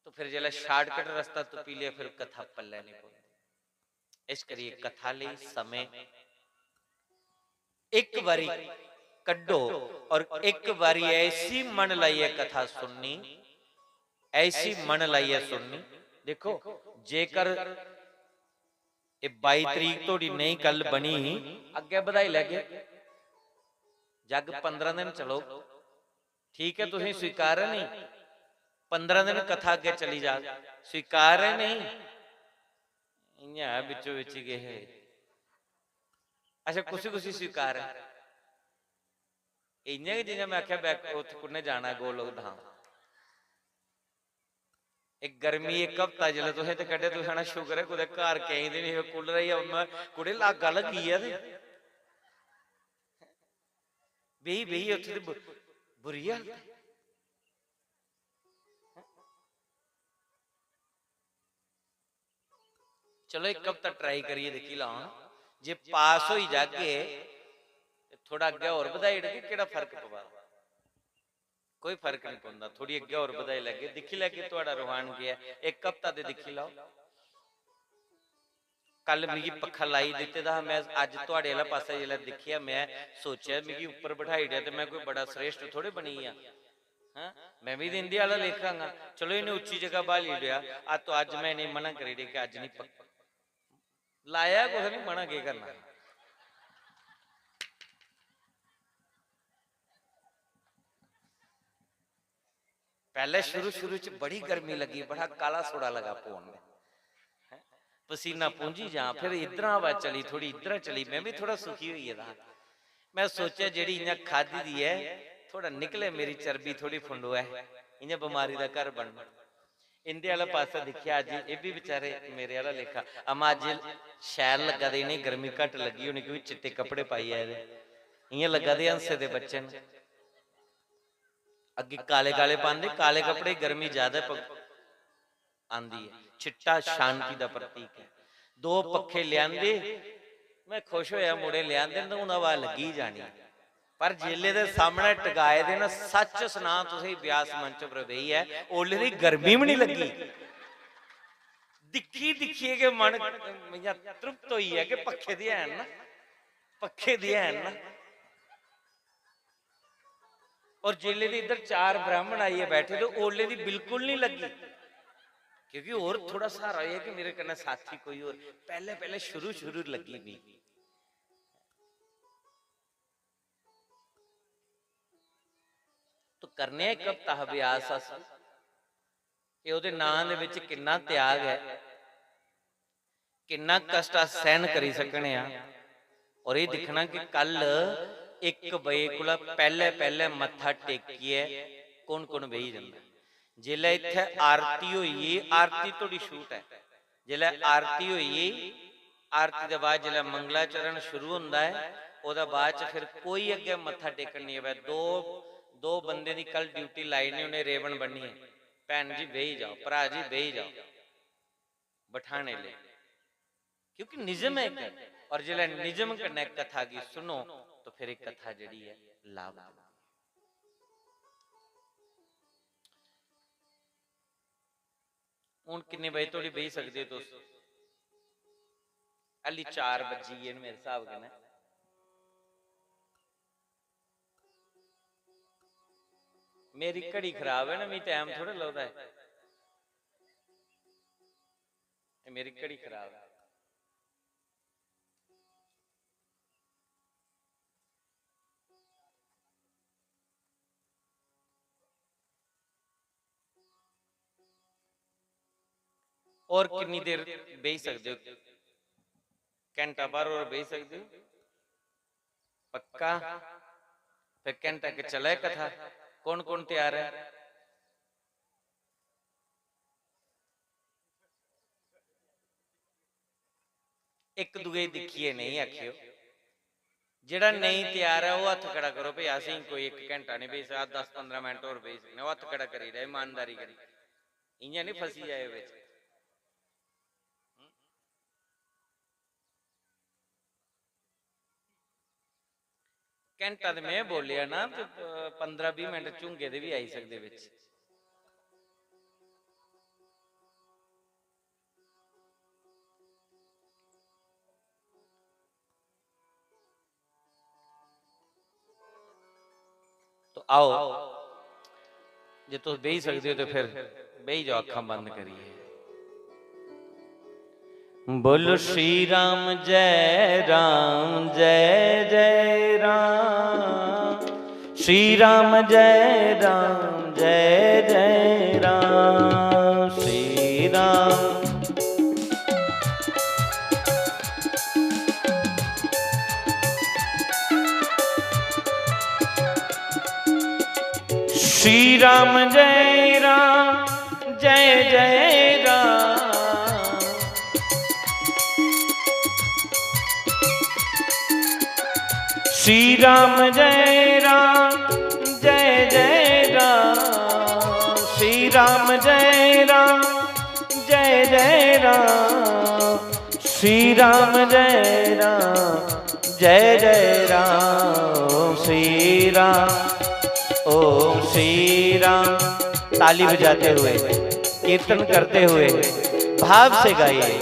तो फिर जिसलै शार्टकट रस्ता तुप्पी लिया, फिर कथा पल्लै नहीं पौंदी। इस करियै कथा लेई समें इक बारी कड्ढो और इक बारी ऐसी मन लाइयै कथा सुननी, ऐसी मन लाइयै सुननी। देखो, जेकर एह् बाई तरीक धोड़ी नेईं कल बनी ही, अग्गें बधाई लैगे। जग पंदरां दिन चलो, ठीक ऐ, तुसें स्वीकार ऐ नहीं? पंदरां दिन कथा अग्गें चली जा, स्वीकार ऐ नहीं? इ'यां ऐ, बिच्चो बिच्च गै हे। अच्छा, कुसी कुसी स्वीकार ऐ? इ'यां गै जि'यां में आखेआ, बैक-, उत्थै कु'न्नै जाना ऐ, गोलोक धाम? इक गर्मी इक हफ्ता जिसलै तुसें ते कड्ढेआ, तुसें आना, "शुकर ऐ, कुतै घर केईं दिन हे, कूलर आई, में, कुड़े, लाग्गा लग्गी गेआ ते बेही, बेही उत्थै ते बु-, बुरी हालत ऐ।" चलो, इक हफ्ता try करियै दिक्खी लैओ हां। जे पास होई जागे ते थोड़ा अग्गें होर बधाई ओड़गे, केह्ड़ा फर्क पवा दा? कोई फर्क निं पौंदा। थोड़ी अग्गें होर बधाई लैगे, दिक्खी लैगे थुआढ़ा रुझान केह् ऐ। इक हफ्ता ते दिक्खी लैओ। कल मिगी पक्खा लाई दित्ते दा हा, में अज्ज थुआढ़े आह्ला पासा जिसलै दिक्खेआ, में सोचेआ मिगी उप्पर बठाई ओड़ेआ ते में कोई बड़ा श्रेष्ठ थोड़े बनी गेआ। हैं? में बी ते इं'दे आह्ला लेखा आं। चलो, इ'नें उच्ची जगह ब्हाली ओड़ेआ, आ तो अज्ज में इ'नेंगी मना करी ओड़ेआ कि अज्ज निं पक्खा। लाया कुसै ने मना, केह् करना? पैह्ले शुरू-शुरू च बड़ी गर्मी लग्गी, बड़ा काला सोड़ा लगा पौन में। हैं? पसीना पूंजी जां, फिर इद्धरा हवा चली, थोड़ी इद्धरा चली, में बी थोड़ा सुखी होई गेदा हा। में सोचेआ, जेह्ड़ी इ'यां खाद्धी दी ऐ, थोड़ा निकले, मेरी चर्बी थोड़ी फुंडोऐ, इ'यां बमारी दा घर बनना। इं'दे आह्ला पासा दिक्खेआ, अज्ज एह् बी बेचारे मेरे आह्ला लेखा, अमा अज्ज शैल लग्गा दे, इ'नेंगी गर्मी घट्ट लग्गी होनी, क्योंकि चिट्टे कपड़े पाई आए दे, इ'यां लग्गा दे हंसे दे बच्चे न। अग्गें काले काले पांदे, काले कपड़े गर्मी ज्यादा प-, आंदी ऐ। चिट्टा शांति दा प्रतीक ऐ। दो पक्खे लेआंदे, में खुश होया, मुड़े लेआंदे न, ते हून हवा लग्गी जानी। पर जिसले दे सामने टकाए दे न, सच सनां तुसें, व्यास मंच पर बेहियै, ओल्ले दी गर्मी बी निं लग्गी। दिक्खी दिक्खियै गै मन इ'यां तृप्त होई गेआ कि पक्खे ते हैन ना, पक्खे ते हैन ना। और जिसले दी इधर चार ब्राह्मण आइयै बैठे ते ओल्ले दी बिल्कुल निं लग्गी, क्योंकि और थोड़ा स्हारा होया कि मेरे कन्नै साथी कोई और। पैह्ले पैह्ले शुरू शुरू लग्गी मी। तो करने आं इक हफ्ता अभ्यास अस कि ओह्दे नांऽ दे बिच किन्ना त्याग ऐ, किन्ना कष्ट अस सैह्न करी सकने आं। और एह् दिक्खना कि कल इक बजे कोला पैह्ले पैह्ले मत्था टेकियै कु'न कु'न बेही जंदा। जिसलै इत्थै आरती होई गेई, आरती धोड़ी छूट ऐ। जिसलै आरती होई गेई, आरती दे बाद जिसलै मंगलाचरण शुरू होंदा ऐ, ओह्दे बाद च फिर कोई अग्गें मत्था टेकन निं आवै। दो, दो बंदे दी कल ड्यूटी लाई ओड़नी उ'नें रेबन बन्नियै, "भैन जी बेही जाओ, भ्राऽ जी बेही जाओ," बठाने लेई, क्योंकि निजम ऐ इक। और जिसलै निजम कन्नै कथा गी सुनो, तो फिर एह् कथा जेह्ड़ी ऐ, लाभ दिंदी ऐ। हून किन्ने बजे धोड़ी बेही सकदे ओ तुस? हाली चार बज्जी गे न मेरे स्हाब कन्नै। मेरी घड़ी खराब ऐ ना, मिगी टैम थोह्ड़ा लभदा ऐ। एह् मेरी घड़ी खराब ऐ। और किन्नी देर बेही सकदे ओ? घंटा भर और बेही सकदे ओ? पक्का? फिर घंटा के चले कथा। कौन कौन तैयार है? इक दूए गी दिक्खियै नेईं आखेओ। जेह्ड़ा नेईं त्यार ऐ, ओह् हत्थ खड़ा करो, भई असेंगी कोई इक घैंटा निं बेही सकदा, दस पंदरां मिंट होर बेही सकने, ओह् हत्थ खड़ा करी ओड़ेआ ईमानदारी कन्नै। इ'यां निं फसी जाएओ बिच। घैंटा ते में बोलेआ ना, ते प-, पंदरां बीह् मिंट झुंगे दे बी आई सकदे बिच। तो आओ, जे तुस बेही सकदे ओ, ते फिर बेही जाओ, अक्खां बंद करियै। बोलो श्री राम जय राम जय जय राम, श्री राम जय राम जय जय राम, श्री राम। श्री राम जय राम जय जय राम। श्री राम जय राम जय जय राम। श्री राम जय राम जय जय राम। श्री राम जय राम जय जय राम। श्री राम, ओम श्री राम। ताली बजाते हुए, कीर्तन करते हुए, भाव से गाइए।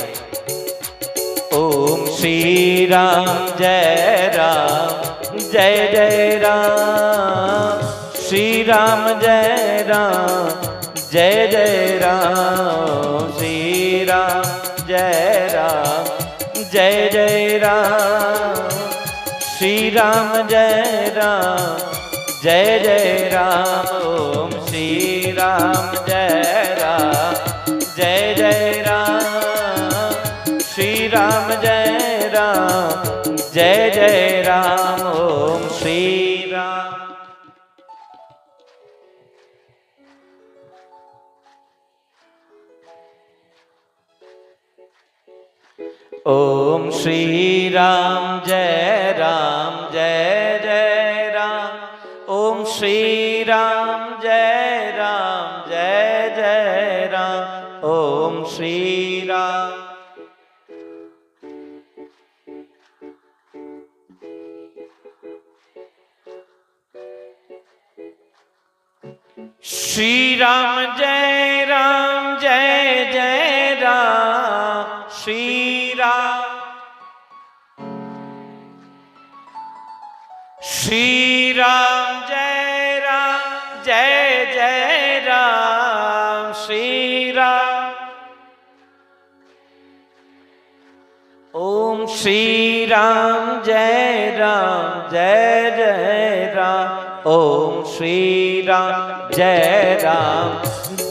ओम श्री राम जय राम जय जय राम। श्री राम जय राम जय जय राम। श्री राम जय राम जय जय राम। श्री राम जय राम जय जय राम। ओम श्री राम जय राम जय जय राम। श्री राम जय राम जय जय राम। ओम श्री राम। ओम श्री राम जय राम जय जय राम। ओम श्री राम जय राम जय जय राम। ओम श्री राम। श्री राम जय राम जय जय राम। श्री राम। श्री राम जय राम जय जय राम। श्री राम। ओम श्री राम जय राम जय जय राम। ओम श्री राम जय राम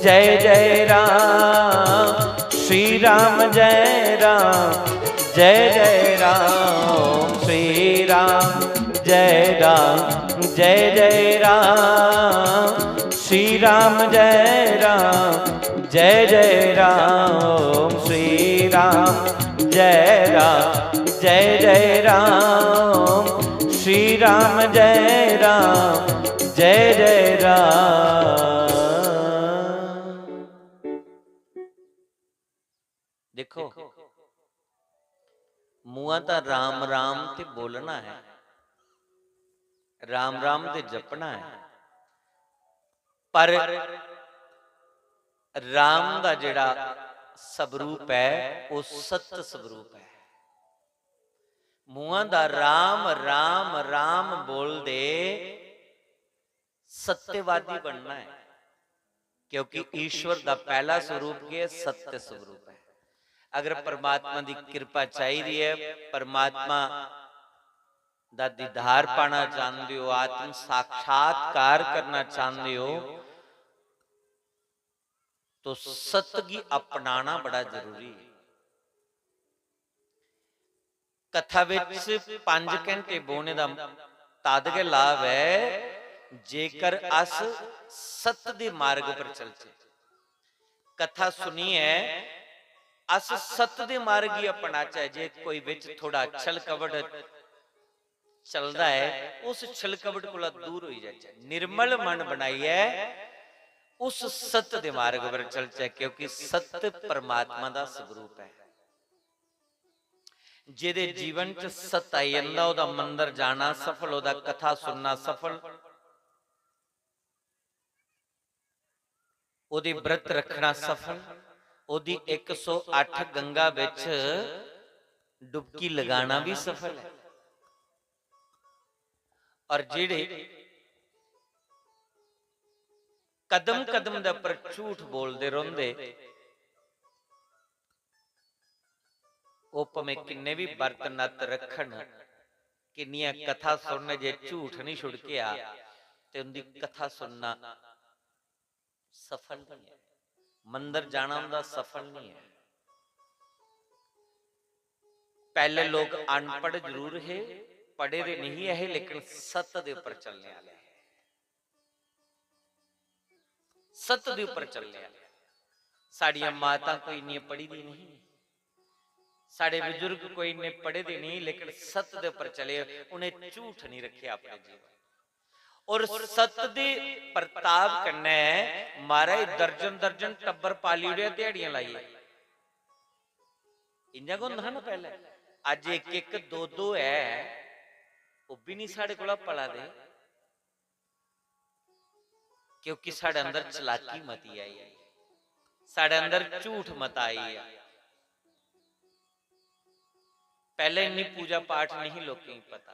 जय जय राम। श्री राम जय राम जय जय राम। ओम श्री राम जय राम जय जय राम। श्री राम जय राम जय जय राम। ओम श्री राम जय राम जय जय राम। श्री राम जय राम जय जय राम। देखो, मूंहां दा राम राम ते बोलना है, राम राम ते जपना है, पर राम दा जेड़ा स्वरूप है, वो सत्य स्वरूप है। मूंहां दा राम राम राम बोलदे सत्यवादी बनना है, क्योंकि ईश्वर दा पहला स्वरूप के है? सत्य स्वरूप है। अगर परमात्मा दी कृपा चाहिदी है, परमात्मा दा दीदार पाना चाहंदे हो, आत्म साक्षात्कार करना चाहंदे हो, तो सत गी अपनाना बड़ा जरूरी है। कथा बिच पंज घंटे बौह्ने दा तद गै लाभ ऐ जेकर अस सत दे मार्ग पर चलचै। कथा सुनियै अस सत दे मार्ग गी अपनाचै। जे कोई बिच थोड़ा छल कपट चलदा ऐ, उस छल कपट कोला दूर होई जाचै, निर्मल मन बनाइयै उस सत दे मार्ग पर चलचै, क्योंकि सत परमात्मा दा स्वरूप ऐ। जेह्दे जीवन च सत आई जंदा, ओह्दा मंदर जाना सफल, ओह्दा कथा सुनना सफल, ओह्दे व्रत रखना सफल, ओह्दी इक सौ अट्ठ गंगा बिच डुबकी लगाना भी सफल है। और जेह्ड़े कदम कदम दे उप्पर झूठ बोलदे रौंह्दे, ओह् भामें किन्ने बी बरत नत रक्खन, किन्नियां कथा सुनन, जे झूठ निं छुड़केआ ते उं'दी कथा सुनना सफल निं ऐ, मंदर जाना उं'दा सफल निं ऐ। पैह्ले लोक अनपढ़ जरूर हे, पढ़े दे नेईं ऐ हे, लेकिन सत्य दे उप्पर चलने आह्ले हे। सत्य दे उप्पर चलने आह्ले। साढ़ियां मातां कोई इन्नियां पढ़ी दी नेईं, साढ़े बजुर्ग कोई इन्ने पढ़े दे नेईं, लेकिन सत्य दे उप्पर चले, उ'नें झूठ निं रक्खेआ अपने जीवन। और सत्य दे प्रताप कन्नै महाराज दर्जन दर्जन टब्बर पाली ओड़ेआ ध्याड़ियां लाइयै। इ'यां गै होंदा हा ना पैह्लें। अज्ज इक इक दो दो ऐ, ओह् बी निं साढ़े कोला पला दे, क्योंकि साढ़े अंदर चलाकी मती आई, साढ़े अंदर झूठ मता आई गेआ। पैह्लें इन्नी पूजा पाठ नेईं ही लोकें गी पता,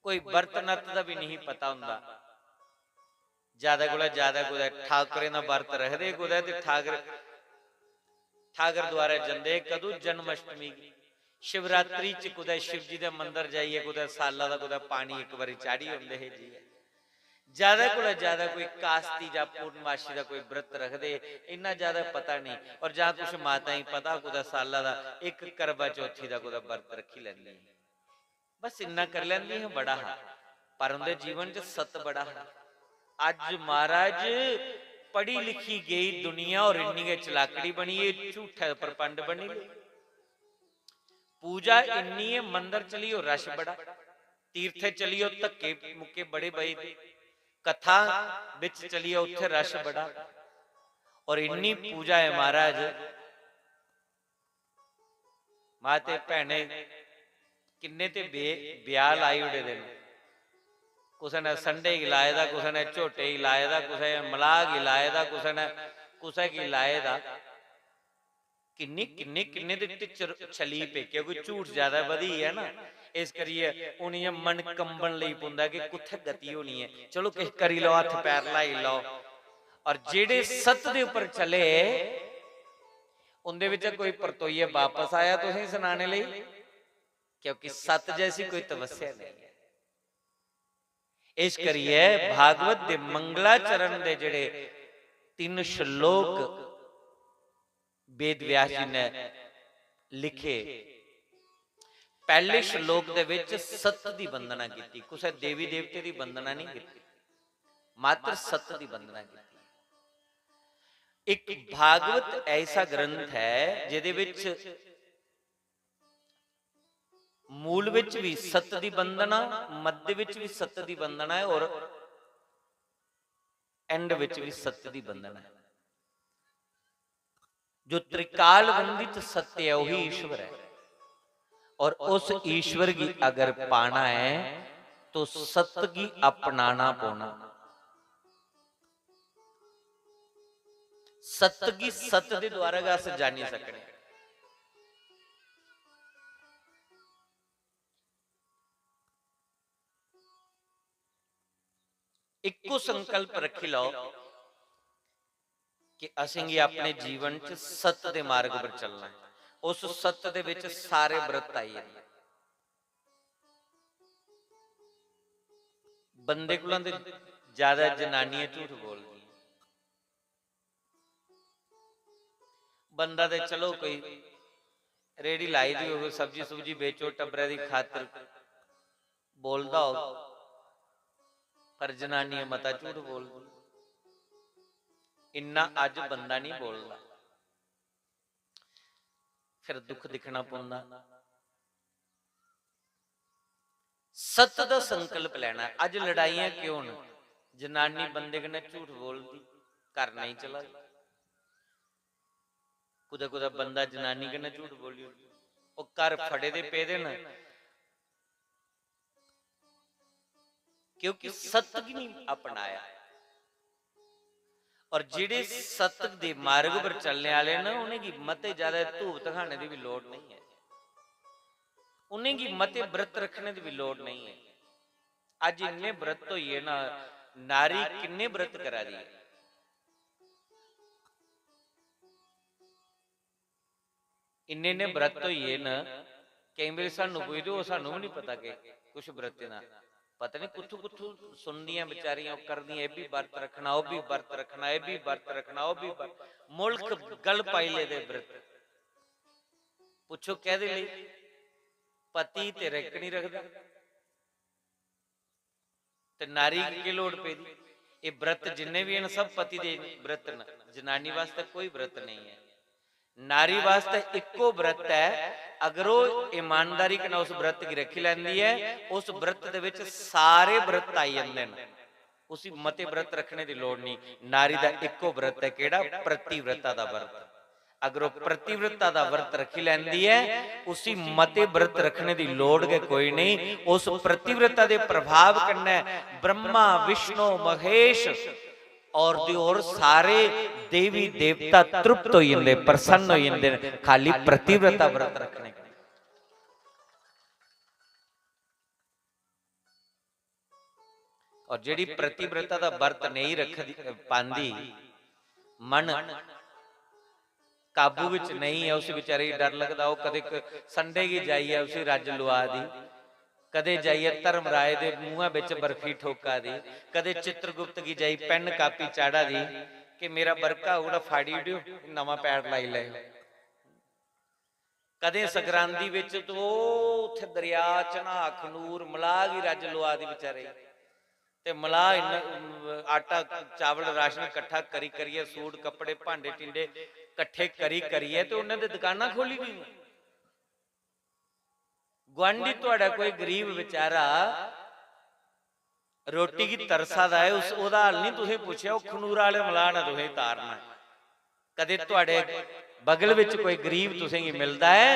कोई बरत नत्त दा बी नेईं ही पता होंदा। ज्यादा कोला ज्यादा कुतै ठाकरें दा बरत रखदे कुतै ते ठाकर, ठाकर द्वारै जंदे कदूं जन्माष्टमी गी, शिवरात्रि च कुतै शिव जी दे मंदर जाइयै कुतै साला दा कुतै पानी इक बारी चाढ़ी औंदे हे जी। ज्यादा कोला ज्यादा कोई कास्ती जां पूर्णमाशी दा कोई बरत रखदे, इन्ना ज्यादा पता नेईं। और जां कुछ माता गी पता कुतै साला दा इक करवा चौथी दा कुतै बरत रक्खी लैंदी ही। बस इन्ना करी लैंदी ही, बड़ा हा। पर उं'दे जीवन च सत बड़ा हा। अज्ज महाराज पढ़ी लिखी गेई दुनिया और इन्नी गै चलाकड़ी बनी, एह् झूठै पर पंड बनी लेई। पूजा इन्नी ऐ, मंदर चली जाओ रश बड़ा, तीर्थे चली जाओ धक्के मुक्के बड़े बजदे, कथा बिच चली जाओ उत्थे रश बड़ा। और इन्नी पूजा ऐ महाराज, माते भैने किन्ने ते बे-, ब्याह लाई ओड़े दे न। कुसै ने संडे गी लाए दा, कुसै ने झोटे गी लाए दा, कुसै ने मलाह गी लाए दा, कुसै ने कुसै गी लाए दा। किन्नी, किन्ने, किन्ने दे ते चर-, छली पे, क्योंकि झूठ ज्यादा बधी गेआ ना, इस करियै हून इ'यां मन कंबन लगी पौंदा कि कुत्थै गति होनी ऐ। चलो, किश करी लैओ, हत्थ पैर ल्हाई लैओ। और जेह्ड़े सत्य दे उप्पर चले, उं'दे बिच्चा कोई परतोइयै बापस आया तुसेंगी सनाने लेई, क्योंकि सत्य जैसी कोई तपस्या नेईं ऐ। इस करियै भागवत दे मंगलाचरण दे जेह्ड़े तिन्न श्लोक वेद व्यास जी ने लिखे, पैह्ले श्लोक दे विच सत्य दी वंदना कीती, कुसै देवी देवते दी वंदना नहीं कीती, मात्र सत्य दी वंदना कीती। एक भागवत ऐसा ग्रंथ है जेदे विच मूल विच भी सत्य दी वंदना, मध्य विच भी सत्य दी वंदना है और end विच भी सत्य दी वंदना है। जो त्रिकाल वंदित सत्य है, वही ईश्वर है। और उस ईश्वर की अगर पाना है, तो सत्य की अपनाना पौना। सत्य की सत्य दे द्वारा गै अस जानी सकने। इक्को संकल्प रखी लैओ कि असेंगी अपने जीवन च सत्य दे मार्ग पर चलना है। उस सत्य दे विच सारे व्रत आई जंदे। बंदे कोला ते ज्यादा जनानियां झूठ बोलदियां। बंदा ते चलो कोई रेह्ड़ी लाई दी होग, सब्जी सुब्जी बेचो, टब्बरै दी खातर बोलदा होग, पर जनानियां मता झूठ बोलदी। इन्ना अज्ज बंदा नहीं बोलदा, फिर दुख दिक्खना पौंदा। सत्त दा संकल्प लैना। अज्ज लड़ाइयां क्यों न? जनानी बंदे कन्नै झूठ बोलदी, घर नेईं चला दा। कुतै कुतै बंदा जनानी कन्नै झूठ बोली ओड़दा, ओह् घर फड़े दे पेदे न, क्योंकि सत्त गी नहीं अपनाया। और जेह्ड़े सत्त दे मार्ग पर चलने आह्ले न, उ'नेंगी मते ज्यादा धूप धखाने दी बी लोड़ नहीं ऐ, उ'नेंगी मते व्रत रखने दी बी लोड़ नहीं ऐ। अज्ज इन्ने व्रत होई गे ना, नारी किन्ने व्रत करा दी ऐ। इन्ने इन्ने व्रत होई गे न, केईं बारी सानू पुछदे, ओह् सानू बी नहीं पता कि कुछ व्रतें दा पता नहीं कुत्थू कुत्थू सुनदियां बेचारियां, ओह् करदियां, एह् बी व्रत रखना, ओह् बी व्रत रखना, एह् बी व्रत रखना, ओह् बी व्रत, मुल्ख गल पाई लेदे व्रत। पुच्छो कैह्दे लेई? पति ते रिक नहीं रखदा। ते नारी गी केह् लोड़ पेदी? एह् व्रत जिन्ने बी हैन, सब पति दे व्रत न, जनानी वास्तै कोई व्रत नेईं ऐ। नारी वास्तै इक्को व्रत ऐ, अगर ओह् ईमानदारी कन्नै उस व्रत गी रक्खी लैंदी ऐ, उस व्रत दे विच सारे व्रत आई जंदे न। उसी मते व्रत रखने दी लोड़ नहीं। नारी दा इक्को व्रत ऐ, केह्ड़ा? प्रतिव्रता दा व्रत। अगर ओह् प्रतिव्रता दा व्रत रखी लैंदी ऐ, उसी मते व्रत रखने दी लोड़ गै कोई नहीं। उस प्रतिव्रता दे प्रभाव कन्नै ब्रह्मा, विष्णु, महेश और दे होर सारे देवी देवता तृप्त होई जंदे, प्रसन्न होई जंदे न, खाली प्रतिव्रता व्रत रखने कन्नै। और जेह्ड़ी प्रतिव्रता दा व्रत नेईं रख पांदी, मन काबू विच नेईं ऐ, उस बेचारे गी डर लगदा, ओह् कदे क-, संडे गी जाइयै उसी रज्ज लुआ दी, कदे जाइयै धर्मराय दे मूंहा बिच बर्फी ठोका दी, कदे चित्रगुप्त गी जाई पेन कापी चाढ़ा दी कि मेरा बरका ओह्ड़ा फाड़ी ओड़ेओ, नमां पैड लाई लैओ। कदें संक्रांति बिच तो उत्थे दरिया, चन्हां, अखनूर, मलाह गी रज्ज लुआ दी बेचारे गी। ते मलाह इन्ना, आटा, चावल, राशन कट्ठा करी करियै, सूट, कपड़े, भांडे, टिंडे कट्ठे करी करियै ते उन्नै ते दुकानां खोली दियां। गुआंढी थुआढ़ा कोई गरीब बेचारा रोटी गी तरसा दा ऐ, उस, ओह्दा हाल निं तुसें पुच्छेआ, ओह् खनूरा आह्ले मलाह ने तुसें तारना ऐ। कदे थुआढ़े बगल विच कोई गरीब तुसें गी मिलदा ऐ?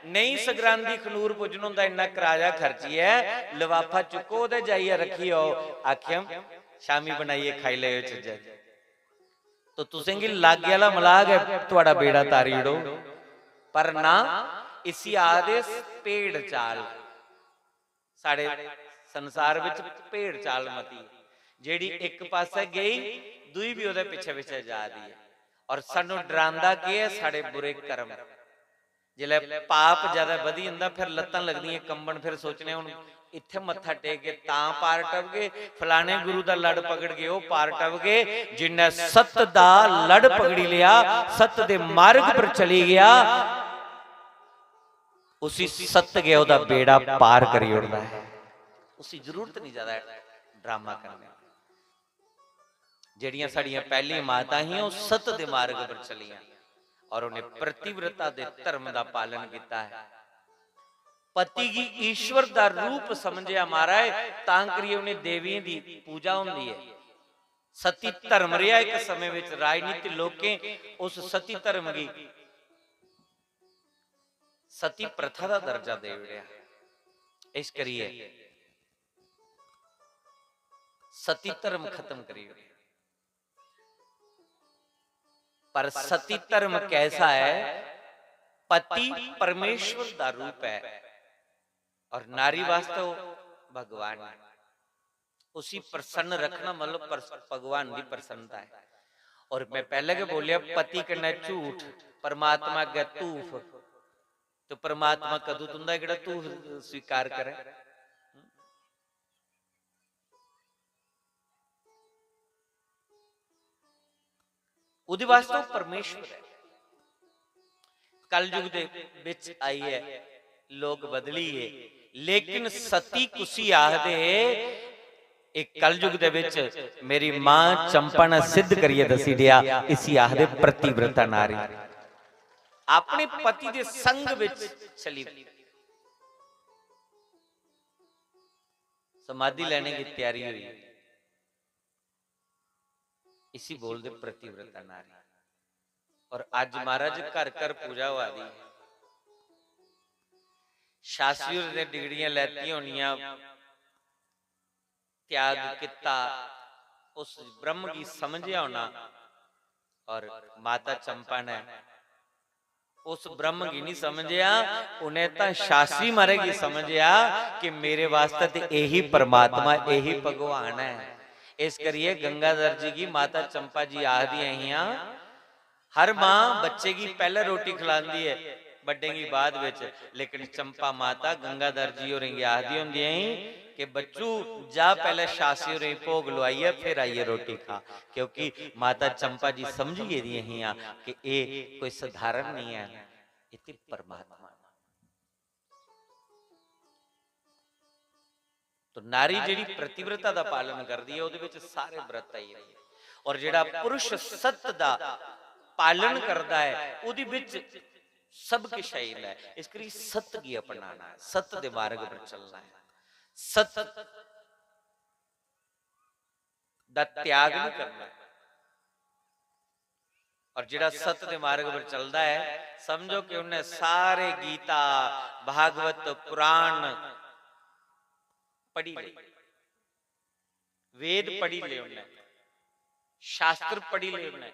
नेईं, संक्रांति खनूर पुज्जन होंदा, इन्ना कराया खर्चियै लफाफा चुक्को ते जाइयै रक्खी आओ, आखेआ शामी बनाइयै खाई लैओ चज्जै दी। तो तुसें गी लाग्गे आह्ला मलाह गै थुआढ़ा बेड़ा तारी ओड़ो। पर ना, इसी आखदे भेड़ चाल। साढ़े संसार विच भेड़ चाल मती ऐ। जेह्ड़ी इक पासै गेई, दूई बी ओह्दे पिच्छे पिच्छे जा दी ऐ। और सानू डरांदा केह् ऐ? साढ़े बुरे कर्म। जिसलै पाप ज्यादा बधी जंदा, फिर लत्तां लगदियां कंबन, फिर सोचने, "हुन इत्थै मत्था टेकगे तां पार टपगे, फलाने गुरु दा लड़ पकड़गे, ओह् पार टपगे।" जिन्नै सत्त दा लड़ पकड़ी लेआ, सत्त दे मार्ग पर चली गेआ, उसी सत्त गै ओह्दा बेड़ा पार करी ओड़दा ऐ। उसी जरूरत नहीं ज्यादा ड्रामा करने दी। जेह्ड़ियां साढ़ियां पैह्लियां माता हियां, ओह् सत्त दे मार्ग पर चलियां और उ'नें प्रतिव्रता दे धर्म दा पालन कीता ऐ। पति गी ईश्वर दा रूप समझेआ महाराज, तां करियै उ'नें देवियें दी पूजा होंदी ऐ। सती धर्म रेहा इक समें विच, राजनीति लोकें उस सती धर्म गी सती प्रथा दा दर्जा देई ओड़ेआ। इस करियै सती धर्म खत्म करी ओड़ेआ। पर सती धर्म कैसा है? पति परमेश्वर दा रूप है और नारी वास्तव भगवान है। उसी प्रसन्न रखना मतलब परस-, भगवान दी प्रसन्नता है। और मैं पैह्ले गै बोलेआ, पति कन्नै झूठ, परमात्मा अग्गै धूफ। तो परमात्मा कदूं तुंदा एह्कड़ा धूफ स्वीकार करै? ओह्दे वास्तै ओह् परमेश्वर ऐ। कलयुग दे बिच आई ऐ, लोक बदली गे, लेकिन सती कुसी आखदे? एह् कलयुग दे बिच मेरी मां चंपा ने सिद्ध करियै दस्सी दिया, इसी आखदे पतिव्रता नारी। अपने पति दे संग बिच चली, समाधि लेने की तैयारी हुई, इसी बोलदे पतिव्रता नारी। और अज्ज महाराज घर घर पूजा होआ दी है। शास्त्री होरें ते डिग्रियां लैतियां होनियां, त्याग किता, उस ब्रह्म गी समझेआ होना। और माता चंपा ने उस ब्रह्म गी नहीं समझेआ, उन्हें तां शास्त्री महाराज गी समझेआ कि मेरे वास्तै ते यही परमात्मा, यही भगवान है। इस करियै गंगाधर जी गी माता चंपा जी आखदियां हियां, हर मां बच्चे गी पैह्लें रोटी खलांदी ऐ, बड्डें गी बाद बिच, लेकिन चंपा माता गंगाधर जी होरें गी आखदी होंदी ही कि बच्चू, जा पैह्लें शास्त्री होरें गी भोग लुआइयै फिर आइयै रोटी खा, क्योंकि माता चंपा जी समझी गेदियां हियां कि एह् कोई सधारण नहीं है, इति परमात्मा। तो नारी जेह्ड़ी पतिव्रता दा पालन करदी ऐ, ओह्दे विच सारे व्रत आई जंदे। और जेह्ड़ा पुरुष सत्य दा पालन करदा ऐ, ओह्दे विच सब किश आई जंदा ऐ। इस करी सत्य गी अपनाना ऐ, सत्य दे मार्ग पर चलना ऐ, सत्य दा त्याग नहीं करना। और जेड़ा सत्य दे मार्ग पर चलदा है, समझो कि उन्हें सारे गीता, भागवत, पुराण पढ़ी ले, वेद पढ़ी ले उन्हें, शास्त्र पढ़ी ले उन्हें,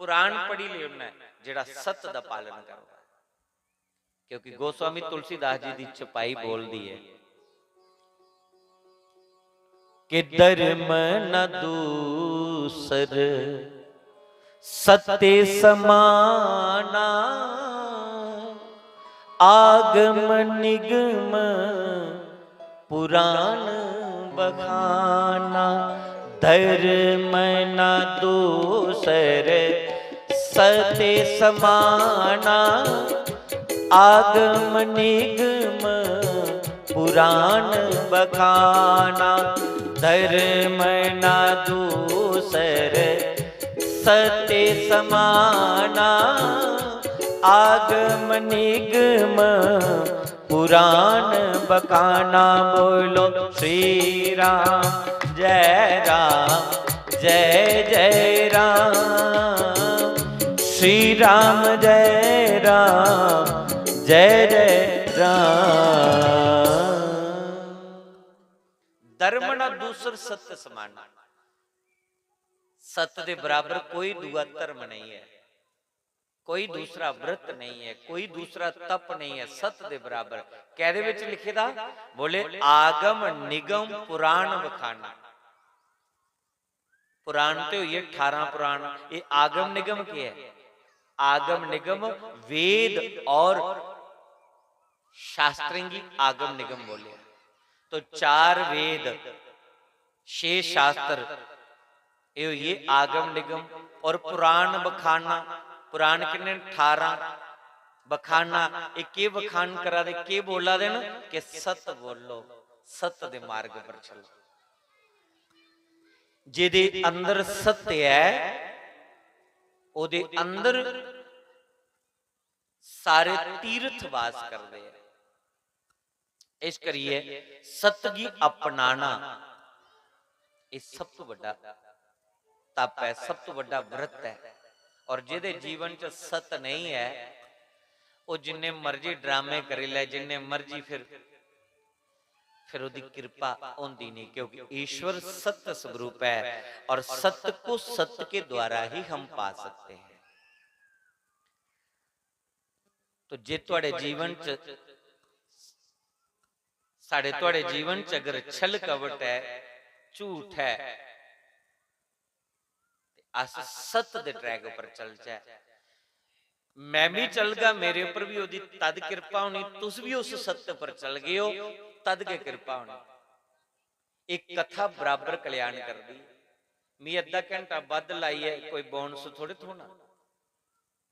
पुराण पढ़ी ले उन्हें, जेड़ा सत्य दा पालन करदा है। क्योंकि गोस्वामी तुलसीदास जी दी चपाई बोलदी है कि धर्म न दूसर सत्य समाना, आगम निगम पुराण बखाना। धर्म न दूसर सत्य समाना, आगम निगम पुराण बखाना। धर्म न दूसर सत्य समाना, आगम निगम पुराण बखाना। बोलो श्री राम जय राम जय जय राम, श्री राम जय राम जय जय राम। धर्म ना दूसर सत्य समाना। सत्य दे बराबर कोई दूआ धर्म नहीं है, कोई दूसरा व्रत नहीं है, कोई दूसरा तप नहीं है सत्य दे बराबर। कैदे विच लिखे दा? बोले, आगम निगम पुराण बखाना। पुराण ते होइए अठारह पुराण, ये आगम निगम के है? आगम निगम वेद और शास्त्रें गी आगम निगम बोले। तो चार वेद, छे शास्त्र, ये होइए आगम निगम। और पुराण बखाना, पुराण किन्ने? अठारह। बखाना, ये के बखान करा दे, के बोला दे न? कि सत बोलो, सत दे मार्ग पर चलो। जेदे अंदर सत्य है, ओदे अंदर सारे तीर्थ वास करदे ऐ। इस करियै सत गी अपनाना, एह् सब तो बड्डा तप ऐ, सब तो बड्डा व्रत ऐ। और जेह्दे जीवन च सत नहीं ऐ, ओह् जिन्ने मर्जी ड्रामे करी लै, जिन्ने मर्जी फिर, फिर ओह्दी किरपा होंदी नहीं, क्योंकि ईश्वर सत्य स्वरूप है और सत्य को सत्य के द्वारा ही हम पा सकते हैं। तो जे थुआढ़े जीवन च, साढ़े थुआढ़े जीवन च अगर छल कपट ऐ, झूठ ऐ, ते अस सत्य दे ट्रैक उप्पर चलचै। मैं भी चलगा, मेरे उप्पर भी ओह्दी तद किरपा होनी, तुस भी उस सत्य पर चलगे ओ, तद गै किरपा होनी। इक कथा बराबर कल्याण करदी। मी अद्धा घंटा बद्ध लाइयै कोई बोनस थोड़े थ्होना।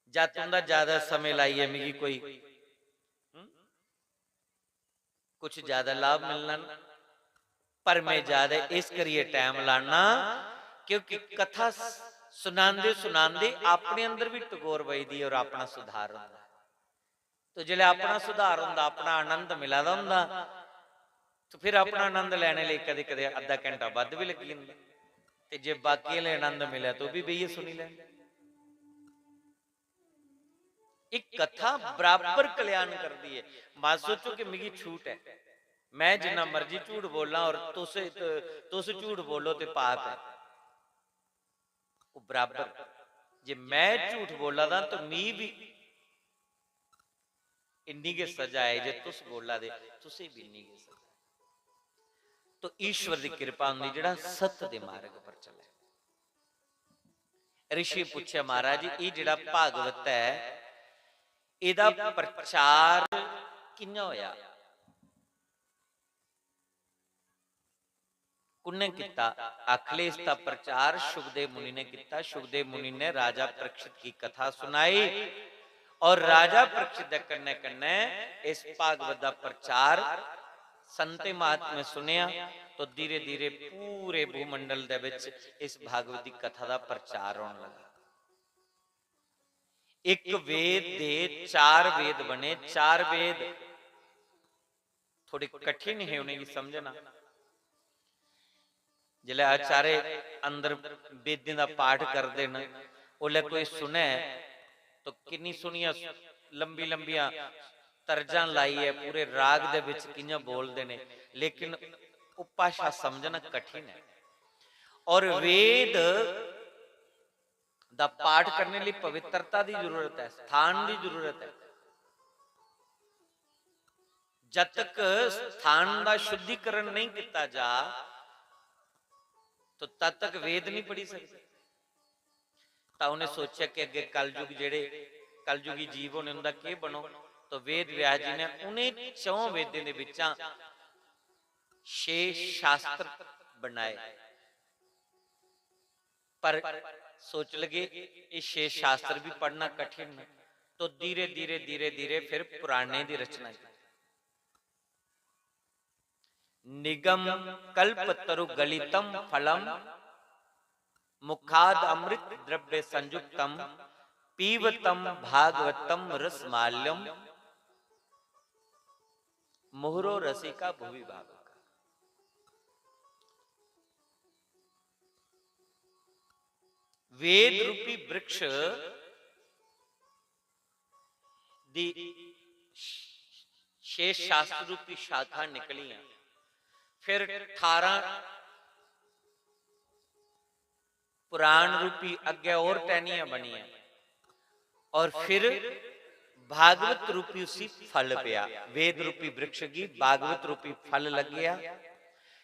जां तुं'दा ज्यादा समें लाइयै मिगी कोई, हं? कुछ ज्यादा लाभ मिलना ना, पर में ज्यादा इस करियै टैम लाना, क्योंकि कथा स-, सुनांदे सुनांदे अपने अंदर भी टगोर बजदी और अपना सुधार होंदा। तो जिसलै अपना सुधार होंदा, अपना आनंद मिला दा होंदा, तो फिर अपना आनंद लैने लेई कदे-कदे अद्धा घंटा बद्ध भी लग्गी जंदा। ते जे बाकी आह्ले आनंद मिलै, तो भी बेहियै सुनी लैंदे। एक कथा बराबर कल्याण करदी ऐ। मत सोचो कि मिगी छूट ऐ, मैं जिन्ना मर्जी झूठ बोलां और तुस, तुस झूठ बोलो ते पाप ऐ। ओह् बराबर। जे मैं झूठ बोला दा तो मी बी इन्नी गै सजा ऐ, जे तुस बोला दे, तुसें बी इन्नी गै सजा ऐ। तो ईश्वर दी किरपा होंदी, जेह्ड़ा सत्य दे मार्ग पर चलै। ऋषि पुच्छेआ, "महाराज, एह् जेह्ड़ा भागवत ऐ, एह्दा प्रचार कि'यां होएआ? कु'न्नै कीता?" आखले, "इसदा प्रचार शुकदेव मुनि ने कीता।" शुकदेव मुनि ने राजा परीक्षित की कथा सुनाई और राजा परीक्षित दे कन्नै-कन्नै इस भागवत दा प्रचार संतें महात्मा सुनेआ, तो धीरे-धीरे पूरे भूमंडल दे विच इस भागवत दी कथा दा प्रचार होने लगा। इक वेद दे चार वेद बने। चार वेद थोड़े कठिन हे उ'नेंगी समझना। जिसलै आचार्य अंदर वेदें दा पाठ करदे न, उसलै कोई सुनै तो किन्नी सोह्नियां लंबी लंबियां तर्जां लाइयै पूरे राग दे बिच कि'यां बोलदे ने, लेकिन ओह् भाशा समझना कठिन ऐ। और वेद दा पाठ करने लेई पवित्रता दी जरूरत ऐ, स्थान दी जरूरत ऐ। जद तक स्थान दा शुद्धिकरण नहीं किया जा, तो तद तक वेद नहीं पढ़ी सकदे। तां उ'नें सोचेआ कि अग्गें कलयुग, जेह्ड़े कलयुगी जीव होने, उं'दा केह् बनोग? तो वेद व्यास जी ने उ'नें चौं वेदें दे बिच्चा छे शास्त्र बनाए। पर सोच लगे, एह् छे शास्त्र भी पढ़ना कठिन न। तो धीरे, धीरे, धीरे, धीरे फिर पुराणें दी रचना की। निगम कल्प तरु गलितम फलम, मुखाद अमृत द्रव्य संयुक्तम, पीवतम भागवतम रसमाल्यम, मुहुरो रसिका भुवि भावुका। वेद रूपी वृक्ष दी छे शास्त्र रूपी शाखा निकलियां, फिर ठारां पुराण रूपी अग्गै और टहनियां बनियां और फिर भागवत रूपी उसी फल पेआ। वेद रूपी वृक्ष गी भागवत रूपी फल लग्गेआ।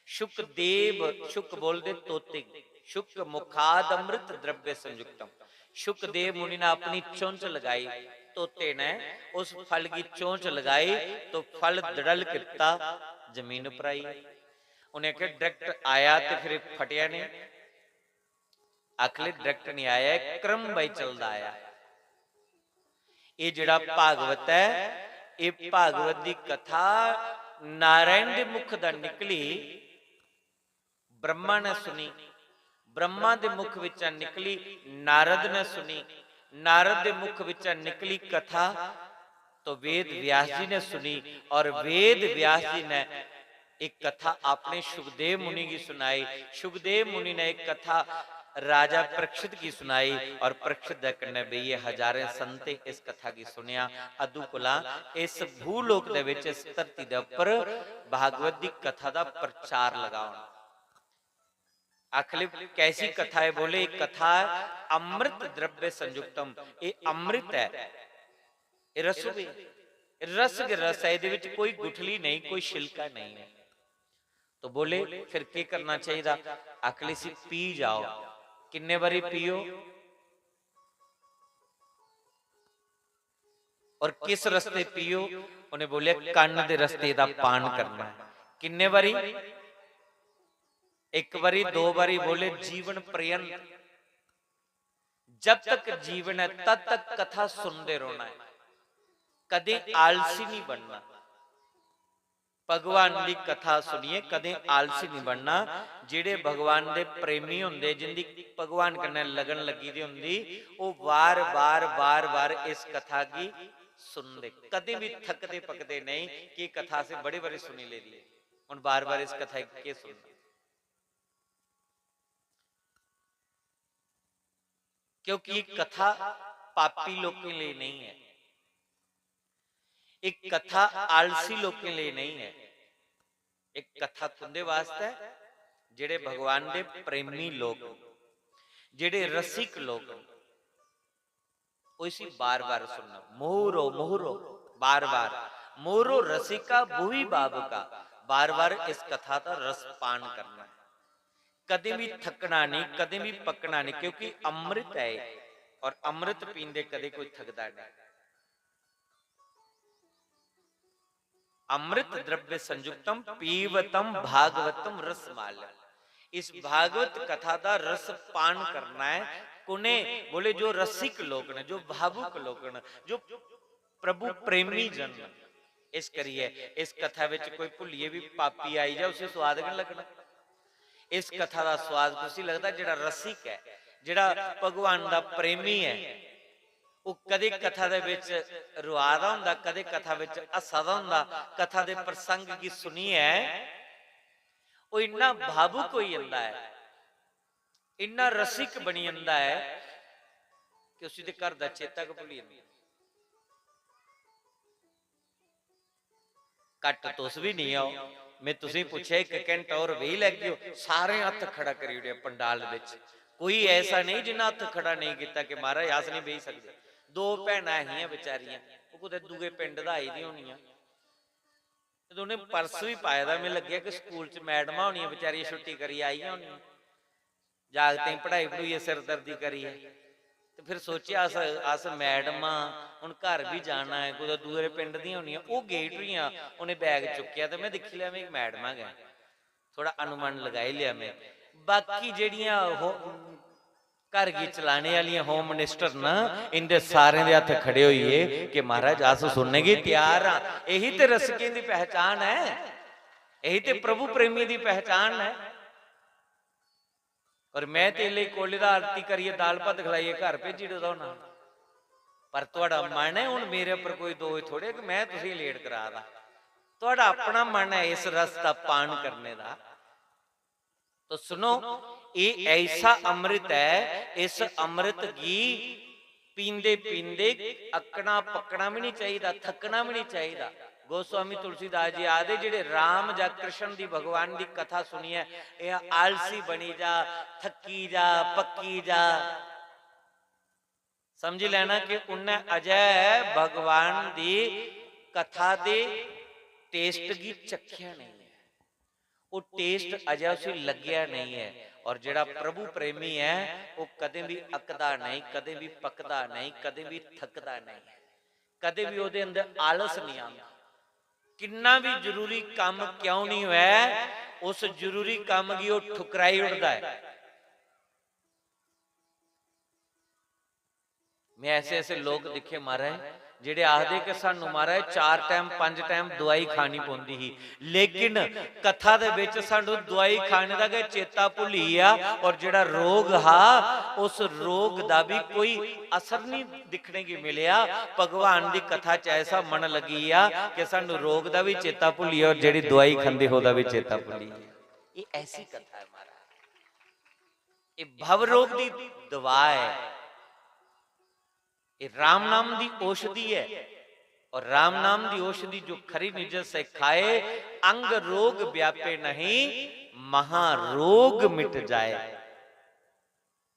शुकदेव, शुक बोलदे तोते गी, शुक मुखाद अमृत द्रव्य संयुक्तम। शुकदेव मुनि ने अपनी चोंच लगाई, तोते ने उस फल की चोंच लगाई तो फल दड़ल किता, जमीन पर आई। उ'नें आखेआ, direct आया ते फिर फटेआ नेईं। आखले, direct नहीं आया, एह् क्रम बाई चलदा आया। एह् जेह्ड़ा भागवत ऐ, एह् भागवत दी कथा नारायण दे मुख दा निकली, ब्रह्मा ने सुनी, ब्रह्मा दे मुख बिच्चा निकली, नारद ने सुनी, नारद दे मुख बिच्चा निकली कथा, तो वेद व्यास जी ने सुनी और वेद व्यास जी ने एक कथा आपने शुकदेव मुनि की सुनाई। शुकदेव मुनि ने एक कथा राजा परीक्षित की सुनाई और परीक्षित दे कन्नै बेहियै हजारें संतें इस कथा की सुनिया। अदू कोला इस भूलोक दे विच, इस धरती दे उप्पर भागवत दी कथा दा प्रचार लगा होना। आखले, कैसी कथा है? बोले, एक कथा है अमृत द्रव्य संयुक्तम। ये अमृत है, ये रस भी, रस के रस है, ਇਹਦੇ ਵਿੱਚ कोई गुठली नहीं, कोई छिलका नहीं है। तो बोले, फिर के करना चाहिए? आखले, इसी पी जाओ। किन्ने बारी पियो? और किस रस्ते पियो? उन्हें बोलिया, कन्न दे रस्ते दा पान करना है। किन्ने बारी? एक बारी, दो बारी? बोले, जीवन पर्यंत। जब तक जीवन है, तद तक कथा सुनदे रौहना है, कदें आलसी नहीं बनना। भगवान दी कथा सुनिए, कदें आलसी नहीं बनना। जेड़े भगवान दे प्रेमी होंदे, जिंदी भगवान कन्नै लगन लगी दी होंदी, ओह् बार-बार, बार-बार इस कथा गी सुनदे, कदें भी थकदे पकदे नहीं कि कथा असें बड़े बारी सुनी लेदी है, हुन बार-बार इस कथा गी केह् सुनना। क्योंकि ये कथा पापी लोकें लेई नहीं है, एक कथा आलसी लोकें लेई नहीं है। एक कथा तुंदे वास्तै है, जेड़े भगवान दे प्रेमी लोक न, जेड़े रसिक लोक न, ओह् इसी बार-बार सुनना। मोहरो, मोहरो, बार-बार। मोहरो रसिका भुवि भावुका, बार-बार इस कथा दा रस पान करना है। कदें भी थकना नहीं, कदें भी पकना नहीं, क्योंकि अमृत है ये, और अमृत पींदे कदें कोई थकदा नहीं। अमृत द्रव्य संयुक्तम पीवतम भागवतम रसमालय। इस भागवत कथा दा रस पान करना है। कुने बोले? जो रसिक लोग न, जो भावुक लोग न, जो प्रभु प्रेमी जन न। इस करियै इस कथा विच कोई भुल्लियै भी पापी आई जा, उसी स्वाद गै निं लगना। इस कथा दा स्वाद कुसी लगदा? जेह्ड़ा रसिक ऐ, जेह्ड़ा भगवान दा प्रेमी ऐ, ओह् कदें कथा दे बिच रोआ दा होंदा, कदें कथा बिच हस्सा दा होंदा। कथा दे प्रसंग गी सुनियै ओह् इन्ना भावुक होई जंदा ऐ, इन्ना रसिक बनी जंदा ऐ कि उसी ते घर दा चेता गै भुल्ली जंदा। घट्ट तुस बी निं आओ। में तुसें पुच्छेआ, "इक घैंटा होर बेही लैगे ओ?" सारें हत्थ खड़ा करी ओड़ेआ पंडाल बिच। कोई ऐसा नेईं जिन्ना हत्थ खड़ा नेईं कीता कि "महाराज, अस निं बेही सकदे।" दो भैनां हियां बेचारियां, ओह् कुतै दूए पिंड दा आई दियां होनियां। ते उ'नें पर्स बी पाए दा, में लग्गेआ कि स्कूल च मैडमां होनियां बेचारियां छुट्टी करियै आइयां होनियां। जागतें गी पढ़ाई पढ़ूइयै सिरदर्दी करियै। ते फिर सोचेआ, अस, अस मैडमां, हून घर बी जाना ऐ, कुतै दूए पिंड दियां होनियां, ओह् गेई टुरियां, उ'नें बैग चुक्केआ ते में दिक्खी लेआ, में मैडमां गै। थोह्ड़ा अनुमान लगाई लेआ में। बाकी जेह्ड़ियां हो-, घर गी चलाने आह्लियां होम मिनिस्टर न, इं'दे सारें दे हत्थ खड़े होई गे कि महाराज, अस सुनने गी त्यार आं। यही ते रसिकें दी पहचान ऐ, यही ते प्रभु प्रेमी दी पहचान ऐ। और में ते लेई कोले दा आरती करियै दाल भत्त खलाइयै घर भेजी ओड़े दा होना। पर थुआढ़ा मन ऐ, हून मेरे उप्पर कोई दोश थोड़े कि में तुसेंगी लेट करा दा। थुआढ़ा अपना मन ऐ इस रस दा पान करने दा। तो सुनो, ये ऐसा अमृत ऐ, इस अमृत गी पींदे पींदे अक्कना पक्कना भी नहीं चाहिदा, थकना भी नहीं चाहिदा। गोस्वामी तुलसीदास जी आखदे, जेह्ड़े राम जां कृष्ण दी भगवान दी कथा सुनियै एह् आलसी बनी जा, थक्की जा, पक्की जा, समझी लैना कि उन्नै अजै भगवान दी कथा दे टेस्ट गी चक्खेआ नेईं ऐ। ओह् टेस्ट अजै उसी लग्गेआ नेईं ऐ। और जेह्ड़ा प्रभु प्रेमी ऐ, ओह् कदें बी अकदा नेईं, कदें बी पकदा नेईं, कदें बी थकदा नेईं ऐ, कदें बी ओह्दे अंदर आलस नेईं आंदा। किन्ना बी जरूरी कम्म क्यों नेईं होऐ, उस जरूरी कम्म गी ओह् ठुकराई ओड़दा ऐ। में ऐसे ऐसे लोक दिक्खे महाराज, जेह्ड़े आखदे कि सानू महाराज चार टाइम, पंज टाइम दवाई खानी पौंदी ही, लेकिन कथा दे बिच सानू दवाई खाने दा गै चेता भुल्ली गेआ। और जेह्ड़ा रोग हा, उस रोग दा बी कोई असर नहीं दिक्खने गी मिलेआ। भगवान दी कथा च ऐसा मन लग्गी गेआ कि सानू रोग दा बी चेता भुल्ली गेआ और जेह्ड़ी दवाई खंदे हे ओह्दा बी चेता भुल्ली गेआ। ये ऐसी कथा है महाराज। ये भव रोग दी दवा है। ये राम नाम दी औषधि है। और राम नाम दी औषधि जो खरी निज से खाए, अंग रोग व्यापे नहीं, महारोग मिट जाए।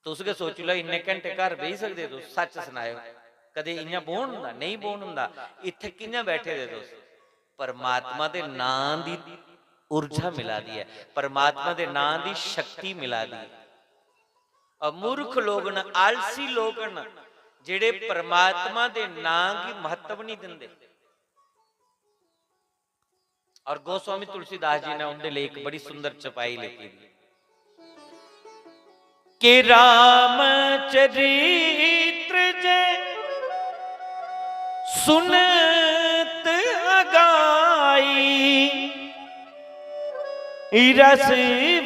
तुस गै सोची लैओ, इन्ने घैंटे घर बेही सकदे तुस? सच्च सनाएओ, कदें इ'यां बौह्न होंदा? नेईं बौह्न होंदा। इत्थै कि'यां बैठे दे तुस? परमात्मा दे नांऽ दी ऊर्जा मिला दी ऐ, परमात्मा दे नांऽ दी शक्ति मिला दी ऐ। और मूर्ख लोग न, आलसी लोग न, जेह्ड़े परमात्मा दे नांऽ गी म्हत्तव निं दिंदे। और गोस्वामी तुलसीदास जी ने उंदे लेई इक बड़ी सुंदर चौपाई लिखी दी। के राम चरित्र जे सुनत अगाई, रस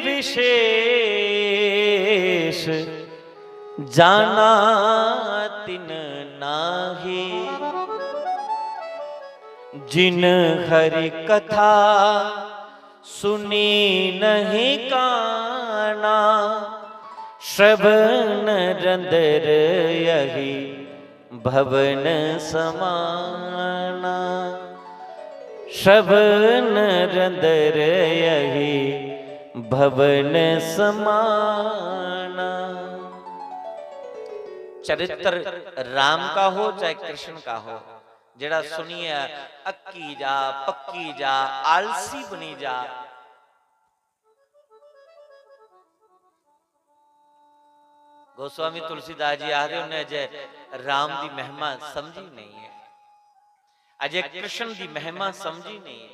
विशेष जाना तिन नाही। जिन हरि कथा सुनी नहीं काना, श्रवण रंदर यही भवन समाना। श्रवण रंदर यही भवन समाना। चरित्र राम का हो चाहे कृष्ण का हो, जेड़ा सुनिए अक्की जा, पक्की जा, आलसी बनी जा। गोस्वामी तुलसीदास जी आखदे, उन्हें अजय राम दी महिमा समझी नहीं है, अजय कृष्ण दी महिमा समझी नहीं है।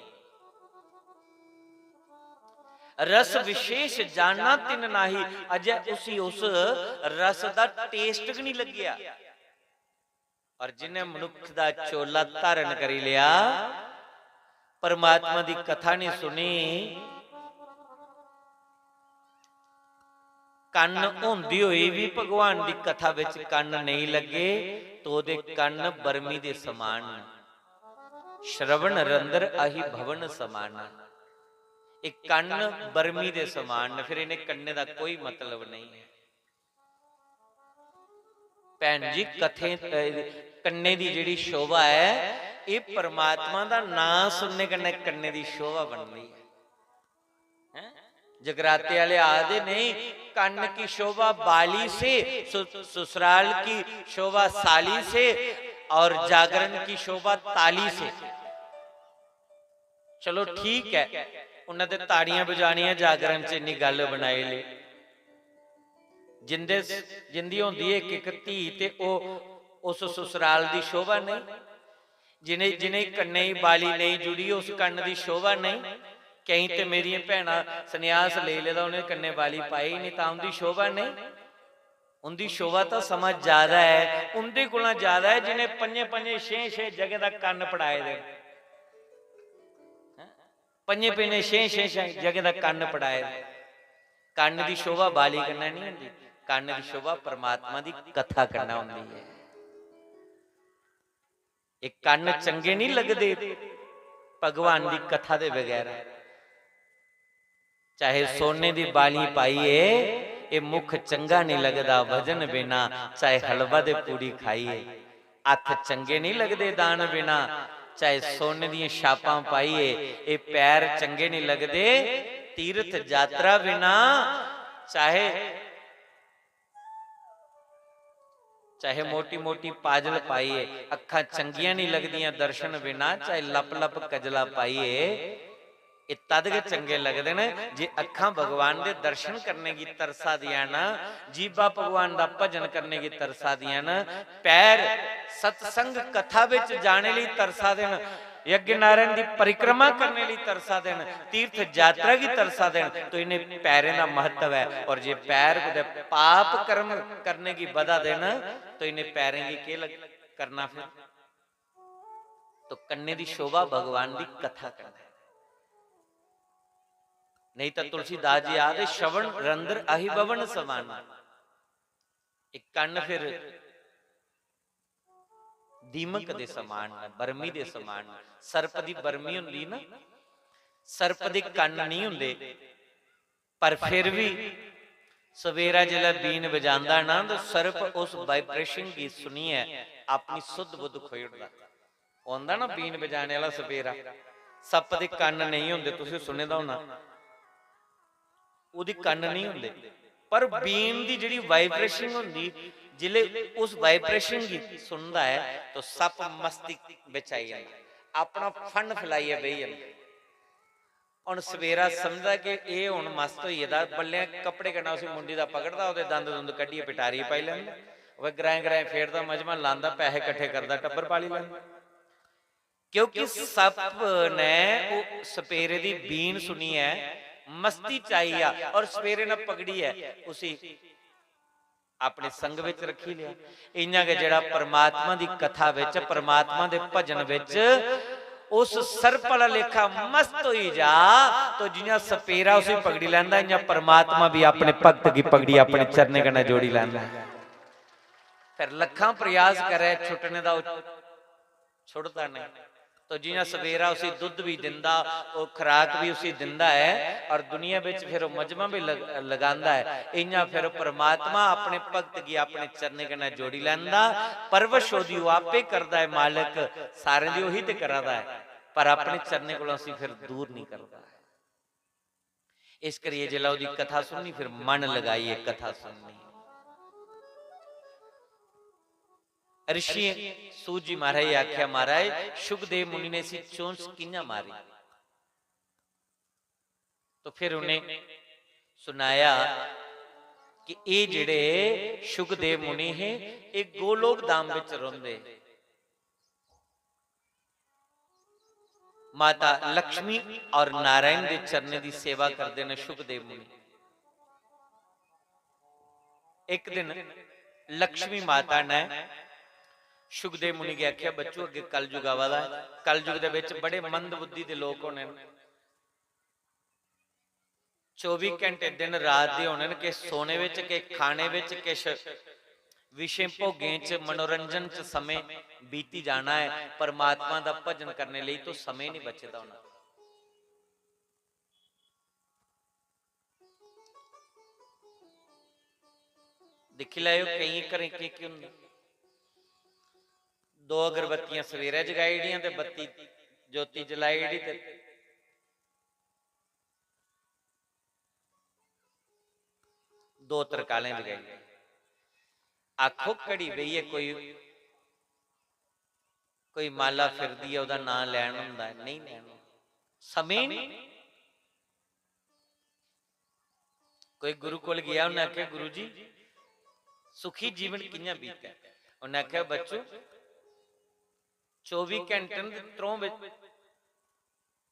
रस विशेष जाना तिन नाही, अजय उसी उस रस दा taste भी नहीं लग्या। और जिन्हें मनुख दा चोला धारण करी लिया, परमात्मा दी कथा नहीं सुनी, कन्न होंदी होई भी भगवान दी कथा विच कन्न नहीं लगे, तो ओदे कन्न बर्मी दे समान न। श्रवण रंदर आही भवन समान। एक कन्न बर्मी दे समान न, फिर इन्हें कन्ने दा कोई मतलब नहीं है। भैन जी, कथें, अ, कन्ने दी जेह्ड़ी शोभा ऐ, एह् परमात्मा दा नां सुनने कन्नै कन्ने दी शोभा बनदी ऐ। हैं? जगराते आह्ले आखदे, "नहीं, कन्न की शोभा बाली से, सु-, ससुराल की शोभा साली से और जागरण की शोभा ताली से।" चलो ठीक ऐ, उन्नै ते ताड़ियां बजानियां, जागरण च इन्नी गल्ल बनाई लेई। जिंदे, जिंदी होंदी ऐ इक, इक धी ते ओह् उस ससुराल दी शोभा नेईं। जिनें, जिनें कन्नै गी बाली नेईं जुड़ी, उस कन्न दी शोभा नेईं। केईं ते मेरियां भैनां संन्यास लेई लेदा, उ'नें कन्नै बाली पाई निं, तां उं'दी शोभा नेईं। उं'दी शोभा तां समां ज्यादा ऐ, उं'दे कोला ज्यादा ऐ जि'नें पंजें पंजें छें छें जगह दा कन्न पड़ाए दे न। हैं? पंजें पंजें छें छें छें जगह दा कन्न पड़ाए दे। कन्न दी शोभा बाली कन्नै निं होंदी, कन्न दी शोभा परमात्मा दी कथा कन्नै होंदी ऐ। एह् कन्न चंगे निं लगदे भगवान दी कथा दे बगैर। चाहे सोने दी बाली पाइए, एह् मुख चंगा निं लगदा भजन बिना, चाहे हलवा ते पूड़ी खाइए। हत्थ चंगे निं लगदे दान बिना, चाहे सोने दियां छापां पाइए, एह् पैर चंगे निं लगदे तीर्थ यात्रा बिना, चाहे चाहे मोटी-मोटी पाजल पाइए, अक्खां चंगियां निं लगदियां दर्शन बिना, चाहे लप-लप कजला पाइए, एह् तद गै चंगे लगदे न जे अक्खां भगवान दे दर्शन करने गी तरसा दियां न, जीभा भगवान दा भजन करने गी तरसा दियां न, पैर सत्संग कथा बिच जाने लेई तरसा दे न। यज्ञ नारायण दी परिक्रमा करने लेई तरसा दे न, तीर्थ यात्रा गी तरसा दे न, तो इन्हें पैरें दा महत्व ऐ। और जे पैर कुतै पाप कर्म करने गी बधा दे न, तो इन्हें पैरें गी केह् लग-, करना फिर? तो कन्ने दी शोभा भगवान दी कथा करना है। नहीं तो तुलसीदास जी आखदे, "श्रवण रंध्र आही भवन समान।" एक कन्न फिर दीमक दे समान न, बर्मी दे समान न। सर्प दी बर्मी होंदी ना, सर्प दे कन्न नहीं होंदे, पर फिर भी सवेरा जिसलै बीन बजांदा ना, तो सर्प उस vibration गी सुनियै अपनी सुध बुध खोई ओड़दा। ओह् आंदा ना बीन बजाने आह्ला सपेरा, सप्प दे कन्न नेईं होंदे, तुसें सुने दा होना, ओह्दे कन्न नेईं होंदे, पर बीन दी जेह्ड़ी vibration होंदी, जिसलै उस vibration गी सुनदा ऐ, तो सप्प मस्ती बिच आई जंदा, अपना फन फैलाइयै बेही जंदा। हुन सवेरा समझदा कि एह् हुन मस्त होई गेदा, बल्लें कपड़े कन्नै उसी मुंडी दा पकड़दा, ओह्दे दंद दुंद कड्ढियै पिटारी पाई लैंदा। ओह् ग्राएं ग्राएं फेरदा, मजमा लांदा, पैसे कट्ठे करदा, टब्बर पाली लैंदा। क्योंकि सप्प ने ओह् सपेरे दी बीन सुनियै मस्ती च आई गेआ और सपेरे ने पकड़ियै उसी अपने संग विच रखी लिया। इ'यां गै जेह्ड़ा परमात्मा दी कथा विच, परमात्मा दे भजन विच उस सर्प आह्ला लेखा मस्त होई जा, तो जि'यां सपेरा उसी पकड़ी लैंदा, इ'यां परमात्मा भी अपने भक्त गी पकड़ी अपने चरणें कन्नै जोड़ी लैंदा ऐ। फिर लक्खां प्रयास करै छुट्टने दा, ओह् छुड़दा नहीं। तो जि'यां सवेरा उसी दुद्ध भी दिंदा, ओह् खुराक भी उसी दिंदा ऐ, और दुनिया बिच फिर ओह् मजमा भी लग-, लगांदा ऐ। इ'यां फिर परमात्मा अपने भक्त गी अपने चरणें कन्नै जोड़ी लैंदा। परवश ओह्दी ओह् आपे करदा ऐ मालक, सारें दी ओही ते करा दा ऐ, पर अपने चरणें कोला उसी फिर दूर नहीं करदा ऐ। इस करियै जिसलै ओह्दी कथा सुननी, फिर मन लगाइयै कथा सुननी। ऋषि सूत जी महाराज गी आखेआ, "महाराज, शुकदेव मुनि ने इसी चोंच कि'यां मारी?" तो फिर उ'नें सनाया कि एह् जेह्ड़े शुकदेव मुनि हे, एह् गोलोक धाम बिच रौंह्दे। माता लक्ष्मी और नारायण दे चरणें दी सेवा करदे न शुकदेव मुनि। एक दिन लक्ष्मी माता ने शुकदेव मुनि गी आखेआ, "बच्चू, अग्गें कलयुग आवा दा ऐ। कलयुग दे बिच बड़े मंद बुद्धि दे लोक होने न। चौबी घंटे दिन रात दे होने न, किश सोने बिच, किश खाने बिच, किश विषय भोगें च, मनोरंजन च समें बीती जाना ऐ। परमात्मा दा भजन करने लेई तो समें नहीं बचे दा होना।" दिक्खी लैओ, केइयें घरें केह् केह् होंदा। दो अगरबत्तियां सवेरै जगाई ओड़ियां ते बत्ती, ज्योति जलाई ओड़ी ते दो तरकालें जगाई। आखो, घड़ी बेहियै कोई, कोई माला फिरदी ऐ, ओह्दा नांऽ लैन होंदा ऐ? नेईं लैन होंदा। समें निं। कोई गुरु कोल गेआ, उन्नै आखेआ, "गुरु जी, सुखी जीवन कि'यां बीतै?" उन्नै आखेआ, "बच्चू, चौबी घैंटे न ते त्र'ऊं बिच,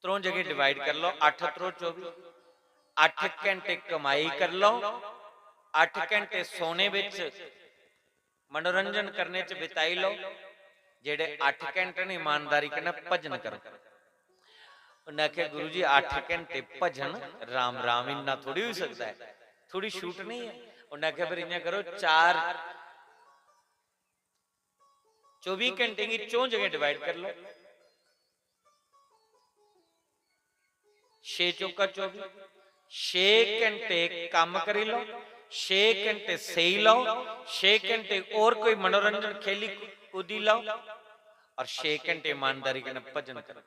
त्र'ऊं जगह divide करी लैओ, अट्ठ त्रो चौबी, अट्ठ घैंटे कमाई करी लैओ, अट्ठ घैंटे सोने बिच, मनोरंजन करने च बिताई लैओ, जेह्ड़े अट्ठ घैंटे न ईमानदारी कन्नै भजन करो।" उन्नै आखेआ, "गुरु जी, अट्ठ घैंटे भजन, राम राम, इन्ना थोड़ी होई सकदा ऐ, थोड़ी छूट नेईं ऐ।" उन्नै आखेआ, "फिर इ'यां करो, चार, चौबी घैंटे गी चौं जगह divide करी लैओ, छे चौका चौबी, छे घैंटे कम्म करी लैओ, छे घैंटे सेई लैओ, छे घैंटे होर कोई मनोरंजन खेली कूदी लैओ, और छे घैंटे ईमानदारी कन्नै भजन करो।"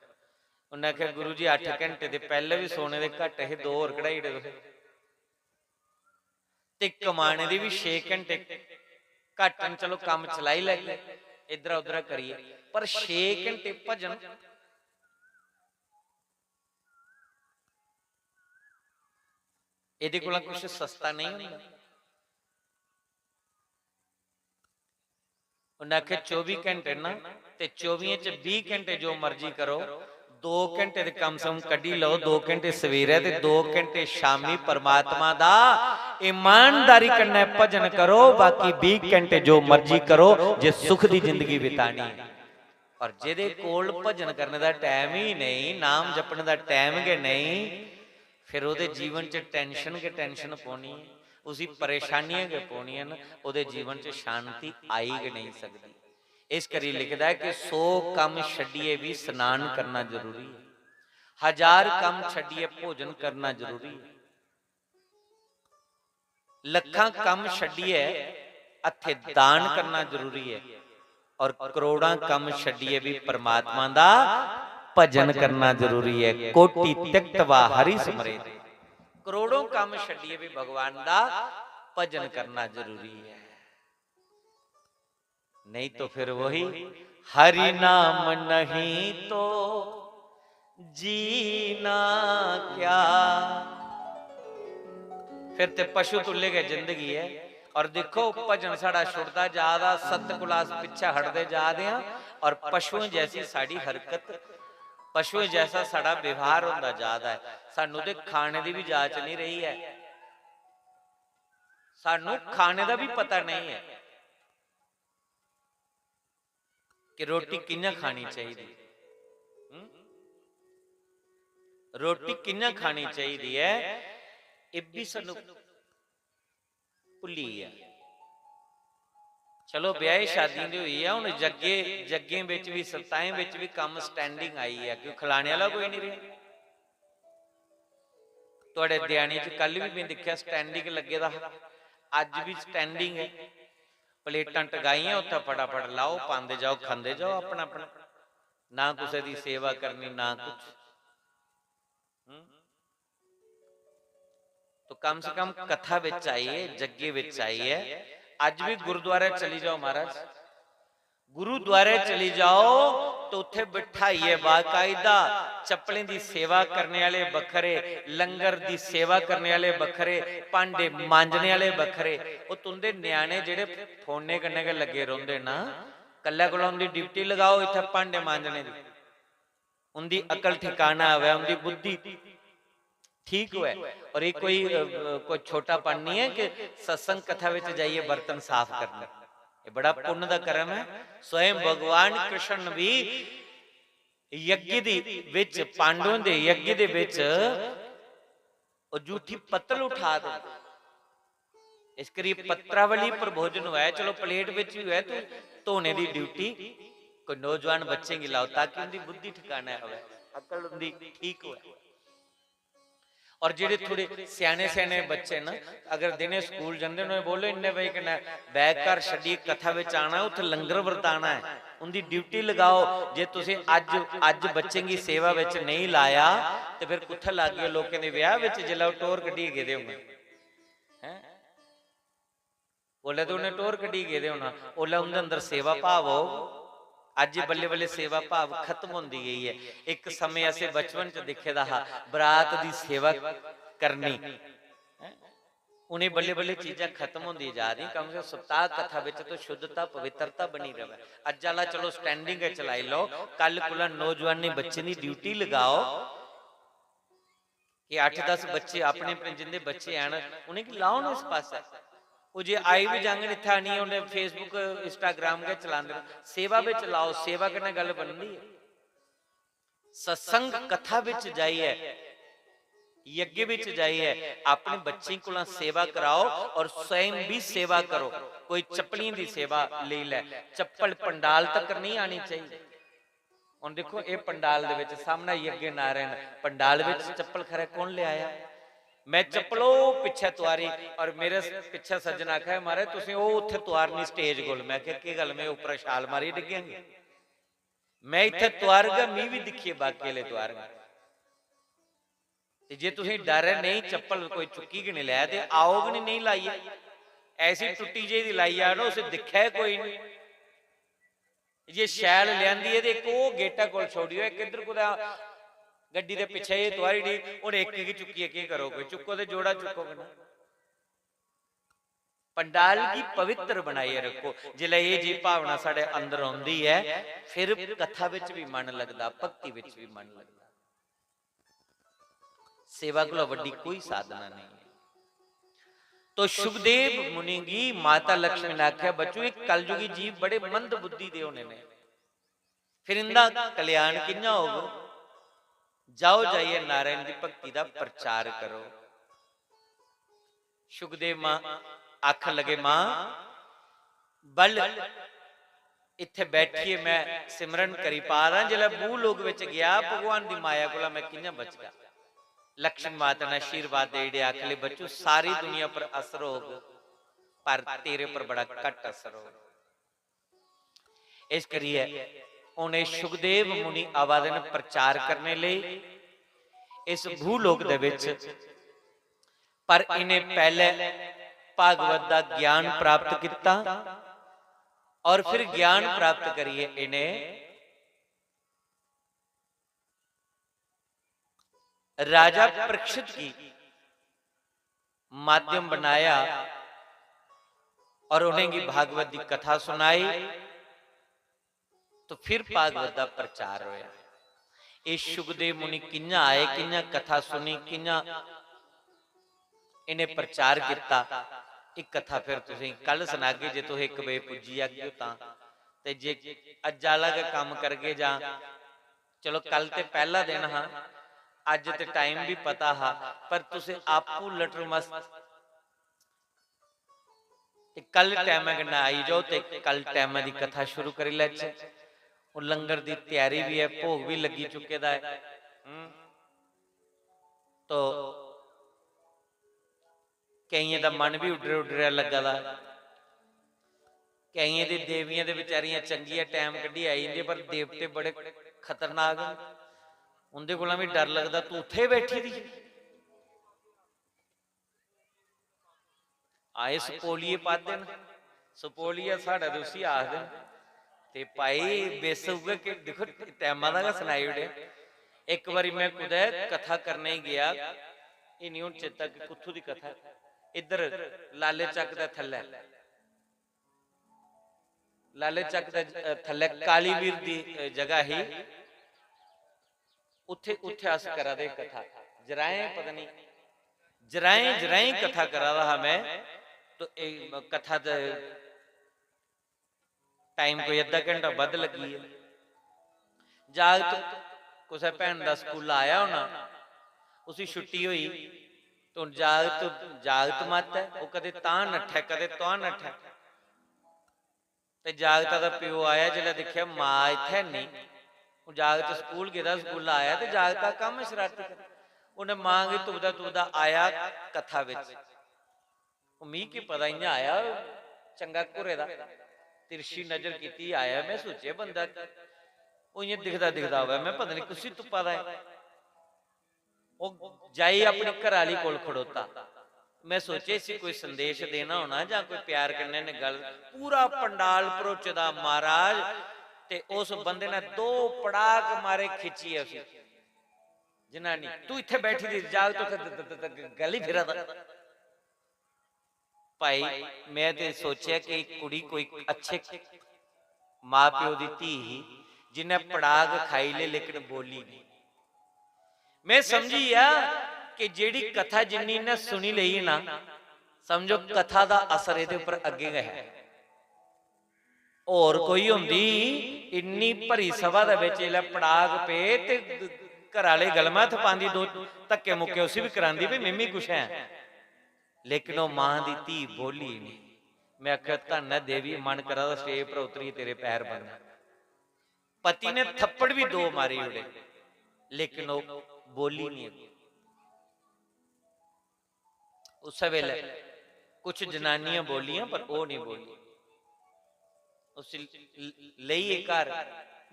उन्नै आखेआ, "गुरु जी, अट्ठ घैंटे दे पैह्ले बी सोने दे घट्ट हे, दो होर कढाई ओड़े तुसें। ते कमाने दे बी छे घैंटे घट्ट न, चलो, कम्म चलाई लैगे इद्धरा उद्धरा करियै, पर छे घैंटे भजन, एह्दे कोला कुछ सस्ता नेईं होंदा।" उन्नै आखेआ, "चौबी घैंटे ना, ते चौबियें च बीह् घैंटे जो मर्जी करो, दो घैंटे ते कम से कम कड्ढी लैओ, दो घैंटे सवेरै ते दो घैंटे शामी परमात्मा दा ईमानदारी कन्नै भजन करो, बाकी बीह् घैंटे जो मर्जी करो, जे सुख दी जिंदगी बितानी ऐ।" और जेह्दे कोल भजन करने दा टैम ही नेईं, नाम जपने दा टैम गै नेईं, फिर ओह्दे जीवन च tension गै tension पौनी ऐ, उसी परेशानियां गै पौनियां न, ओह्दे जीवन च शांति आई गै नेईं सकदी। इस करी लिखदा ऐ कि सौ कम्म छड्डियै बी स्नान करना जरूरी ऐ, हजार कम्म छड्डियै भोजन करना जरूरी ऐ। लक्खां कम्म छड्डियै हत्थे दान करना जरूरी ऐ, और करोड़ां कम्म छड्डियै भी परमात्मा दा भजन करना जरूरी ऐ। कोटि त्यक्तवा हरि स्मरेत। करोड़ों कम्म छड्डियै भी भगवान दा भजन करना जरूरी ऐ। नहीं तो फिर वही हरि नाम नहीं तो जीना क्या। फिर ते पशु तुल्य गै जिंदगी ऐ। और दिक्खो, भजन साढ़ा छुटदा जा दा, सत्त कोला अस पिच्छे हटदे जा दे आं और पशुएं जैसी साढ़ी हरकत, पशुएं जैसा साढ़ा व्यवहार होंदा जा दा ऐ। सानू ते खाने दी भी जाच नहीं रही है। सानू खाने दा भी पता नहीं है कि रोटी कि'यां खानी चाहिदी। हम्म? रोटी कि'यां खानी चाहिदी है, एह् बी सानू भुल्ली गेआ। चलो, ब्याहें शादियें दी होई ऐ, हुन जग्गे, जग्गें बिच बी, सताएं बिच बी कम्म standing आई ऐ, क्यों, खलाने आह्ला कोई निं रेहा। थुआढ़े देआनी च कल बी में दिक्खेआ, standing लग्गे दा हा, अज्ज बी standing ऐ। प्लेटां टगाइयां, उत्थै फटाफट लाओ, पांदे जाओ, खंदे जाओ अपना अपना, ना कुसै दी सेवा करनी, ना कुछ। हम्म? तो कम से कम कथा बिच आइए, जग्गे बिच आइए। अज्ज भी गुरुद्वारे चली जाओ महाराज, गुरुद्वारे चली जाओ तो उत्थे बिठाइए बाकायदा, चप्पलें दी सेवा करने आह्ले बक्खरे, लंगर दी सेवा करने आह्ले बक्खरे, भांडे मांजने आह्ले बक्खरे। ओह् तुंदे ञ्याणे जेह्ड़े फोनै कन्नै गै लग्गे रौंह्दे ना, कल्लै कोला उं'दी duty लगाओ इत्थै भांडे मांजने दी। उं'दी अकल ठिकाना आवै, उं'दी बुद्धि ठीक होऐ। और ये कोई, अ, कोई छोटापन नहीं है कि सत्संग कथा विच जाइए बर्तन साफ करना। ये बड़ा पुण्य दा कर्म है। स्वयं भगवान कृष्ण भी यज्ञ दे विच, पांडवों दे यज्ञ दे विच ओह् जूठी पत्तल उठा दे। इस करियै पत्रावली पर भोजन होऐ, चलो प्लेट विच भी होऐ, तो धोने दी duty कोई नौजवान बच्चें गी लाओ ताकि उंदी बुद्धि ठिकाने होऐ, अकल उंदी ठीक होऐ। और जेह्ड़े थोड़े स्याने स्याने बच्चे न, अगर दिने स्कूल जंदे न, बोलो इन्ने बजे कन्नै बैग घर छड्डियै कथा विच आना, उत्थै लंगर वरताना ऐ, उंदी duty लगाओ। जे तुसें अज्ज, अज्ज बच्चें गी सेवा विच नेईं लाया ते फिर कुत्थै लागे? लोकें दे ब्याह विच जिसलै ओह् टौह्र कड्ढियै गेदे होङन, हैं? उसलै ते उ'नें टौह्र कड्ढियै गेदे होना, उसलै उं'दे अंदर सेवा भाव होग। अज्ज बल्लें बल्लें सेवा भाव खत्म होंदी गेई ऐ। इक समें असें बचपन च दिक्खे दा हा, बरात दी सेवा करनी, हैं? उ'नें बल्लें बल्लें चीजां खत्म होंदियां जा दियां। कम से कम सप्ताह कथा बिच तो शुद्धता, पवित्रता बनी र'वै। अज्ज आह्ला चलो standing गै चलाई लैओ, कल कोला नौजवानें बच्चें दी duty लगाओ कि अट्ठ दस बच्चे, अपने अपने जिंदे बच्चे हैन, उ'नेंगी लाओ ना इस पासै। ओह् जे आई बी जाङन, इत्थै आनियै उ'नें Facebook, Instagram गै चलांदे न। सेवा बिच लाओ, सेवा कन्नै गल्ल बनदी ऐ। सत्संग कथा बिच जाइयै, यज्ञ बिच जाइयै अपने बच्चें कोला सेवा कराओ और स्वयं भी सेवा करो। कोई चप्पलियें दी सेवा लेई लै, चप्पल पंडाल तक नहीं आनी चाहिए। हुन दिक्खो, एह् पंडाल दे विच सामनै यज्ञ नारायण, पंडाल विच चप्पल खरै कौन लेआया? मैं चप्पल ओह् पिच्छै तुआरी और मेरे पिच्छै सज्जन आखै, "महाराज, तुसें ओह् उत्थै तुआरनी stage कोल।" मैं आखेआ, "केह् गल्ल, मैं उप्परा छाल मारियै डिग्गेआं?" मैं इत्थै तुआरगा, मी बी दिक्खियै बाकी आह्ले तुआरन। ते जे तुसें डर ऐ, नेईं, चप्पल कोई चुक्की गै निं लै, ते आओ गै निं, नेईं लाइयै। ऐसी टुट्टी जेही दी लाइयै आनो, उसी दिक्खै कोई निं। जे शैल लेआंदी ऐ ते इक ओह् गेटा कोल छोड़ी ओड़ो, इक इद्धर कुतै गड्डी दे पिच्छे एह् तुआरी ओड़ी, हून इक गी चुक्कियै केह् करो? कोई चुक्को ते जोड़ा चुक्को कन्नै। पंडाल गी पवित्र बनाइयै रक्खो। जिसलै एह् जी भावना साढ़े अंदर औंदी ऐ, फिर कथा बिच बी मन लगदा, भक्ति बिच बी मन लगदा। सेवा कोला वड्डी कोई साधना नेईं ऐ। तो शुकदेव मुनि गी माता लक्ष्मी ने आखेआ, "बच्चू, एह् कलयुगी जीव बड़े मंद बुद्धि दे होने ने, फिर इंदा कल्याण कि'यां होग? जाओ, जाइयै नारायण दी भक्ति दा प्रचार करो।" शुकदेव मां आखन लगे, "मां, बल इत्थै बैठियै मैं सिमरन करी पा दा, जिसलै भू लोक बिच गेआ, भगवान दी माया कोला मैं कि'यां बचगा?" लक्ष्मी माता ने आशीर्वाद देई ओड़ेआ, आखन लगे, "बच्चू, सारी दुनिया पर असर होग, पर तेरे पर बड़ा घट्ट असर होग।" इस करियै हून एह् शुकदेव मुनि आवा दे न प्रचार करने लेई इस भूलोक दे बिच, पर इ'नें पैह्ले भागवत दा ज्ञान प्राप्त कीता और फिर ज्ञान प्राप्त करियै इ'नें राजा परीक्षित गी माध्यम बनाया और उ'नेंगी भागवत दी कथा सुनाई, तो फिर भागवत दा प्रचार होया। एह् शुकदेव मुनि कि'यां आए, कि'यां कथा सुनी, कि'यां इ'नें प्रचार कीता, इक कथा फिर तुसें कल सनागे, जे तुस इक बजे पुज्जी जागे ओ तां। ते जे अज्ज आह्ला गै कम्म करगे जां, चलो, कल ते पैह्ला दिन हा, अज्ज ते टाइम बी पता हा, पर तुसें आपूं लटर मस्त ते कल टैमै कन्नै आई जाओ ते कल टैमै दी कथा शुरू करी लैचै। ओह् लंगर दी त्यारी बी ऐ, भोग बी लग्गी चुके दा ऐ। हम्म। तो केइयें दा मन बी उड्डरे उड्डरे लग्गा दा। केइयें दी देवियां ते बेचारियां चंगियां टैम कड्ढी आई जंदियां, पर देवते बड़े खतरनाक न। उं'दे कोला बी डर लगदा, तूं उत्थै बैठी दी। आए सपोलिये पादे न, सपोलिया साढ़ा ते उसी आखदे न। ते भाई, बिस उ'ऐ कि दिक्खो, टैमा दा गै सनाई ओड़ेआ। इक बारी में कुतै कथा करने गी गेआ, एह् निं हून चेता कि कुत्थूं दी कथा ऐ। इद्धर लाले चक दे थल्लै, लाले चक दे, अ, थल्लै कालीवीर दी, अ, जगह ही। उत्थे, उत्थे अस करा दे कथा। जराएं पता नहीं, जराएं, जराएं कथा करा दा हा मैं, तो ए, कथा दा टाइम कोई अद्धा घंटा बद्ध लग्गी गेआ। जागत कुसै भैन दा स्कूला आया होना, उसी छुट्टी होई, तो हुन जागत, जागत मत ऐ, ओह् कदें तां नट्ठै, कदें तुआं नट्ठै। ते जागता दा प्यो आया, जिसलै दिक्खेआ मां इत्थै नेईं, ओह् जागत स्कूल गेदा, स्कूला आया ते जागता कम्म शरारती करना। उन्नै मां गी तुपदा तुपदा आया कथा बिच। ओह् मिगी केह् पता, इ'यां आया चंगा घुरे दा, तिरछी नजर कीती आया, में सोचेआ बंदा ओह् इ'यां दिखदा दिखदा आवै, में पता निं कुसी तुप्पा दा ऐ। ओह् जाई अपनी घरै आह्ली कोल खड़ोता। में सोचेआ इसी कोई संदेश देना होना जां कोई प्यार कन्नै ने गल्ल। पूरा पंडाल भरोचे दा महाराज, ते उस बंदे ने दो पड़ाक मारे खिच्चियै उसी। जनानी, "तू इत्थै बैठी दी, जागत उत्थै द-, द-, द-, द-, गली फिरा दा।" भाई, में ते सोचेआ कि कुड़ी कोई अच्छे मां प्यो दी धी ही, जिन्नै पड़ाक खाई ले लेकिन बोली नहीं। में समझी गेआ कि जेह्ड़ी कथा जिन्नी इन्नै सुनी लेई ना, समझो कथा दा असर एह्दे उप्पर अग्गें गै है। होर कोई होंदी, इन्नी भरी सभा दे बिच जिसलै पड़ाक पे ते घरै आह्ले गलमा थपांदी, दो धक्के मुक्के उसी बी करांदी, "भई, मिम्मी कुछ ऐ।" लेकिन ओह् मां दी धी बोली नेईं। में आखेआ, "धन्न ऐ देवी, मन करा दा स्टेज पर उतरियै तेरे पैर बंदां।" पति ने थप्पड़ बी दो मारी ओड़े, लेकिन ओह् बोली नेईं। उस्सै बेल्लै कुछ जनानियां बोलियां, पर ओह् नेईं बोली। उसी ल-, ल-, लेइयै घर,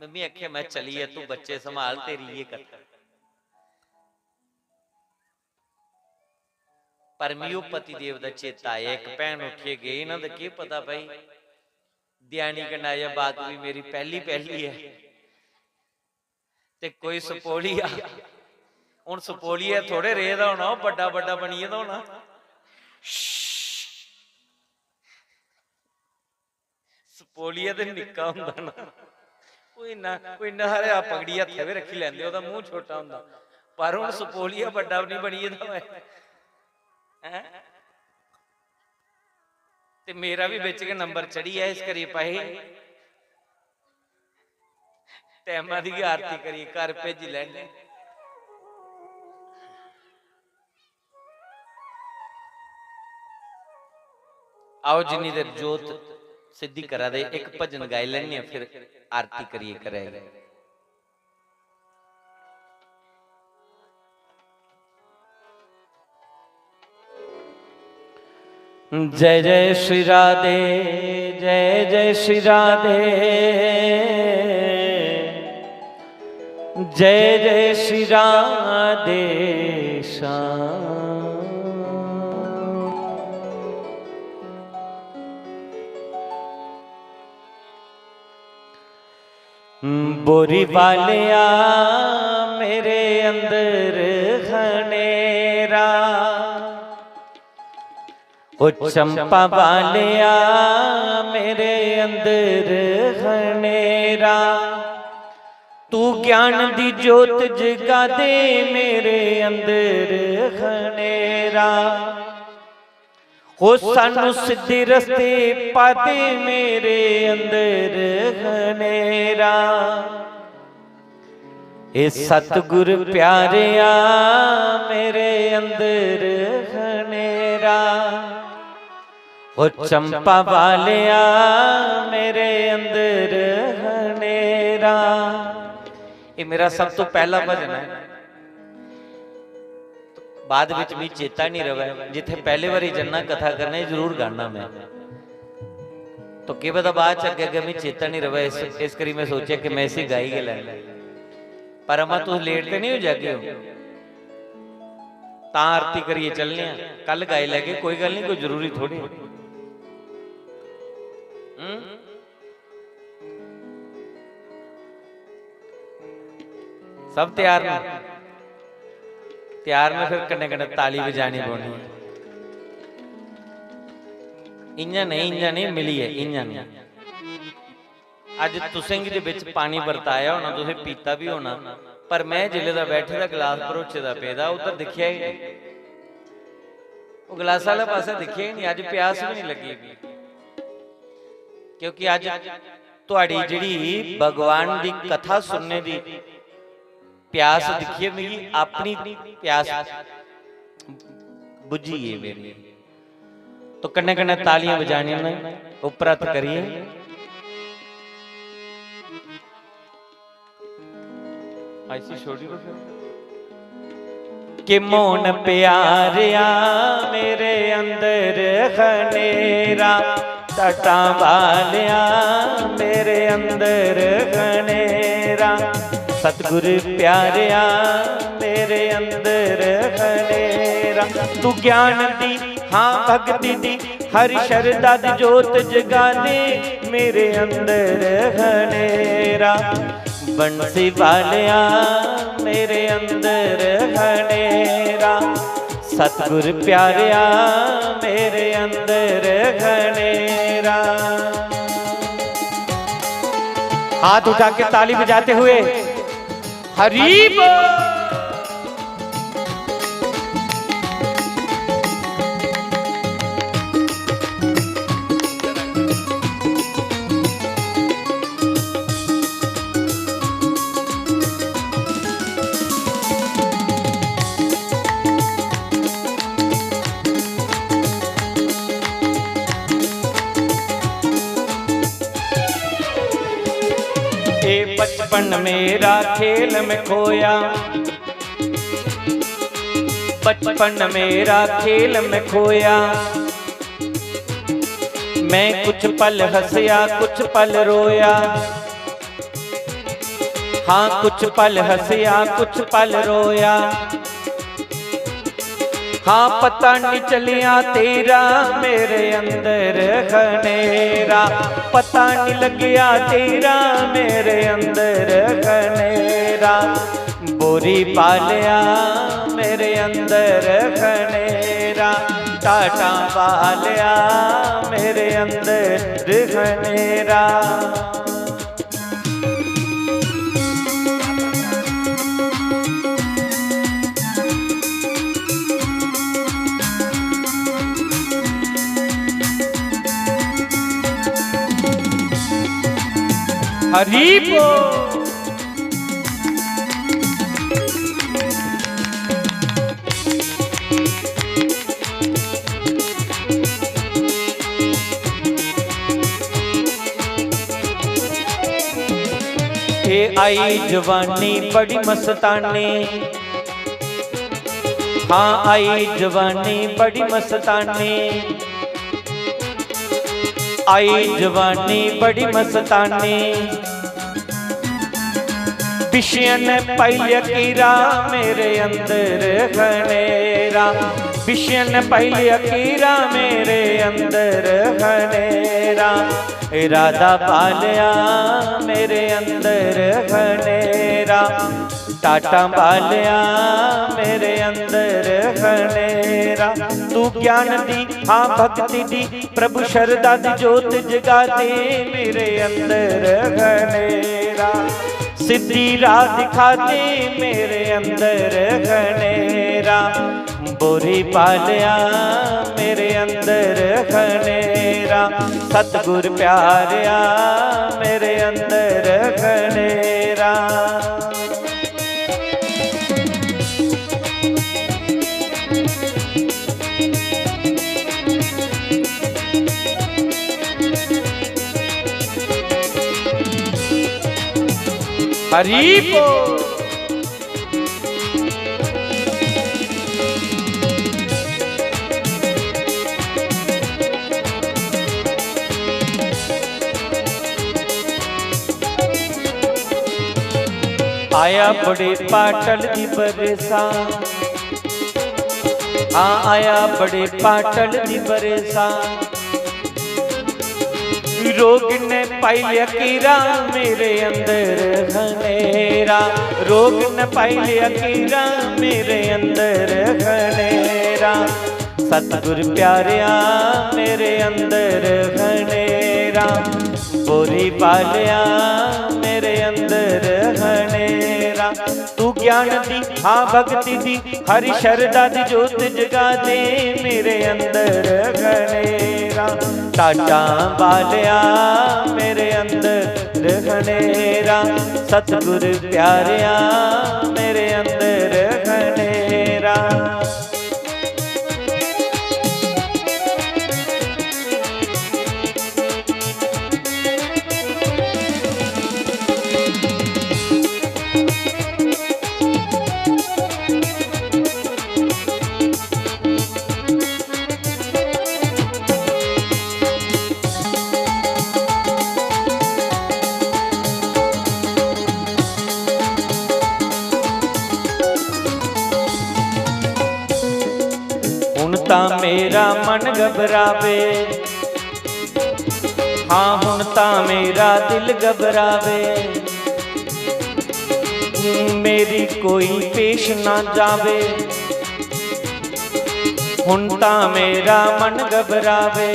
मम्मी आखेआ, "में चली ऐ, तू बच्चे संभाल, तेरी एह् कथा।" पर मिगी ओह् पतिदेव दा चेता आया, इक भैन उट्ठियै गेई ना, ते केह् पता भाई, देआनी कन्नै अजें बाकवी मेरी पैह्ली पैह्ली ऐ। ते कोई सपोलिया, हून सपोलिया थोड़े रेह् दा होना, ओह् बड्डा बड्डा बनी गेदा होना। सपोलिया ते निक्का होंदा ना, कोई इन्ना, कोई इन्ना हारे आप पगड़ी हत्थै बी रक्खी लैंदे, ओह्दा मूंह छोटा होंदा, पर हून सपोलिया बड्डा बी निं बनी गेदा होऐ। हैं? ते मेरा बी बिच गै नंबर चढ़ी गेआ, इस करी भाई टैमा दी गै आरती करियै घर भेजी लैने। आओ, जिन्नी देर जोत सिद्धि करा दे, इक भजन गाई लैने आं, फिर आरती करियै करै। जय जय श्री राधे, जय जय श्री राधे, जय जय श्री राधे श्याम। बोरी वालिया, मेरे अंदर खनेरा, ओ चंपा वालिया, मेरे अंदर खनेरा, तू ज्ञान दी जोत जगा दे, मेरे अंदर खनेरा। हो सानू सिद्धे रस्ते पाते मेरे अंदर घनेरा। ए सतगुर प्यारेआ, मेरे अंदर घनेरा। ओ चंपा वालेआ, मेरे अंदर घनेरा। ये मेरा सब तो पहला भजन है। बाद विच मी चेता नहीं रवै, जिथे पहले बारी जन्ना कथा करने जरूर गाना मैं। तो केह् पता बाद च अग्गें अग्गें मी चेता नहीं रवै, इस, इस करी मैं सोचेआ कि मैं इसी गाई गै लैना। पर अम्मा, तुस लेट ते नहीं हो जागे हो? तां आरती करियै चलने आं, कल गाई लैगे, कोई गल्ल नहीं, कोई जरूरी थोड़ी। हम्म? सब त्यार न? त्यार न, फिर कन्नै कन्नै ताली बजानी पौनी। इ'यां नहीं, इ'यां नहीं, मिलियै, इ'यां नहीं। अज्ज तुसें गी दे बिच पानी बरताया होना, तुसें पीता भी होना, पर मैं जिल्ले दा बैठे दा गलास भरोचे दा पेदा, उद्धर दिक्खेआ ही नहीं। ओह् गलासा आह्ले पासै दिक्खेआ ही नहीं, अज्ज प्यास भी नहीं लग्गी। क्योंकि अज्ज तुहाड़ी जेह्ड़ी भगवान दी कथा सुनने दी प्यास दिक्खियै मिगी अपनी प्यास बुझी गेई मेरी। तो कन्नै कन्नै तालियां बजानियां न, उप्पर हत्थ करियै। ऐसी छोड़ी दो फिर। कि मौन प्यारेआ मेरे अंदर घनेरा, टाटां बालेआ मेरे अंदर घनेरा, सतगुर प्यारेआ मेरे अंदर घनेरा। तू ज्ञान दी, हाँ, भक्ति दी, हर शरदा दी जोत जगा दे मेरे अंदर घनेरा। बंसी वालेआ मेरे अंदर घनेरा, सतगुर प्यारेआ मेरे अंदर घनेरा। हाथ उठा के ताली बजाते हुए हरी बोल। ए बचपन मेरा खेल में खोया, बचपन मेरा खेल में खोया, मैं कुछ पल हंसया, कुछ पल रोया। हाँ, कुछ पल हंसया, कुछ पल रोया। हाँ, पता नहीं चलिया तेरा मेरे अंदर घनेरा, पता नहीं लगिया तेरा मेरे अंदर घनेरा। बोरी पालिया मेरे अंदर घनेरा, टाटा पालिया मेरे अंदर घनेरा। हरी बोल। ए आई जवानी बड़ी मस्तानी, हाँ आई जवानी बड़ी मस्तानी, आई जवानी बड़ी मस्तानी। विषय ने पाई लिया कीरा मेरे अंदर घनेरा, विषय ने पाई लिया कीरा मेरे अंदर घनेरा। इरादा पालिया मेरे अंदर घनेरा, टाटा पालिया मेरे अंदर घनेरा। तू ज्ञान दी, हाँ भक्ति दी, प्रभु शरदा दी जोत जगा दे मेरे अंदर घनेरा। सिद्धि राह दिखा दे मेरे अंदर घनेरा। बोरी पालया मेरे अंदर खनेरा, सतगुर प्यारया मेरे अंदर खनेरा। हरि बोल। आया बड़े पाटल दी बरसा, हाँ आया बड़े पाटल दी बरसा। रोग ने पाई लिया कीड़ा मेरे अंदर खनेरा, रोग ने पाई लिया कीड़ा मेरे अंदर खनेरा। सतगुर प्यारया मेरे अंदर खनेरा, बोरी पालया मेरे अंदर खनेरा। तू ज्ञान दी, हाँ भक्ति दी, हरि शरदा दी जोत जगा दे मेरे अंदर खनेरा। टाटा बालया मेरे अंदर खनेरा, सतगुर प्यारया मेरे अंदर खनेरा। हुन तां मेरा मन घबरावे, हाँ हुन तां मेरा दिल घबरावे। मेरी कोई पेश ना जावे, हुन तां मेरा मन घबरावे।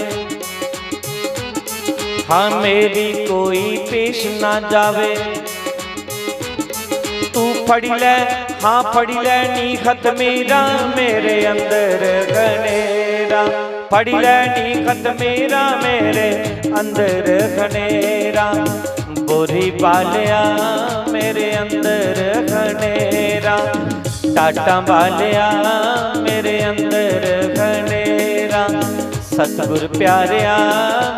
हाँ मेरी कोई पेश ना जावे। तू फड़ी ले, हाँ फड़ी ले नी खतमेरा मेरे अंदर खनेरा। फड़ी ले नी खतमेरा मेरे अंदर खनेरा। बोरी पालया मेरे अंदर खनेरा। टाटा बालया मेरे अंदर खनेरा। सतगुर प्यारया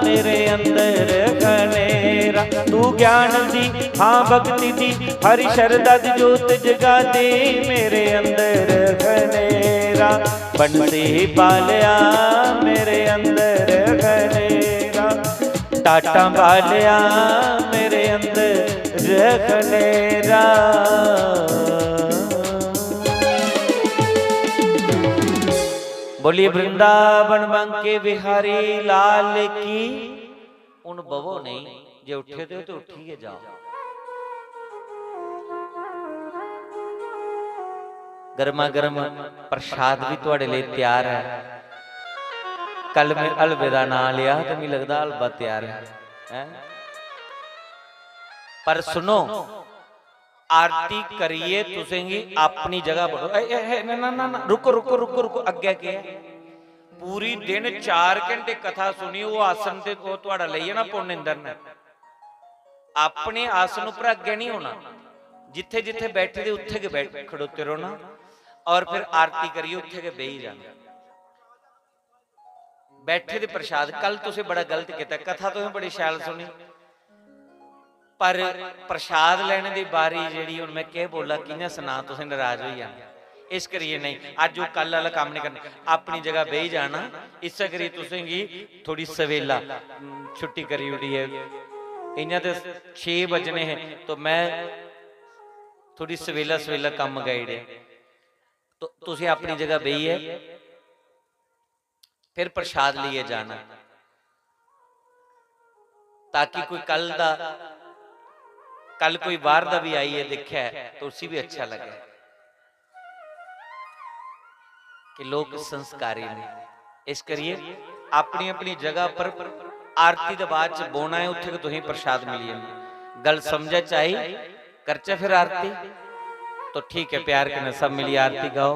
मेरे अंदर खनेरा। तू ज्ञान दी, हाँ भक्ति दी, हरि शरदा दी जोत जगा दे मेरे अंदर खनेरा। बंसी बालया मेरे अंदर खनेरा। टाटा बालया मेरे अंदर खनेरा। बोलिए वृंदावन बांके बिहारी लाल की। हुन बवो नहीं, जे उठे दे हो ते उठी गै जाओ। गर्मा गर्म प्रसाद भी तुहाड़े लेई त्यार है। कल मैं हलवे दा नां लिया ते मिगी लगदा हलवा त्यार है, हैं? पर सुनो, आरती करियै तुसेंगी अपनी जगह बड़ो। ए, ए, ए, ना, ना, ना, ना, रुको, रुको, रुको, रुको, अग्गै केह् ऐ? पूरी दिन चार घंटे कथा सुनी, ओह् आसन ते ओह् थुआढ़ा लेई जाना पुन्न इंद्र ने। अपने आसन उप्पर अग्गै नहीं होना, जित्थे जित्थे बैठे दे उत्थे गै बैठ, खड़ोते रौहना और फिर आरती करियै उत्थे गै बेही जाना। बैठे दे प्रसाद, कल तुसें बड़ा गलत किया, कथा तुसें बड़ी शैल सुनी, पर प्रसाद लेने दी बारी जेड़ी, हुन मैं केह् बोला, कियां सनां, तुसें नाराज होई जाना। इस करियै नहीं, अज्ज ओह् कल आह्ला कम्म नहीं करना, अपनी जगह बेही जाना। इस्सै करियै तुसेंगी थोड़ी सवेला, उम, छुट्टी करी ओड़ी ऐ। इ'यां ते छे बजने हे, तो मैं थोड़ी सवेला सवेला कम्म मकाई ओड़ेआ। तो तुसें अपनी जगह बेहियै फिर प्रसाद लेइयै जाना, ताकि कोई कल दा, कल कोई बाहर दा भी आइयै दिक्खे तो उसी भी अच्छा लगे कि लोग संस्कारी ने। इस करिए अपनी अपनी जगह पर आरती दे बाद च बौहना है, उत्थे गै तुसेंगी प्रसाद मिली जाना। गल समझै च आई? करचै फिर आरती? तो ठीक है, प्यार कन्नै सब मिली आरती गाओ।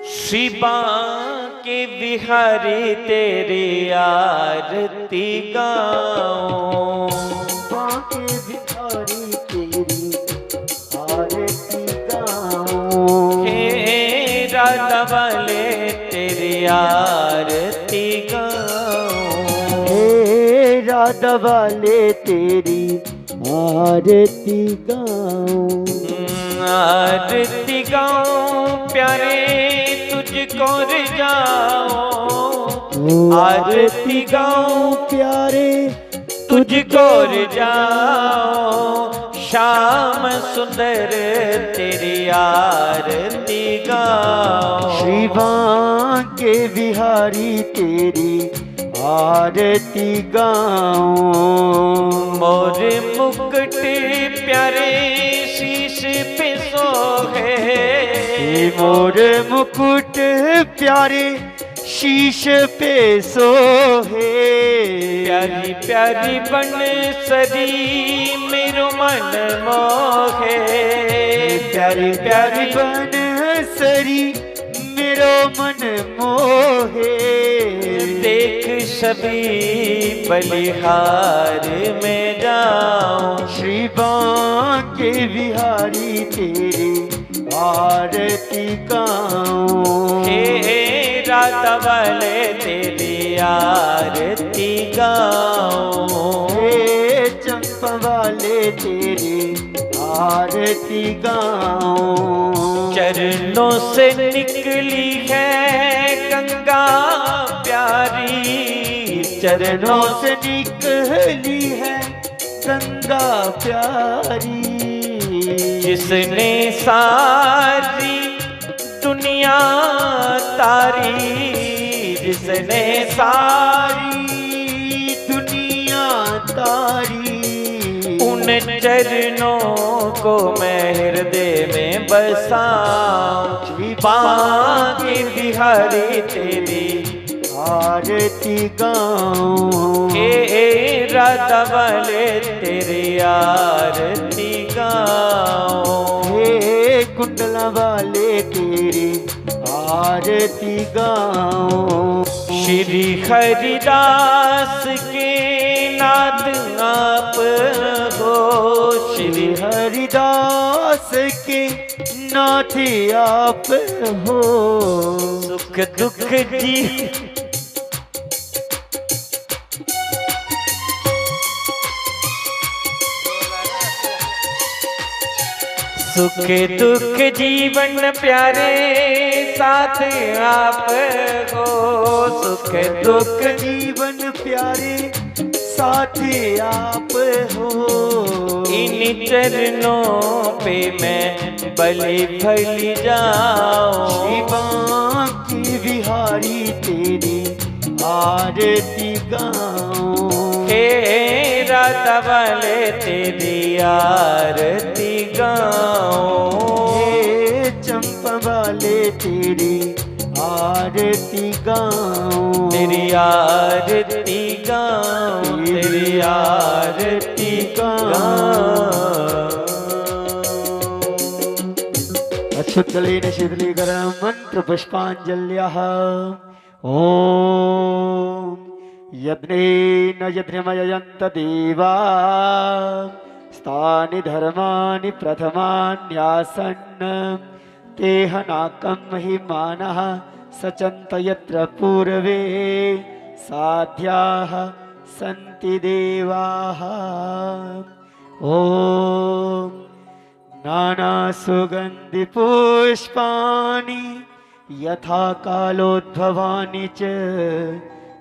श्री बांके बिहारी तेरी आरती गाऊं। बांके बिहारी तेरी आरती गाऊं। हे राधा वाले तेरी आरती गाऊं। हे राधा वाले तेरी आरती गाऊं। आरती गाऊं प्यारे तुझको रिझाऊं। आरती गाऊं प्यारे तुझको रिझाऊं। श्याम सुंदर तेरी आरती गाऊं। श्री बांके बिहारी तेरी आरती गाऊं। मोर मुकुट प्यारे शीश पे सोहे। मोर मुकुट प्यारे शीश पे सोहे। प्यारी प्यारी बनसरी मेरो मन मोहे। प्यारी प्यारी बनसरी मेरो मन मोहे। देख छवि बलिहार में जाऊं। श्री बांके बिहारी तेरी आरती गाऊं। हे राधा वाले तेरी आरती गाऊं। हे चंपा वाले तेरी आरती गाऊं। चरणों से निकली है गंगा प्यारी। चरणों से निकली है गंगा प्यारी। जिसने सारी दुनिया तारी। जिसने सारी दुनिया तारी। उन चरणों को मैं हृदय में बसाऊं। श्री बांके बिहारी तेरी आरती गाऊं। हे राधा वाले तेरी आरती गाऊं। हे कुंडला वाले तेरी आरती गाऊं। श्री हरिदास के नाथ आप हो। श्री हरिदास के नाथ आप हो। सुख दुख जी सुख दुख जीवन प्यारे साथ आप हो। सुख दुख जीवन प्यारे साथ आप हो। इन चरणों पे मैं बलि फलि जाऊं। श्री बांके बिहारी तेरी आरती गाऊं। हे राधा वाले तेरी आरती गाऊं। हे चंपा वाले तेरी आरती गाऊं। तेरी आरती गाऊं। तेरी आरती गाऊं। अक्षत जलेन शीतलीकरण मंत्र पुष्पांजल्यः। ॐ यज्ञेन यज्ञमयजन्त देवा। स्थानि धर्माणि प्रथमान्यासन्। तेह नाकं महिमानः सचन्त यत्र पूर्वे साध्याः सन्ति देवाः। ॐ नानासुगन्धिपुष्पाणि यथा कालोद्भवानि च।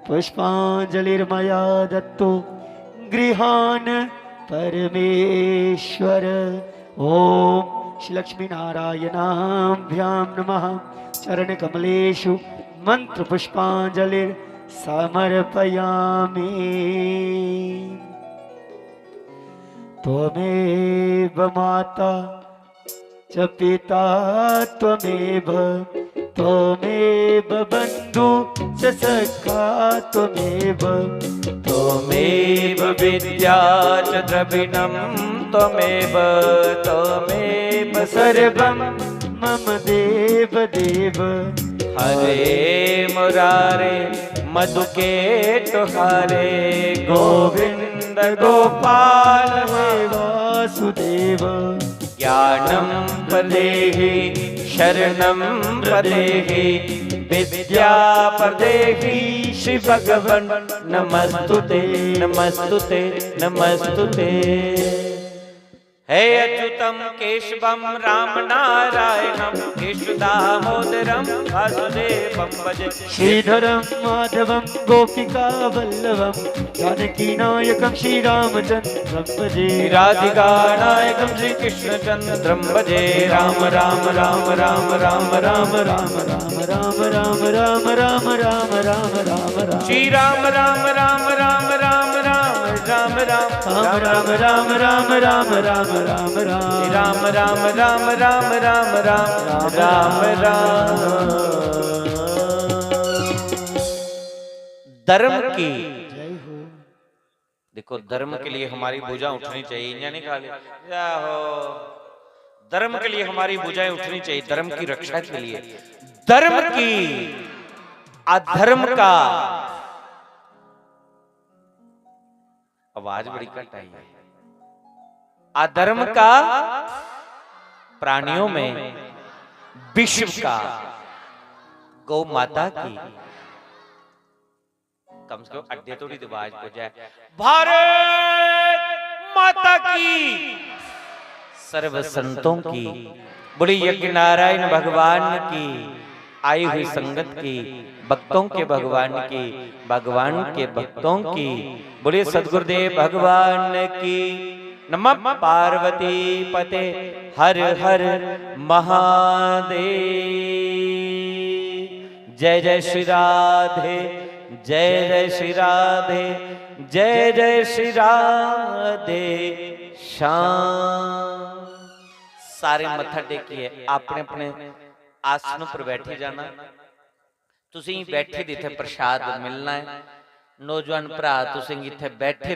पुष्पांजलिर्मया दत्तो गृहाण परमेश्वर। ओम श्री लक्ष्मी नारायणाभ्याम नमः। चरण कमलेषु मंत्र पुष्पांजलिर्समर्पयामि। त्वमेव माता च पिता त्वमेव, त्वमेव बन्धु च सखा त्वमेव, त्वमेव विद्या च द्रविणं त्वमेव, त्वमेव सर्वं मम देव देव। हरे मुरारे मधु के टुहारे, गोविंद गोपाल हे वासुदेव। ज्ञानं प्रदेहि शरणं प्रदेहि, विद्या प्रदेहि श्री भगवन् नमस्तुते, नमस्तुते, नमस्तुते। हे अच्युतं केशवं राम नारायणं कृष्ण दामोदरं वासुदेवं भजे। श्रीधरं माधवं गोपिका वल्लभं जानकी नायकं श्री रामचंद्रं भजे। राधिका नायकं श्री कृष्ण चंद्रं भजे। राम राम राम राम राम राम राम राम राम राम राम राम राम राम राम। श्री राम राम राम राम राम राम राम राम राम राम राम राम राम राम राम। श्री राम राम राम राम राम राम राम राम। धर्म की, जय हो। देखो, धर्म के लिए हमारी भुजा उठनी चाहिए, इयां नहीं खा ले। आहो, धर्म के लिए हमारी भुजाएं उठनी चाहिए, धर्म की रक्षा के लिए। धर्म की, अधर्म का, आवाज बड़ी घट आई है। अधर्म का प्राणियों में, विश्व का, गौ माता की, कम से कम अड्डे थोड़ी आवाज पहुंचे। भारत माता की, सर्व संतों की, बोले यज्ञ नारायण भगवान की, आई हुई संगत की, भक्तों के भगवान की, भगवान के भक्तों की, बोले सदगुरुदेव भगवान की। नमः पार्वती पते हर हर महादेव। जय जय श्री राधे, जय जय श्री राधे, जय जय श्री राधे श्याम। सारे मत्था टेकियै अपने अपने आसन पर बैठी जाना। तुसें गी बैठे दे इत्थै प्रसाद मिलना है। नौजवान भ्रा, तुसें गी इत्थै बैठे दे